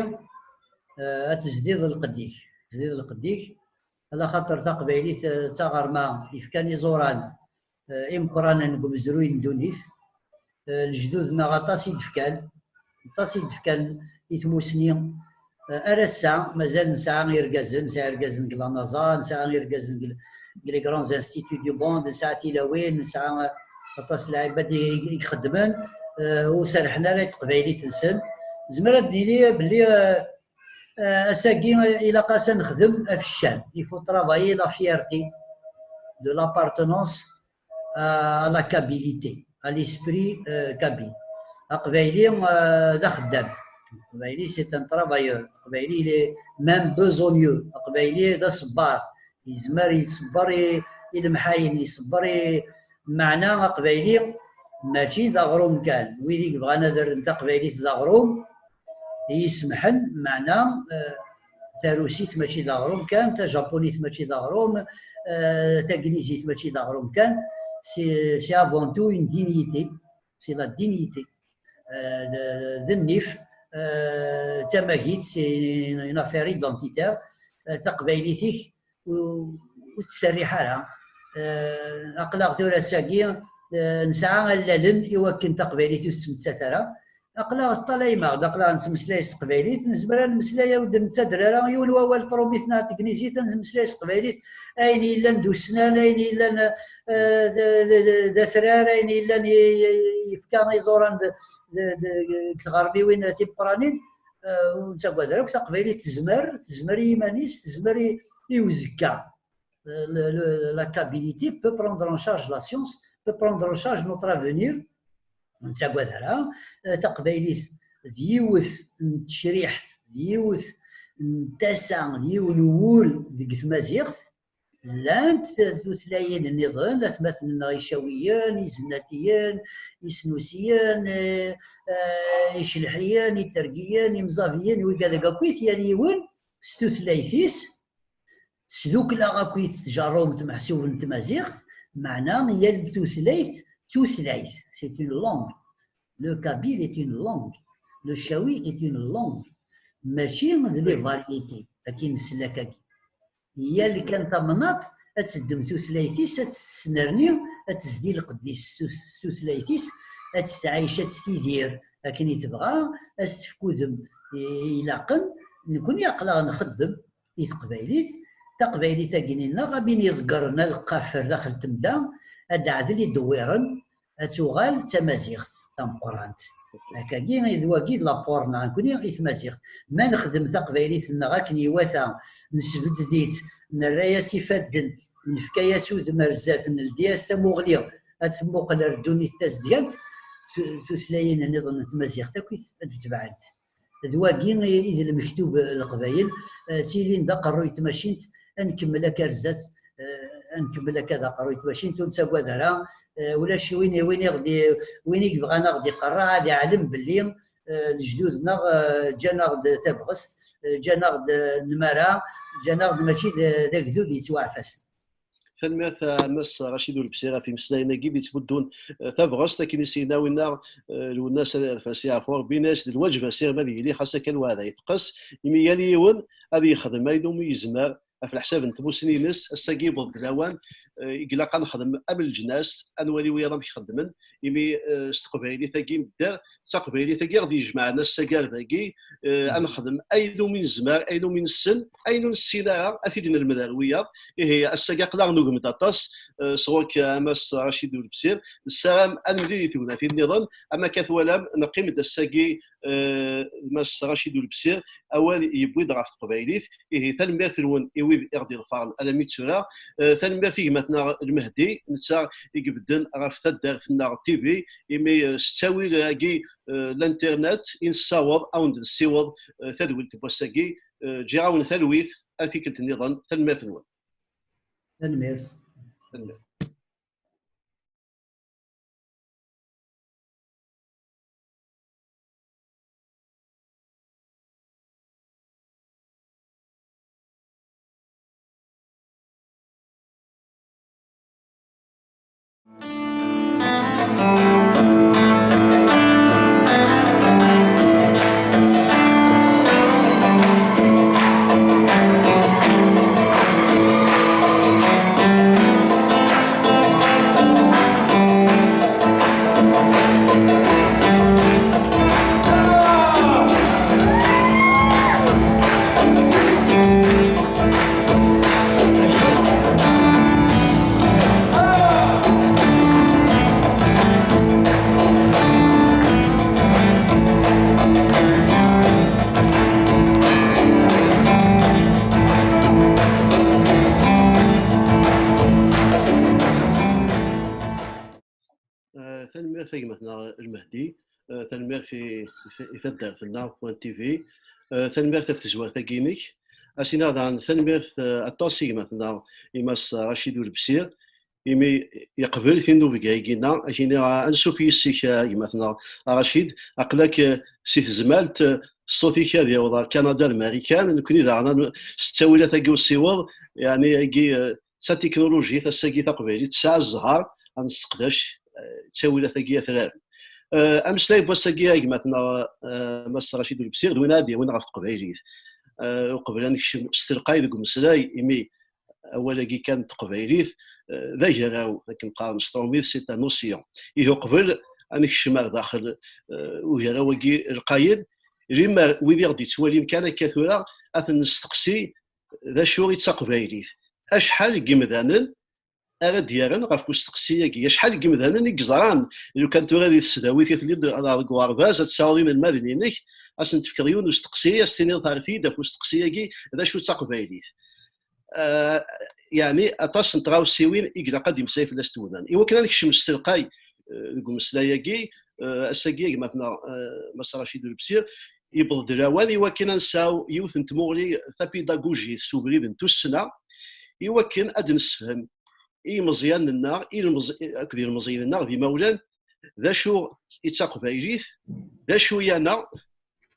eh, ad tezdiḍ lqedd-ik. Tezdiḍ lqedd-ik, Ala xaṭer taqbaylit, eh, d taɣerma yefkan iẓuran, eh, imeqqranen deg umezruy n ddunit. Eh, lejdud-nneɣ aṭas i d-fkan, aṭas i d-fkan i tmusni. Eh, ar ass-a, mazal nesɛa irgazen, nesɛa irgazen deg la NASA, nesɛa irgazen deg, deg les grands instituts du monde, nesɛa tilawin, nesɛa, eh, aṭas n lɛibad i, i ixeddmen, eh, ur serrḥen ara i teqbaylit-nsen. Nezmer ad d-nini belli, eh, eh, ass-agi, eh, ilaq-as ad nexdem ɣef ccan. Il faut travailler la fierté de l'appartenance à la kabilité, à l'esprit, euh, kabyle. Aqbayli, euh, d axeddam. Aqbayli, c'est un travailleur. Aqbayli, il est même besogneux. Aqbayli d aṣebbar. Yezmer yesber i, i lemḥayen, yesber i, meɛna aqbayli mačči d aɣrum kan. Wid i yebɣan ad rren taqbaylit d aɣrum, i yi-semḥen, meɛna, eh, tarusit mačči d aɣrum kan, tajapunit mačči d aɣrum, eh, taglizit mačči d aɣrum kan, c'est, c'est avant tout une dignité, c'est la dignité. Eh, d, d nnif, eh, d tamagit, c'est une affaire identitaire. Eh, taqbaylit-ik ur, ur tettserriḥ ara. Eh, aql-aɣ tura ass-agi, eh, nesɛa allalen i wakken taqbaylit ur tettmettat ara. Aql-aɣ teṭṭalayem-aɣ-d, aql-aɣ nettmeslay s teqbaylit, nezmer ad nemmeslay, ur d-nettader ara yiwen wawal n trumit neɣ n tegnizit, ad nemmeslay s teqbaylit, ayen yellan d ussnan, ayen yellan, eh, d, d, d, d atrar, ayen yellan i, i, yefka iẓuran d, d, d, deg tɣermiwin timeqqranin, eh, ur nettagad ara akk, taqbaylit tezmer, tezmer i yiman-is, tezmer i, i uzekka. Euh, le, le, la kabilité peut prendre en charge la science, peut prendre en charge notre avenir. Ur nettagad ara. Euh, taqbaylit d yiwet n tecriḥt, d yiwet n tasa, d yiwen n wul deg tmaziɣt. Llant tutlayin nniḍen, atmaten-nneɣ icawiyen, iznatiyen, isnusiyen, eh, eh, icelḥiyen, itergiyen, imẓabiyen, wigad akkit, yal yiwen s tutlayt-is. Sdukleɣ akkit tjerrumt meḥsub n tmaziɣt, meɛna yal tutlayt d tutlayt, c'est une langue. Le kabyle est une langue. Le chawi est une langue. Mačči d les variétés, akken nsell akkagi. Yal kan tamnaḍt ad teddem tutlayt-is, ad tt-tesnerni, ad tezdi lqedd-is s tut-, s tutlayt-is, ad tt-tɛic, ad tt-tidir akken i tebɣa, ad s-tefk udem i, i ilaqen. Nekni aql-aɣ nxeddem i teqbaylit. Taqbaylit-agi-nneɣ, am win iḍeggren aleqqaf ar daxel n temda, ad d-teɛdel idewwiren, ad tuɣal d tamaziɣt tameqqrant. Akkagi, d wagi d l'apport-nneɣ nekni i tmaziɣt. Ma nexdem taqbaylit-nneɣ akken iwata, nesbedd-itt, nerra-yas ifadden, nefka-yas udem ar zdat, neldi-yas tamuɣli, ad temmuqel ar ddunit tazedgant, tu-, tutlayin nniḍen n tmaziɣt akk i t-, ad d-tebɛent. D wagi i, i d lmektub n Leqbayel, eh, ttilin d aqerruy n tmacint, ad nkemmel akka ar zdat, eh, ad nkemmel akka d aqerruy n tmacint, ur nettagad ara, eh, ulac win, win i ɣ-d-, win i yebɣan ad ɣ-d-iqerreɛ, ad iɛlem belli, eh, lejdud-nneɣ, eh, ǧǧan-aɣ-d tabɣest, eh, ǧǧan-aɣ-d, eh, nnmara, ǧǧan-aɣ-d mačči d, d agdud yettwaɛfasen. Tanemmirt a Mass Racid Ulebsir ɣef imeslayen-agi d-yettbuddun, eh, tabɣest akken i s-yenna winna, eh, Lwennas ad irfasi ɣef Rebbi, yenna-as d lwaǧeb asirem ad yili xas akka lweɛda yeṭṭes, imi yal yiwen ad yexdem ayen umi yezmer ɣef leḥsab n tmussni-ines. Ass-agi yewweḍ-d lawan, eh, i ilaq ad nexdem am leǧnas, ad nwali wiyaḍ amek xeddmen, imi, eh, s teqbaylit-agi i nedder, d taqbaylit-agi i ɣ-d-yejemɛen ass-agi ar dagi, eh, ad nexdem ayen umi nezmer, ayen umi nessen, ayen ur nessin ara, ad t-id-nelmed ar wiyaḍ. Ihi, ass-agi aql-aɣ nugem-d aṭas, eh, sɣur-k a Mass Racid Ulebsir. Nessaram ad nemlil i tegnatin nniḍen, am akka twalam, neqqim-d ass-agi, eh, Mass Racid Ulebsir, awal yewwi-d ɣef teqbaylit. Ihi, tanemmirt-nwen i wid i ɣ-d-iḍefren alammi d tura. Eh, tanemmirt i gma-tneɣ Lmehdi, netta i ibedden ɣef taddart-nneɣ T V, imi, eh, s ttawil-agi, eh, l'internet i nessaweḍ, ad wen-d-nessiweḍ, eh, tadwilt n wass-agi. Eh, ǧǧiɣ-awen talwit, ar tikkelt nniḍen, tanemmirt-nwen. Tanemmirt. Tanemmirt. Lmehdi. Eh, tanemmirt i, i taddart-nneɣ, Point T V. Eh, tanemmirt ɣef tezwart-agi-inek. Ad s-iniɣ daɣen tanemmirt, eh, aṭas i gma-tneɣ, i Mass Racid Ulebsir, imi yeqbel tinubga-agi-nneɣ. Ad k-iniɣ ansuf yis-k, eh, a gma-tneɣ Racid, aql-ak, eh, si tezmalt, eh, ṣṣut-ik ad yaweḍ ar Kanada d Marikan. Nekkni daɣen s ttawilat-agi usiweḍ, yeɛni agi, eh, d tatiknulujit ass-agi taqbaylit tesɛa zzher, ad nesseqdac, eh, ttawilat-agi atrar. Eh, ameslay n wass-agi, a gma-tneɣ, eh, Mass Racid Ulebsir, d win ara d-yawin ɣef teqbaylit. Eh, uqbel ad nekcem s telqay deg umeslay, imi awal-agi kan n teqbaylit, eh, d agraw, akken qqaren s trumit, c'est un océan. Ihi uqbel ad nekcem ar daxel, eh, ugaraw-agi lqayen, limer wid i ɣ-d-yettwalin kan akka tura, ad ten-nesteqsi d acu i d taqbaylit. Acḥal n yimdanen ara d-yerren ɣef usteqsi-agi? Acḥal n yimdanen i yeẓran, lukan tura di tesdawit i telliḍ deg uɣerbaz, ad tesɛuḍ inelmaden-inek, ad sen-tefkeḍ yiwen usteqsi, ad s-tiniḍ terret-iyi-d ɣef usteqsi-agi, d acu d taqbaylit? Eh, yeɛni aṭas n tɣawsiwin i ilaq ad d-yemmeslay fell-as tugna. Iwakken ad nekcem s telqay, eh, deg umeslay-agi, eh, ass-agi, a gma-tneɣ, eh, Mass Racid Ulebsir, yewweḍ-d lawan iwakken ad nesɛu yiwet n tmuɣli tapidagujit s ubrid n tussna, iwakken ad d-nessefhem i yimeẓyanen-nneɣ, i lemẓ-, akked yilmeẓyen-nneɣ d imawlan, d acu i d taqbaylit, d acu-yaneɣ,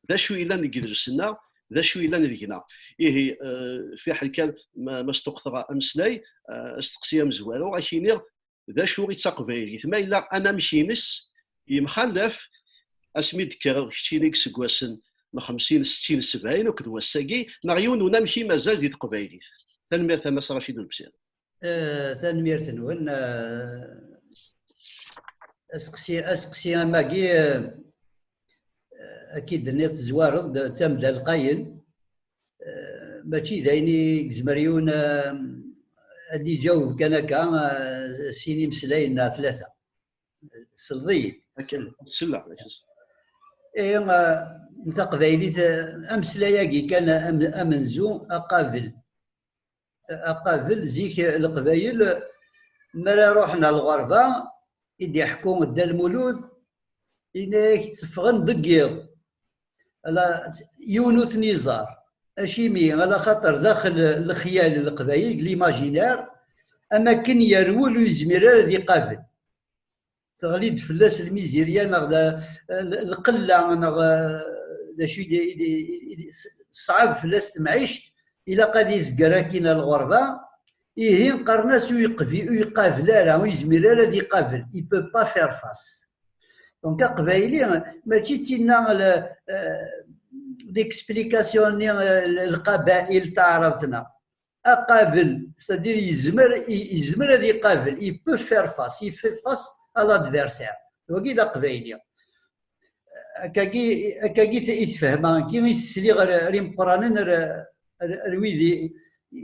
d acu yellan deg yidles-nneɣ, d acu yellan deg-neɣ. Ihi, eh, fiḥel kan ma, ma sṭuqteɣ ameslay, eh, asteqsi amezwaru, ad k-iniɣ d acu i d taqbaylit. Ma yella anamek-ines yemxalaf asmi d-tekkreḍ keččini deg iseggasen n xemsin, settin, sebɛin akked wass-agi, neɣ yiwen unamek i mazal di teqbaylit. Tanemmirt a Mass Racid Ulebsir. Eh, tanemmirt-nwen. Eh, aseqsi, aseqsi am wagi, eh, akka i d-tenniḍ tezwareḍ-d, d tamda lqayen. Eh, mačči d ayen i yezmer yiwen, eh, ad d-iǧaweb kan akka, eh, sin imeslayen neɣ tlata. Selḍ-iyi-d. Akken, selleɣ. Ihi, eh, taqbaylit, eh, ameslay-agi kan am-, amenzu, aqabel. Aqabel, zik Leqbayel, mi ara ruḥen ɣer lɣerba, i d-iḥekku Dda Lmulud, yenna-yak tteffɣen deg yiḍ. Ala, yiwen ur ten-iẓer. Acimi? Ala xaṭer daxel lexyal n Leqbayel, deg l'imaginaire, am akken yerwel ur yezmir ara ad iqabel. Teɣli-d fell-as lmizirya neɣ d, l-, lqella neɣ, eh, d acu i d, i d, i d, s-, ṣṣɛab fell-as temɛict, ilaq ad izger akkin ar lɣerba, ihi qqaren-as ur yeqbi-, ur iqabel ara, ur yezmir ara ad iqabel, il peut pas faire face. Donc aqbayli mačči d tinna l-, eh, l'explication-nni, eh, l-, lqabail taɛrabt-nneɣ. Aqabel, c'est-à-dire yezmer, i-, yezmer ad iqabel, il peut faire face, il fait face à l'adversaire. Wagi d aqbayli. Akkagi, akkagi t-, i tfehma, akkagi i tesliɣ ar, ar imeqqranen, ar, ar, ar wid i, i,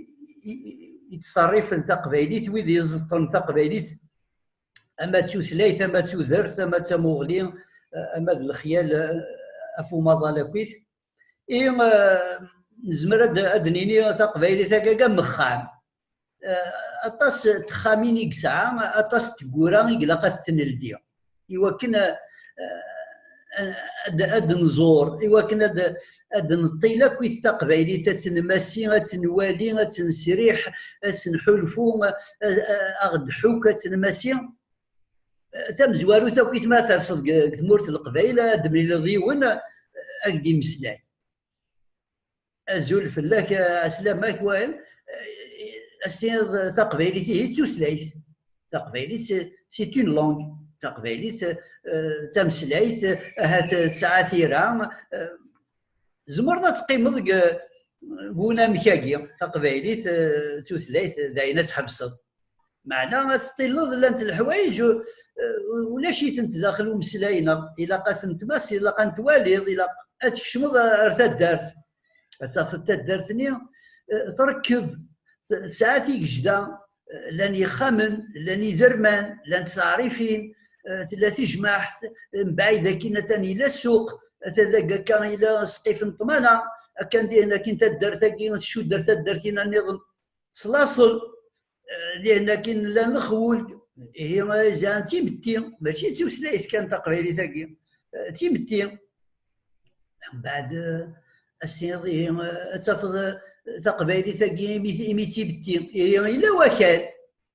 i, i yettṣerrifen taqbaylit, wid iẓeṭṭen taqbaylit, ama d tutlayt, ama d tudert, ama d tamuɣli, ama d lexyal, ɣef umaḍal akkit. I, eh, nezmer ad, ad nini taqbaylit-agi am uxxam. Eh, aṭas n texxamin i yesɛa, aṭas n teggura i ilaq ad ten-neldi. Iwakken, eh, ad, ad nẓur, iwakken ad, ad neṭṭil akkit taqbaylit, ad tt-nmasi, ad tt-nwali, ad tt-nesriḥ, ad s-nḥulfu, a, a, a ɣ-d-ḥukk, ad tt-nmasi. Tamezwarut akkit ma terseḍ deg, deg tmurt n Leqbayel, ad d-temlileḍ yiwen, ad k-d-imeslay. Azul fell-ak, ɛeslama-k, wayen. Ad s-tiniḍ taqbaylit ihi d tutlayt. Taqbaylit, c'est, c'est une langue. Taqbaylit, eh, d tameslayt, ahat tesɛa tira. Eh, tzemreḍ ad teqqimeḍ deg, deg unamek-agi. Taqbaylit, eh, d tutlayt, d ayen ad tḥebseḍ. Meɛna ad teṭṭileḍ, llant leḥwayeǧ, eh, ulac-itent daxel umeslay-nneɣ. Ilaq ad tent-tmas, ilaq ad tent-twaliḍ, ilaq ad tkecmeḍ ar taddart. Ad tafeḍ taddart-nni, eh, trekkeb, t-, tesɛa tigejda, eh, llan yexxamen, llan iderman, llant teɛrifin, eh, tella tejmaɛt, mbeɛd akkin atan yella ssuq, atan deg akka yella sqif n ṭṭmana, akken dihen akkin taddart-agi tcudd ar taddart-ina nniḍen s laṣel, eh, dihen akkin llan lexwul, Ihi, eh, zan d timetti, mačči d tutlayt kan taqbaylit-agi. Eh, d timetti. Mbeɛd, eh, ass-nniḍ, ihi, eh, ad tafeḍ, eh, taqbaylit-agi imi, imi d timetti. Ihi, yella wakal,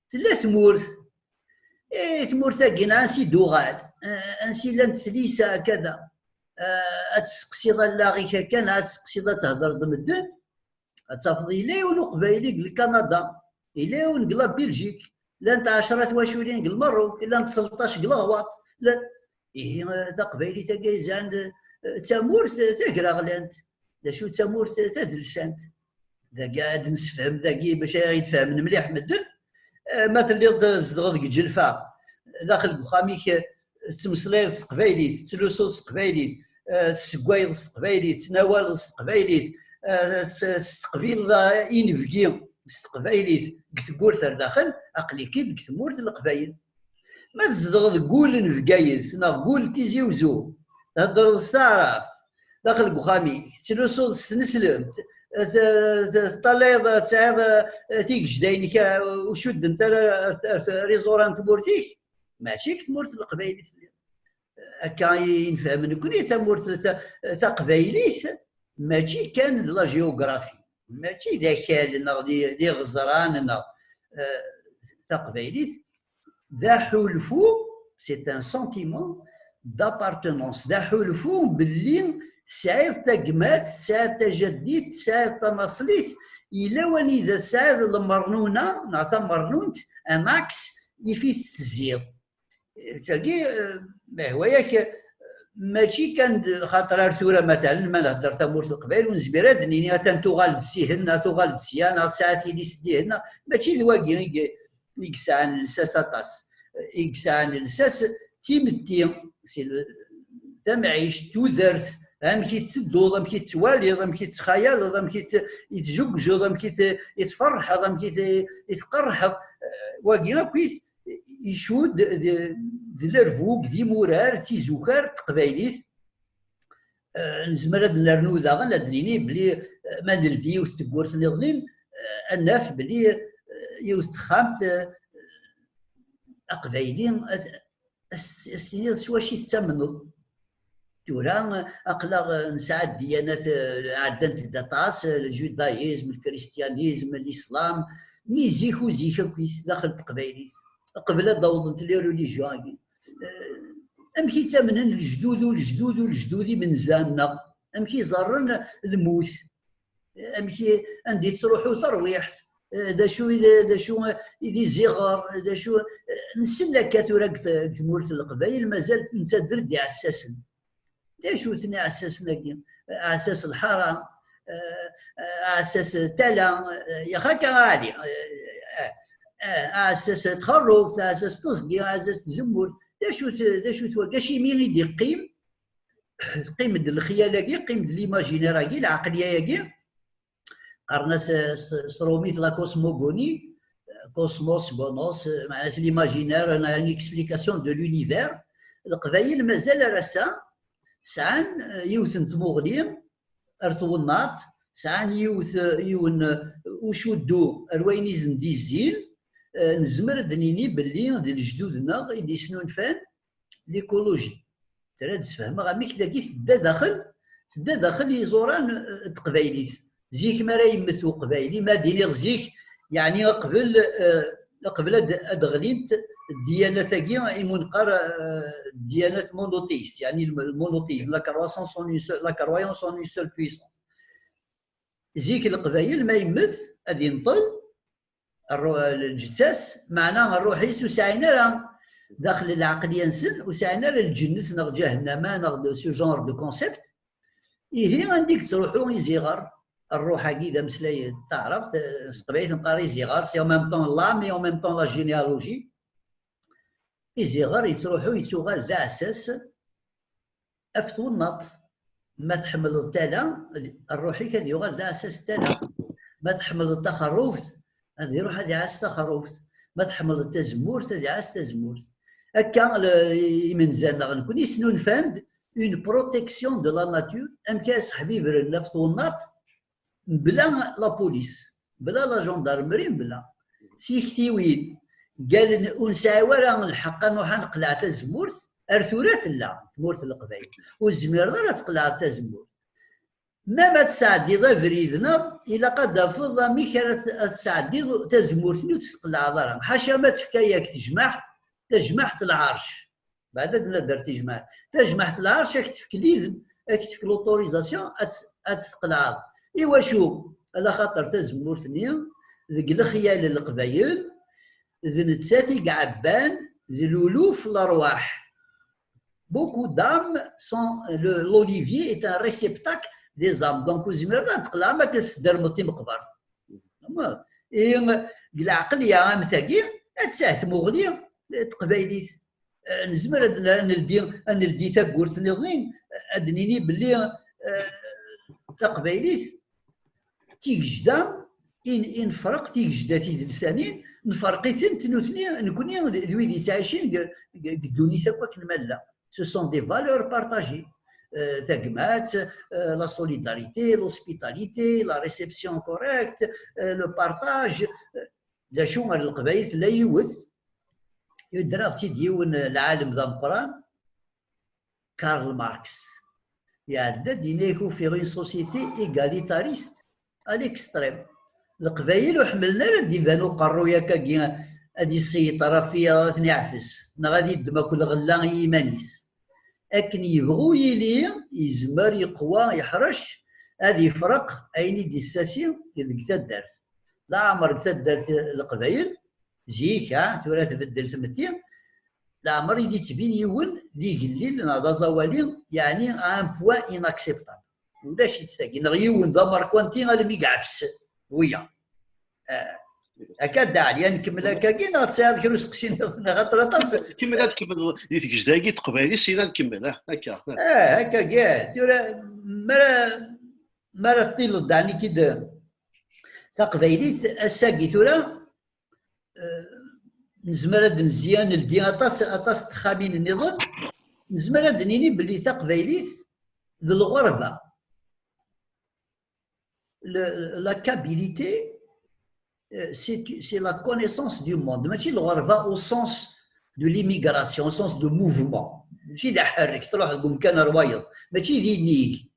tella tmurt. Eh, tmurt-agi, ansi d-uɣal? Eh, ansi llant tlisa, kada? Eh, ad testeqsiḍ allaɣ-ik akka, neɣ ad testeqsiḍ ad thedreḍ d medden? Ad tafeḍ yella yiwen uqbayli deg Lkanada, yella yiwen deg la Belgique, llant ɛecra twaculin deg Lmerruk, llant tleṭṭac deg Leɣwaṭ, llant, ihi, eh, taqbaylit-agi yezɛan d, eh, d tamurt, eh, tagraɣlant. D acu d tamurt, eh, tadelsant? Dagi ad nessefhem, dagi bac ad yi-d-fehmen mliḥ medden. Eh, ma telliḍ tzedɣeḍ deg Ǧelfa, daxel deg uxxam-ik, eh, tettmeslayeḍ s teqbaylit, tettlusuḍ s teqbaylit, eh, tessewwayeḍ s teqbaylit, tettnawaleḍ s teqbaylit, eh, s-, testeqbileḍ, eh, inebgi s teqbaylit, deg tewwurt ar daxel, aql-ik-id deg tmurt n Leqbayel. Ma tzedɣeḍ deg wul n Bgayet neɣ deg wul n Tizi Uzzu, theddreḍ s taɛrabt, daxel deg uxxam-ik, tettlusuḍ s tneslemt, t-, t-, teṭṭalayeḍ, tesɛiḍ, eh, tigejda-inek, eh, ur cuddent ara ar, ar, ar iẓuran n tmurt-ik, mačči deg tmurt n Leqbayel i telliḍ. Akka i nefhem nekni tamurt ta-, taqbaylit, mačči kan d la géographie, mačči d akal neɣ d i-, d iɣeẓran neɣ, eh, taqbaylit d aḥulfu, c'est un sentiment d'appartenance, d aḥulfu belli tesɛiḍ tagmat, tesɛiḍ tajaddit, tesɛiḍ tanaṣlit, yella wanida tesɛiḍ lemernuna neɣ tamernunt, un axe, ifi tettezziḍ. Tagi, eh, ma yehwa-yak, eh, mačči kan d xaṭer ar tura, matalen, ma nhedder tamurt n Leqbayel, ur nezmir ad d-nini atan tuɣal-d sihen, neɣ tuɣal-d sya, neɣ tesɛa tili s dihen, neɣ, mačči d wagi i, i yesɛan lsas aṭas. I yesɛan lsas d timetti, si le-, tamɛict, tudert, amek i tettedduḍ, amek i tettwaliḍ, amek i tettxayaleḍ, amek i tt-, i tjugjuḍ, amek i t-, i tferḥeḍ, amek i t-, i tqerḥeḍ. Eh, wagi akk i t-, icudd d, d lerbug, d imurar, d tizukar n teqbaylit. Eh, nezmer ad nernu daɣen, ad nini belli, eh, ma neldi yiwet n tewwurt niḍen, eh, ad naf belli, eh, yiwet n texxamt, eh, aqbayli, ad, ad s-, ad s-tiniḍ s wacu i tettamneḍ. Tura, eh, aql-aɣ, eh, nesɛa ddiyanat, eh, ɛeddant-d aṭas, eh, le judaïsme, le christianisme, l'islam, mi zik, u zik akk-it daxel n teqbaylit, qbel ad d-awḍent les religions-agi. Eh, amek i ttamnen lejdud u lejdud u lejdud imenza-nneɣ? Amek i ẓerren lmut? Amek i, anda i tettruḥu terwiḥt? Eh, d acu i d, d acu i d iziɣer? D acu, eh, nsell akka tura deg t-, deg tmurt n Leqbayel, mazal nettadder-d iɛessasen. D acu-ten iɛessasen-agi? Aɛessas lḥara, eh, eh, aɛessas tala, eh, yax akka ɛali, eh, eh, eh, aɛessas txerrubt, aɛessas teẓgi, aɛessas tzemmurt. D acu-t, d acu-t wagi? Acimi i d-iqqim, teqqim-d lxiyal-agi, teqqim-d l'imaginaire-agi, lɛeqliya-agi? Qqaren-as, eh, s, s trumit la cosmogonie, eh, cosmos, gonos, eh, meɛna-s l'imaginaire, une, une explication de l'univers. Leqbayel mazal ar ass-a sɛan, eh, yiwet n tmuɣli ar twennaḍt, sɛan yiwet, eh, yiwen, eh, ucuddu ar wayen i sen-d-izzin. Eh, nezmer ad d-nini belli d lejdud-nneɣ i d-isnunfan l'écologie. Tra ad sfehmeɣ amek dagi tedda daxel, tedda daxel iẓuran, eh, n teqbaylit. Zik mi ara yemmet uqbayli, ma d-iniɣ zik, yeɛni qbel, eh, qbel ad, ad ɣlint ddiyanat-agi imu neqqar, eh, ddiyanat monothéistes, yeɛni le, le monothéisme, la croissance en une seule, la croyance en une seule puissance. Zik Leqbayel ma yemmet, ad yenṭel, rru-, lǧetta-s, meɛna rruḥ-is ur sɛin ara daxel lɛeqliya-nsen, ur sɛin ara lǧennet neɣ ǧahennama neɣ de ce genre de concept. Ihi, anda i yettruḥu iziɣer? Rruḥ-agi d ameslay n taɛrabt, eh, s teqbaylit neqqar iziɣer, c'est en même temps l'âme et en même temps la généalogie. Iziɣer yettruḥu yettuɣal d aɛessas af twennaḍt. Ma tḥemmleḍ tala, rruḥ-ik ad yuɣal d aɛessas n tala. Ma tḥemmleḍ taxerrubt, ad iruḥ ad iɛass taxerrubt. Ma tḥemmleḍ tazemmurt, ad iɛass tazemmurt. Akka, le, imenza-nneɣ nekni snunfan-d une protection de la nature, amek ara sḥebibren af twennaḍt, mebla la police, mebla la gendarmerie, mebla tiktiwin. Galen ur nesɛi ara lḥeqq ad nruḥ ad neqleɛ tazemmurt, ar tura tella tmurt n Leqbayel. Ur tezmireḍ ara ad tqelɛeḍ tazemmurt. Même ad tesɛeddiḍ abrid-nneɣ, ilaq ad d-tafeḍ amek ara t-, ad tesɛeddiḍ tazemmurt-nni ur tt-tqelɛeḍ ara. Ḥaca ma tefka-yak tejmaɛt, tajmaɛt n lɛerc. Beɛd ad d-nadder tijmaɛt. Tajmaɛt n lɛerc ad k-tefk l'idne, ad k-tefk l'autorisation ad tt-, ad tt-tqelɛeḍ. Iwacu? Ala xaṭer tazemmurt-nni deg lexyal n Leqbayel d nettat i iɛebban d luluf lerwaḥ. Beaucoup d'âmes sont, le, l'olivier est un réceptacle des âmes. Donc, ur zmireḍ ad teqleɛ ma tesdermeḍ timeqbert. Ama, i, deg lɛeqliya am tagi, ad tesɛu tmuɣli n teqbaylit. Eh, nezmer ad n-, ad neldi, ad neldi tawwurt niḍen, ad d-nini belli, eh, taqbaylit, tigejda, i n-, i nefreq tigejda tidelsanin, nefreq-itent nutni, nekni d, d wid yettɛicin deg, deg, deg ddunit akk akken ma nella. Ce sont des valeurs partagées. Euh, tagmat, euh, la solidarité, l'hospitalité, la réception correcte, euh, le partage. Euh, d acu, ar Leqbayel tella yiwet, yudreɣ-tt-id yiwen, euh, lɛalem d ameqqran, Karl Marx. Iɛedda-d yenna-yak, ufiɣ une société égalitariste à l'extrême. Leqbayel ur ḥemmlen ara ad d-iban uqerruy akkagi, ad yesseyṭer ɣef wiyaḍ, ad ten-iɛfes, neɣ ad iddem akk lɣella i yiman-is. Akken yebɣu yili, yezmer, yeqwa, yeḥrec, ad ifreq ayen i d-issasi deg taddart. Leɛmer deg taddart Leqbayel, zik, ha, tura tbeddel tmetti, leɛmer i d-ittbin yiwen d igellil neɣ d aẓawali, yeɛni à un point inacceptable. Ulac-itt tagi, neɣ yiwen d amerkanti almi yeɛfes wiyaḍ. Eh, akka Dda Ɛli, ad nkemmel akkagi, neɣ tesɛiḍ kra usteqsi nniḍen, axaṭer aṭas. Kemmel, ad tkemmleḍ di tgejda-agi n teqbaylit, syin ad nkemmel, ah, akka, ah. Eh, akkagi, ah. Tura, mi ara, mi ara teṭṭileḍ, daɛni-k-id taqbaylit, ass-agi tura, eh, nezmer ad nezzi, ad neldi aṭas, aṭas n texxamin nniḍen, nezmer ad d-nini belli taqbaylit d lɣerba. Le, la kabilité, euh, c'est, c'est la connaissance du monde. Mačči lɣerba au sens de l'immigration, au sens de mouvement. Mačči d aḥerrek, truḥ deg umkan ar wayeḍ. Mačči d inig.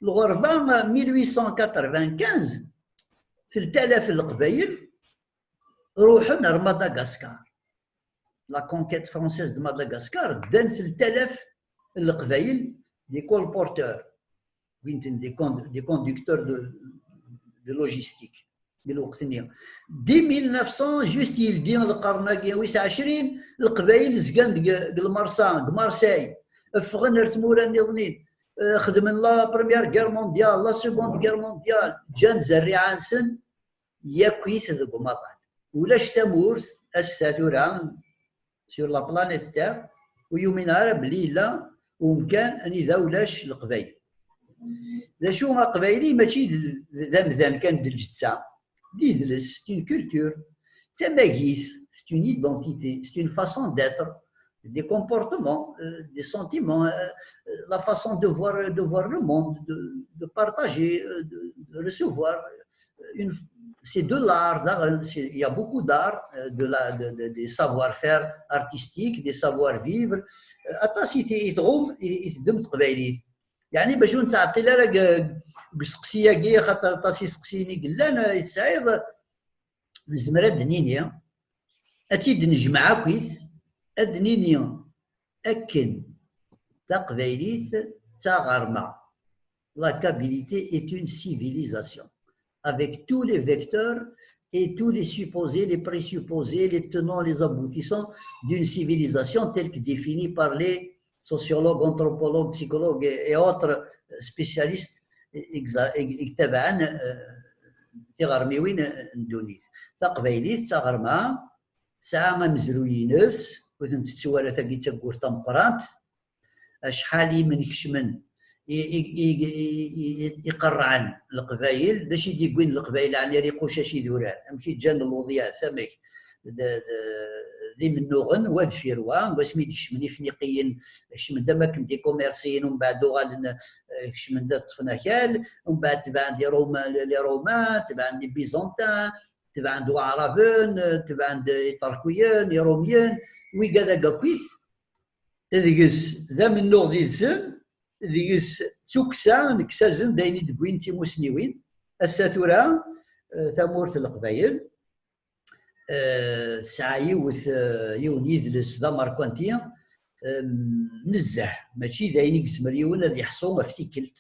Lɣerba, mille huit cent quatre-vingt-quinze, telt alaf n Leqbayel ruḥen ar Madagascar. La conquête française de Madagascar, ddan telt alaf n Leqbayel, des colporteurs, des con-, des conducteurs de, de logistique, di lweqt-nni. Dès mille neuf cents, juste yeldi lqern-agi wis ɛecrin, Leqbayel zgan deg, deg Lmersa, deg Marseille, ffɣen ar tmura nniḍen, eh, xedmen la Première Guerre mondiale, la Seconde Guerre mondiale, ǧǧan zerriɛa-nsen, yakk-it deg umaḍal. Ulac tamurt ass-a tura sur la planète Terre ur yumin ara belli yella umkan anida ulac Leqbayel. D acu Aqbayli? Mačči d, d amdan kan d lǧetta, d idles, c'est une culture, d tamagit, c'est une identité, c'est une façon d'être, des comportements, euh, des sentiments, euh, euh, la façon de voir, de voir le monde, de, de partager, euh, de, de recevoir. Une, c'est de l'art, d'art, c'est, il y a beaucoup d'art, euh, de la, de, de, des savoir-faire artistiques, des savoir-vivre. Euh, aṭas i t-, i tɣum, i, i teddem teqbaylit. Yeɛni bac ur nettɛeṭṭil ara deg, deg useqsi-agi, xaṭer aṭas iseqsiyen i yellan, eh, i tesɛiḍ, nezmer ad d-nini, ad tt-id-nejmeɛ akkit, ad d-nini akken taqbaylit d taɣerma. La kabilité est une civilisation, avec tous les vecteurs et tous les supposés, les présupposés, les tenants, les aboutissants d'une civilisation telle que définie par les sociologues, anthropologues, psychologues et, et autres spécialistes i, i, i, i yettabaɛen, eh, tiɣermiwin n ddunit. Taqbaylit d taɣerma, tesɛa amezruy-ines, ur ten-tettu ara, tagi d taggurt tameqqrant, acḥal i mnekecmen i, i, i, i, i, iqerrɛen Leqbayel, d acu i d-iwwin Leqbayel ɛni ar iqucac idurar, amek i ǧǧan lewḍiɛat, amek d, d, d imennuɣen, wa deffir wa, wasmi i d-kecmen Ifniqiyen, kecmen-d am akken d ikummersiyen, umbeɛd uɣalen, eh, kecmen-d ad ṭṭfen akal, umbeɛd tebɛen-d Iruma, les Romains, tebɛen-d les Byzantins, tebɛen-d Waɛraben, tebɛen-d Iṭerkiyen, Iṛumyen, wigad-agi akkit, deg-s d amennuɣ did-sen, deg-s d tukksa, kkes-asen-d ayen i d-wwin d timusniwin. Ass-a tura, eh, tamurt n Leqbayel, eh, tesɛa yiwet, eh, yiwen yidles d amerkanti, em, nezzeh, mačči d ayen i yezmer yiwen ad yeḥṣu ɣef tikkelt.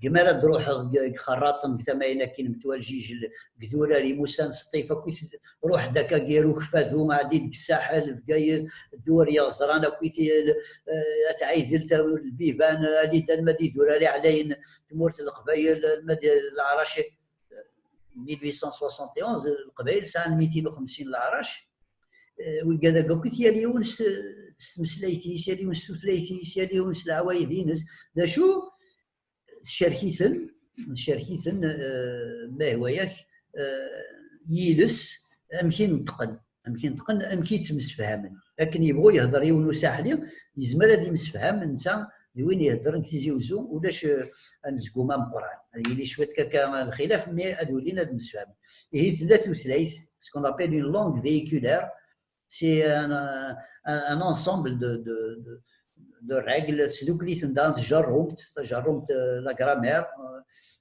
Deg mi ara d-ruḥeḍ deg, deg Xerraṭen, deg tama-yin akkin metwal Jijel, deg Durar, Imusan, Sṭif, akkit, ruḥ-d akka gar Ukeffadu, ɛeddi-d deg Saḥel, Bgayet, Ddurar Iɣeẓran, akkit, eh, At Ɛidel, Lbiban, ali-d alma d Idurar Iɛlayen, tmurt n Leqbayel, alma d Leɛrac, mil huit cent soixante et onze, Leqbayel sɛan mitin u xemsin leɛrac. Eh, wigad-agi akkit, yal yiwen s, s tmeslayt-is, yal yiwen s tutlayt-is, yal yiwen s leɛwayed-ines. D acu? Tcerk-iten, tcerk-iten, eh, ma yehwa-yak, eh, yiles, amek i neṭqen, amek i neṭqen, amek i ttemsefhamen. Akken yebɣu yehder yiwen usaḥli, yezmer ad imsefham netta d win iheddren deg Tizi Uzzu, ulac, eh, anezgum ameqqran. Ad yili cwiṭ kaka lxilaf, mais ad ulin ad msefhamen. Ihi tella tutlayt, ce qu'on appelle une langue véhiculaire, c'est un, un, un ensemble de, de, de, de règles, sdukkel-iten daɣen tjerrumt, tajerrumt, eh, la grammaire.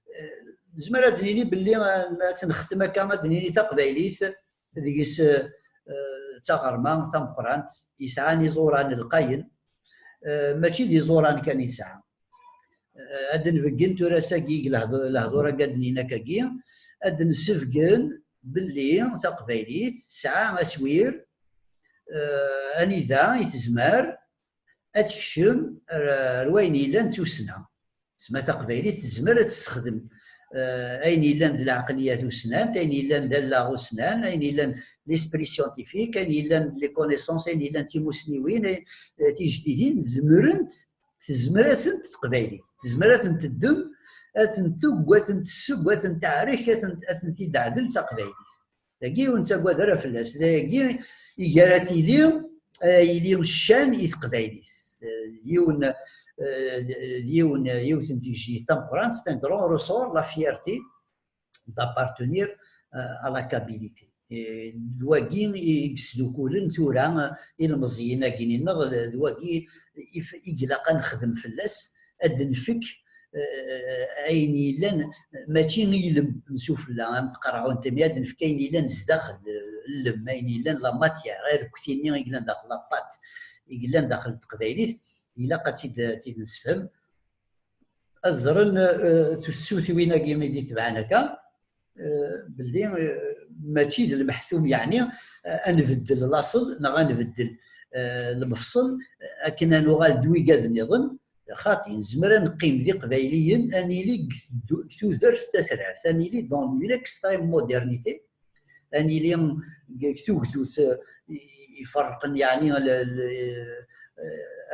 Eh, nezmer ad d-nini belli, eh, ad tt-nextem akka, ad d-nini taqbaylit, deg-s, eh, d taɣerma tameqqrant, yesɛan iẓuran lqayen, eh, mačči d iẓuran kan yesɛa. Eh, ad d-nbeggen tura ass-agi deg lehdu-, lehdur-agi ad d-nini akkagi, ad d-nsebgen belli taqbaylit tesɛa aswir, eh, anida i tezmer ad tekcem ar, ar wayen yellan d tussna. Tesma taqbaylit tezmer ad tessexdem, eh, ayen yellan d lɛeqliya tussnant, ayen yellan d allaɣ ussnan, ayen yellan d l'esprit scientifique, ayen yellan d les connaissances, ayen yellan d timusniwin, eh, tijdidin, zemrent, tezmer-asent teqbaylit. Tezmer ad tent-teddem, ad tent-tugg, ad tent-tesseww, ad tent-teɛrek, ad tent-, ad tent-id-teɛdel d taqbaylit. Dagi ur nettagad ara fell-as. Dagi iger ad tili, eh, yili ccan i teqbaylit. Eh, yiwen, eh, d yiwen, yiwet n tijdit tameqqrant, c'est un grand ressort, la fierté d'appartenir, eh, à la Kabilité. Eh, d wagi i yesdukulen tura, eh, ilmeẓyen-agi-nneɣ, d, d wagi i f-, i ilaq ad nexdem fell-as, ad d-nfek, eh, ayen yellan, mačči i ilem n sufella, am tqerɛunt, mi ad nefk ayen yellan zdaxel, eh, llem, ayen yellan la matière, arekti-nni i yellan daxel, la pâte, i yellan daxel n teqbaylit, ilaq ad tt-id, ad tt-id-nesfhem. Ad ẓren, eh, tusutiwin-agi i d-itebɛen akka, eh, belli, eh, mačči d lmeḥtum, yeɛni, eh, ad nbeddel laṣel neɣ ad nbeddel, eh, lemefṣel, eh, akken ad nuɣal d wigad nniḍen. Xaṭi, nezmer ad neqqim d Iqbayliyen, ad nili deg tu-, deg tudert tatrart, ad nili dans l'extrême modernité, ad nili deg tugdut, eh, iferrqen, yeɛni, l-, l-,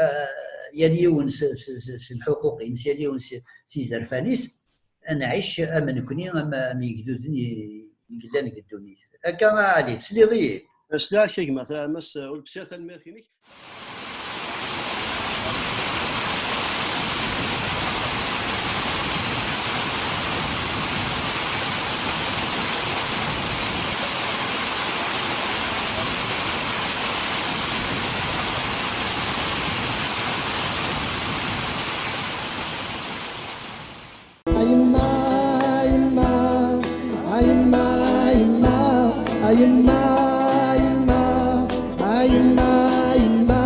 eh, yal yiwen s, s, s, s lḥuquq-ines, yal yiwen s, s izerfan-is, ad nɛic am nekni, am, am yegduden i, i yellan deg ddunit. Akka a Ɛli, tesliḍ-iyi? Sliɣ-ak a gma, ta-, Mass Ulebsir, tanemmirt-inek. A yemma, a yemma, a yemma, a yemma, a yemma, a yemma, a yemma, a yemma,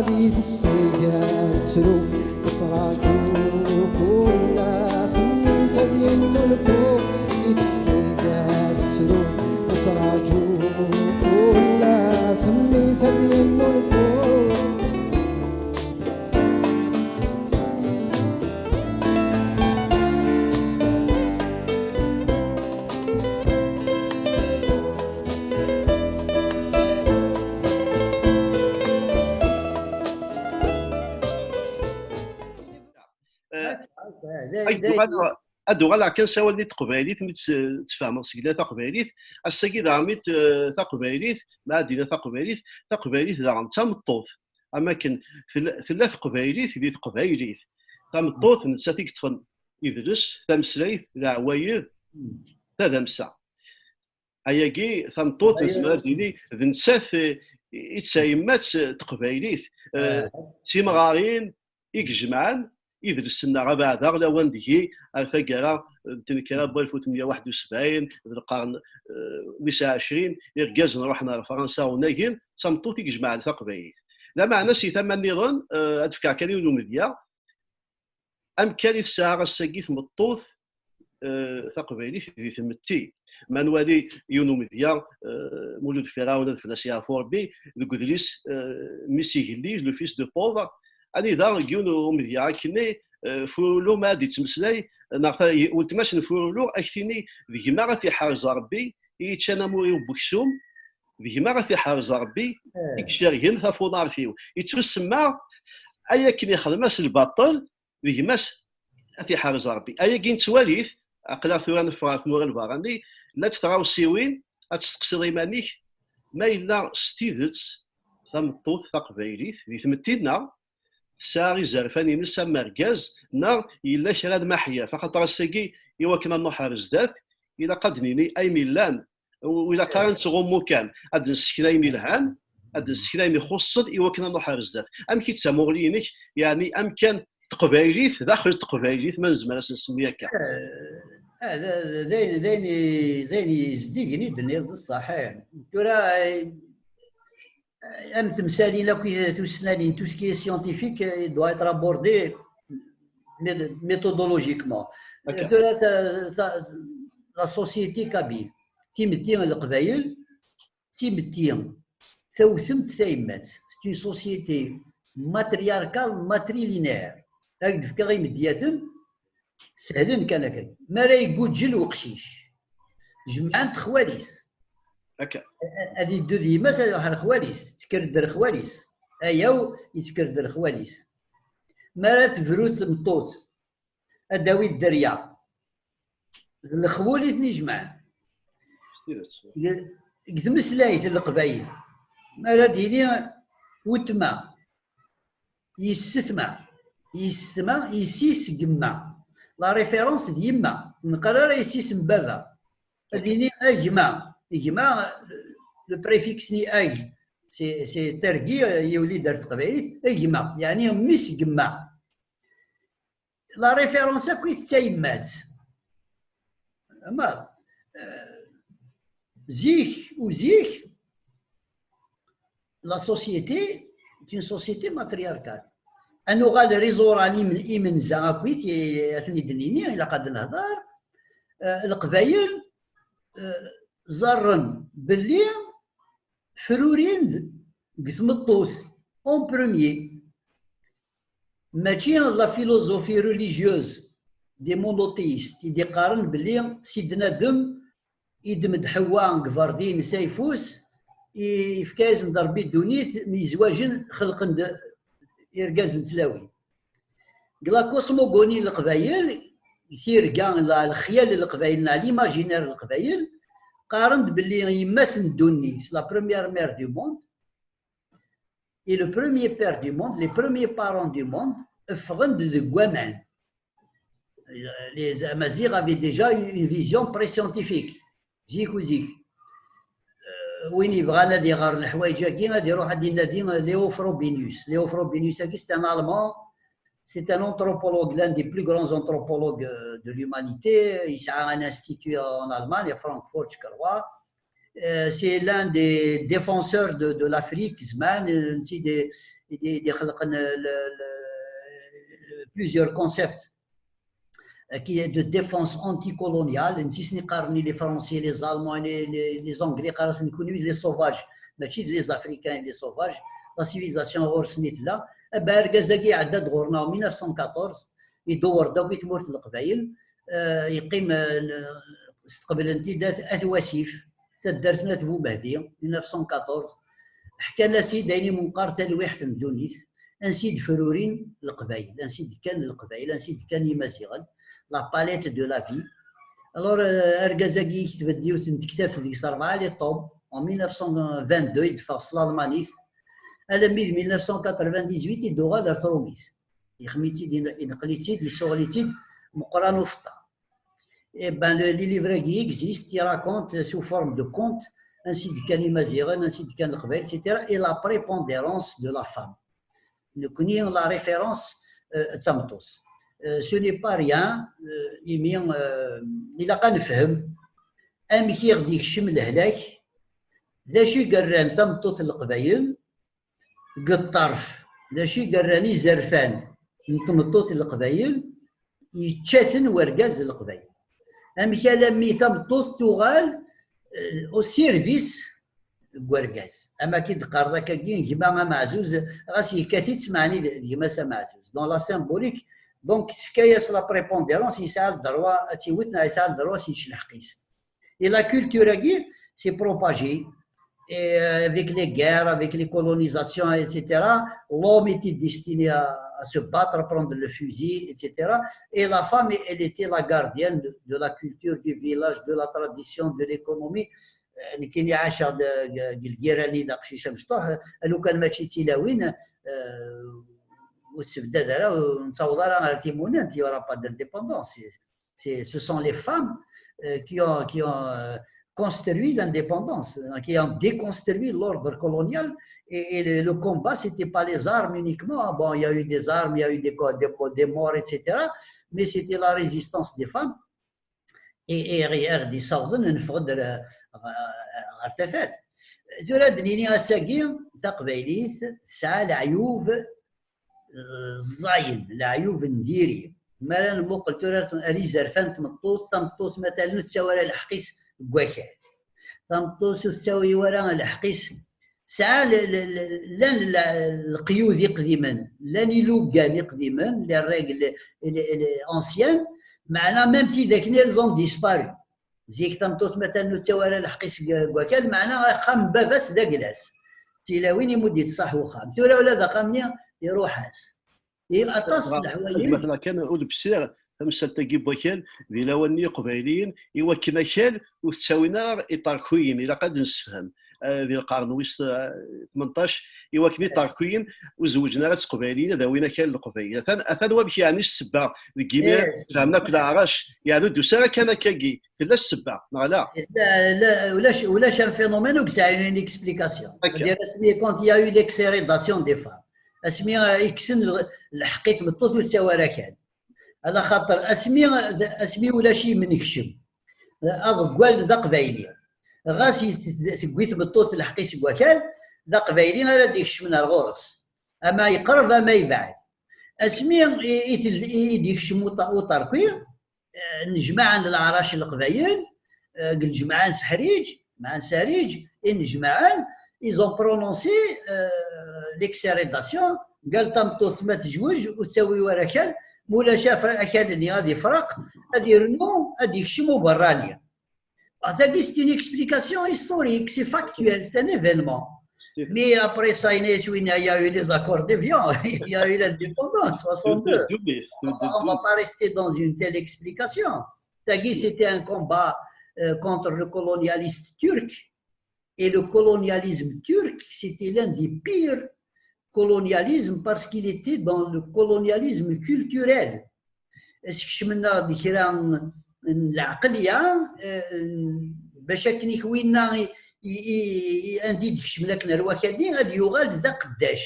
di tesga tettru, tettraǧu kul ass, mmi-s ad yennulfu, di tesga tettru, tettraǧu kul ass, mmi-s ad yennulfu. Eh, Akka, akka, d, ay, d, d, uɣaleɣ, ad uɣaleɣ kan s awal di teqbaylit, mi tt-, tfehmeḍ seg la taqbaylit, ass-agi daɣen mi t-, taqbaylit, ma ad d-iniɣ taqbaylit, taqbaylit daɣen d tameṭṭut. Am akken tella, tella teqbaylit di teqbaylit. Tameṭṭut, nettat i yeṭṭfen idles, tameslayt, leɛwayed, tadamsa. Ayagi, tameṭṭut, nezmer ad d-nini, d nettat, eh, i d tayemmat, eh, teqbaylit. Eh, d timɣarin i ijemɛen idles-nneɣ abeɛda lawan deg-i ar taggara n tnekra n walef u tmenya u waḥed u sebɛin, d lqern, eh, wis ɛecrin, irgazen ruḥen ar Fransa unagen, d tameṭṭut i ijemɛen taqbaylit. Lameɛna si tama nniḍen, eh, ad d-fkeɣ kan yiwen umedya, amkan i tesɛa ass-agi tmeṭṭut, eh, taqbaylit di tmetti. Ma nwali yiwen umedya, eh, Mulud Firawen ad fell-as yeɛfu Rebbi, deg udlis, eh, Mmi s igellil, le fils de pauvre, anida deg yiwen umedya akkenni, eh, Furulu ma ad d-ittmeslay, neɣ ta-, weltma-s n Furulu, ad k-tini, d gma ad t-iḥrez Rebbi, i yeččan amur-iw n weksum, d gma ad t-iḥrez Rebbi, i icergen tafunart-iw. Ittusemma, ay akken ixdem-as lbaṭel, d gma-s ad t-iḥrez Rebbi. Ayagi nettwali-t, aql-aɣ tura neffeɣ ɣer tmura n lbeṛṛani, llant tɣawsiwin, ad testeqsiḍ iman-ik, ma yella s tidet tameṭṭut taqbaylit di tmetti-nneɣ tesɛa izerfan-ines am urgaz, neɣ yella kra n maḥyaf, axaṭer ass-agi, i wakken ad nruḥ ar zdat, ilaq ad d-nini ayen illan, ur ilaq ara ad nettɣummu kan, ad d-nessekn ayen ilhan, ad d-nessekn ayen ixuṣṣen i wakken ad nruḥ ar zdat. Amek i d tamuɣli-inek, yeɛni amkan teqbaylit, daxel teqbaylit, ma nezmer ad s-nsemmi akka? Eh, eh, d, d, d ayen, d ayen i, d ayen yezdigen i d-tenniḍ, d ṣṣeḥ, eh. Tura, eh, am temsalin akk i tussnanin, tout ce qui est scientifique, eh, doit être abordé mé-, méthodologiquement. Tura ta, ta, la société kabyle, timetti n Leqbayel, d timetti tawtemt tayemmat. C'est une société matriarcale, matrilinéaire. Ad k-d-fkeɣ imedyaten, sehlen kan akka. Mi ara iguǧǧel uqcic, jemɛen-t xwal-is. Akka. A-, ad iddu d yemma-s, ad iruḥ ar xwal-is, tekker-d ar xwal-is. Ayaw, yetter-d ar xwal-is. Mi ara tebru tmeṭṭut, ad d-tawi dderya. D lexwal i ten-ijemɛen. Deg, deg tmeslayt n Leqbayel, mi ara d-yini wetma, yessetma, yessetma, yessi-s, gemma. La référence d yemma, ur neqqar ara yessi-s n baba. Ad d-yini a gma, gma, le préfixe-nni ag, c'est, c'est targi, yuli-d ar teqbaylit, a gma, yeɛni mmi-s n gemma. La référence akk i d tayemmat. Ama, euh, zik, u zik, la société est une société matriarcale. Ad nuɣal ar iẓuran im-, imenza akkit, i, ad ten-id-nini, ilaq ad nehder. Euh, Leqbayel, euh, ẓerren belli frurin-d deg tmeṭṭut, en premier. Mačči la philosophie religieuse des monothéistes i d-iqqaren belli Sidna Adem iddem-d Ḥewwa deg berdi-ines ayeffus, i-, yefka-yasen-d Rebbi ddunit, myezwaǧen, xelqen-d irgazen d tlawin. Deg la cosmogonie n Leqbayel, tirga, la, lexyal n Leqbayel, neɣ l'imaginaire n Leqbayel, qqaren-d belli yemma-s n ddunit, la première mère du monde, et le premier père du monde, les premiers parents du monde, ffɣen-d deg waman. Les Amaziɣ avaient déjà une vision préscientifique. Zik u zik. Euh, win yebɣan ad iɣer leḥwayeǧ-agi, ad iruḥ ad inadi Léo Frobenius. Léo Frobenius-agi, c'est un Allemand, c'est un anthropologue, l'un des plus grands anthropologues, euh, de l'humanité. Yesɛa un institut en Allemagne, à Francfort, je crois. Euh, c'est l'un des défenseurs de, de l'Afrique, زمان, euh, nti des, des, des خلق, euh, le, le, plusieurs concepts, euh, qui est de défense anticoloniale. Nti s-qqaren les Français, les Allemands, les, les, les Anglais, qqaren-asen kunwi les sauvages, mačči les Africains, les sauvages. La civilisation ɣur-sen i tella. Aba argaz-agi iɛedda-d ɣur-neɣ en mille neuf cent quatorze, idewwer-d akk i tmurt n Leqbayel, euh, yeqqim, euh, s-, steqblen-t-id at, at Wasif, taddart n At Bumehdi, mille neuf cent quatorze, ḥkan-as-id ayen i menqar talwiḥt n ddunit, ansi d-frurin Leqbayel, ansi d-kkan Leqbayel, ansi d-kkan Imaziɣen, la palette de la vie. Alors, euh, argaz-agi yekteb-d yiwet n tektabt deg-s rebɛa les tomes, en mille neuf cent vingt-deux i d-teffeɣ s lalmanit, alammi d mille neuf cent quatre-vingt-dix-huit i d-uɣal ar trumit. Yexmi-tt-id, ineql-itt-id, yessuɣel-itt-id Meqqran Ufeṭṭa. Eh ben, le, les livres qui existent, ils racontent sous forme de contes, ainsi de Kani Maziren, ainsi de Kan Leqbayel, et cetera. Et la prépondérance de la femme. Nekkni, la référence, euh, d tameṭṭut. Euh, ce n'est pas rien, euh, imi, euh, ilaq ad nefhem amek i ɣ-d-ikcem lehlak, d acu i yerran tameṭṭut n Leqbayel deg ṭṭerf, d acu i yerran izerfan n tmeṭṭut n Leqbayel, yečča-ten wergaz n Leqbayel. Amek alammi tameṭṭut tuɣal, euh, au service n wergaz. Am akken i d-teqqareḍ akkagi, gma ameɛzuz, ɣas yekkat-itt, meɛni d gma-s ameɛzuz. Dans la symbolique, donc, tefka-yas la prépondérance, yesɛa le droit ad tt-iwet, neɣ yesɛa le droit ad s-yečč lḥeqq-is. Et la culture-agi s'est propagée. Et, euh, avec les guerres, avec les colonisations, et cetera, l'homme était destiné à, à se battre, prendre le fusil, et cetera. Et la femme, elle était la gardienne de, de la culture du village, de la tradition, de l'économie. Euh, nekkini ɛaceɣ-d, euh, deg lgirra-nni d aqcic amecṭuḥ, euh, lukan mačči d tilawin, euh, ur tettebdad ara, ur nettaweḍ ara ɣer timunent, il y aura pas d'indépendance. C'est, c'est, ce sont les femmes, euh, qui ont, qui ont, euh, construit l'indépendance, hein, qui ont déconstruit l'ordre colonial. Et, et le, le combat, c'était pas les armes uniquement. Bon, il y a eu des armes, il y a eu des, co- des, des morts, et cetera. Mais c'était la résistance des femmes. Et, et, et, et, ɣer d-yessawḍen ad neffeɣ-d ɣer, ɣer tafat. Tura ad d-nini ass-agi, taqbaylit tesɛa leɛyub ẓẓayen, leɛyub n diri. Mi ara nmuqel tura ar izerfan n tmeṭṭut, tameṭṭut ma tala ur tettawi ara lḥeqq-is deg wakal. Tameṭṭut ur tettawi ara lḥeqq-is. Tesɛa le- le- le- llan la- leqyud iqdimen, llan ilugan iqdimen, les règles, les- les anciennes, meɛna même tidak-nni, elles ont disparu. Zik tameṭṭut ma tala ur tettawi ara lḥeqq-is deg deg wakal, meɛna axxam n baba-s d agla-s. Tilawin imudd-itt ṣaḥ wexxam. Tura ula d axxam-nni iruḥ-as. Aṭas n leḥwayeǧ. Gma-tneɣ kan ur d-bsiɣ tamsalt-agi n wakal di lawan-nni iqbayliyen, i wakken akal ur t-ttawin ara iṭerkiyen, ilaq ad nessefhem. Eh, di lqern wis, eh, tmenṭac, i wakken iṭerkiyen ur zewǧen ara d teqbayliyin, ad awin akal n leqbayel. Atan, atan wamek yeɛni ssebba deg yimi fhem akk leɛrac, yeɛni ur d-tusi ara kan akkagi. Tella ssebba, neɣ ala? La, la, ulac, ulac un phénomène ur yesɛin une explication. C'est-à-dire, asmi, quand il y a eu l'exhérédation des femmes, asmi, euh, i kksen l- lḥeqq i tmeṭṭut ur tettawi ara akal. Ala xaṭer, asmi, asmi ulac imenekcem, euh, aḍeggal d aqbayli. Ɣas i t- tewwi tmeṭṭut lḥeqq-is deg wakal, d aqbayli ara d-ikecmen ar ɣur-s. Ama yeqreb, ama yebɛed. Asmi i, i tel- i d-ikcem uṭa- uṭerki, eh, nnejmaɛen leɛrac n leqbayel, eh, deg lǧemɛa n Seḥriǧ, lǧemɛa n Seḥriǧ, i nnejmaɛen, ils ont prononcé, eh, l'exhérédation, qal tameṭṭut ma tezweǧ ur tettawi ara akal, ma ulac af- akal-nni ad ifreq, ad irnu, ad ikcem uberrani. Ah, tagi, c'est une explication historique, c'est factuel, c'est un événement. Mais après ça, il y a eu les accords d'Évian, il y a eu l'indépendance, soixante-deux. On va pas rester dans une telle explication. Tagi, c'était un combat, euh, contre le colonialiste turc. Et le colonialisme turc, c'était l'un des pires colonialismes parce qu'il était dans le colonialisme culturel. Asekcem-nneɣ d kra n, n leɛqel-ya, eh, n, bac akken i k-winna i, i, i, i, anda i d-kecmen akken ar wakal-nni, ad yuɣal d aqeddac.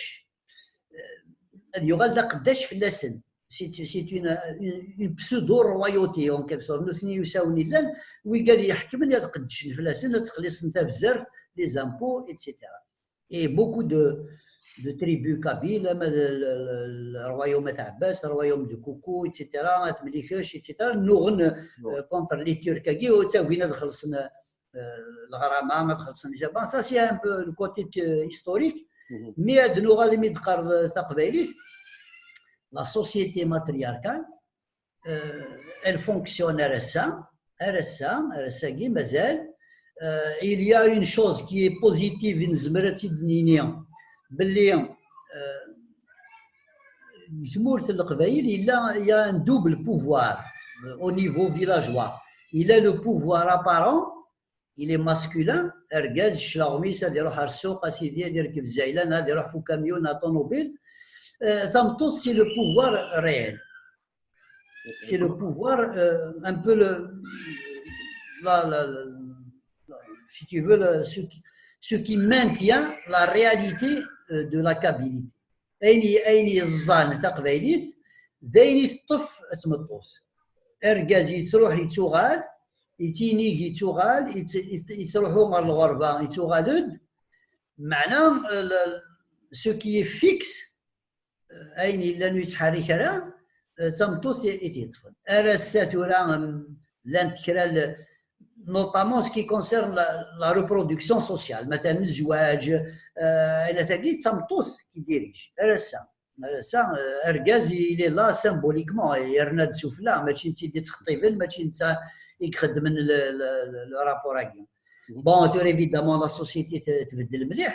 Eh, ad yuɣal d aqeddac fell-asen. C'est, c'est une, une, une pseudo-royauté, en quelque sorte. Nutni usawen illan, wigad iḥekmen ad qeddcen fell-asen, ad ttxelliṣen tabzert, les impôts, et cetera. Et beaucoup de, de tribus kabyles, ama d le, le, le royaume At Ɛebbas, le royaume de Koukou, et cetera, At Mlikec, et cetera, nnuɣen, euh, contre les Turcs-agi, ur ttagin ad xellṣen, euh, leɣrama, ad xellṣen ijaba. Ça, c'est un peu le côté, euh, historique. Mais ad nuɣal imi d-qqar taqbaylit, la société matriarcale, euh, elle fonctionne ar ass-a, ar ass-a, ar ass-agi mazal. Euh, il y a une chose qui est positive, nezmer ad tt-id-nini, belli, euh, deg tmurt n Leqbayel, yella, il y a un double pouvoir, euh, au niveau villageois. Il y a le pouvoir apparent, il est masculin, argaz, cclaɣem-is, ad iruḥ ar ssuq, a sidi, ad irkeb zzaylan, ad iruḥ f ukamyun, aṭunubil. Euh, tameṭṭut, c'est le pouvoir réel. C'est le pouvoir, euh, un peu le, la, la, la, la- si tu veux, le- ce, qui, ce qui maintient la réalité euh, de la Kabylie. Ayen, ayen yeẓẓan taqbaylit, d ayen i teṭṭef tmeṭṭut. Argaz yettruḥ yettuɣal, yettinig yettuɣal, yett- yett- yettruḥu ɣer lɣerba, yettuɣal-d. Meɛna, euh, le- ce qui est fixe, ayen yellan ur yettḥerrik ara, d tameṭṭut i t-yeṭṭfen. Ar ass-a tura, em, llant kra, notamment ce qui concerne la, la reproduction sociale, matalan zzwaǧ, eh, ayen tagi d tameṭṭut qui dirige. Ar ass-a, ar ass-a, eh, argaz, il est là symboliquement, yerna-d sufella, mačči netta i d-yettxeṭṭiben, mačči netta i ixeddmen le, le, le, le rapport-agi. Bon, tura évidemment la société tbeddel mliḥ.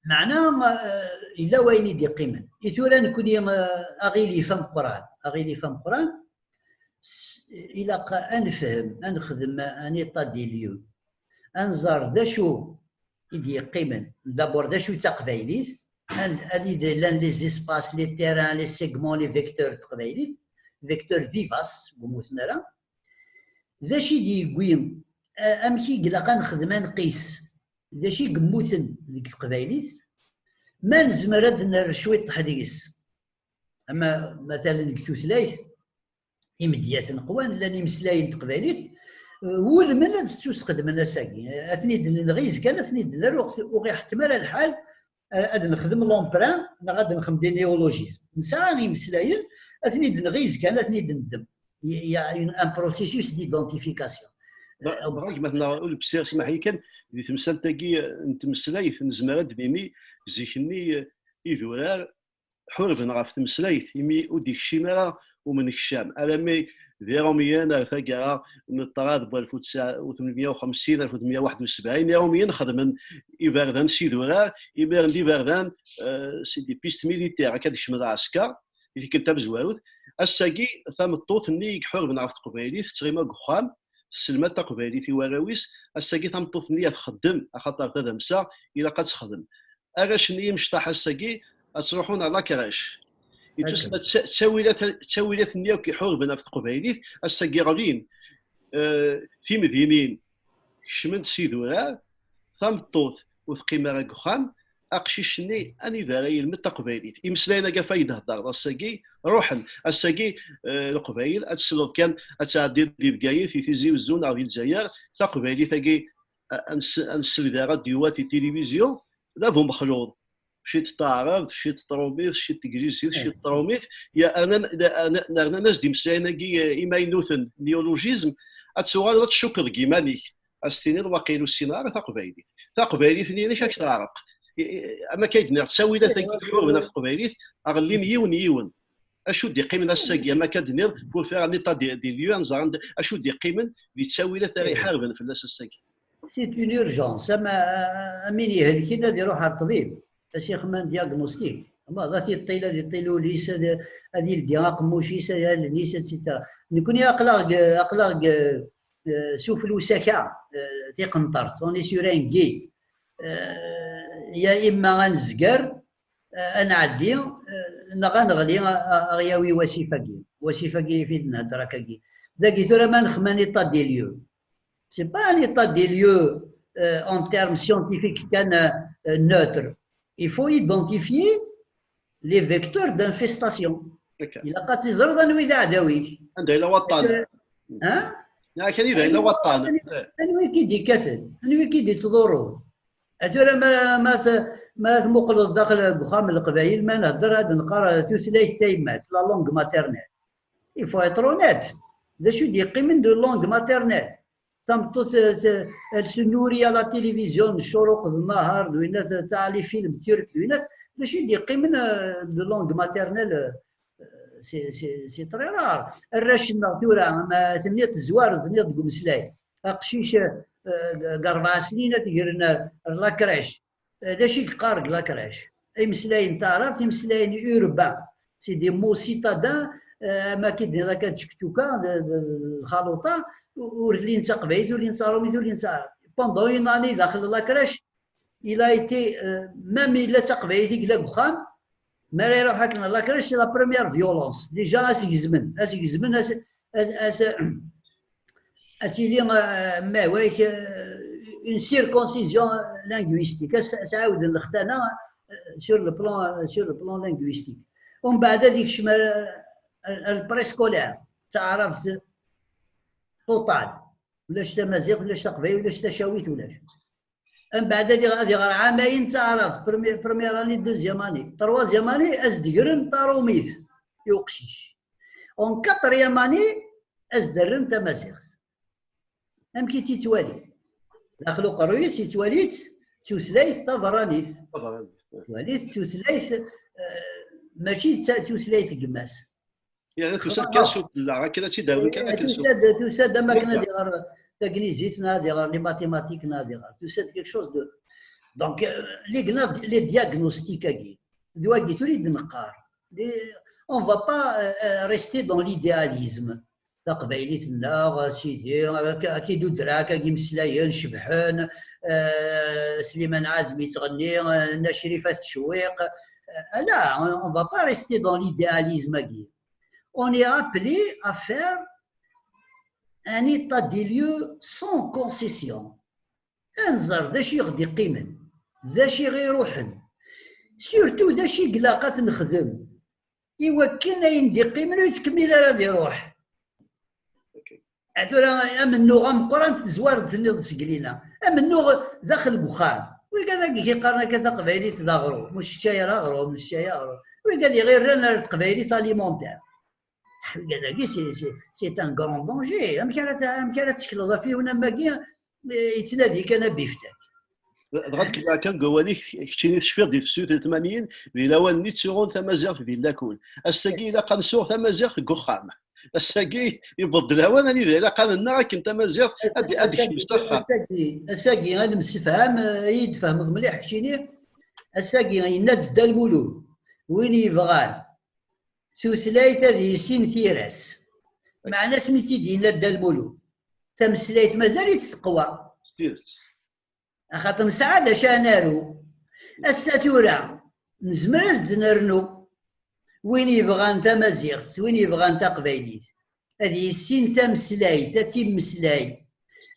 Meɛna, eh, yella wayen i d-yeqqimen. I tura nekni, eh, aɣilif ameqqran, aɣilif ameqqran, s- ilaq ad nefhem, ad nexdem un état des lieux, ad nẓer d acu i d-yeqqimen. D'abord, d acu d taqbaylit, and- anida llan les espaces, les terrains, les segments, les vecteurs n teqbaylit, vecteurs vivaces, ur mmuten ara. D acu i d-yewwi, a- amek i ilaq ad nexdem, ad nqis d acu i yemmuten deg teqbaylit, ma nezmer ad nerr cwiṭ deg-s. Ama, matalan, deg tutlayt, imedyaten qwan, llan imeslayen n teqbaylit, eh, wulmen ad ttusxedmen ass-agi. Ad ten-id-nenɣi, izgan ad ten-id-nerr, ur ɣ-, ur ɣ-iḥettem ara lḥal, eh, ad nexdem l'emprunt, neɣ ad nexdem des néologismes. Nesɛa imeslayen, ad ten-id-nɣi, izgan ad ten-id-neddem. Il y a une- un processus d'identification. Dɣa, gma-tneɣ Ulebsir, simmeḥ-iyi kan, di temsalt-agi n tmeslayt, nezmer ad d-nini, zik-nni, eh, idurar ḥurben ɣef tmeslayt, imi ur d-ikcim ara umnekcam. Alammi d Iṛumyen ar taggara n ṭṭrad n walef u tesɛa u tmenmya u xemsin, alef u tmenmya u waḥed u sebɛin, Iṛumyen xedmen iberdan s idurar, imiren d iberdan, eh, c'est des pistes militaires, akka d-kecmen lɛesker, i tikkelt tamezwarut. Ass-agi, tameṭṭut-nni i iḥurben ɣef teqbaylit, tettɣima deg uxxam, tesselmad taqbaylit i warraw-is, ass-agi tameṭṭut-nni ad txeddem, axaṭer tadamsa ilaq ad texdem. Arrac-nni imecṭaḥ ass-agi ad ttruḥun ɣer la crèche. Yettusemma d ta- ttawilat, ttawilat-nni akk iḥurben ɣef teqbaylit, ass-agi ɣlin, eh, timdinin kecmen-d s idurar, tameṭṭut ur teqqim ara deg uxxam, aqcic-nni anida ara yelmed taqbaylit? Imeslayen-agi ɣef ay d-heddreḍ ass-agi ruḥen. Ass-agi, eh, Leqbayel, ad tesleḍ kan, ad tɛeddiḍ di Bgayet, di Tizi Uzzu neɣ di Lezzayer, taqbaylit-agi, a- ad nes- ad nessebdar radyu, titilivizyu, d abu mexluḍ. Ciṭ taɛrabt, ciṭ trumit, ciṭ teglizit, ciṭ trumit, ya, rnan, nernan-as-d imeslayen-agi, eh, imaynuten, néologisme, ad tuɣaleḍ ad tcukkeḍ deg yiman-ik. Ad s-tiniḍ, waqil ur ssineɣ ara taqbaylit. Taqbaylit-nni inek ad k-teɛreq. I- i- Am akka i d-nniɣ, ttawilat-agi iḥurben ɣef teqbaylit, ɣellin yiwen yiwen. Acu d-iqqimen ass-agi, am akka d-nniḍ, pour faire un état des des lieux, ad nẓer anda- acu d-iqqimen di ttawilat ara iḥarben fell-as ass-agi? C'est une urgence. Am, am win ihelken ad iruḥ ar ṭṭbib, ad s-ixdem un diagnostic. Ma d ad iṭṭil, ad iṭṭil ul-is, ad, ad ildi aqemmuc-is, ad allen-is, et cetera. Nekkni aql-aɣ deg, aql-aɣ deg, eh, sufella usaka, eh, tiqenṭert. On est sur un gué. Eh, ya imma ad nezger, eh, ad nɛeddi, eh, neɣ ad neɣli, a- a- ad ɣ-yawi wasif-agi. Wasif-agi i d-nhedder akkagi. Dagi tura ma nexdem un état des lieux. C'est pas un état des lieux, euh, en termes scientifiques kan, euh, neutre. Il faut identifier les vecteurs d'infestation. Ilaq ad teẓreḍ anwi d aɛdaw-ik. Anda yella waṭṭan? Hein? Neɣ kan anda yella waṭṭan? Anwi i k-id-ikkaten? Anwi i k-id-ittḍurrun? A tura ma, ma t- ma tmuqleḍ daxel deg uxxam n Leqbayel, ma nhedder ad neqqar tutlayt tayemmat, la langue maternelle. Il faut être honnête. D acu i d-yeqqimen de langue maternelle? Tameṭṭut, eh, t- elle se nourrit à la télévision, ccuruq d nnahar, d winna t- taɛli film turk, d winna t- d acu i d-yeqqimen, eh, de langue maternelle, eh, c'est- c'est c'est très rare. Arrac-nneɣ tura, ma tenniḍ tezwareḍ, tenniḍ deg umeslay, aqcic, eh, deg rebɛa snin ad t-gren ar la crèche. Eh, d acu i yeqqar deg la crèche? Imeslayen n taɛrabt, imeslayen urbains. C'est des mots citadins, eh, am akka i d-tenniḍ akka d tcektuka, d d- d lxaluṭa, ur llin d taqbaylit, ur llin d taṛumit, ur llin d taɛrabt. Pendant une année daxel la crèche, il a été, eh, même yella d taqbaylit i yella deg uxxam, Mi ara iruḥ akken la crèche, c'est la première violence. Déjà, ad s-gezmen, ad s-gezmen, ad s-, ad s-, ad s-, ad tili, euh, ma, ouais, euh, une circoncision linguistique. Ad s-, ad s-ɛawden lextana, euh, sur le plan, euh, sur le plan linguistique. Umbeɛd ad ikcem ar, ar, ar le préscolaire, d taɛrabt total. Ulac tamaziɣt, ulac taqbaylit, ulac tacawit, ulac. Umbeɛd ad iɣ-, ad iɣer ɛamayen d taɛrabt, première, première année, deuxième année, troisième année, ad s-d-gren tarumit i uqcic. En quatrième année, ad s-d-rren tamaziɣt. Amek i tt-yettwali? Daxel uqerruy-is yettwali-tt d tutlayt taberranit. Yettwali-tt d tutlayt, eh, mačči d ta-, d tutlayt n gma-s. Yerna tusa-d kan s ufella, akken ad tt-id-awi kan akken s ufella. Tusa-d, tusa-d am akken ad iɣer tagnizit, neɣ ad iɣer les mathématiques, neɣ ad iɣer. Tusa-d quelque chose de. Donc, euh, les gna-, les diagnostics-agi, d wagi tura i d-neqqar. Les, on va pas, euh, euh, rester dans l'idéalisme. Taqbaylit-nneɣ, a sidi, ak-, ak-id udra, ak-, ak-imeslayen cebḥen, euh, Sliman Ɛazem yettɣenni, euh, Nna Crifa tettcewwiq. Euh, ala, on, on va pas rester dans l'idéalisme-agi. On est appelé à faire un état des lieux sans concession. Ad nẓer d acu i ɣ-d-iqqimen, d acu i ɣ-iruḥen. Surtout d acu i ilaq ad t-nexdem i wakken ayen d-iqqimen ur yettkemmil ara ad iruḥ. Tura amennuɣ ameqqran tezwar-d tenniḍ seg lina. Amennuɣ daxel deg uxxam. Wigad agi yeqqaren akka taqbaylit d aɣrum, ur nesseččay ara aɣrum, nesseččay aɣrum. Wigad iɣirren ar teqbaylit alimentaire. Wigad-agi, c'est, c'est, c'est un grand danger. Amek ara t-, amek ara tettekleḍ ɣef yiwen am wagi, eh, yettnadi kan abiftek? Dɣa tkemmel kan deg wawal-ik, keččini tecfiḍ di tefsut n tmanyin, di lawan-nni ttuɣun tamaziɣt di lakul. Ass-agi ilaq ad nsuɣ tamaziɣt deg uxxam. Ass-agi yewweḍ-d lawan anida ilaq ad nennaɣ akken tamaziɣt ad, ad tekcem s axxam. Ass-agi, ass-agi, ad nemsefham, eh, ad iyi-d-tfehmeḍ mliḥ keččini. Ass-agi yenna-d Dda Lmulud, win yebɣan tutlayt ad yissin tira-s. Meɛna asmi tt-id-yenna Dda Lmulud, tameslayt mazal-itt teqwa. S tidet. Axaṭer nesɛa d acu ara naru. Ass-a tura, nezmer ad s-d-nernu. Win yebɣan tamaziɣt, win yebɣan taqbaylit, ad yissin tameslayt, ad tt-immeslay,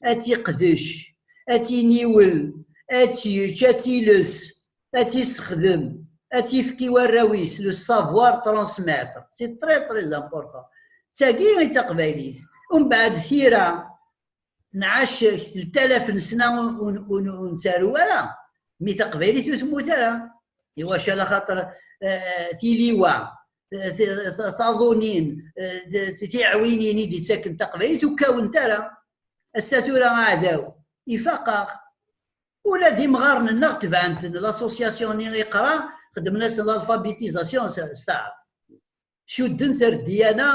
ad tt-iqdec, ad tt-iniwel, ad tt-yečč, ad tt-iles, ad tt-issexdem, ad tt-ifk i warraw-is, le savoir transmettre. C'est très, très important. D tagi i d taqbaylit. Umbeɛd tira, nɛac tlata alaf n sna ur, ur, ur, ur nettaru ara, mi taqbaylit ur temmut ara. Iwacu? Ala xaṭer, eh, tiliwa, eh, t-, t-, taḍunin, eh, t-, t-, tiɛwinin i d-ittaken taqbaylit ur kkawent ara. Ass-a tura aɛdaw ifaq-aɣ. Ula d imɣaren-nneɣ tebɛen-ten, l'association-nni iqra, xedmen-asen l'alphabétisation s, s taɛrabt. Cudden-t ar ddiyana,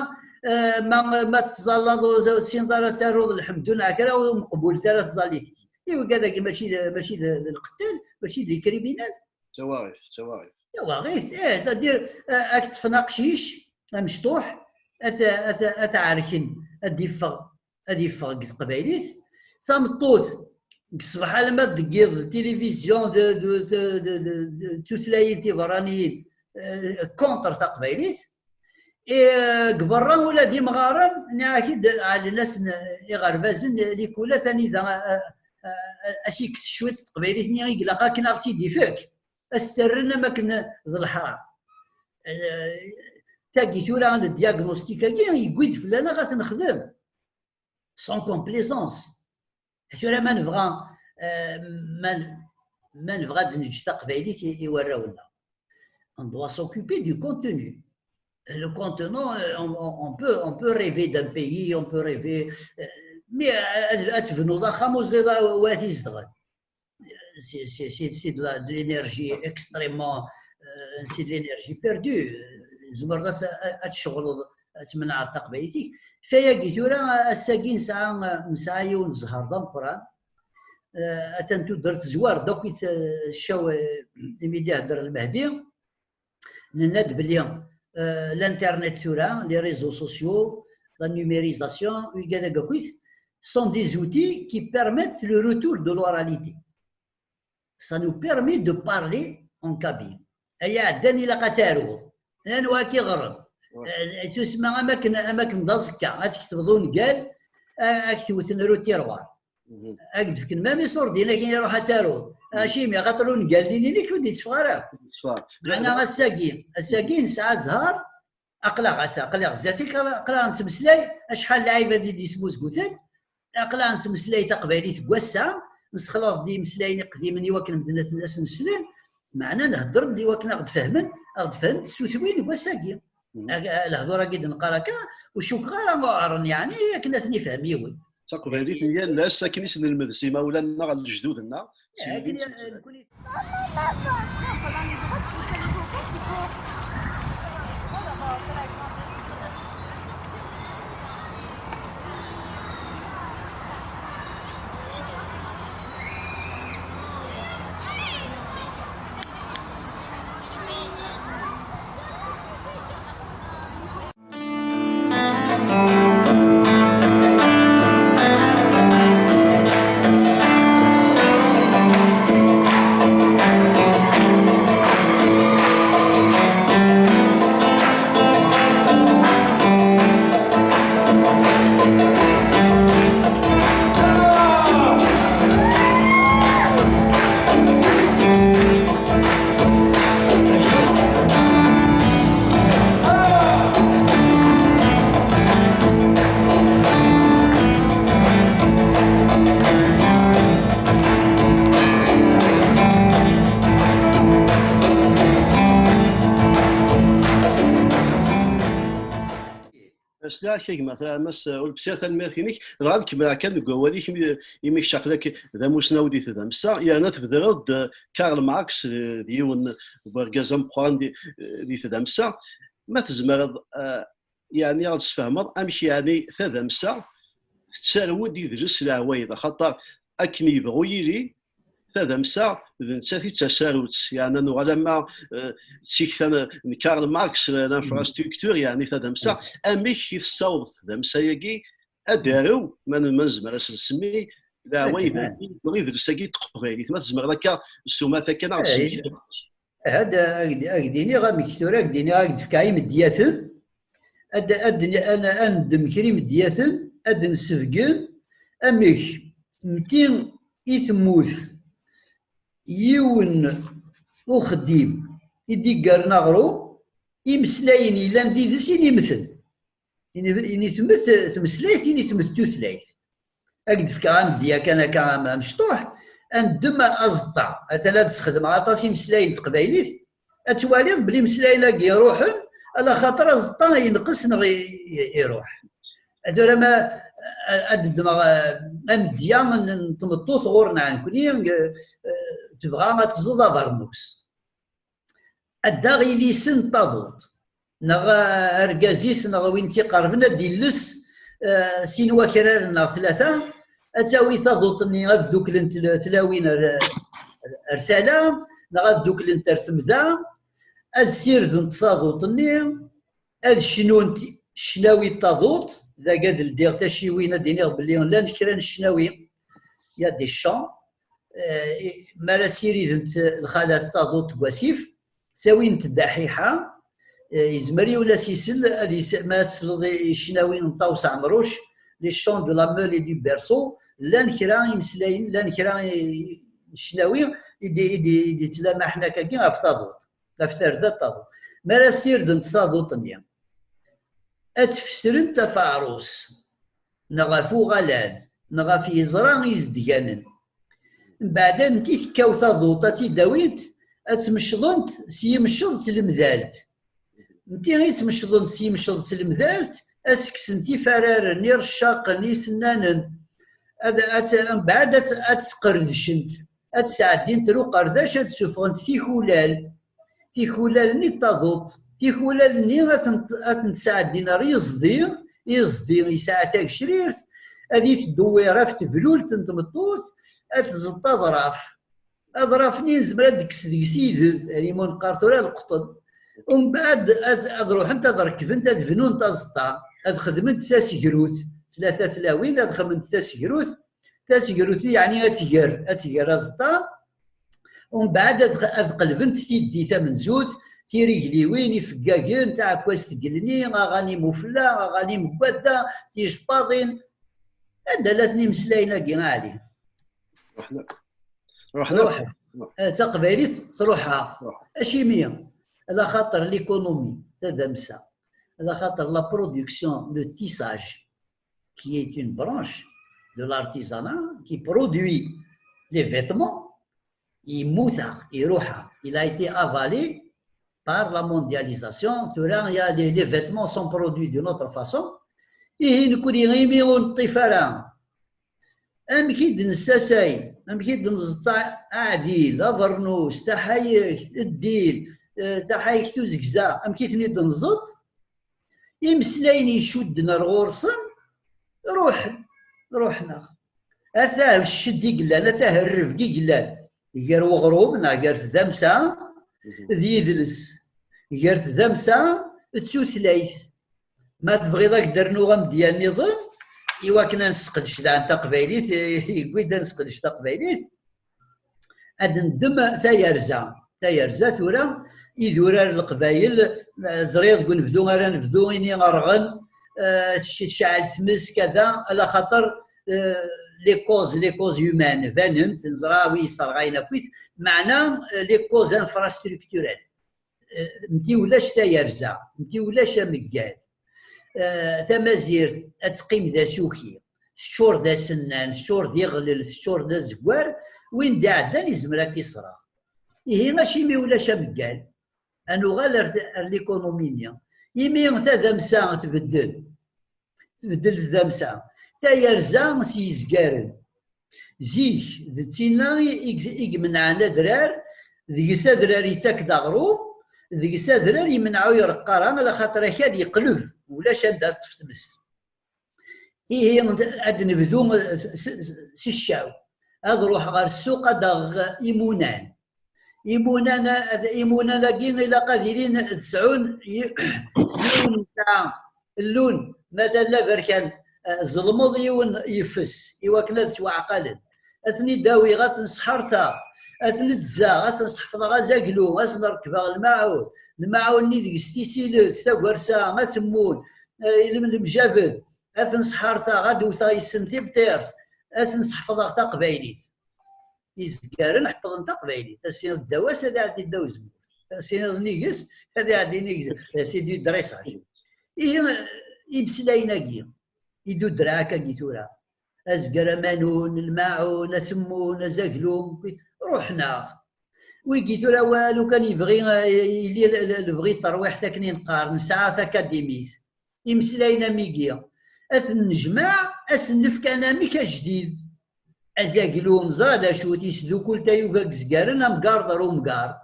eh, ma, ma tettẓallaḍ ur, ur tessineḍ ara ad taruḍ lḥemdu neɣ kra, ur mqbulent ara tẓallit-ik. I wigad-agi mačči d, mačči d, d lqetal, mačči d les criminels. D tawaɣit, d tawaɣit. Tawaɣit, eh, c'est-à-dire, eh, ad k-ṭṭfen aqcic, amecṭuḥ, ad t-, ad t-, ad t-ɛerken, ad d-iffeɣ, ad iffeɣ deg teqbaylit. Tameṭṭut, deg ṣṣbeḥ alamma deg yiḍ, tilivizyu d, d, d tutlayin tiberraniyin, eh, contre taqbaylit. Eh, deg berra ula d imɣaren, nniɣ-ak-id, ɛellen-asen iɣerbazen, likulat anida, eh, eh, eh, ad s-ikkes cwiṭ n teqbaylit-nni i ilaq akken ad ɣ-tt-id-ifek, ad s-tt-rren am akken d leḥram. Eh, tagi tura, le diagnostic-agi, yewwi-d fell-aneɣ ad t-nexdem sans complaisance. Tura ma nebɣa, eh, ma, ma nebɣa ad neǧǧ taqbaylit i, i warraw-nneɣ, on doit s'occuper du contenu. Le contenu, eh, on, on, on peut, on peut rêver d'un pays, on peut rêver, eh, mais, eh, ad, ad tebnuḍ axxam ur teẓriḍ wa t-izedɣen. C'est, c'est, c'est, c'est de la, de l'énergie extrêmement, euh, c'est de l'énergie perdue. Tzemreḍ ad, ad, ad tceɣleḍ, ad tmenɛeḍ taqbaylit-ik. Fayagi tura, ass-agi nesɛa, nesɛa yiwen n zzher d ameqqran. Euh, atan tudert tezwar-d akk i t-, ccaw, euh, imi d-ihedder Lmehdi. Nenna-d belli, euh, l'internet tura, les réseaux sociaux, la numérisation, wigad-agi akkit, sont des outils qui permettent le retour de l'oralité. Ça nous permet de parler en kabyle. ay iɛeddan ilaq ad taruḍ. Anwa akka iɣerreb? Tusma am akken, am akken d aẓekka, ad tketbeḍ ungal, a- ad k-tewten ru tirɣar. Ad k-d-fken mami surdin akken iruḥ ad taruḍ. Acimi? Axaṭer ungal-nni-inek ur d-itteffeɣ ara. Meɛna ass-agi, ass-agi nesɛa zzher. Aql-aɣ ass-a, aql-aɣ zdat-k, aql-aɣ nettmeslay. Acḥal lɛibad i d-yesmuzguten. Aql-aɣ nettmeslay taqbaylit deg wass-a, nessexlaḍ-d imeslayen iqdimen i wakken medden ad ten-, ad sen-slen. Meɛna nhedder-d i wakken ad ɣ-d-fehmen, ad ɣ-d-fehmen tissutwin deg wass-agi. Ag- lehdur-agi d-neqqar akka, ur cukkeɣ ara uɛren, yeɛni akken ad ten-ifhem yiwen. Taqbaylit n yal ass akken i s-nelmed s imawlan-nneɣ, lejdud-nneɣ. Akken i- nekkni Sliɣ-ak a gma, a Mass Ulebsir, tanemmirt-inek. Dɣa ad kemmleɣ kan deg wawal-ik, imi, imi kečč aql-ak d amusnaw di tdamsa, yerna tbedreḍ-d Karl Marx, eh, d yiwen n wergaz ameqqran di, di tdamsa. Ma tzemreḍ, eh, yeɛni ad d-tesfehmeḍ amek yeɛni tadamsa tettarew-d idles leɛwayed, axaṭer akken yebɣu yili, tadamsa d nettat i d tasarut. Yeɛni ad nuɣal ama, eh, d tikta n, n Karl Marx, eh, l'infrastructure, yeɛni tadamsa, amek i tessaweḍ tdamsa-agi ad d-arew, ma n-, ma nezmer ad s-nsemmi, leɛwayed-agi, neɣ idles-agi n teqbaylit. Ma tzemreḍ akka s umata kan ad ɣ-d-tesmektiḍ. Ad, ad, ad d-iniɣ amek tura, ad d-iniɣ, ad d-fkeɣ imedyaten, ad, ad, ad, ad neddem kra imedyaten, ad d-nessebgen amek mti i temmut yiwen uxeddim i d-iggaren aɣrum, imeslayen yellan d ides i n-imten. Ini, ini tmet tmeslayt, ini tmet tutlayt. Ad k-d-fkeɣ amedya kan akka am-, amecṭuḥ, ad neddem aẓeṭṭa. Atan ad sxedmeɣ aṭas imeslayen n teqbaylit, ad twaliḍ belli imeslayen-agi iruḥen, ala xaṭer aẓeṭṭa yenqes neɣ i-, i-, iruḥ. Tura ma, a-, ad ddmeɣ, eh, amedya n, n tmeṭṭut ɣur-neɣ nekkni, eh, tebɣa ad teẓẓeḍ abernus. Ad d-aɣ ilisen n taḍuṭ, neɣ argaz-is, neɣ win tt-iqerben, ad d-illes, eh, sin wakraren neɣ tlata, ad tawi taḍuṭ-nni, ad dduklent tl-, tlawin ar, ar, ar tala, neɣ ad dduklent ar temda, ad ssirdent taḍuṭ-nni, ad cnunt ccnawi n taḍuṭ, dagi ad ldiɣ taciwin, ad d-iniɣ belli llan kra n ccnawi, il y a des chants, eh, mi ara ssirident lxalat taḍuṭ deg wasif, ttawint ddaḥiḥa, eh, yezmer yiwen ad s-isel, ad is-, ma ad tesleḍ i ccnawi n Ṭawes Ɛemruc, les chants de la meule et du berceau, llan kra imeslayen, llan kra i, ccnawi i d-, i d-, i d-ittlamaḥen akkagi ɣef taḍuṭ, ɣef tarda n taḍuṭ. Mi ara ssirdent taḍuṭ-nni, ad tfesrent ɣef aɛrus, neɣ ɣef uɣalad, neɣ ɣef yeẓra izedganen. Mbeɛd ad nti tekkaw taḍuṭ, ad tt-id-awint, ad tmecḍent s yimceḍ d tlemdalt. Nti i tmecḍent s yimceḍ d tlemdalt, ad seksent ifararen, ireccaqen, isennanen. Ad, ad, mbeɛd ad, ad sqerdcent, ad sɛeddint ar uqerdac, ad suffɣent tikulal. Tikulal-nni n taḍuṭ. Tikulal-nni ad tent-, ad tent-sɛeddin ar yiẓdi, iẓdi yesɛa tagecrirt, ad itedduwir ɣef teblult n tmeṭṭut, ad tẓeṭṭ aḍraf. Aḍraf-nni nezmer ad d-nekkes deg-s ided, ar imi neqqar tura leqṭen. Umbeɛd ad, ad ruḥent ad rekbent, ad bnunt aẓeṭṭa, ad xedment tasegrut. Tlata tlawin ad xedment tasegrut. Tasegrut-nni yeɛni ad tger, ad tger aẓeṭṭa. Umbeɛd ad, ad qelbent tiddi tamenzut, tirigliwin, ifeggagen, taɛekkazt n yigenni, aɣanim ufella, aɣanim n wadda, tijebbaḍin. Anda llan imeslayen-agi, a Ɛli? Ruḥen. Ruḥen. Ruḥen. Eh, taqbaylit truḥ-aɣ. Ruḥen. Acimi? Ala xaṭer l'économie, tadamsa. Ala xaṭer la production, le tissage, qui est une branche de l'artisanat qui produit les vêtements, yemmut-aɣ, iruḥ-aɣ. Il a été avalé par la mondialisation. Tura, il y a les, les vêtements sont produits d'une autre façon. Ihi, nekkni imi ur neṭṭif ara, amek i d-nessasay, amek i d-neẓḍ aɛdil, abernus, taḥayekt, ddil, eh, taḥayekt uzegza, amek i ten-id-nẓeḍ? Imeslayen icudden ar ɣur-sen ruḥen, ruḥen-aɣ. Atah cced i yellan, atah rrebg i yellan gar uɣrum neɣ gar tdamsa d yidles, gar tdamsa d tutlayt. Ma tebɣiḍ ad k-d-rnuɣ amedya nniḍen i wakken ad nesqedec daɣen taqbaylit, yewwi-d ad nesqedec taqbaylit. Ad neddem tayerza. Tayerza tura, idurar n Leqbayel, eh, ẓriɣ deg unebdu ara nebdu, ini rɣen, eh, tc-, tecɛel tmes, kada, ala xaṭer, eh, les causes, les causes humaines, banent, neẓra wi yesserɣayen akkit, meɛna, eh, les causes infrastructurelles. Eh, mti ulac tayerza, mti ulac ameggal. Eh, tamazirt ad teqqim d asuki, teččur d asennan, teččur d iɣlel, teččur d azeggar, win d-iɛeddan yezmer ad k-iṣreɣ. Ihi, acimi ulac ameggal? Ad nuɣal ar, ar l'économie-nni. Imi tadamsa tbeddel, tbeddel tdamsa. Tayerza s yizgaren. Zik, d tinna i, i, i imenɛen adrar, deg-s adrar yettak-d aɣrum, deg-s adrar yemneɛ ur ireqq ara, ala xaṭer akal yeqleb, ulac anda teṭṭef tmes. Ihi, ad nebdu s, s, s, s ccaw. Ad ruḥeɣ ɣer ssuq ad d-aɣeɣ imunan. Imunan, imunan-agi ilaq ad ilin ad sɛun yi-, yiwen n ta-, llun, ma talla berkan, eh, ẓelmeḍ yiwen yeffes, i wakken ad ttwaɛqalen. Ad ten-id-awiɣ, ad ten-sḥerteɣ, ad ten-id-zzaɣ, ad sen-sḥefḍeɣ azaglu, ad sen-rekbeɣ lmaɛun, lmaɛun-nni deg-s tisilet, tagersa, atemmun, eh, lem-, lemjabed, ad ten-sḥerteɣ, ad wteɣ yes-sen tibṭirt, ad sen-sḥefḍeɣ taqbaylit. Izgaren ḥeppḍen taqbaylit. Ad s-tiniḍ ddaw-as, ad iɛeddi ddaw uzemmur. Ad s-tiniḍ nnig-s, ad iɛeddi nnig-s. C'est du dressage. Ihi, imeslayen-agi, i d-udreɣ akkagi tura. Azger amanun, lmaɛun, atemmun, azaglu, ruḥen-aɣ. Wigi tura, wa, lukan yebɣi, eh, yili l-, l-, lebɣi n terwiḥt akken i neqqar, nesɛa takadimit. Imeslayen am wigi, ad ten-nejmeɛ, ad sen-nefk anamek ajdid. Azaglu, neẓra d acu-t, yesdukul tayuga n yezgaren, amgarḍ ɣer umgarḍ.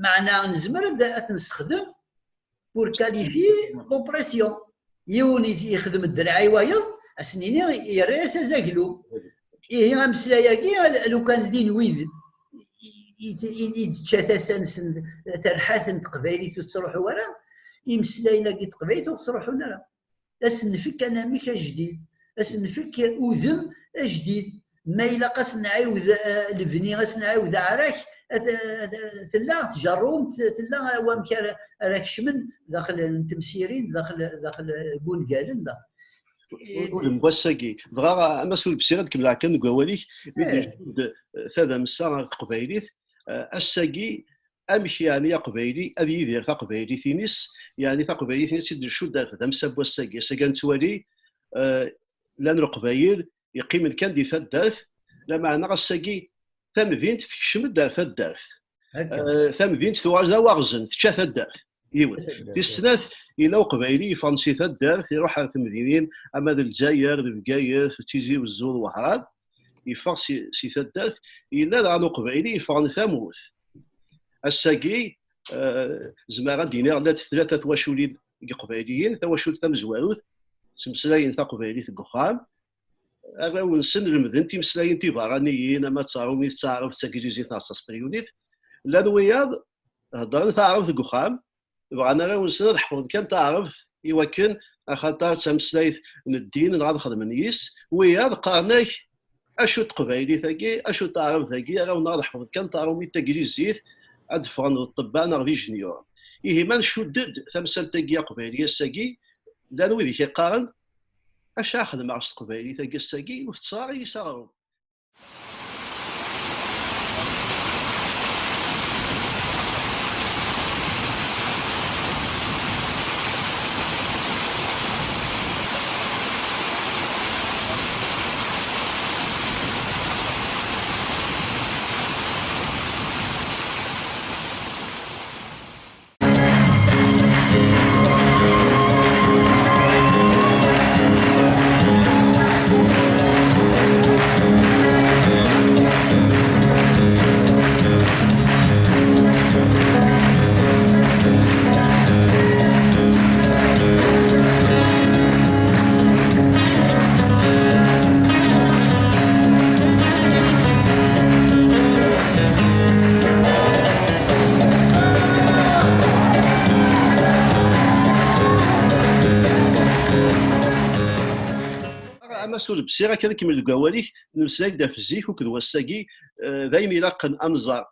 Meɛna nezmer ad, ad t-nessexdem pour qualifier l'oppression. Yiwen i-, yexdem ddreɛ i wayeḍ, ad s-nini yerra-yas azaglu. Ihi ameslay-agi, al-, lukan llin wid i, i, i, i d-tečča tasa-nsen, terḥa-ten teqbaylit ur tettruḥu ara, imeslayen-agi n teqbaylit ur ttruḥun ara. Ad sen-nefk anamek ajdid, ad sen-nefk udem ajdid. Ma ilaq ad sen-nɛiwed, eh, lebni, ad sen-nɛiwed aɛrak, eh, t-, t-, tella tjerrumt, tella wamek ara, ara kecmen daxel n temsirin, daxel, daxel n wungalen, daxel. U-, udem n wass-agi. Dɣa, a Mass Ulebsir, ad kemmleɣ kan deg wawal-ik, mi d-, eh, tadamsa ɣer teqbaylit, eh, ass-agi, amek yeɛni aqbayli ad yidir taqbaylit-ines, yeɛni taqbaylit-ines i d-ncudd ar tdamsa n wass-agi. Ass-agi ad nettwali, eh, llan Leqbayel yeqqimen kan di taddart, lameɛna ass-agi tamdint tekcem-d ar taddart. Akka. Eh, tamdint tuɣal d awaɣzen, tečča taddart. Yiwet. Taddart. Tis snat, yella uqbayli yeffɣen si taddart, iruḥ ar temdinin, ama d Lezzayer, d Bgayet, d Tizi Wezzu, d Wehran, yeffeɣ si, si taddart, yella daɣen uqbayli yeffɣen tamurt. Ass-agi, eh, zemreɣ ad d-iniɣ llant tlata twaculin n Yiqbayliyen, tawacult tamezwarut, ttmeslayen taqbaylit deg uxxam, arraw-nsen lemden timeslayin tiberraniyin, ama d taṛumit, d taɛrabt, d taglizit neɣ d tasperyunit. Llan wiyaḍ heddren taɛrabt deg uxxam, bɣan arraw-nsen ad ḥefḍen kan taɛrabt i wakken, axaṭer d tameslayt n ddin, neɣ ad xedmen yis. Wiyaḍ qqaren-ak, Acu d teqbaylit-agi, acu d taɛrabt-agi, ara wen-ɣ-d-ḥefḍen kan taṛumit taglizit, ad d-ffɣen d ṭṭebba neɣ d ijenyuren. Ihi ma ncudd-d tamsalt-agi aqbayli ass-agi, llan wid i k-iqqaren, acu ara xedmeɣ s teqbaylit-agi ass-agi, ur tetteɣ ara yis aɣrum. Amas ur bsiɣ akka ad kemmel deg wawal-ik, nemmeslay-d ɣef zik akked wass-agi, eh, d ayen ilaqen ad nẓer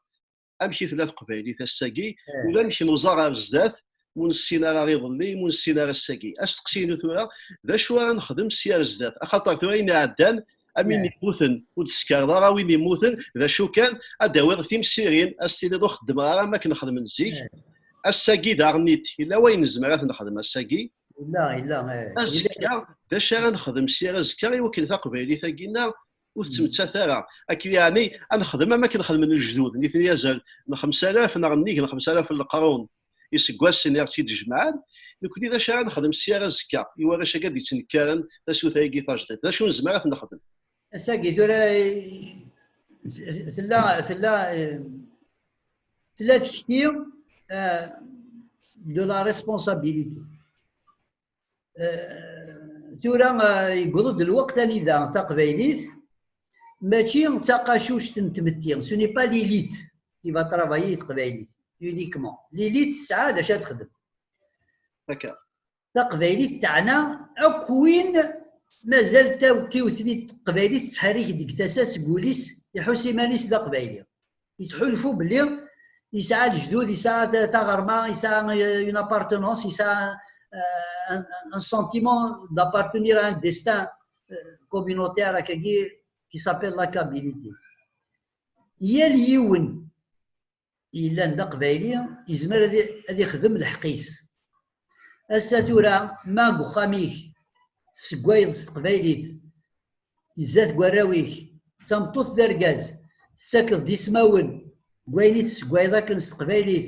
amek i tella teqbaylit ass-agi, ulamek n uẓar ɣer zdat, ur nessin ara iḍelli, ur nessin ara ass-agi. Asteqsi-inu tura, d acu ara nexdem sya ar zdat? Axaṭer tura ayen iɛeddan, am win yemmuten, ur d-teskareḍ ara win yemmuten, d acu kan, ad d-tawiḍ timsirin, ad s-tiniḍ ur xeddmeɣ ara am akken xedmen zik. Ass-agi daɣen-it, yella wayen nezmer ad t-nexdem ass-agi? Yella, yella, eh, yella. Azekka, d acu ara nexdem sya ar azekka i wakken taqbaylit-agi-nneɣ ur tettmettat ara? Akken yeɛni ad nexdem am akken xedmen lejdud, nitni azal n xemsa alaf neɣ nnig n xemsa alaf n leqrun iseggasen i ɣ-tt-id-jemɛen, nekni d acu ara nexdem sya ar azekka i warrac-agi ad d-ittnekkaren tasuta-agi tajdiṭ? D acu nezmer ad t-nexdem? Ass-agi tura, eh, tella, tella, eh, tella tekti, eh, de la responsabilité. Eh, tura, eh, yewweḍ-d lweqt anida taqbaylit mačči d taqacuct n tmetti, ce n'est pas l'élite qui va travailler i teqbaylit uniquement. L'élite tesɛa d acu ad texdem. Akka. Taqbaylit teɛna akk win mazal tawkiwt-nni n teqbaylit tettḥerrik deg tasa seg wul-is, iḥuss iman-is d aqbayli. Yettḥulfu belli yesɛa lejdud, yesɛa ta-, taɣerma, yesɛa, euh, une appartenance, yesɛa, euh, un, un sentiment d'appartenir à un destin, euh, communautaire, akkagi, qui s'appelle la Kabilité. Yal yiwen yellan d aqbayli, yezmer ad i-, ad ixdem lḥeqq-is. Ass-a tura, ma deg uxxam-ik tessewwayeḍ s teqbaylit, yezza deg warraw-ik, d tameṭṭut d argaz, tettakeḍ-d ismawen deg wayen i tessewwayeḍ akken s teqbaylit,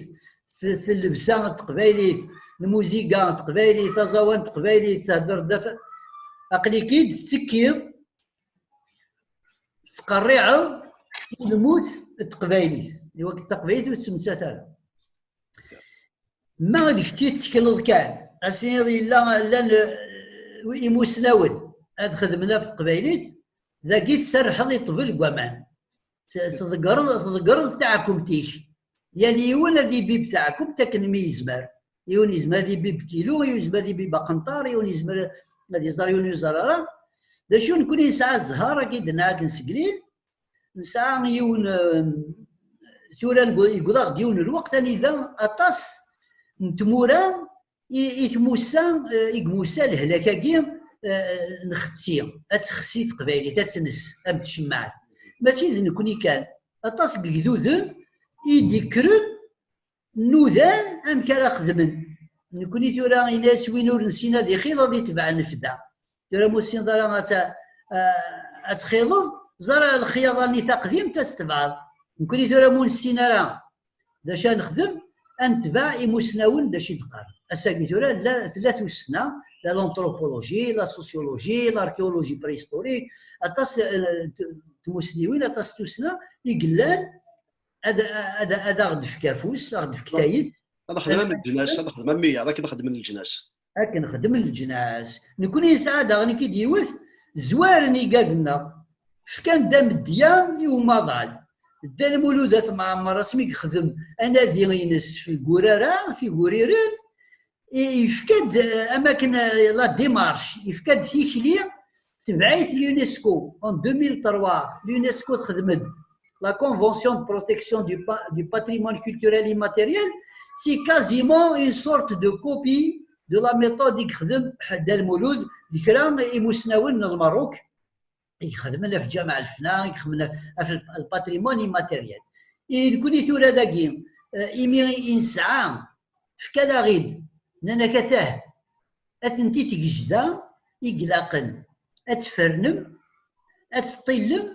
t-, t-, llebsa n teqbaylit, lmuziga n teqbaylit, aẓawan n teqbaylit, thedder-d ɣef-, aql-ik-id tettekkiḍ, tettqerriɛeḍ i lmut n teqbaylit, i wakken taqbaylit ur tettmettat ara. Ma d kečč i tettekleḍ kan, ad s-tiniḍ yella, llan, eh, imusnawen ad xedmen ɣef teqbaylit, dagi tserrḥeḍ i ṭṭbel deg waman. T-, tḍeggreḍ, tḍeggreḍ taɛkumt-ik. Yal yiwen ad ibib taɛkumt akken mi yezmer. Yiwen yezmer ad ibib kilu, yiwen yezmer ad ibib aqenṭar, yiwen yezmer ad iẓer, yiwen ur iẓer ara. D acu, nekkni nesɛa zzher, akka i d-nenna akken seg lil, nesɛa yiwen, eh, tura ngu-, yewweḍ-aɣ-d yiwen n lweqt anida aṭas n tmura i, i tmussa, eh, i imussa lehlak-agi, eh, nxetti, ad texsi teqbaylit, ad tens, am tcemmaɛt. Mačči d nekkni kan, aṭas n yegduden i d-ikkren nudan amek ara xedmen. Nekkni tura, ini-as win ur nessin ad ixiḍ, ad itbeɛ nnefda. Tura ma ur tessineḍ ara ad ta-, eh, ad txiḍeḍ, ẓer lexyaḍa-nni taqdimt ad tetbeɛeḍ. Nekkni tura ma ur nessin ara d acu ad nexdem, ad netbeɛ imusnawen d acu i d-qqaren. Ass-agi tura la, tella tussna, la l'anthropologie, la sociologie, l'archéologie préhistorique, aṭas, eh, t-, tmusniwin, aṭas n tussna i yellan ad, ad, ad aɣ-d-tefk afus, aɣ-d-tefk tayet. Ad xedmen am leǧnas, ad xedmen am wiyaḍ, akken xedmen leǧnas. Akken xedmen leǧnas. Nekkni nesɛa daɣen i k-id-yiwet, zwaren igad-nneɣ. Fkan-d amedya i umaḍal. Dda Lmulud At Mɛemmer, asmi yexdem anadi-ines f Gurara, f Iguriren, i-, yefka-d, eh, am akken, eh, la démarche, yefka-d tikli Tebɛ-it l'UNESCO en deux mille trois. L'UNESCO texdem-d la Convention de protection du, pa- du patrimoine culturel immatériel. C'est quasiment une sorte de copie de la méthode i yexdem Dda Lmulud d kra imusnawen n Lmerruk i ixedmen ɣef Ǧameɛ Lefna, i ixedmen ɣef le patrimoine immatériel. I nekkni tura dagi, eh, imi i nesɛa, fkan-aɣ-id, nnan-ak atah, atenti tgejda i ilaqen ad tfernem, ad teṭṭillem,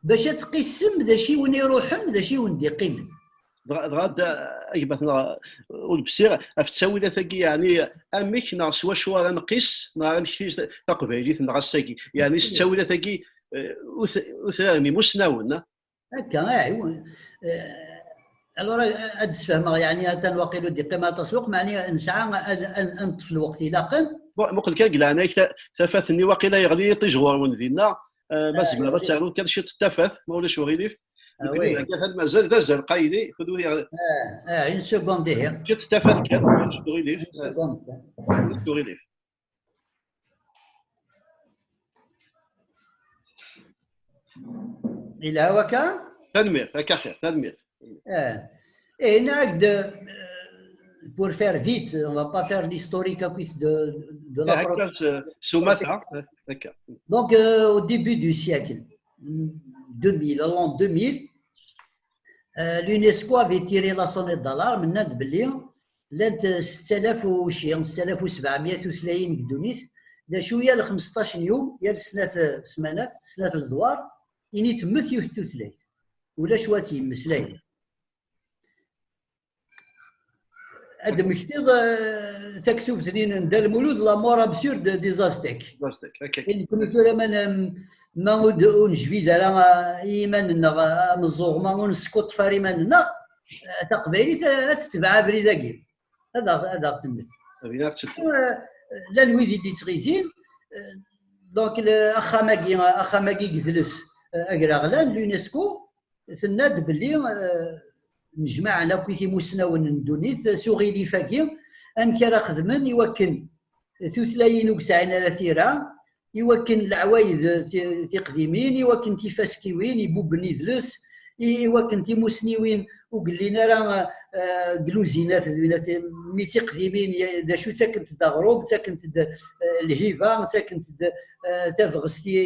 bac ad tqissem d acu i wen-iruḥen, d acu i wen-d-iqqimen. Dɣa, dɣa, a gma-tneɣ Ulebsir, ɣef ttawilat-agi, yeɛni, amek neɣ s wacu ara nqis, neɣ amek tis-, taqbaylit-nneɣ ass-agi? Yeɛni, s ttawilat-agi, eh, ut-, utraren imusnawen, a? Akka, ah, iwa-, eh, alors, ad, ad d-sfehmeɣ, yeɛni, atan waqil ur d-iqqim aṭas lweqt, meɛni nesɛa ad, ad, ad neṭṭef lweqt ilaqen. Bon, muqel kan, deg leɛnaya-k, ta-, tafat-nni waqila yeɣli yiṭij ɣur-wen dinna, eh, ma tzemreḍ ad ternuḍ kan ciṭ n tafat, ma ulac uɣilif. Ah, nekkni oui. Dagi atan mazal d azal qayli, kunwi. Ah, ah, une seconde ihi. Ciṭ n tafat kan, ulac uɣilif. Une seconde. Ulac uɣilif. Yelha wakka? Tanemmirt, akka xir, tanemmirt. Ah. Et nag de, euh, pour faire vite, on va pas faire l'historique à de, de la... Ah, akka, s-, s umata, ah, akka. Donc, euh, au début du siècle deux mille, en l'an deux mille, euh, l'UNESCO avait tiré la sonnette d'alarme, nnan-d belli llant setta alaf u sebɛemya tutlayin deg ddunit, d acu yal xmesṭac n yum, yal snat smanat, snat ledwar, ini temmet yiwet n tutlayt. Ulac wa tt-yemmeslayen. Ad d-mmektiḍ, eh, taktubt-nni n Dda Lmulud, La mort absurde des Aztèques. Aztèques, ok. I nekkni tura ma n-, ma ur d-, ur nejbid ara, eh, i yiman-nneɣ, eh, ameẓẓuɣ, ma ur neskuṭṭef ara iman-nneɣ, eh, taqbaylit, eh, ad tetbeɛ abrid-agi. Ad aɣ-, ad aɣ-temmet. Abrid ad tettu. Eh, llan wid i d-ittɣizin, eh, donc, le, axxam-agi, axxam-agi i yedles, eh, agraɣlan, l'UNESCO, tenna-d belli, eh, nejmaɛen akk i timusnawen n ddunit s uɣilif-agi, amek ara xedmen i wakken tutlayin ur yesɛin ara tira, i wakken leɛwayed ti-, tiqdimin, i wakken tifaskiwin ibubben idles, i, i wakken timusniwin ur yellin ara, eh, deg luzinat, d winat, mi d tiqdimin, d acu ttakent-d aɣrum, ttakent-d, eh, lhiba, ttakent-d, eh, tabɣest i,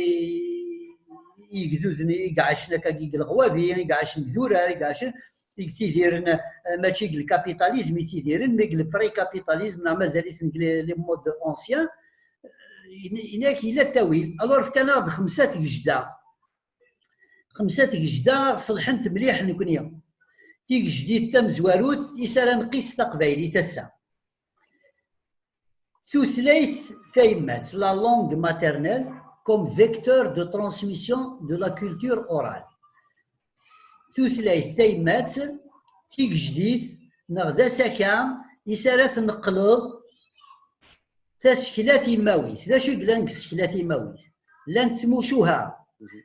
i yegduden i iɛacen akkagi deg leɣwabi, i iɛacen deg idurar, i iɛacen, i yettidiren, eh, mačči deg lkapitalizm i ttidiren, mais deg lpré-kapitalizm, neɣ mazal-iten deg les, les modes anciens, eh, in-, inak yella ttawil. Alors, fkan-aɣ-d xemsa tgejda. Xemsa tgejda aɣ-ṣelḥent mliḥ nekni. Tigejdit tamezwarut, is ara nqis taqbaylit ass-a. Tutlayt tayemmat, la langue maternelle, comme vecteur de transmission de la culture orale. Tutlayt tayemmat, d tigejdit, neɣ d asaka, is ara tneqleḍ tasekla timawit. D acu i yellan deg tsekla timawit? Llant tmucuha,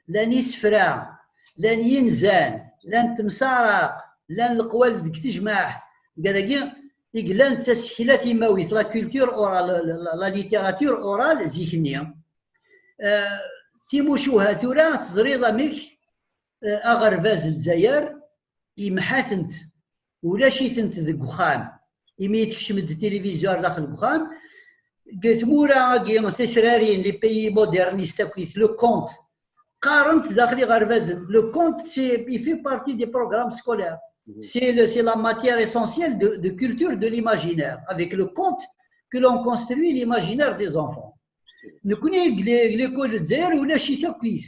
llan isefra, llan yinzan, llan temsaraq, llan leqwal deg tejmaɛt. Dagi i yellan d tasekla timawit, la culture orale, la, la, la littérature orale, zik-nni. Eh, timucuha tura teẓriḍ amek, eh, aɣerbaz n Lezzayer yemḥa-tent, ulac-itent deg uxxam. Imi tekcem-d tilivizyu ar daxel n uxxam, deg tmura-agi titrarin, les pays modernistes akkit, le conte, qqaren-t daxel iɣerbazen. Le conte, c'est, il fait partie des programmes scolaires. C'est le, c'est la matière essentielle de, de culture de l'imaginaire. Avec le conte que l'on construit l'imaginaire des enfants. Nekkni deg le-, deg l'école n Lezzayer ulac-it akkit.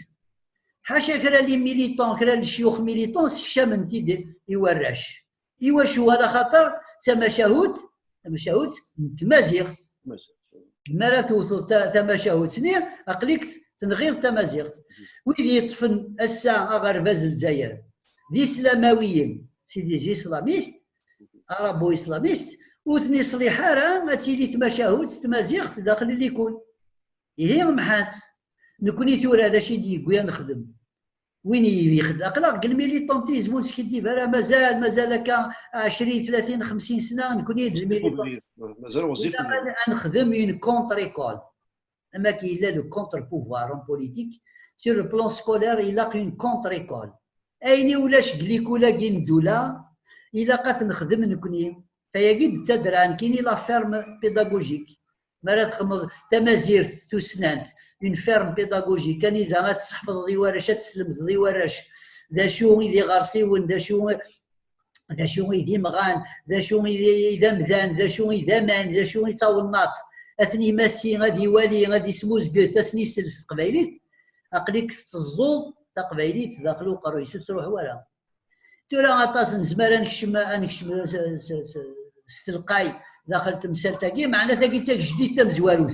Ḥaca kra les militants, kra n lecyux militants sekcamen-t-id i warrac. Iwacu? Ala xaṭer d tamacahut, tamacahut n tmaziɣt. Mi ara tewteḍ ta-, tamacahut-nni, aql-ik tenɣiḍ tamaziɣt. Wid yeṭṭfen ass-a aɣerbaz n Lezzayer, d islamawiyen, c'est des islamistes, arabo-islamistes, ur ten-iṣliḥ ara ad tili tmacahut s tmaziɣt daxel n likul. Ihi, mḥan-tt. Nekkni tura d acu i d-yewwi ad nexdem? Win i yexd-, aql-aɣ deg lmilitantism, ur neskiddib ara, mazal, mazal akka ɛecrin, tlatin, xemsin sna, nekkni d lmilitan. Mazal ɣezzif. Ilaq ad, ad nexdem une contre-école. am akken yella le contre-pouvoir en politique, sur le plan scolaire, ilaq une contre-école. Ayen i ulac deg likul-agi n ddula, ilaq ad t-nexdem nekni. Tayagi d taderɛa nekkini, la ferme pédagogique. Mi ara txedmeḍ tamazirt tussnant, une ferme pédagogique, anida ad tesseḥfeḍeḍ i warrac, ad teslemdeḍ i warrac d acu i d iɣersiwen, d acu, d acu i d imɣan, d acu i d, i d amdan, d acu i d aman, d acu i d tawennaṭ. Ad ten-imassi, ad iwali, ad ismuzget, ad sen-isel s teqbaylit. Aql-ik tetteẓẓuḍ taqbaylit daxel uqerruy-is, ur tettruḥu ara. Tura aṭas nezmer ad nekcem, ad nekcem s, s, s, s telqay daxel temsalt-agi, meɛna tagi d tagejdit tamezwarut.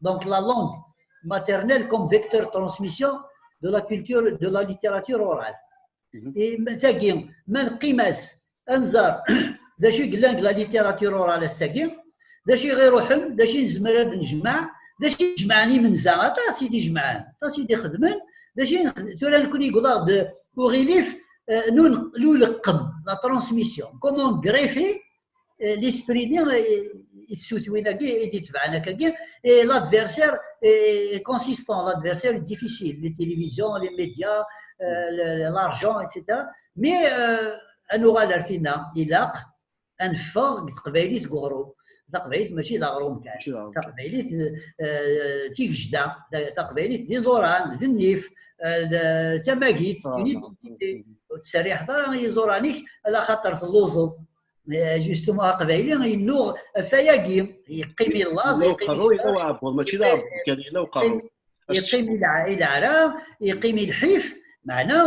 Donc la langue maternelle comme vecteur de transmission de la culture, de la littérature orale. Mhm. Et ma-, tagi, ma neqqim-as, ad nẓer d acu i yellan deg la littérature orale ass-agi, d acu i ɣ-iruḥen, d acu i nezmer ad nejmeɛ, d acu i jemɛen imenza, aṭas i d-ijemɛen, aṭas i d-ixedmen, d acu i nexdem. Tura nekni yewweḍ-aɣ-d uɣilif, euh, n ul-, n uleqqem, la transmission. Comment greffer, euh, l'esprit-nni, euh, i tsutwin-agi, i d-itebɛen akkagi, et l'adversaire est consistant, l'adversaire est difficile, les télévisions, les médias, euh, le, le, l'argent, et cetera. Mais, euh, ad nuɣal ar tinna, ilaq ad neffeɣ deg teqbaylit deg uɣrum. Taqbaylit mačči d aɣrum kan. Mačči d aɣrum kan. Taqbaylit, eh, d tigejda, ta-, taqbaylit d iẓuran, d nnif, eh, d, d tamagit, ah, d unidentité. Ur tettserriḥeḍ ara i yiẓuran-ik, ala xaṭer telluẓeḍ. Eh, justement, aqbayli yennuɣ ɣef wayagi, yeqqim i laẓ, yella yeqqim uqerru, yella uɛebbuḍ, mačči d aɛebbuḍ kan, yella uqerru. Yeqqim i leɛra, yeqqim i lḥif, meɛna,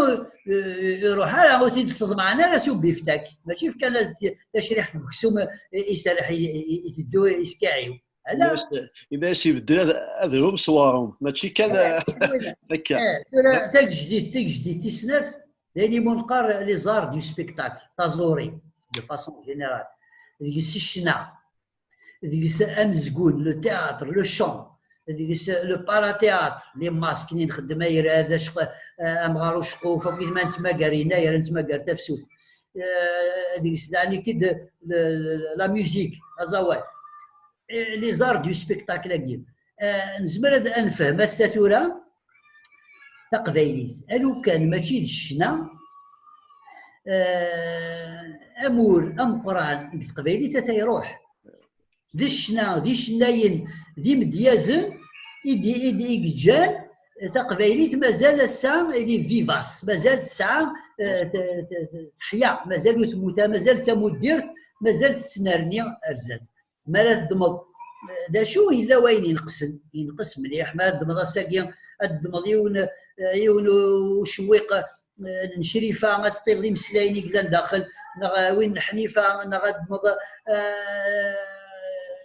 eh, iruḥ ara, ur t-id-sseḍmaɛen ara s ubiftak. Mačči fkan-as-d tacriḥt n uksum, eh, iserreḥ, i, i, iteddu iskiɛiw. Ala. Yenna-as, yenna-as ibeddel ad, ad rum s warum, mačči kan, eh, akka. Eh, tura tagejdit, tagejdit tis snat, d ayen imu neqqar les arts du spectacle, taẓuri, de façon générale. Deg-s ccna, deg-s amezgun, le théâtre, le chant, deg-s le parathéâtre, les masques, i nxeddem, ayrad, aceq-, eh, amɣar uceqquf, akk i ma nettmagar yennayer, nettmagar tafsut. Eh, deg-s daɣen ikid le, le, la musique, aẓawan. Eh, les arts du spectacle-agi. Eh, nezmer ad, ad nefhem ass-a tura taqbaylit. Alukan mačči d ccna, eh, amur ameqqran deg teqbaylit ata iruḥ. D ccna, d icennayen, d imedyazen i d, i d, i yeǧǧan taqbaylit mazal ass-a elle est vivace, mazal tesɛa, eh, te-, te-, te-, teḥya, mazal ur temmut ara, mazal d tamuddirt, mazal tettnerni ar zdat. Mi ara teddmeḍ, eh, d acu yella wayen ineqsen? Ineqs mliḥ. Mi ara teddmeḍ ass-agi, ad teddmeḍ yiwen, eh, yiwen u-, ucewwiq, eh, n Crifa, ad teṭṭileḍ imeslayen i yellan daxel, neɣ, eh, win n Ḥnifa, neɣ ad teddmeḍ, eh,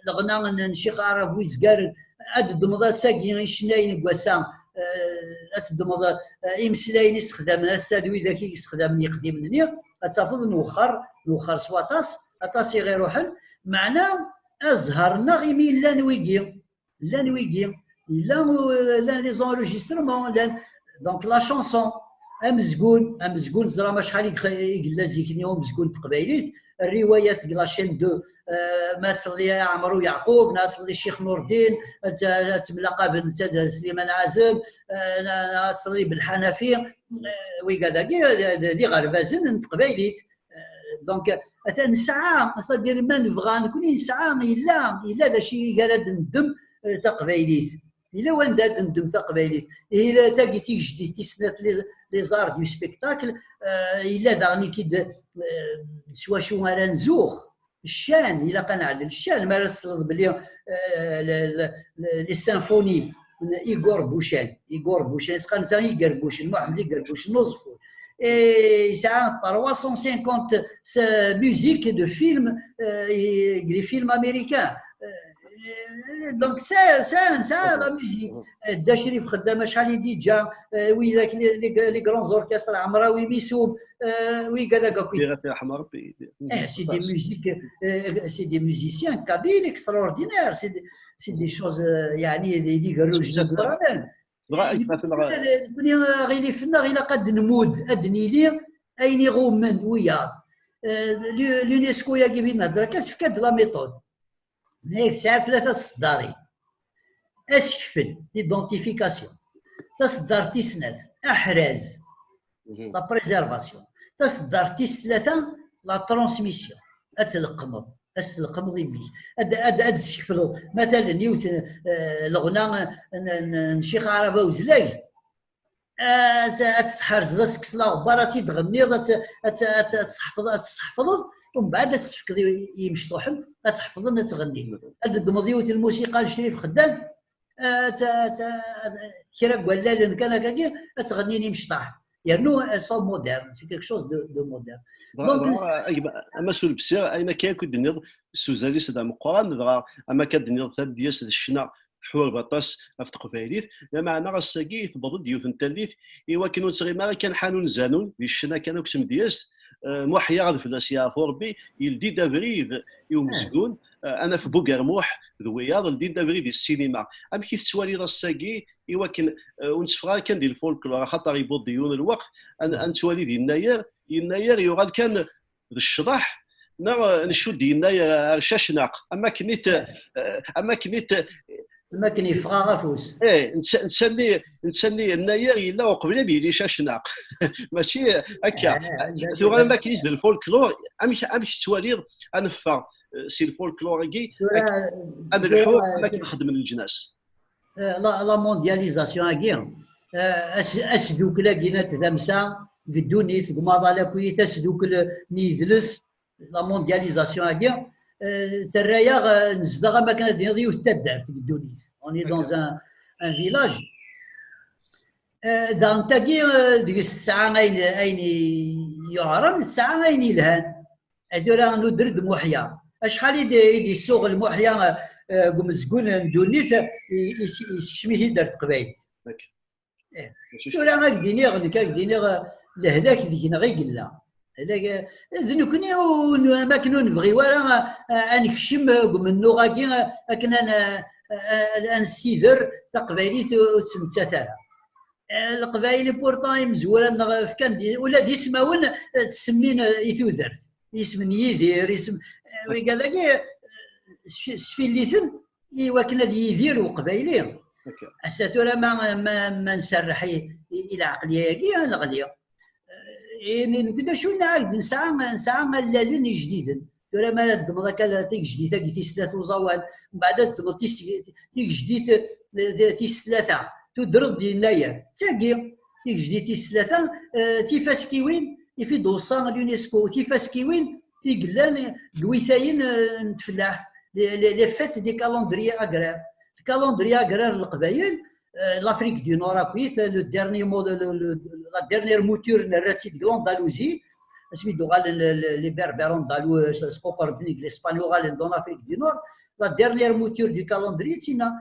leɣna n, n Ccix Aɛrab Wizgaren, ad teddmeḍ ass-agi icennayen n wass-a, eh, ad teddmeḍ, eh, imeslayen i sexdamen ass-a d widak i yessexdamen yeqdimen-nni, ad tafeḍ nwexxer, nwexxer s waṭas, aṭas i ɣ-iruḥen, meɛna azhar-nneɣ imi llan wigi, llan wigi, yella, llan les enregistrements, llan, donc la chanson, amezgun, amezgun, teẓram acḥal i gx-, i yella zik-nni umezgun n teqbaylit, rriwayat deg la chaîne deux, eh, ma sɣed i Ɛmer Uyeɛqub, neɣ sɣed i Ccix Nurdin, ad, ad ttemlaqaben netta d Sliman Ɛazem, eh, neɣ, neɣ sɣed i Belḥanafi, eh, wigad-agi d, d, d iɣerbazen n teqbaylit. Eh, donc, atan nesɛa, c'est-à-dire, ma nebɣa nekni nesɛa, yella, yella d acu i gar ad neddem, eh, taqbaylit. Yella wanda ad neddem taqbaylit. Yella tagi tigejdit tis snat, les, les arts du spectacle, eh, yella daɣen i kid, eh, s wacu ara nzux. Ccan, ilaq ad neɛdel ccan, mi ara tesleḍ belli, eh, le, le, le, les symphonies n Igor Buchan, Igor Buchan, isqan sa Igerbucen, Muḥemmed Igerbucen n Uẓeffun. Et yesɛa trois cent cinquante musiques de films, eh, les films américains. Eh, donc, c'est, c'est, c'est la musique. Eh, Dda Crif xeddam acḥal i d-iǧǧa, eh, widak les, les, les grands orchestres, Ɛemrawi Misum, eh, wigad akk. Eh, c'est des musiques, eh, c'est des musiciens kabyles extraordinaires, c'est des, c'est des choses, eh, yeɛni, d, d igerrujen igranen. Nekni aɣilif-nneɣ ilaq ad nmudd, ad nili ayen iɣummen wiyaḍ. Eh, l'U-, l'UNESCO-yagi i nehder akka, tefka-d la méthode. Nna-yak tesɛa tlata tseddarin. Asekfel, l'identification. Taseddart tis snat, aḥraz, la préservation. Taseddart tis tlata, la transmission. Ad tleqqmeḍ, ad tleqqmeḍ i mmi-k. Ad, ad, ad tsekfleḍ. Matalen, yiwet, eh, leɣna n, n, n Ccix Aɛrab Awezlag, ad, ad tt-tḥerzeḍ, ad tekkseḍ aɣebbar, ad tt-id-tɣenniḍ, ad tt-, ad tt-, ad tt-tḥefḍ-, ad tt-tḥefḍeḍ, umbeɛd ad tt-tefkeḍ i, i yimecṭuḥen, ad tt-ḥefḍen, ad tt-ɣennin. Ad d-ddmeḍ yiwet n lmusiqa n Crif Xeddam, ad tt-, ad tt-, ad tt-, kra n wallalen kan akkagi, ad tt-ɣennin imecṭaḥ. Yernu, elles sont modernes, c'est quelque chose de, de moderne. Donc, a gma-, a Mass Ulebsir, ayen akka akk i d-tenniḍ, s uzal-is d ameqqran, dɣa am akka d-tenniḍ, tamedyazt d ccna tḥureb aṭas ɣef teqbaylit, lameɛna ass-agi tewweḍ-d yiwet n tallit i wakken ur nettɣimi ara kan ḥanun zanun di ccna kan akk s tmedyazt. Eh, Muḥya, ad fell-as yeɛfu Rebbi, yeldi-d abrid i umezgun, eh, ad naf Bugermuḥ d wiyaḍ, ldin-d abrid i ssinima. Amek i tettwaliḍ ass-agi i wakken, eh, ur netteffeɣ ara kan di lfolklor, axaṭer yewweḍ-d yiwen lweqt, ad, ad nettwali di yennayer, yennayer yuɣal kan d ccḍeḥ, neɣ, eh, ncudd yennayer ar cacnaq, am akken i t-, eh, am akken i t-, am akken yeffeɣ-aɣ afus. Eh, netta-, netta-nni, netta-nni yennayer yella uqbel ad yili cacnaq. Mačči akka. Eh, tuɣal am akken i d lfolklor, amek, amek tettwaliḍ ad neffeɣ, eh, si lfolklor-agi, tura, ad, ad tura, nelḥu am akken xeddmen leǧnas? Eh, la, la mondialisation-agi, eh, as-, asdukkel-agi n tdamsa deg ddunit, deg umaḍal akkit, asdukkel n yidles, la mondialisation-agi, eh, terra-yaɣ, eh, nezdeɣ am akken ad d-tiniḍ yiwet n taddart deg ddunit. On est dans un, un village. Eh, daɣen tagi, eh, deg-s tesɛa ayen, ayen yuɛren, tesɛa ayen yelhan. Eh, tura nuder-d Muḥya. Acḥal i d-, i d-yessuɣel Muḥya, eh, deg umezgun n ddunit, i, i, yessekcem-it-id ar teqbaylit. Eh. Tura ad k-d-iniɣ, nekk ad k-d-iniɣ, eh, lehlak deg-neɣ i yella. Lehlak, eh, d nekkni ur n-, am akken ur nebɣi ara, eh, ad nekcem deg umennuɣ-agi, eh, akken ad n-, eh, ad nessider taqbaylit ur, ur tettmettat ara. Eh, Leqbayel, pourtant, imezwura-nneɣ fkan-d, ula d ismawen, eh, ttsemmin, eh, i tudert. Isem n Yidir, isem, eh, wigad-agi, eh, sfi-, sfilliten i wakken ad yidir Uqbayli. Ass-a tura ma, ma, ma nserreḥ i, i, i lɛeqliya-agi, ad neɣli. Eh, i, nekk d acu nɛaged, nesɛa, nesɛa allalen ijdiden. Tura ma ara ddmeḍ akka la-, tigejdit-agi tis tlata uẓawan, mbeɛd ad ddmeḍ tis-, tigejdit, eh, tis tlata, tudreḍ-d yennayer. D tagi, tigejdit tis tlata, eh, d tifaskiwin i fi d-weṣṣa l'UNESCO, tifaskiwin i yellan deg witayen, eh, n tfellaḥt, les, les, les fêtes des calendriers agraires. Le calendrier agraire n Leqbayel, euh, l'Afrique du Nord akkit, le dernier mot, le, le, la dernière mouture nerra-tt-id deg l'Andalousie, asmi d-uɣalen le, le, les Berbères andalous, euh, squeqren-ten-id l'Espagne, uɣalen dans l'Afrique du Nord, la dernière mouture du calendrier, d tinna,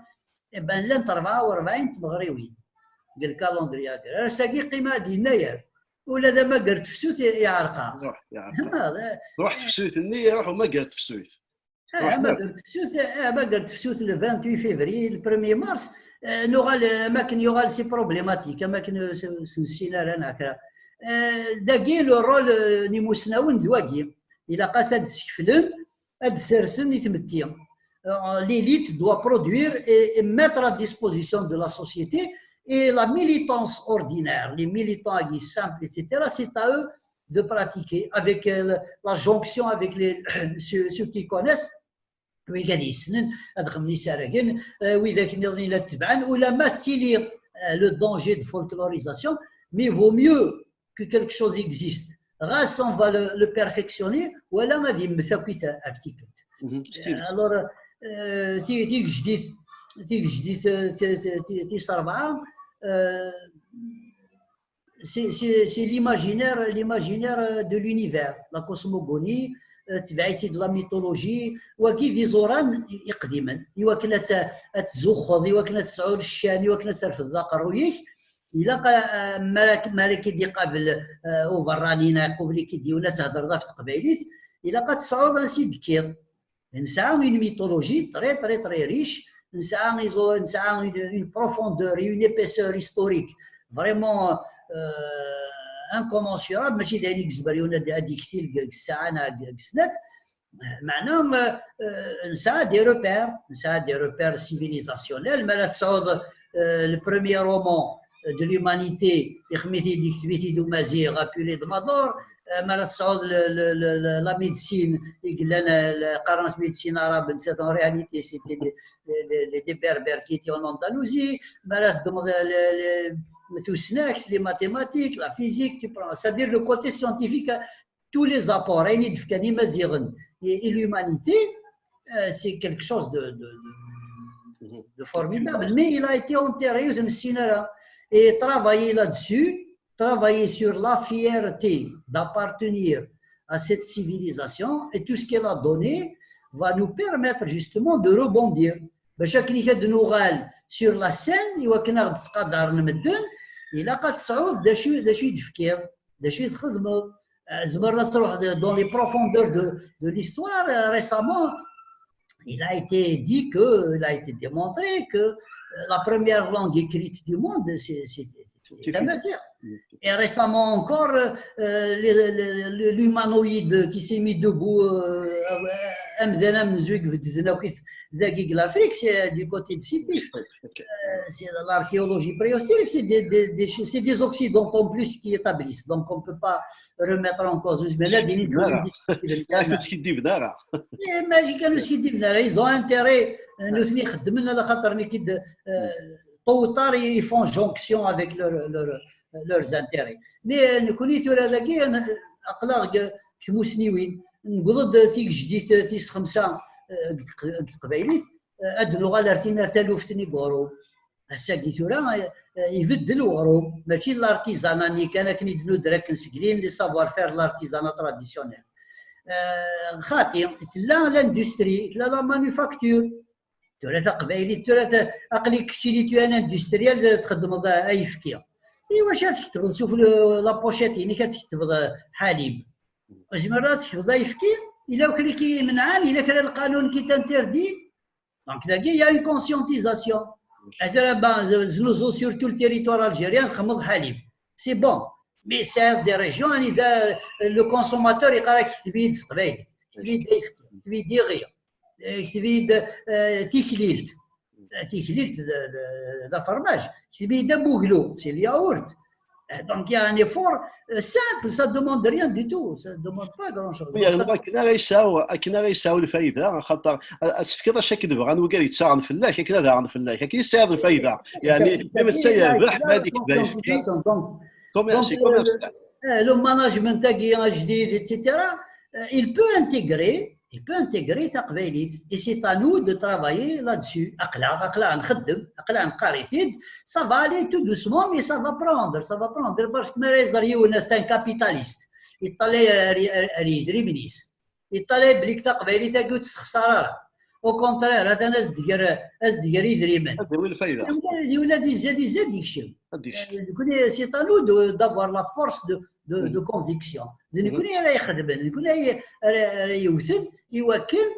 eh ben, llant rebɛa u rebɛin tmeɣriwin deg le calendrier agraire. Ass-agi qqim-aɣ-d yennayer, ula d amager tefsut i-, iɛerq-aɣ. Ruḥ, iɛerq-aɣ. Ruḥ tefsut-nni, iruḥ umager tefsut. Ah, amager tefsut, ah, amager tefsut le vingt-huit février, le premier mars, eh, nuɣal, eh, am akken yuɣal c'est problématique, am akken, eh, s-, s-, nessin ara neɣ kra. Eh, dagi, le rôle, eh, n imusnawen d wagi. Ilaq-as ad ssekflen, ad sersen i tmetti. Euh, l'élite doit produire et, et mettre à disposition de la société et la militance ordinaire, les militants simples, et cetera, c'est à eux de pratiquer avec, euh, la jonction avec les, ceux, ceux qui connaissent, wigad yessnen ad xedmen isaragen, euh, widak nniḍen i la tebɛen, ulamma tettili, euh, le danger de folklorisation, mais vaut mieux que quelque chose existe. Ɣas on va le, le perfectionner, wala ad yemmet akkit ɣef tikkelt. Alors, euh, ti-, tigejdit, tigejdit, euh, ti-, ti-, ti-, tis rebɛa, euh, c'est, c'est, c'est l'imaginaire, l'imaginaire, euh, de l'univers, la cosmogonie, euh, tbeɛ-itt-id la mythologie, wagi d iẓuran i-, iqdimen, i wakken ad t-, ad tzuxxeḍ, i wakken ad tesɛuḍ ccan, i wakken ad terfdeḍ aqerruy-ik, ilaq, euh, mi ara k-, mi ara k-id-iqabel, euh, uberrani neɣ iqubel-ik-id yiwen ad thedreḍ ɣef teqbaylit, ilaq ad tesɛuḍ ansi d-tekkiḍ. Nesɛa une mythologie très, très, très riche. Nesɛa iẓu-, nesɛa une, une profondeur et une épaisseur historique vraiment, euh, incommensurable. Mačči d ayen i yezmer yiwen ad, ad d-iktil deg, deg ssaɛa neɣ deg, deg snat. Meɛna, euh, euh, nesɛa des repères, nesɛa des repères civilisationnels. Mi ara tesɛuḍ, euh, le premier roman de l'humanité, ixdem-it-id, yekteb-it-id umaziɣ, appelé de Mador. Euh, mi ara tesɛuḍ le, le, le, le, la médecine, i yellan, euh, le, qqaren-as médecine arabe, en réalité, c'était des, des, des, des Berbères qui étaient en Andalousie. Mi ara teddmeḍ le, le, le, tusnakt, les mathématiques, la physique, tu prends, c'est-à-dire le côté scientifique, tous les apports, ayen i d-fkan Imaziɣen et, et l'humanité, euh, c'est quelque chose de, de, de, de formidable. Mais il a été enterré, je ne sais pas. Et travailler là-dessus, travailler sur la fierté d'appartenir à cette civilisation et tout ce qu'elle a donné va nous permettre justement de rebondir. Bac akken i d-nuɣal sur la scène, i wakken ad ɣ-d-sqadaren medden, ilaq ad tesɛuḍ d acu, d acu i d-tefkiḍ, d acu i txedmeḍ. Euh, tzemreḍ ad truḥeḍ dans les profondeurs de, de l'histoire. Euh, récemment, il a été dit que, il a été démontré que, euh, la première langue écrite du monde, c'est, c'est, c'est la tamaziɣt. Et récemment encore, euh, les, les, les, l'humanoïde qui s'est mis debout, euh, amdan amenzu i ibedden akk dagi deg l'Afrique, c'est du côté de Sétif. Euh, c'est l'archéologie préhistorique, c'est des, des, des, c'est des occidentaux en plus qui établissent. Donc on ne peut pas remettre en cause. Mais là, il y a des ils ont intérêt, euh, nous, ils font jonction avec leur, leur, leurs intérêts. Mais, euh, nekkni tura dagi, euh, aql-aɣ deg tmusniwin, newweḍ-d tigejdit, euh, tis xemsa, euh, deg teq-, deg teqbaylit, euh, ad nuɣal ar tin, ar taluft n iɣuṛum. Ass-agi tura, euh, ibeddel uɣrum, mačči d l'artisanat-nni kan akken i d-nudder akken seg lin, le savoir-faire de l'artisanat traditionnel. Euh, xaṭi, tella l'industrie, tella la manufacture. Tura taqbaylit, tura ta-, aql-ik keččini tu es un industriel, txeddmeḍ a-, ayefki. I wacu ad tketbeḍ suf le-, la pochette-inek ad tketbeḍ, euh, ḥalib? Tzemreḍ ad tketbeḍ ayefki? Yella kra i k-imenɛen? Yella kra lqanun qui t'interdit? Donc, dagi, il y a une conscientisation. Ata, ben, znuzu sur tout le territoire algérien, txedmeḍ ḥalib. C'est bon. Mais c'est des régions, anida, euh, le consommateur, il a qui se vide, qui se vide, euh, tiklilt, euh, tiklilt de, de, de fromage, qui se vide, c'est le yaourt. Euh, donc, il y a un effort, euh, simple, ça demande rien du tout, ça demande pas grand-chose. Oui, donc, ça, akken ara yesɛu, akken ara yesɛu lfayda, axaṭer a, a tefkiḍ acu akken bɣan wigad yettaɣen fell-ak, akken ad aɣen fell-ak, akken yesɛiḍ lfayda. Yeɛni, ma d yerbeḥ, ma d-ikba ayefki. Donc, commerce, donc, euh, commerce. Euh, le management-agi ajdid, et cetera, euh, il peut intégrer, il peut intégrer taqbaylit. Et c'est à nous de travailler là-dessus. Aql-aɣ, aql-aɣ nxeddem, aql-aɣ neqqar-it-id, ça va aller tout doucement, mais ça va prendre, ça va prendre. Parce que ma yeẓra yiwen, c'est un capitaliste. Yeṭṭalay ar, ar, ar yedrimen-is. Yeṭṭalay belli taqbaylit-agi ur tessexṣar ara. Au contraire, atan as-d-ger, as-d-ger idrimen. Ad d-yawi lfayda. Di wlad, di wlad izad, izad yekcem. Ad yekcem. Euh, nekkni, c'est à nous de, d'avoir la force de, de, de conviction. D nekkni ara ixedmen, d nekkni ara, ara, ara yewten i wakken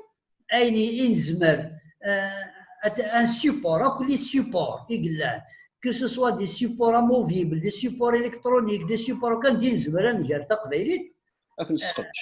ayen i, i nezmer, euh, at-, un support, akk les supports i yellan, que ce soit des supports amovibles, des supports électroniques, des supports kan d-i nezmer ad nger taqbaylit. Ad t-nesseqdec.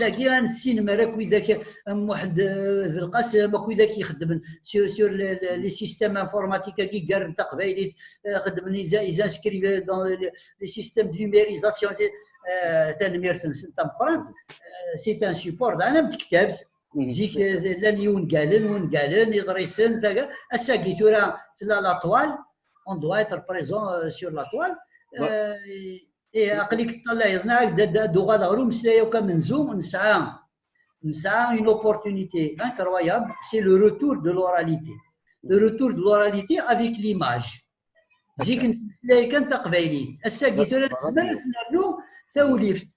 Dagi ad nessinem ar akk widak am Muḥend, euh, Belqasem, akk widak ixeddmen sur, sur les, les, les systèmes informatiques-agi garen taqbaylit, euh, xeddmen, ils, ils inscrivent dans les, les systèmes de numérisation, c'est, euh, tanemmirt-nsen tameqqrant, euh, c'est un support, d am tektabt. Zik, euh, llan yiwengalen, wungalen, iḍrisen, taga-, ass-agi tura tella la toile, on doit être présent, euh, sur la toile. Euh, et aql-ik teṭṭalayeḍ, neɣ ad, ad, ad uɣaleɣ ɣer umeslay akk amenzu, nesɛa, nesɛa une opportunité incroyable, c'est le retour de l'oralité. Le retour de l'oralité avec l'image. Zik nettmeslay kan taqbaylit. Ass-agi tura nezmer ad nernu tawlift.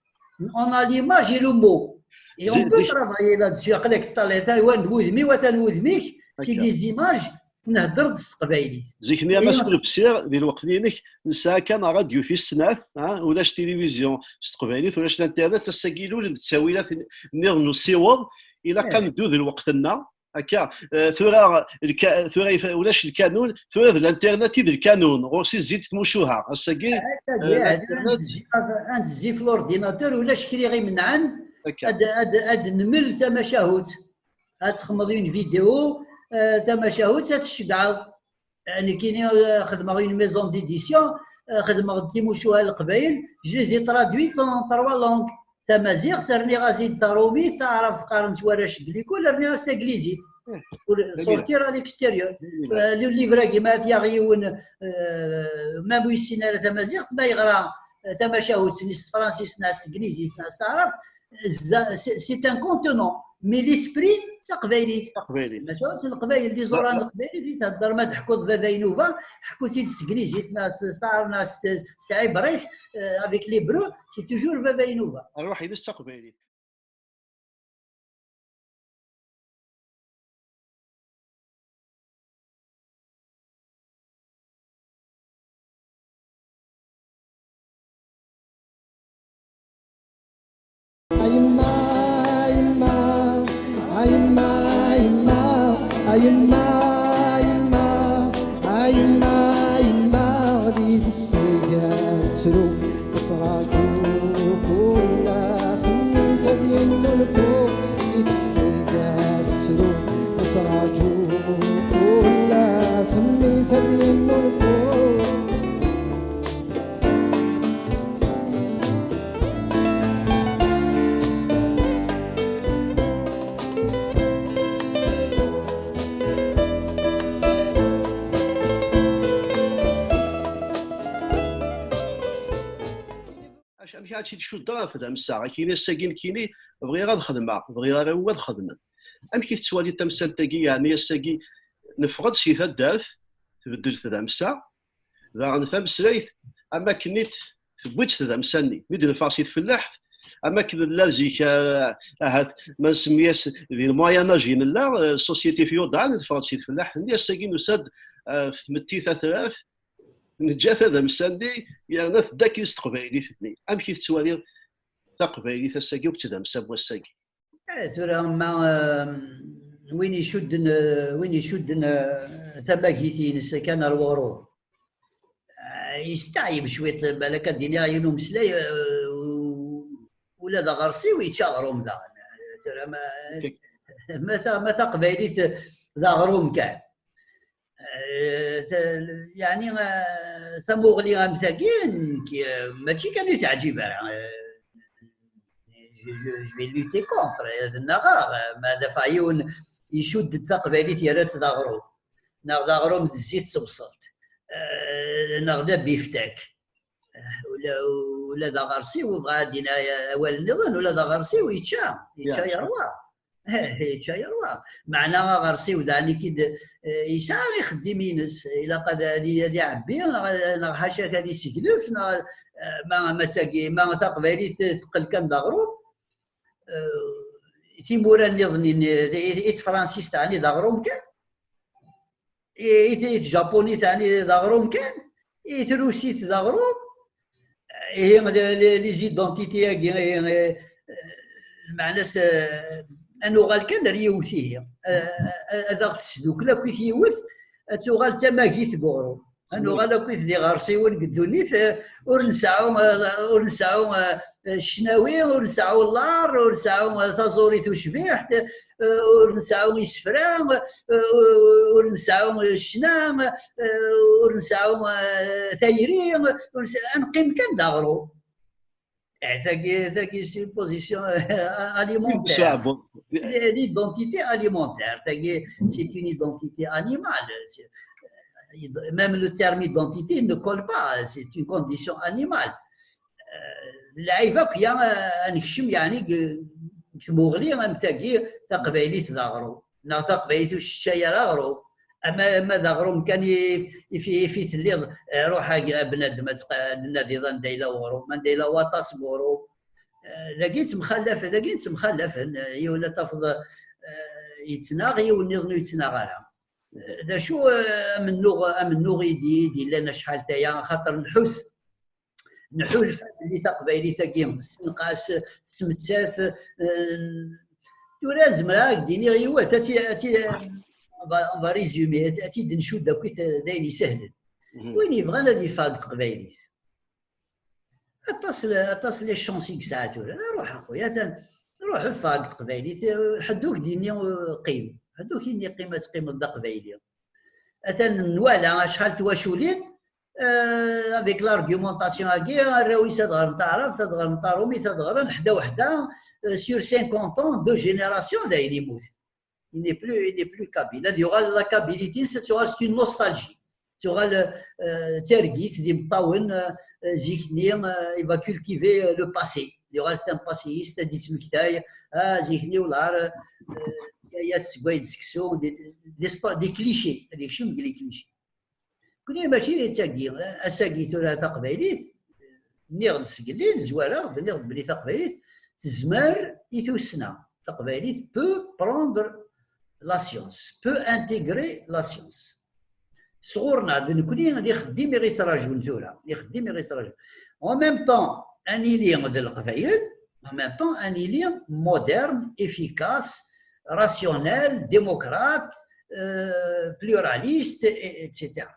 On a l'image et le mot. Et on peut travailler là-dessus. Aql-ak teṭṭalayeḍ, atan wudem-iw, atan wudem-ik, c'est des images, nhedder-d s teqbaylit. Zik-nni, a Mass Lebsir, di lweqt-nni-inek, nesɛa kan ṛadyu tis snat, ha, ulac tilivizyu s teqbaylit, ulac l'internet, ass-agi ilul-d ttawilat nniḍen n usiweḍ, ilaq ad neddu di lweqt-nneɣ. Akka, eh, tura, lka-, tura ifa-, ulac lkanun, tura d l'internet i d lkanun, ɣur-s i zzint tmucuha. Ass-agi, eh, ad nezzi, ad nezzi f l'ordinateur, ulac kra i ɣ-imenɛen Ad, ad, ad nmel tamacahut. Ad txedmeḍ une vidéo, euh, tamacahut, ad tceggɛeḍ. Euh, nekkini, euh, xedmeɣ une maison d'édition, euh, xedmeɣ-d timucuha n Leqbayel, je les ai traduites en trois langues. Tamaziɣt, rniɣ-as-id taṛumit, taɛrabt qqaren-tt warrac deg likul, rniɣ-as taglizit. Ur sortir à l'extérieur. Euh, le livre-agi, ma ad yaɣ yiwen, euh, ma ur yessin ara tamaziɣt, ma yeɣra, euh, tamacahut-nni s tefransist, neɣ s teglizit, neɣ s taɛrabt, c'est un contenant, mais l'esprit, c'est taqbaylit. Taqbaylit. Maca s leqbayel, d iẓuran n leqbaylit i thedder. Ma d-ḥkuḍ Baba Inuba, ḥku-tt-id s teglizit, neɣ s taɛrabt, neɣ s tɛibrit, euh, avec l'hébreu, c'est toujours Baba Inuba. Rruḥ-ines d taqbaylit. A yemma, a yemma, a yemma, a yemma, a yemma, a yemma, a yemma, a yemma, di tesga tettru, tettraǧu kul ass mmi-s ad yennulfu, di tesga tettru, tettraǧu kul ass mmi-s ad yennulfu. Amek ara tt-id-cuddeɣ ɣer tdamsa? Akini ass-agi nekkini bɣiɣ ad xedmeɣ, bɣiɣ arraw-iw ad xedmen. Amek i tettwaliḍ tamsalt-agi, yeɛni ass-agi neffeɣ-d si taddart, tbeddel tdamsa, daɣen tameslayt, am akken i t-, tewwi-tt tdamsa-nni. Mi d-neffeɣ si tfellaḥt, am akken nella zik, ah, ahat ma nsemmi-as di le Moyen Âge i nella, eh, société féodale, neffeɣ-d si tfellaḥt-nni, ass-agi nusa-d, eh, tmetti tatrart, neǧǧa tadamsa-nni, yerna tedda akin s teqbaylit-nni. Amek i tettwaliḍ taqbaylit ass-agi akked tdamsa n wass-agi? Eh, tura ma, eh, win icudden, eh, win icudden, eh, tamagit-ines kan ar weɣrum, eh, yesteɛyeb cwiṭ, balak ad d-iniɣ yiwen umeslay, eh, u-, ula d aɣersiw yečča aɣrum daɣen. Tura ma, ma ta-, ma taqbaylit d aɣrum kan. Eh, ta-, yeɛni, eh, tamuɣli am tagi, nekk, eh, mačči kan ur teɛǧib ara. Eh, je, je, je vais lutter contre, eh, ad nnaɣeɣ, eh, ma dafeɣ yiwen icudd-d taqbaylit yerra-tt d aɣrum, neɣ d aɣrum d zzit d tebṣelt, eh, neɣ d abiftak. Eh, ula, ula d aɣersiw, bɣa ad d-iniɣ awal nniḍen, ula d aɣersiw yečča, yečča yerwa. Yečča yerwa. Meɛna aɣersiw daɣen i k-id, eh, yesɛa ixeddim-ines, ilaq ad, ad i-, ad iɛebbi, neɣ, neɣ ḥaca-k ad iseglef, neɣ, eh, ma, ma d tagi, ma taqbaylit teqqel kan d aɣrum, eh, timura nniḍen i, i, i tefransist ɛni d aɣrum kan? I, i, i tjapunit ɛni d aɣrum kan? I trusit d aɣrum? Ihi, d, les, les identités-agi, ihi, eh, lmeɛna-s, eh, ad nuɣal kan ar yiwet, ihi. Eh, eh, ad aɣ-tesdukel akkit yiwet, ad tuɣal d tamagit deg uɣrum. Ad nuɣal akkit d iɣersiwen deg ddunit, eh, ur nseɛɛu, eh, ur nseɛɛu, eh, ccnawi, ur nseɛɛu llaṛ, ur nseɛɛu, eh, taẓuri tucbiḥt, eh, ur nseɛɛu isefra, eh, ur nseɛɛu ccna, eh, ur nseɛɛu, eh, tayri, ur nse-, ad neqqim kan d aɣrum. Eh, tagi, tagi, c'est une position, euh, alimentaire. L'identité alimentaire, tagi, c'est une identité animale. C'est, euh, même le terme identité ne colle pas, c'est une condition animale. Euh, lɛib akk ya, euh, ad nekcem, yeɛni, deg, deg tmuɣli am tagi, taqbaylit d aɣrum, neɣ taqbaylit ur tečča ara aɣrum. Ama, ama d aɣrum kan i, i fi, i fi telliḍ, eh, ruḥ a, a bnadem ad tqa-, ad tnadiḍ anda yella uɣrum, anda yella waṭas n uɣrum. Eh, dagi ttemxallaf-, dagi ttemxallafen, eh, yiwen ad tafeḍ, eh, yettnaɣ, yiwen nniḍen ur yettnaɣ ara. Eh, d acu, eh, amennuɣ, amennuɣ i d-, i d-yellan acḥal taya, axaṭer nḥus, nḥulfa belli taqbaylit-agi tessenqas, tettmettat, eh, tura zemreɣ ad ak-d-iniɣ yiwet, ad ti-, ad ti-, on va, on va résumer, ad, ad tt-id-ncudd akkit d ayen isehlen. Win yebɣan ad yeffeɣ deg teqbaylit, aṭas, aṭas les chances i yesɛa tura. Ruḥ a xuya, atan Ruḥ lfaq teqbaylit, ḥedd ur k-d-yenni, eh, qqim. Ḥedd ur k-yenni qqim ad teqqimeḍ d aqbayli. Atan nwala acḥal n twaculin, eh, avec l'argumentation-agi, arraw-is ad ɣren taɛrabt, ad ɣren tarumit, ad ɣren ḥda u ḥda, eh, sur cinquante ans, deux générations, d ayen yemmut. Il n'est plus, il n'est plus kabyle. Ad yuɣal la kabilité, c'est, c'est une nostalgie. Tuɣal, euh, d targit d imeṭṭawen, euh, zik-nni, euh, il va cultiver, euh, le passé. Yuɣal c'est un passéiste, ad yettmektay, ah, zik-nni ulɣar, euh, ya tsegwayt seksu, des, des, des clichés, ad yekcem deg les clichés. Kuni mačči d tagi, ass-agi tura taqbaylit, nniɣ-d sgellin, zwareɣ-d, nniɣ-d belli taqbaylit tezmer i tussna. Taqbaylit peut prendre la science, peut intégrer la science. Sɣur-neɣ d nekni d ixeddim i ɣ-ittrajun tura, ixeddim i ɣ-ittrajun. En même temps, ad nili d Leqbayel, en même temps, ad nili moderne, efficace, rationnel, démocrate, euh, pluraliste, et, et cetera.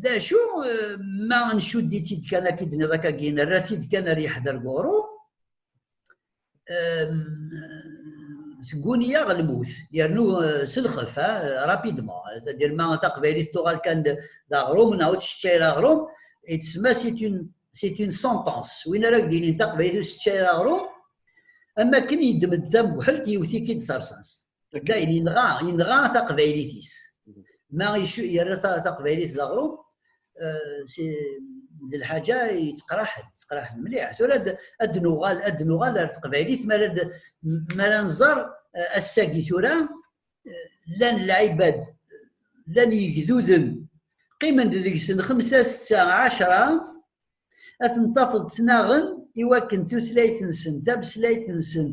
D acu, euh, ma ncudd-itt-id kan akka i d-tenniḍ akkagi, nerra-tt-id kan ar yeḥder Guru, euh, tegguni-yaɣ lmut, yernu, euh, s lxef, ha, rapidement. C'est-à-dire, ma taqbaylit tuɣal kan d, d aɣrum, neɣ ur tečča ara aɣrum, yettsemma c'est une, c'est une sentence. Win ara k-d-yinin taqbaylit ur tečča ara aɣrum, am akken yeddem-d tamguḥelt, yewwet-ik-id s rrṣas. Dayen, yenɣa, yenɣa taqbaylit-is. Ma icu-, yerra ta-, taqbaylit d aɣrum, euh, si, d lḥaǧa yettqraḥen, yettqraḥen mliḥ. Tura ad, ad nuɣal, ad nuɣal ar teqbaylit, mi ara d-, mi ara nẓer, euh, ass-agi tura, euh, llan lɛibad, llan yegduden, qqimen-d deg-sen xemsa, setta, ɛecra, ad ten-tafeḍ ttnaɣen i wakken tutlayt-nsen, tameslayt-nsen,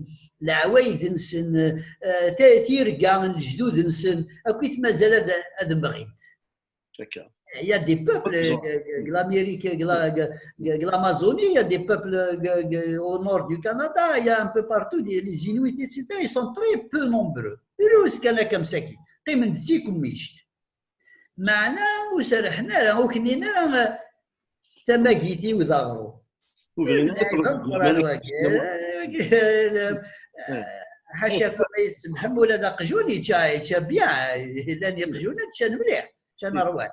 leɛwayed-nsen, eh, ta-, tirga n lejdud-nsen, akkit mazal ad, ad mɣint. Akka. Il y a des peuples, eh, eh, l'Amérique, eh, la, eh, eh, l'Amazonie, il y a des peuples, eh, eh, au nord du Canada, il y a un peu partout, des, les Inuits, et cetera. Ils sont très peu nombreux. Drus kan akka msakit. Qqimen-d d tikemmict. Meɛna ur serrḥen ara, ur k-nnin ara tamagit-iw d aɣrum. Ur bnin ara d ameqqran wagi. Ḥaca kun ma yessemḥem, ula d aqjun yečča, yečča bien. Llan iqjunen ččan mliḥ, ččan rrwaḥ.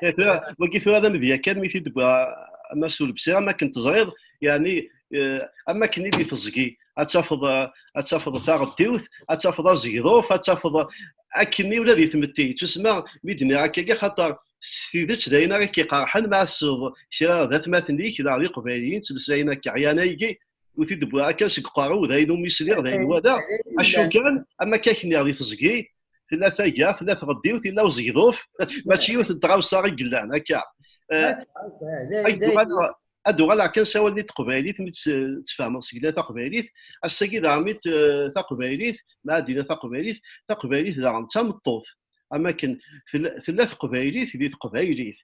Eh, tura, wagi tura d amedya kan mi t-id-tewwi, a Mass Ulebsir, am akken teẓriḍ, yeɛni, eh, am akken i di teẓgi, ad tafeḍ, eh, ad tafeḍ taɣeddiwt, ad tafeḍ azegḍuf, ad tafeḍ akkenni ula di tmetti. Yettusemma mi d-nniɣ akkagi, xaṭer s tidet d ayen ara k-iqerḥen ma tessneḍ kra d atmaten-ik, daɣ d iqbayliyen ttmeslayen akka. Ɛyan aygi, ur t-id-wwiɣ akka seg uqerru, d ayen umi sliɣ, d ayen walaɣ. Acu kan, am akka k-nniɣ di teẓgi, tella taga, tella tɣeddiwt, yella uzegḍuf, mačči yiwet n tɣawsa i yellan, akka. Eh, ad uɣaleɣ, ad uɣaleɣ kan s awal-nni n teqbaylit, mi tt-, tfehmeḍ seg la taqbaylit, ass-agi daɣen mi t-, taqbaylit, ma ad d-iniɣ taqbaylit, taqbaylit daɣen d tameṭṭut. Am akken tella, tella teqbaylit di teqbaylit.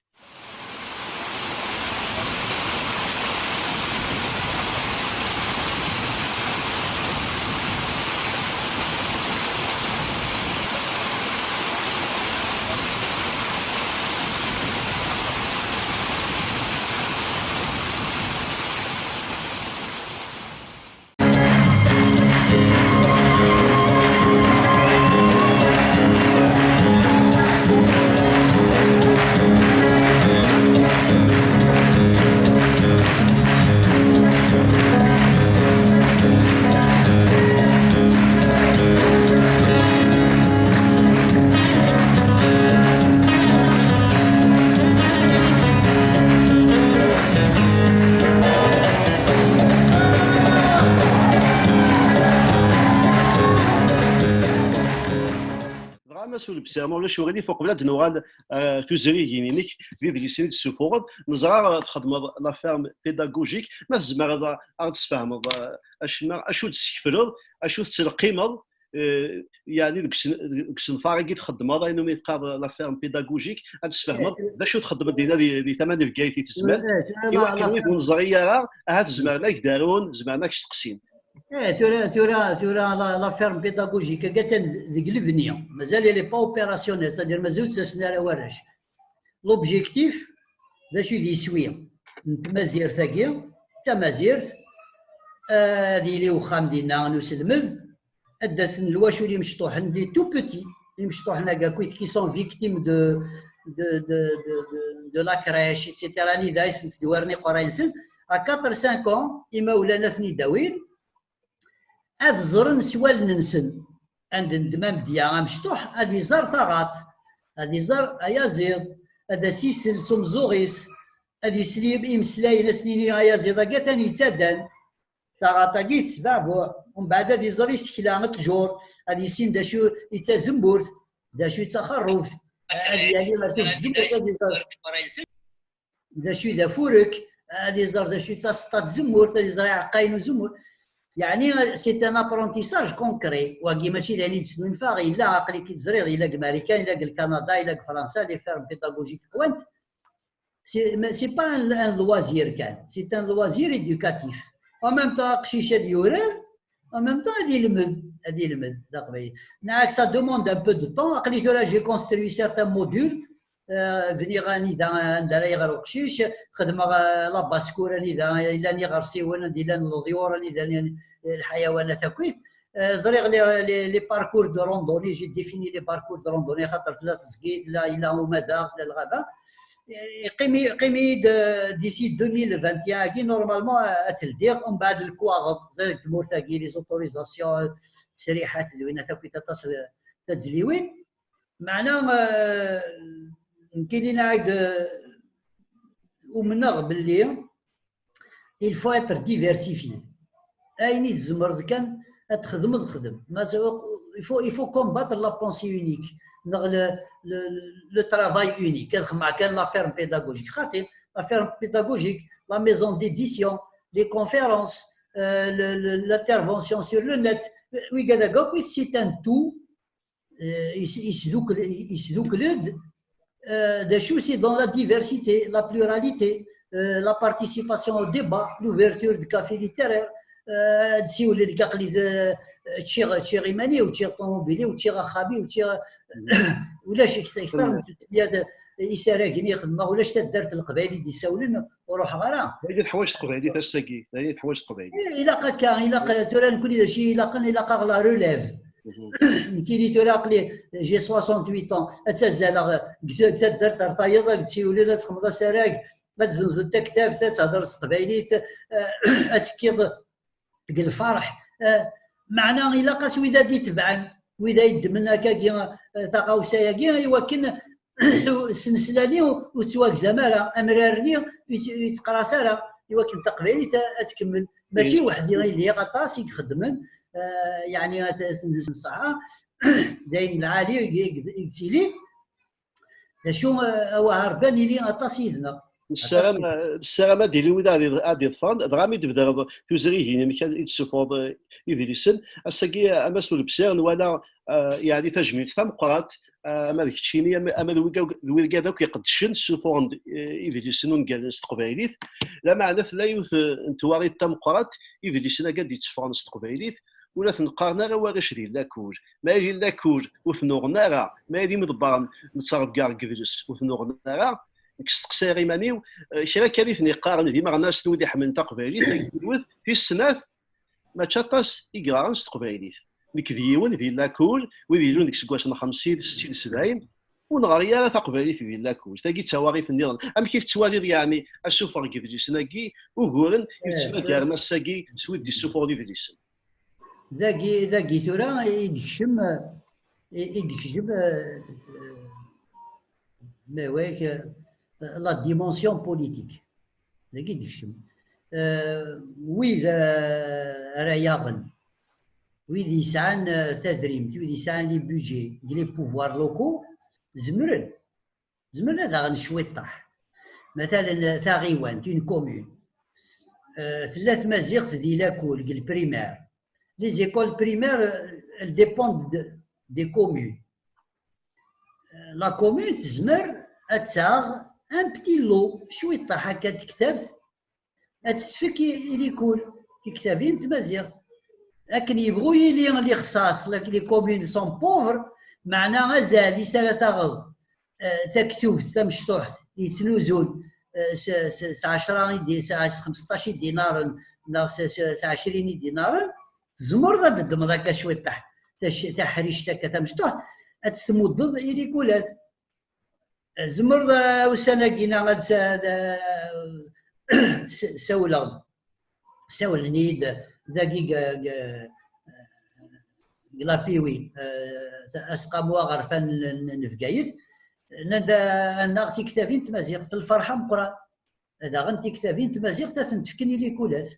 Dɣa Mass Ulebsir, ma ulac uɣilif, uqbel ad d-nuɣal, eh, tuzrigin-inek d idlisen i d-tessufuɣeḍ, neẓra, eh, txeddmeḍ la ferme pédagogique. Ma tzemreḍ, eh, ad ɣ-d-tesfehmeḍ, eh, acemma, acu d-teskefleḍ, acu tettleqqimeḍ, eh, yeɛni deg usen-, deg usenfar-agi txeddmeḍ, ayen umi teqqareḍ la ferme pédagogique, ad d-tesfehmeḍ d acu txeddmeḍ dinna di, di tama n Bgayet i tezmer. Eh, tura i la, wakken la wid ur neẓri ara, ahat zemren ad k-d-arun, zemren ad k-steqsin. Eh, tura, tura, tura la, la ferme pédagogique, attan deg lebni. Mazal elle est pas opérationnelle, c'est-à-dire mazal ur ttasen ara warrac. L'objectif, d acu i d iswi n tmazirt-agi, d tamazirt, ad yili uxxam dinna n uselmed, ad d-asen lwacul imecṭuḥen, les tout petits, imecṭuḥen-agi akk qui sont victimes de, de, de, de, de, de la crèche, et cetera, anida i sen-sdewwaren iqerray-nsen, à quatre cinq ans, imawlan ad ten-id-awin, ad ẓren s wallen-nsen, anda n ddmam d-ya amecṭuḥ, ad iẓer taɣaṭ, ad iẓer ayaziḍ, ad as-isel s umeẓẓuɣ-is, ad isel i imeslayen, ad s-nini ayaziḍ-agi atan yettadan. Taɣaṭ-agi tettbeɛbuɛ, umbeɛd ad iẓer isekla, ṭṭjur, ad yissin d acu i d tazemmurt, d acu i d taxerrubt, ad yali ar tut tzemmurt, ad iẓer d acu i d afurek, ad iẓer d acu i d taseṭṭa n tzemmurt, ad iẓer iɛeqqayen n uzemmur. Yeɛni, c'est un apprentissage concret. Wagi mačči d ayen i d-snulfaɣ, yella, aql-ik i teẓriḍ, yella deg Marikan, yella deg Kanada, yella deg Fransa, les fermes pédagogiques qwant. C'est, mais c'est pas un, un loisir kan, c'est un loisir éducatif. En même temps, aqcic ad yurar, en même temps, ad ilmed, ad ilmed taqbaylit. Neɣ ça demande un peu de temps. Aql-i tura, j'ai construit certains modules, euh, bniɣ anida, anda ara iɣer uqcic, xedmeɣ, euh, la basse-cour anida llan iɣersiwen, anda llan leḍyur, anida llan lḥayawanat akkit. Euh, ẓriɣ les, les, les parcours de randonnée, j'ai défini les parcours de randonnée, xaṭer tella teẓgi, tella, yella umadaɣ, tella lɣaba. Yeqqim-, yeqqim-iyi-d, euh, d'ici deux mille vingt et un-agi, normalement, euh, ad tt-ldiɣ, umbeɛd lekwaɣeḍ, ẓriɣ deg tmurt-agi, les autorisations, euh, ttesriḥat, d winat akkit aṭas, euh, tazzliwin. Meɛna, euh, nekkini nɛid, euh, umneɣ belli il faut être diversifié. Ayen i tzemreḍ kan ad txedmeḍ, xdem. Mais, euh, il faut, il faut combattre la pensée unique, neɣ le, le, le, le travail unique. Ad xedmeɣ kan la ferme pédagogique. Xaṭi, la ferme pédagogique, la maison d'édition, les conférences, euh, le, le, l'intervention sur le net. Wigad-agi akk, c'est un tout. Euh, is-, isdukkel-, isdukkel-d, euh, d acu, c'est dans la diversité, la pluralité, euh, la participation au débat, l'ouverture de café littéraire, euh, ad siwlen deg aql-i, euh, ččiɣ, ččiɣ iman-iw, ččiɣ ṭumubil-iw, ččiɣ axxam-iw, ččiɣ, ulac akter, akter n tmenya isaragen i xedmeɣ, ulac taddart n Leqbayel i d-isawlen, ur ruḥeɣ ara. D ayen i teḥwaǧ teqbaylit ass-agi, d ayen i teḥwaǧ teqbaylit. Eh, ilaq akka, ilaq, tura nekkni d acu i ilaqen, ilaq-aɣ la relève. Nekkini tura aql-i, j'ai soixante-huit ans, ad ttazzaleɣ deg ta-, deg taddart ar tayeḍ, ad tt-siwlen, ad txedmeḍ asarag, ad tzenzeḍ taktabt, ad thedreḍ s teqbaylit, eh, ad tekkiḍ deg lferḥ. Eh, meɛna ilaq-as wid ad d-itebɛen, wid ad yeddmen akkagi, eh, taɣawsa-agi, i wakken sneslali ur, ur tettwagzam ara, amrar-nni ur yett-, ur yetteqras ara, i wakken taqbaylit a-, ad tkemmel. Mačči weḥd-i i lliɣ, aṭas i ixeddmen, eh, yeɛni ad, ad ten-nṣeḥḥa, d ayen lɛali i, i, i yettili. D acu, eh, awah Rebbi ad nili aṭas yid-neɣ. Nessaram, aṭas. Nessaram ad ilin wid ad, ad iḍefren, dɣa mi d-tebder tuzrigin, amek i d-tessufɣeḍ, eh, idlisen. Ass-agi, a Mass Ulebsir, nwala, eh, yeɛni tajmilt tameqqrant, eh, ama d keččini, ama, ama d wigad, d wigad akk iqeddcen, ssufuɣen-d, eh, idlisen ungalen s teqbaylit. Lameɛna tella yiwet, eh, n twaɣit tameqqrant, idlisen-agi ad d-itteffɣen s teqbaylit, ur la ten-qqaren ara warrac di lakul. Ma yella di lakul ur ten-uɣen ara, ma yella imḍebbren nettrebga deg idles ur ten-uɣen ara, nekk steqsayeɣ iman-iw, eh, kra kan i ten-iqqaren d imeɣnasen, wid iḥemmlen taqbaylit, tagi yiwet, tis snat, mačči aṭas i yeɣran s teqbaylit. Nekk d yiwen di lakul, wid ilun deg iseggasen xemsin, settin, sebɛin, ur neɣri ara taqbaylit di lakul. Tagi d tawaɣit nniḍen. Amek i tettwaliḍ yeɛni asuffeɣ n yidlisen-agi, uguren i, eh, tettmagaren ass-agi s wid d-issuffuɣen idlisen? Dagi, dagi tura i d-ikcem, i, i d-ikcem, eh, ma wak, eh, la dimension politique. Dagi i d-ikcem. Eh, wid, eh, ara yaɣen, wid yesɛan, eh, tadrimt, wid yesɛan les budgets, les pouvoirs locaux, zemren. Zemren ad aɣen cwiṭṭaḥ. Matalen, taɣiwant, une commune. Euh, tella tmaziɣt di lakul, deg le primaire. Les écoles primaires, euh, elles dépendent de, des communes. Euh, la commune tezmer ad taɣ un petit lot, cwiṭṭaḥ akka n tektabt, ad tt-tefk i, i likul, tiktabin n tmaziɣt. Akken yebɣu yili lixṣaṣ, les communes sont pauvres, meɛna azal-is ara taɣeḍ, eh, taktubt tamecṭuḥt yettnuzun, eh, s, s, s ɛecra i di-, s, s xemseṭṭac idinaren, neɣ s, s, s ɛecrin idinaren, tzemreḍ ad d-ddmeḍ akka cwiṭaḥ, tac-, taḥrict akka tamecṭuḥt, ad tt-tmuddeḍ i likulat. Tzemreḍ, eh, ussan-agi-na ad s-, ad, eh, s-, sawleɣ-d. Sawlen-iyi-d dagi deg, deg, deg Lapiwi, eh, aseqqamu aɣerfan n, n, n Bgayet. Nnan-d, eh, annaɣ tiktabin n tmaziɣt, lferḥ ameqqran. Daɣen tiktabin n tmaziɣt ad tent-fken i likulat.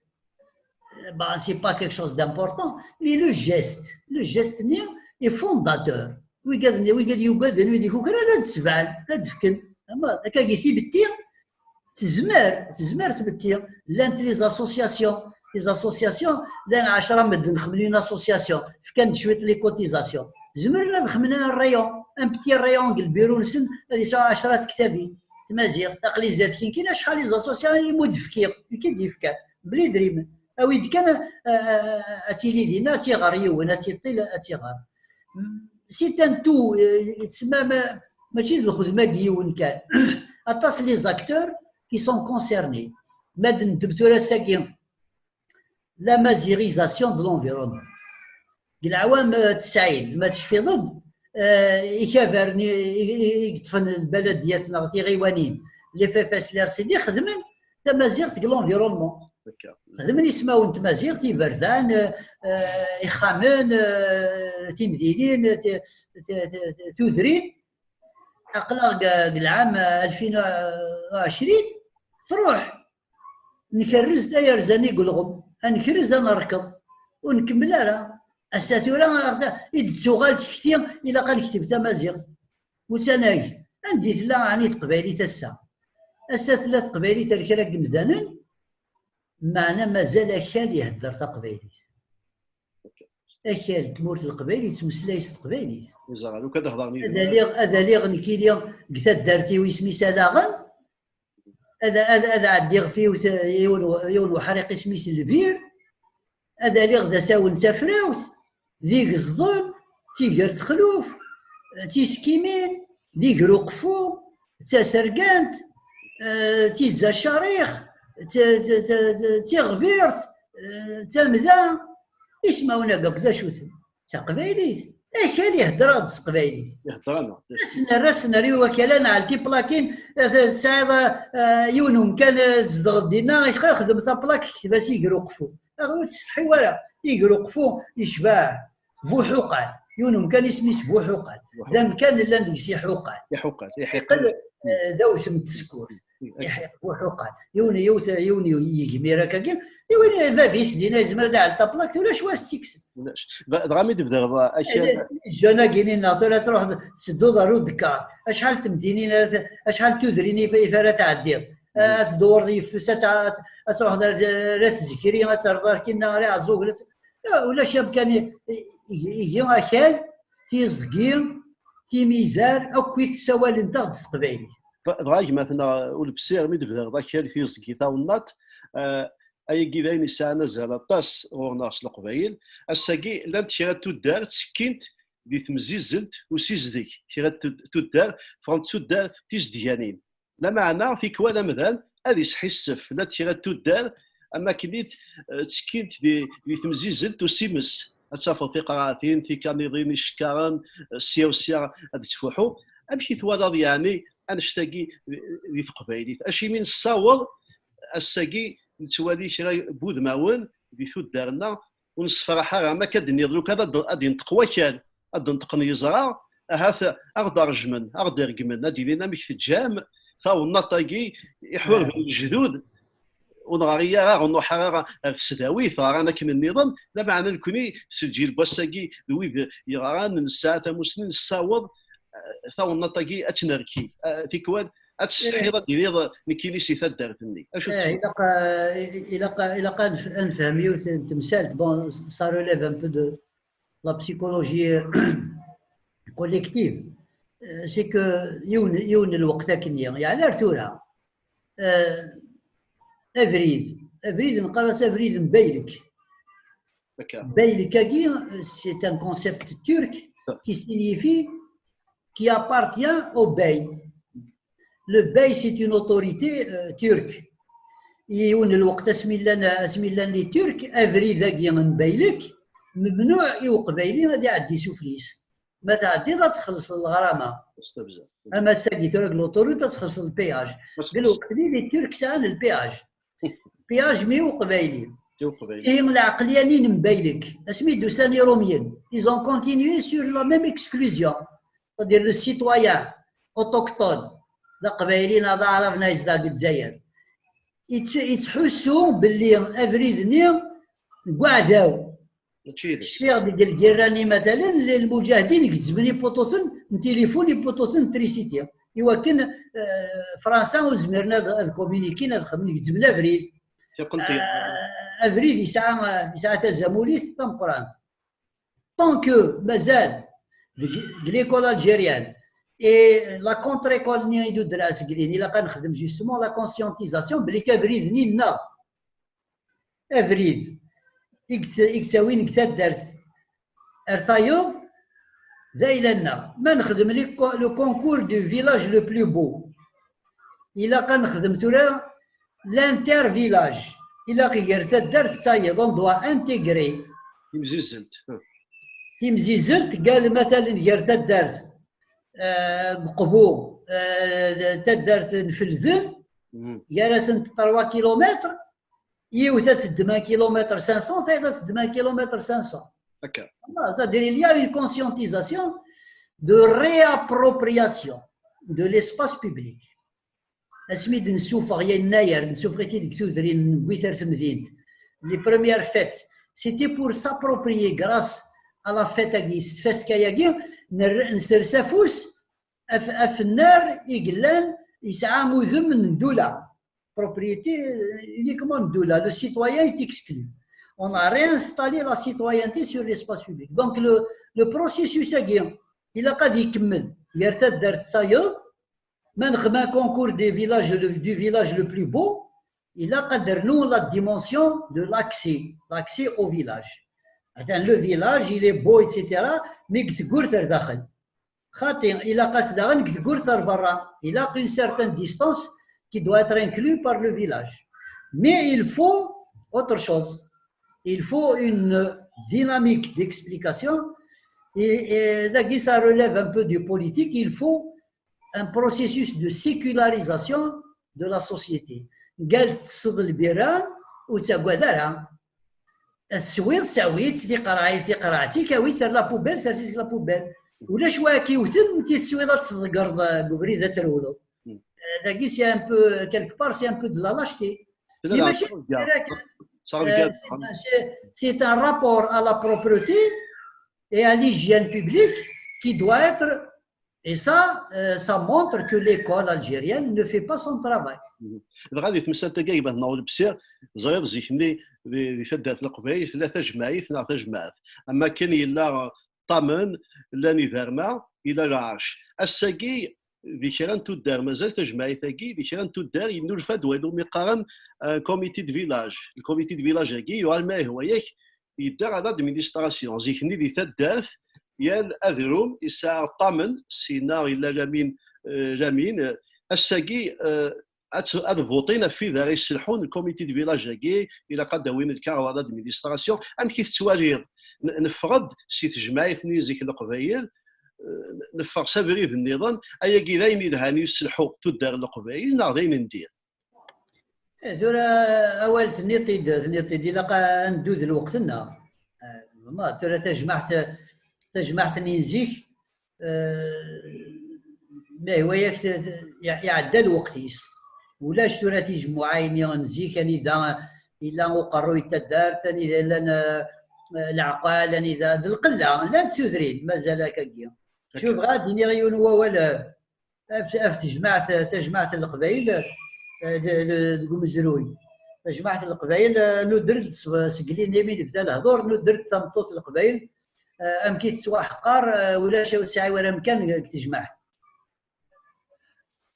Bah, c'est pas quelque chose d'important, mais le geste, le geste-nni est fondateur. Wigad, wigad yugaden, wid ikukran, ad d-tebɛen, ad d-fken. Ama, akkagi tibetti, tezmer, tezmer tbetti. Llant les associations, les associations, llan ɛecra medden xedmen une association, fkan-d cwiṭ les cotisations. Zemren ad xedmen un rayon, un petit rayon deg lbiru-nsen, ad yesɛu ɛecra tektabin. Tmaziɣt, aql-i zdat kinkin, acḥal les associations i mu d-fkiɣ, i k-id-yefkan, bla idrimen. Awi-d kan, a, a, a, ad tili dinna, ad tiɣer yiwen, ad tiṭil, ad tiɣer. C'est un tout, eh, yettsemma ma-, mačči d lxedma n yiwen kan. Aṭas les acteurs qui sont concernés. Ma d-neddem tura ass-agi, la mazirisation de l'environnement. Deg leɛwam, eh, tesɛin, ma tecfiḍ-d, eh, ikabaren i, i, i yeṭṭfen lbaladiyat neɣ tiɣiwanin, les F F S, les R C D, xedmen tamaziɣt deg l'environnement. Xedmen ismawen n tmaziɣt, iberdan, eh, eh, ixxamen, eh, timdinin, eh, ti-, ti-, ti-, ti-, tudrin. Aql-aɣ deg, deg lɛam alfin u ɛecrin, truḥ. Nkerrez tayerzani deg ulɣem, ad nekrez, ad nerkeḍ. Ur nkemmel ara. Ass-a tura, aɣ-, i d-tuɣal tekti, ilaq ad nekteb tamaziɣt. Utanag, anda i tella ɛni teqbaylit ass-a? Ass-a tella teqbaylit ar kra n yemdanen, meɛna mazal akal ihedder taqbaylit. Akal n tmurt n Leqbayel yettmeslay s teqbaylit. Ad aliɣ, ad aliɣ nekkini deg taddart-iw isem-is Alaɣen, ad, ad, ad ɛeddiɣ f yiwet, yiwen, yiwen uḥriq isem-is Lbir, ad aliɣ d asawen n Tafrawt, d Igeẓden, d Tiger Texluf, d Tiskimin, d Iger Uqfu, d Tasergant, eh, d Tizza Carix, d, d, d, d, d Tiɣbirt, eh, d Tamda, ismawen-agi akk d acu-ten? D taqbaylit. Akal ihedder-aɣ-d s teqbaylit. Ihedder-aneɣ. Ad s-nerr, ad s-nerr i wakal, ad nɛell tiplakin, eh, tesɛiḍ, eh, yiwen umkan, eh, tzedɣeḍ dinna, ixdem taplak, tekteb-as Iger Uqfu. Ur tsetḥi ara. Iger Uqfu yecbeḥ Buḥuqal. Yiwen umkan isem-is Buḥuqal. D amkan llan deg-s iḥuqal. Iḥuqal, iḥiqel. Iḥiqel, eh, d awtem n tsekkurt. Iḥiq Buḥuqal. Yiwen, yiwet, yiwen yegmir akkagi. Yiwen bab-is dinna yezmer ad iɛell taplakt, ulac wa s-tt-ikksen. Ulac. D-, dɣa mi d-tebdiḍ akal. Eh, jeune-agi-nni-nneɣ tura truḥeḍ, tettedduḍ ɣer udekkar. Acḥal n temdinin ara t-, acḥal n tudrin i f-, i f-, ara tɛeddiḍ? Ad tdewreḍ yeffes, ad tɛ-, ad tṛuḥeḍ ar, ar At Zikri, ad terreḍ ar kinna, ar Iɛeẓẓugen, ad, ulac amkan i, i, i, igi akal, tiẓgi, timizar, akk i tessawalent-aɣ-d s teqbaylit. Dɣa gma-tneɣ Ulebsir, mi d-tebdiḍ akal, tiẓgi, tawennaṭ, eh, ayagi d ayen yesɛan azal aṭas ɣur-neɣ s Leqbayel. Ass-agi, llant kra n tuddar ttekkint di temzizzelt usizdeg, kra n tud-, tuddar ffɣent d tuddar tizedganin. Lameɛna, tikwal amdan ad isḥissef, llant kra n tuddar am akken i d-, eh, ttekkint di, di temzizzelt usimes. Ad tafeḍ tiqraɛtin, tikaniḍin icekkaren, eh, sya u sya ad d-ttfuḥu. Amek i twalaḍ, yeɛni, annect-agi di, di teqbaylit? Acimi nessaweḍ ass-agi nettwali kra n wudmawen di tuddar-nneɣ ur nessefraḥ ara, am akka d-tenniḍ, lukan ad, ad d-inṭeq wakal, ad d-neṭqen yeẓra, ahat ad ɣ-d-rejmen, ad ɣ-d-iregmen, ad d-inin amek teǧǧam tawennaṭ-agi iḥurben lejdud, ur nɣari ara, ur nruḥ ara ɣer tesdawit, ɣran akken nniḍen, lameɛna nekni s lǧil n wass-agi d wid yeɣran, nesɛa tamusni, nessaweḍ, eh, tawennaṭ-agi ad tt-nerki. Eh, tikwal ad tessetḥiḍ ad d-tiniḍ nekkini si taddart-nni. Acu eh, tettwaliḍ? Ilaq, eh, ilaq, ilaq ad nef-, ad nefhem yiwet n temsalt. Bon, ça relève un peu de la psychologie collective. Eh, c'est que yiwen, yiwen n lweqt akkenni, yeɛni ar tura, eh, abrid, abrid neqqar-as abrid n Baylek. Baylek-agi, c'est un concept turc qui signifie qui appartient au bey. Le bey, c'est une autorité, euh, turque. Yiwen n lweqt asmi llan, asmi llan les Turcs, abrid-agi n baylek, memnuɛ i uqbayli ad iɛeddi sufell-is. Ma tɛeddiḍ ad txellṣeḍ lɣrama. Ama ass-agi tura deg l'autoroute ad txellṣeḍ le péage. Deg lweqt-nni les Turcs sɛan le péage. Péage mi uqbayli. Ihi lɛeqliya-nni n baylek, asmi d-usan Irumyen, ils ont continué sur la même exclusion. C'est-à-dire le citoyen autochtone, d aqbayli neɣ d aɛrab neɣ yezdeɣ deg Lezzayer, yettḥussu belli abrid-nni deg uɛdaw. Cfiɣ deg lgirra-nni matalen, lmuǧahdin gezzmen ipuṭuten n tilifun, ipuṭuten n trisiti, iwakken, eh, Fransa ur zmiren ad, ad communiquin, ad xedmen, gezzmen abrid. Eh, abrid yesɛa, yesɛa tazamulit tameqqrant. Tant que mazal deg, deg l'école algérienne et la contre-école-nni i d-udreɣ seg din, ilaq ad nexdem justement la conscientisation belli abrid-nni nneɣ. Abrid i yett-, i yettawin deg taddart ar tayeḍ d ayla-nneɣ. Ma nexdem le co-, le concours du village le plus beau, ilaq ad nexdem tura l'inter-village. Ilaq gar taddart d tayeḍ, on doit intégrer. Timzizzelt. Timzizzelt, gal matalen gar taddart, eh, Qbu, eh, taddart n Felden, gar-asent trois kilomètres, yiwet ad teddem un kilomètre cinq cents, tayeḍ ad teddem un kilomètre cinq cents. Voilà, c'est-à-dire, il y a une conscientisation de réappropriation de l'espace public. Asmi d-nessufeɣ yennayer, nessufeɣ-it-id deg tudrin, newwi-t ar temdint. Les premières fêtes, c'était pour s'approprier, grâce à la fête-agi, s tfaska-agi, ner-, nsers afus af-, afennar i yellan yesɛa udem n ddula. Propriété, euh, uniquement n ddula. Le citoyen est exclu. On a réinstallé la citoyenneté sur l'espace public. Donc, le, le processus-agi, ilaq ad ikemmel gar taddart d tayeḍ, ma nexdem un concours des villages, le, du village le plus beau, ilaq ad d-nernu la dimension de l'accès, l'accès au village. Atan le village, il est beau, et cetera, mais deg tgurt ar daxel. Xaṭi, ilaq-as daɣen deg tgurt ar berra. Ilaq une certaine distance qui doit être inclue par le village. Mais il faut autre chose. Il faut une dynamique d'explication. Et, et là, ça relève un peu du politique. Il faut un processus de sécularisation de la société. Gal tesseḍ lbira, ur ttagad ara. Teswiḍ, tawi-tt, tiqreɛ-, tiqreɛt-ik, awi-tt ar la poubelle, sers-itt deg la poubelle. Ulac wa k-iwten, mi teswiḍ ad tḍeggreḍ, eh, deg ubrid ad trewleḍ. Eh, dagi, c'est un peu, quelque part, c'est un peu de la lâcheté. Mais mačči d kra kan. Eh, c'est, c'est, c'est un rapport à la propreté et à l'hygiène publique qui doit être Et ça, euh, ça montre que l'école algérienne ne fait pas son travail. Dɣa di temsalt-agi, gma-tneɣ Ulebsir, ẓriɣ zik-nni di, di taddart n Leqbayel tella tajmaɛit neɣ tajmaɛt. Am wakken yella Ṭamen, llan Iderma, yella Lɛerc. Ass-agi, di kra n tuddar, mazal tajmaɛit-agi, di kra n tuddar, yennulfa-d wayen umi qqaren, euh, comité de village. Le comité de village-agi, yuɣal ma ihwa-yak, yedda ɣer l'administration. Zik-nni di taddart, yal adrum yesɛa ṭṭamen, sina yella Lamin, eh, Lamin. Ass-agi, eh, ad t-, ad votin ɣef wid ara yesselḥun le comité de village-agi, ilaq ad d-awin lkaɣeḍ ɣer l'administration. Amek i tettwaliḍ? N-, neffeɣ-d si tejmaɛit-nni zik n Leqbayel, eh, neffeɣ s abrid nniḍen, ayagi d ayen yelhan i yesselḥu tuddar n Leqbayel neɣ d ayen n dir? Eh, tura awal tenniḍ-t-id, tenniḍ-t-id, ilaq ad neddu d lweqt-nneɣ. Eh, ma tura tajmaɛt, tajmaɛt-nni n zik, eh, ma ihwa-yak te-, te-, iɛ-, iɛedda lweqt-is. Ulac tura tijemmuɛin-nni n zik, anida yella uqerruy n taddart, anida llan, eh, leɛqal, anida d lqella, llant tudrin, mazal akkagi. Cuf, bɣiɣ ad d-iniɣ yiwen n wawal, eh, af, af tejmaɛt, tajmaɛt n Leqbayel, eh, de, de, deg umezruy. Tajmaɛt n Leqbayel, eh, nuder-d s-, seg lini mi nebda lehdur, nuder-d tameṭṭut n Leqbayel, eh, amek i tettwaḥqer, eh, ulac, ur tesɛi wara amkan deg tejmaɛt.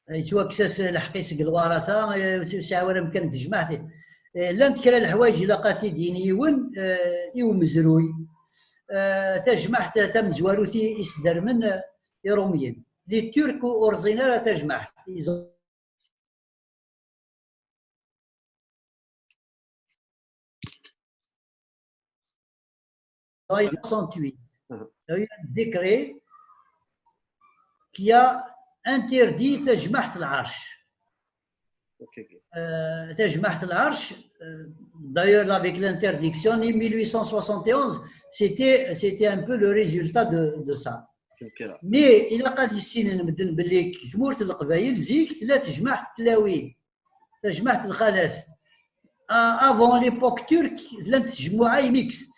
Eh, yettwakkes-as lḥeqq-is seg lwarata, eh, ur tesɛi wara amkan deg tejmaɛt. Eh, llant kra n leḥwayeǧ ilaq ad t-id-yini yiwen, eh, i umezruy. Eh, tajmaɛt tamezwarut i, i sdermen, eh, Irumyen. Les Turcs ur ẓin ara tajmaɛt. Ils ont soixante-huit. Il y a eu un décret qui a interdit Tajmaɛt Lɛerc. Euh, Tajmaɛt Lɛerc, euh, d'ailleurs, avec l'interdiction, en mille huit cent soixante et onze, c'était, c'était un peu le résultat de, de ça. Mais il a pas dessiné, belli tmurt n Leqbayel zik tella tejmaɛt tlawin, tajmaɛt lxalat. Avant l'époque turque, llant tjemmuɛay mixte.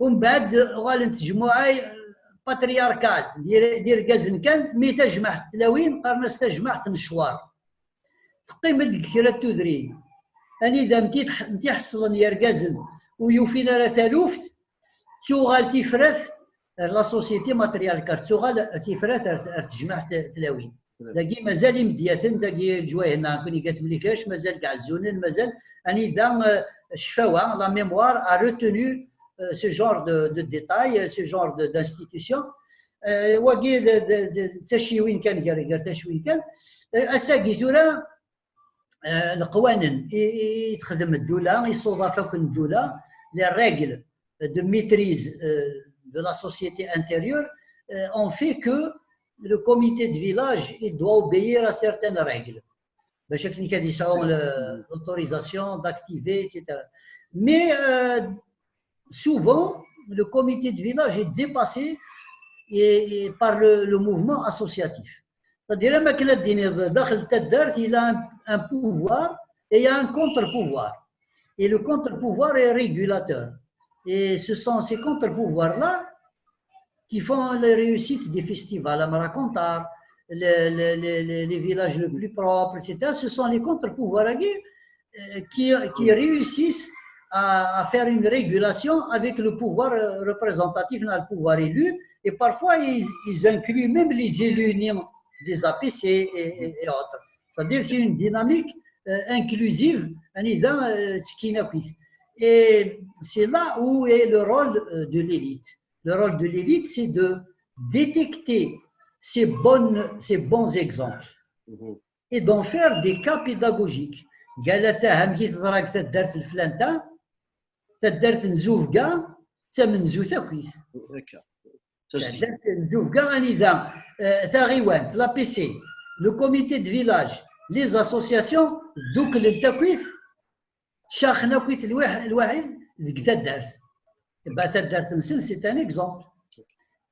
Umbeɛd uɣalent tjemmuɛay patriarcal, d irgazen kan, mi tajmaɛt tlawin qqaren-as tajmaɛt n ccwar. Teqqim-d deg kra n tudrin. Anida mti-, mtiḥeṣlen yergazen ur yufin ara taluft, tuɣal tifrat ar la société matriarcale, tuɣal tifrat ar, ar tejmaɛt tlawin. Dagi mazal imedyaten, dagi leǧwayeh-nneɣ nekkni deg At Mlikec, mazal deg Ɛezzunen, mazal anida, euh, ccfawa, la mémoire a retenu, euh, ce genre de, de détail, euh, ce genre de, d'institution. Euh, wagi d, d, d, d taciwin kan, gar, gar taciwin kan. Euh, ass-agi tura, euh, leqwanen i, i, i texdem ddula, isuḍaf akk n ddula, les règles de maîtrise, euh, de la société intérieure, euh, ont fait que le comité de village, il doit obéir à certaines règles. Bac akken ad yesɛu le, l'autorisation d'activer, et cetera. Mais, euh, souvent, le comité de village est dépassé et, et par le, le mouvement associatif. C'est-à-dire, am akken ad d-tiniḍ, daxel n taddart, il a un, un pouvoir et il y a un contre-pouvoir. Et le contre-pouvoir est régulateur. Et ce sont ces contre-pouvoirs-là qui font les réussites des festivals, à Maracontar, le, le, le, le, les villages les plus propres, et cetera. Ce sont les contre-pouvoirs, euh, qui, qui réussissent à, à faire une régulation avec le pouvoir, euh, représentatif, le pouvoir élu. Et parfois, ils, ils incluent même les élus des A P C et, et, et autres. C'est-à-dire, c'est une dynamique, euh, inclusive, anida, euh, ttekkin akkit. Et c'est là où est le rôle, euh, de l'élite. Le rôle de l'élite, c'est de détecter ces bonnes, ces bons exemples et d'en faire des cas pédagogiques. قالت: "ها مشي تضرب taddart الفلانية، taddart n Zuvga, tamenzut akkit." Taddart n Zuvga, anida, euh, taɣiwant, l'A P C, le comité de village, les associations, dduklent akkit, caxen akkit lwaḥ-, lwaḥid deg taddart. Ba, taddart-nsen, c'est un exemple.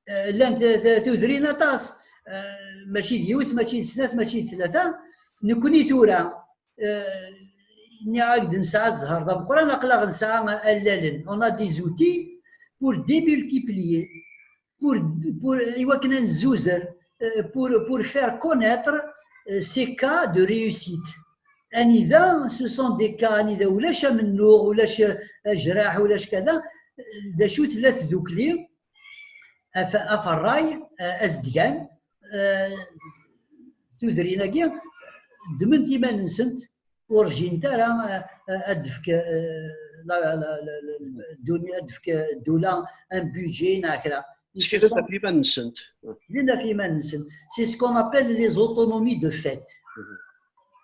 Euh, llant, euh, tudrin aṭas, euh, mačči d yiwet, mačči d snat, mačči d tlata. Nekkni tura, euh, nniɣ-ak-d nesɛa zzher d ameqqran, aql-aɣ nesɛa allalen. On a des outils pour démultiplier, pour, pour, i wakken ad nezzuzer, euh, pour, pour faire connaître, euh, ces cas de réussite. Anida, ce sont des cas anida ulac amennuɣ, ulac ajraḥ, ulac kada, euh, d acu tella tdukli, af-, aferray, euh, azedgan, euh, tudrin-agi, ddment iman-nsent, ur rjint ara, euh, ad d-tefk, euh, la, la, la, la, dduni-, ad d-tefk ddula un budget neɣ kra. Ils se sont ɣef iman-nsent. Ɣef iman-nsent. C'est ce qu'on appelle les autonomies de fait.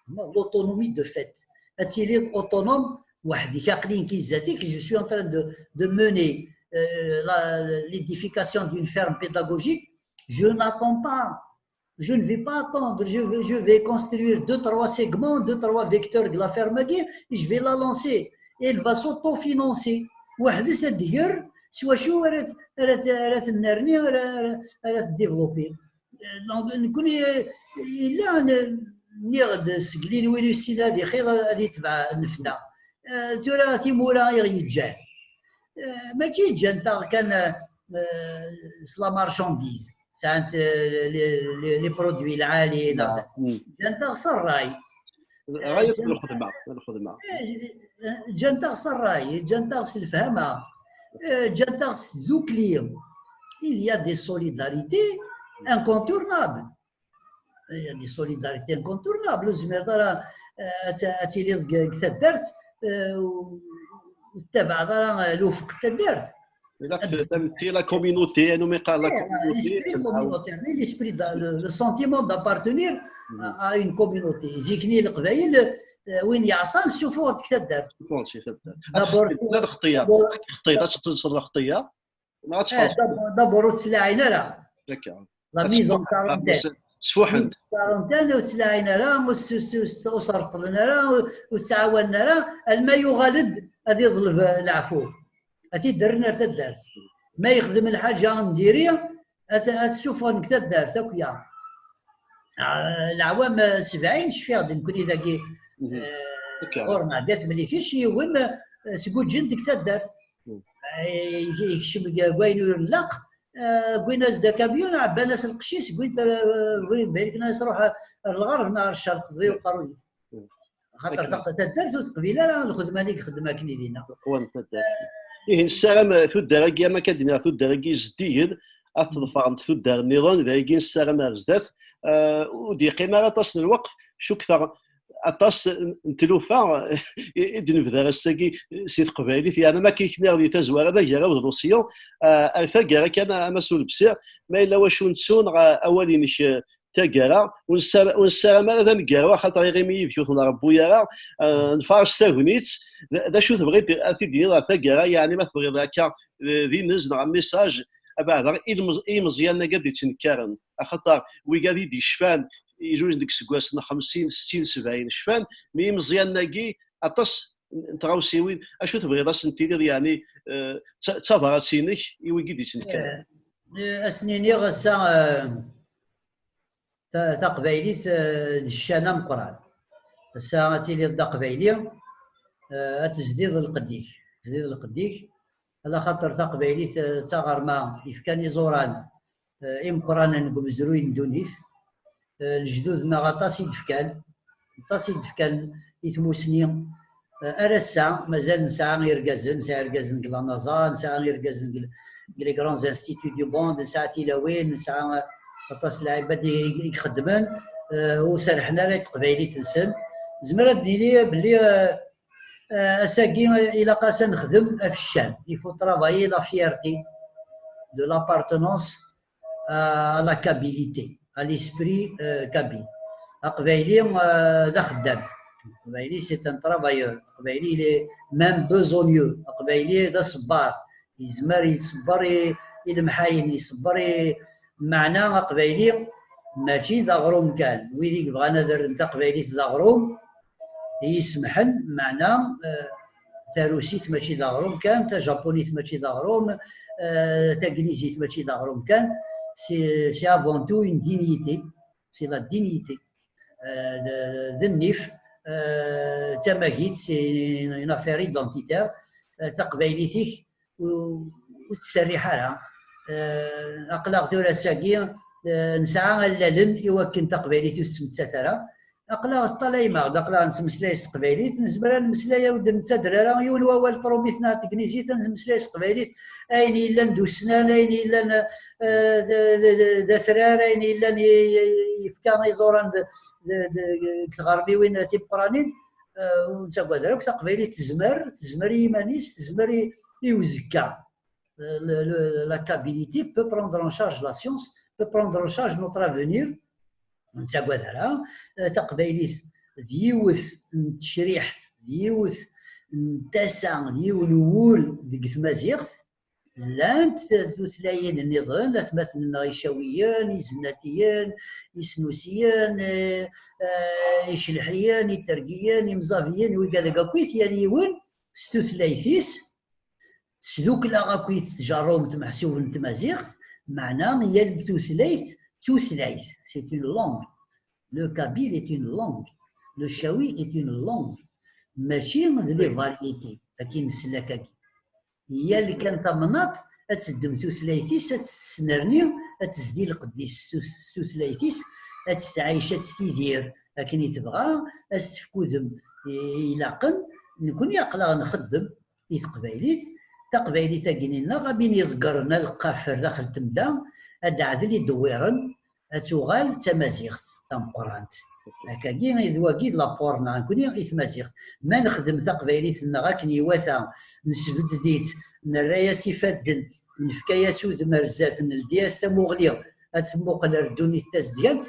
L'autonomie de fait. Ad tiliḍ autonome, weḥd-k, aql-i nekk i zdat-k, je suis en train de, de mener, euh, la, l'édification d'une ferme pédagogique. Je n'attends pas, je ne vais pas attendre, je vais, je vais construire deux, trois segments, deux, trois vecteurs de la ferme-agi, et je vais la lancer. Et elle va s'autofinancer. Weḥd-s ad d-tger s wacu ara t-, ara t-, ara tennerni, ara, ara, ara t-développer. Donc, nekkni, euh, yella n-, nniɣ-d seg lin win yessin ad ixir, ad itbeɛ nnefta. Euh, tura timura i ɣ-yeǧǧan. Euh, mačči ǧǧant-aɣ kan, euh, s la marchandise. Sɛant, euh, les, les, les produits lɛali, neɣ sa-, ǧǧant-aɣ s ṛṛay. Ɣaya lxedma, lxedma. Eh, ǧǧant-aɣ s ṛṛay, ǧǧant-aɣ s lefhama, eh, ǧǧant-aɣ s tdukli. Il y a des solidarités incontournables. Il y a des solidarités incontournables. Ur tezmireḍ ara, eh, ad t-, ad tiliḍ deg, deg taddart, eh, u-, ur tettabaɛeḍ ara, eh, lufeq n taddart. Ilaq tametti, la communauté, anu mi qqar la communauté, l'esprit communautaire, l'esprit de, le, le sentiment d'appartenir à, à une communauté. Zikni Leqbayel, euh, win yeɛṣan, ssufuɣ-d deg taddart. Ssufuɣ-d si taddart. D'abord, ad xtiṭ lxeṭṭiya. Ad xtiṭ, ad teṭṭenseḍ lxeṭṭiya. Neɣ ad teffɣeḍ. D'abord ur ttlaɛin ara. Akka. La mise en quarantaine. Sfuḥen-d. Quarantaine ur ttlaɛin ara, ur s-, ur s-, ur s-, ur s-reṭṭlen ara, ur, ur ttɛawanen ara, alma yuɣal-d ad iḍleb leɛfu. Ad t-id-rren ar taddart. Ma yexdem lḥaǧa n diri, ad, ad t-ssufɣen deg taddart akk ya. Ah, leɛwam, eh, sebɛin, cfiɣ-d nekkni dagi, eh, ɣur-neɣ d At Mlikec, yiwen, eh, sguǧǧen deg taddart. Eh, yekcem deg, deg wayen ur nlaq, eh, wwin-as-d akamyun, ɛebban-as lqecc-is, wwin-t, eh, wwin, bayen kan as-ruḥ ar lɣerb neɣ ar ccerq, di uqerruy. Xaṭer taq-, taddart ur teqbil ara lxedma-nni i ixeddem akken i dinna. Qwan taddart. Ihi nessaram, eh, tuddar-agi, am akka d-nniɣ, tuddar-agi zeddigen, ad tḍefrent tuddar nniḍen, d ayagi nessaram ar zdat. Eh, ur d-yeqqim ara aṭas n lweqt, cukkteɣ aṭas n, n tlufa i, i d-nebder ass-agi si teqbaylit, yeɛni ma akka i k-nniɣ di tazwara d agaraw d Lusyan, eh, ar taggara kan a, a Mass Ulebsir, ma yella wacu nettu neɣ awal-inek, eh, taggara, ur nessar-, ur nessaram ara d aneggaru, axaṭer iɣimi yid-k ur t-nṛebbu ara, eh, nfaṛes tagnit, d, d acu tebɣiḍ ad t-id-tiniḍ ɣer taggara, yeɛni ma tebɣiḍ akka, eh, d inez neɣ message, abeɛda, i lmeẓ-, i imeẓyanen-agi ad d-ittnekkaren, axaṭer wigad i d-yecfan, ilulen deg iseggasen xemsin, settin, sebɛin, cfan, mi imeẓyanen-agi aṭas n, n tɣawsiwin, acu tebɣiḍ ad sen-tiniḍ, yeɛni, eh, d ta-, d tabrat-inek i wigi d-ittnekkaren? Eh, eh, ad sen-iniɣ ass-a, eh, ta-, taqbaylit, eh, d ccan ameqqran. Ass-a ad tiliḍ d aqbayli, eh, ad tezdiḍ lqedd-ik. Tezdiḍ lqedd-ik, ala xaṭer taqbaylit, eh, d taɣerma yefkan iẓuran, eh, imeqqranen deg umezruy n ddunit. Eh, lejdud-nneɣ aṭas i d-fkan, aṭas i d-fkan i tmusni. Eh, ar ass-a, mazal nesɛa irgazen, nesɛa irgazen deg la NASA, nesɛa irgazen deg, deg les grands instituts du monde, nesɛa tilawin, nesɛa, eh, aṭas n lɛibad i, i ixeddmen, eh, ur serrḥen ara i teqbaylit-nsen. Nezmer ad d-nini belli, eh, eh, ass-agi, eh, ilaq-as ad nexdem ɣef ccan. Il faut travailler la fierté de l'appartenance à la kabilité, à l'esprit, euh, kabyle. Aqbayli, euh, d axeddam. Aqbayli, c'est un travailleur. Aqbayli, il est même besogneux. Aqbayli, d aṣebbar. Yezmer iṣebber i, i lemḥayen, iṣebber i, meɛna aqbayli mačči d aɣrum kan. Wid i yebɣan ad rren taqbaylit d aɣrum, i yi-semḥen, meɛna, eh, tarusit mačči d aɣrum kan, tajapunit mačči d aɣrum, eh, taglizit mačči d aɣrum kan, c'est, c'est avant tout une dignité, c'est la dignité. Eh, d, d nnif, eh, d tamagit, c'est une affaire identitaire. Eh, taqbaylit-ik ur, ur tettserriḥ ara. Eh, aql-aɣ tura ass-agi, eh, nesɛa allalen i wakken taqbaylit ur tettmettat ara. Aql-aɣ ṭṭalayem-aɣ-d, aql-aɣ nettmeslay s teqbaylit, nezmer ad nemmeslay, ur d-nettader ara yiwen wawal n trumit neɣ n tegnizit, ad nemmeslay s teqbaylit, ayen yellan d ussnan, ayen yellan, eh, d, d, d, d atrar, ayen yellan i, i, yefka iẓuran d, d, d, deg tɣermiwin timeqqranin, eh, ur nettagad ara akk, taqbaylit tezmer, tezmer i yiman-is, tezmer i, i uzekka. Eh, le, le, la kabilité peut prendre en charge la science, peut prendre en charge notre avenir. Ur nettagad ara. Eh, taqbaylit d yiwet n tecriḥt, d yiwet n tasa, d yiwen n wul deg tmaziɣt. Llant tutlayin nniḍen, atmaten-nneɣ icawiyen, izennatiyen, isnusiyen, eh, eh, icelḥiyen, itergiyen, imẓabiyen, wigad akkit, yal yiwen s tutlayt-is. Sdukleɣ akkit tjerrumt meḥsub n tmaziɣt, meɛna yal tutlayt d tutlayt. C'est une langue. Le kabyle est une langue. Le chawi est une langue. Mačči d les variétés, akken nsell akkagi. Yal kan tamnaḍt ad teddem tutlayt-is, ad tt-tesnerni, ad tezdi lqedd-is s tut-, s tutlayt-is, ad tt-tɛic, ad tt-tidir akken i tebɣa, ad s-tefk udem i, i ilaqen. Nekkni aql-aɣ nxeddem i teqbaylit. Taqbaylit-agi-nneɣ, am win iḍeggren aleqqaf ar daxel n temda, ad d-teɛdel idewwiren, ad tuɣal d tamaziɣt tameqqrant. Akkagi, d wagi d l'apport-nneɣ nekkni i tmaziɣt. Ma nexdem taqbaylit-nneɣ akken iwata, nesbedd-itt, nerra-yas ifadden, nefka-yas udem ar zdat, neldi-yas tamuɣli, ad temmuqel ar ddunit tazedgant,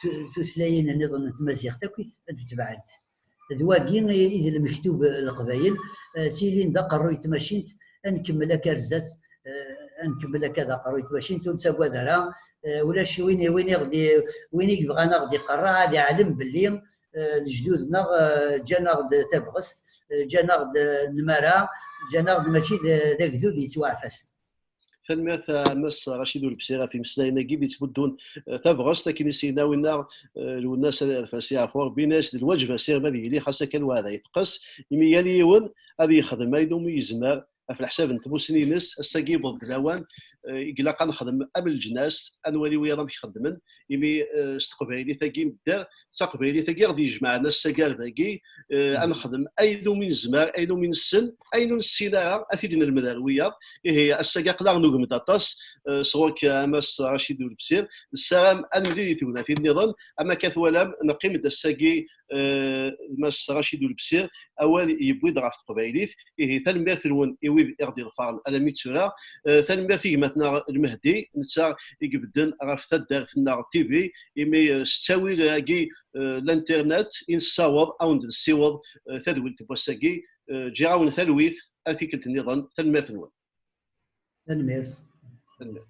tu-, tutlayin nniḍen n tmaziɣt akkit ad d-tebɛent. D wagi i, i d lmektub n Leqbayel, eh, ttilin d aqerruy n tmacint, ad nkemmel akka ar zdat, eh, ad nkemmel akka d aqerruy n tmacint, ur nettagad ara. Eh, ulac win, win i ɣ-d-, win i yebɣan ad ɣ-d-iqerreɛ, ad iɛlem belli, eh, lejdud-nneɣ, eh, ǧǧan-aɣ-d tabɣest, eh, ǧǧan-aɣ-d, eh, nnmara, ǧǧan-aɣ-d mačči d, d agdud yettwaɛfasen. Tanemmirt a Mass Racid Ulebsir ɣef imeslayen-agi d-yettbuddun, eh, tabɣest akken i s-yenna winna, eh, Lwennas ad irfed s yeɛfu Rebbi, yenna-yas d lwaǧeb asirem ad yili xas akka lweɛda yeṭṭes, imi yal yiwen ad yexdem ayen umi yezmer ɣef leḥsab n tmussni-ines. Ass-agi yewweḍ-d lawan, eh, i ilaq ad nexdem am leǧnas, ad nwali wiyaḍ amek xeddmen, imi, eh, s teqbaylit-agi nedder, d taqbaylit-agi i ɣ-d-yejmaɛen ass-agi ar dagi, eh, ad nexdem ayen umi nezmer, ayen umi nessen, ayen ur nessin ara, ad t-id-nelmed ar wiyaḍ. Ihi, ass-agi aql-aɣ nugem-d aṭas, eh, sɣur-k a Mass Racid Ulebsir. Nessaram ad nemlil i tegnatin nniḍen, am akka twalam, neqqim-d ass-agi, eh, Mass Racid Ulebsir, awal yewwi-d ɣef teqbaylit. Ihi, tanemmirt-nwen i wid i ɣ-d-iḍefren alammi d tura. Eh, tanemmirt i gma-tneɣ Lmehdi, netta i ibedden ɣef taddart-nneɣ T V, imi, eh, s ttawil-agi, eh, l'internet i nessaweḍ, ad wen-d-nessiweḍ, eh, tadwilt n wass-agi. Eh, ǧǧiɣ-awen talwit, ar tikkelt nniḍen, tanemmirt-nwen. Tanemmirt. Tanemmirt.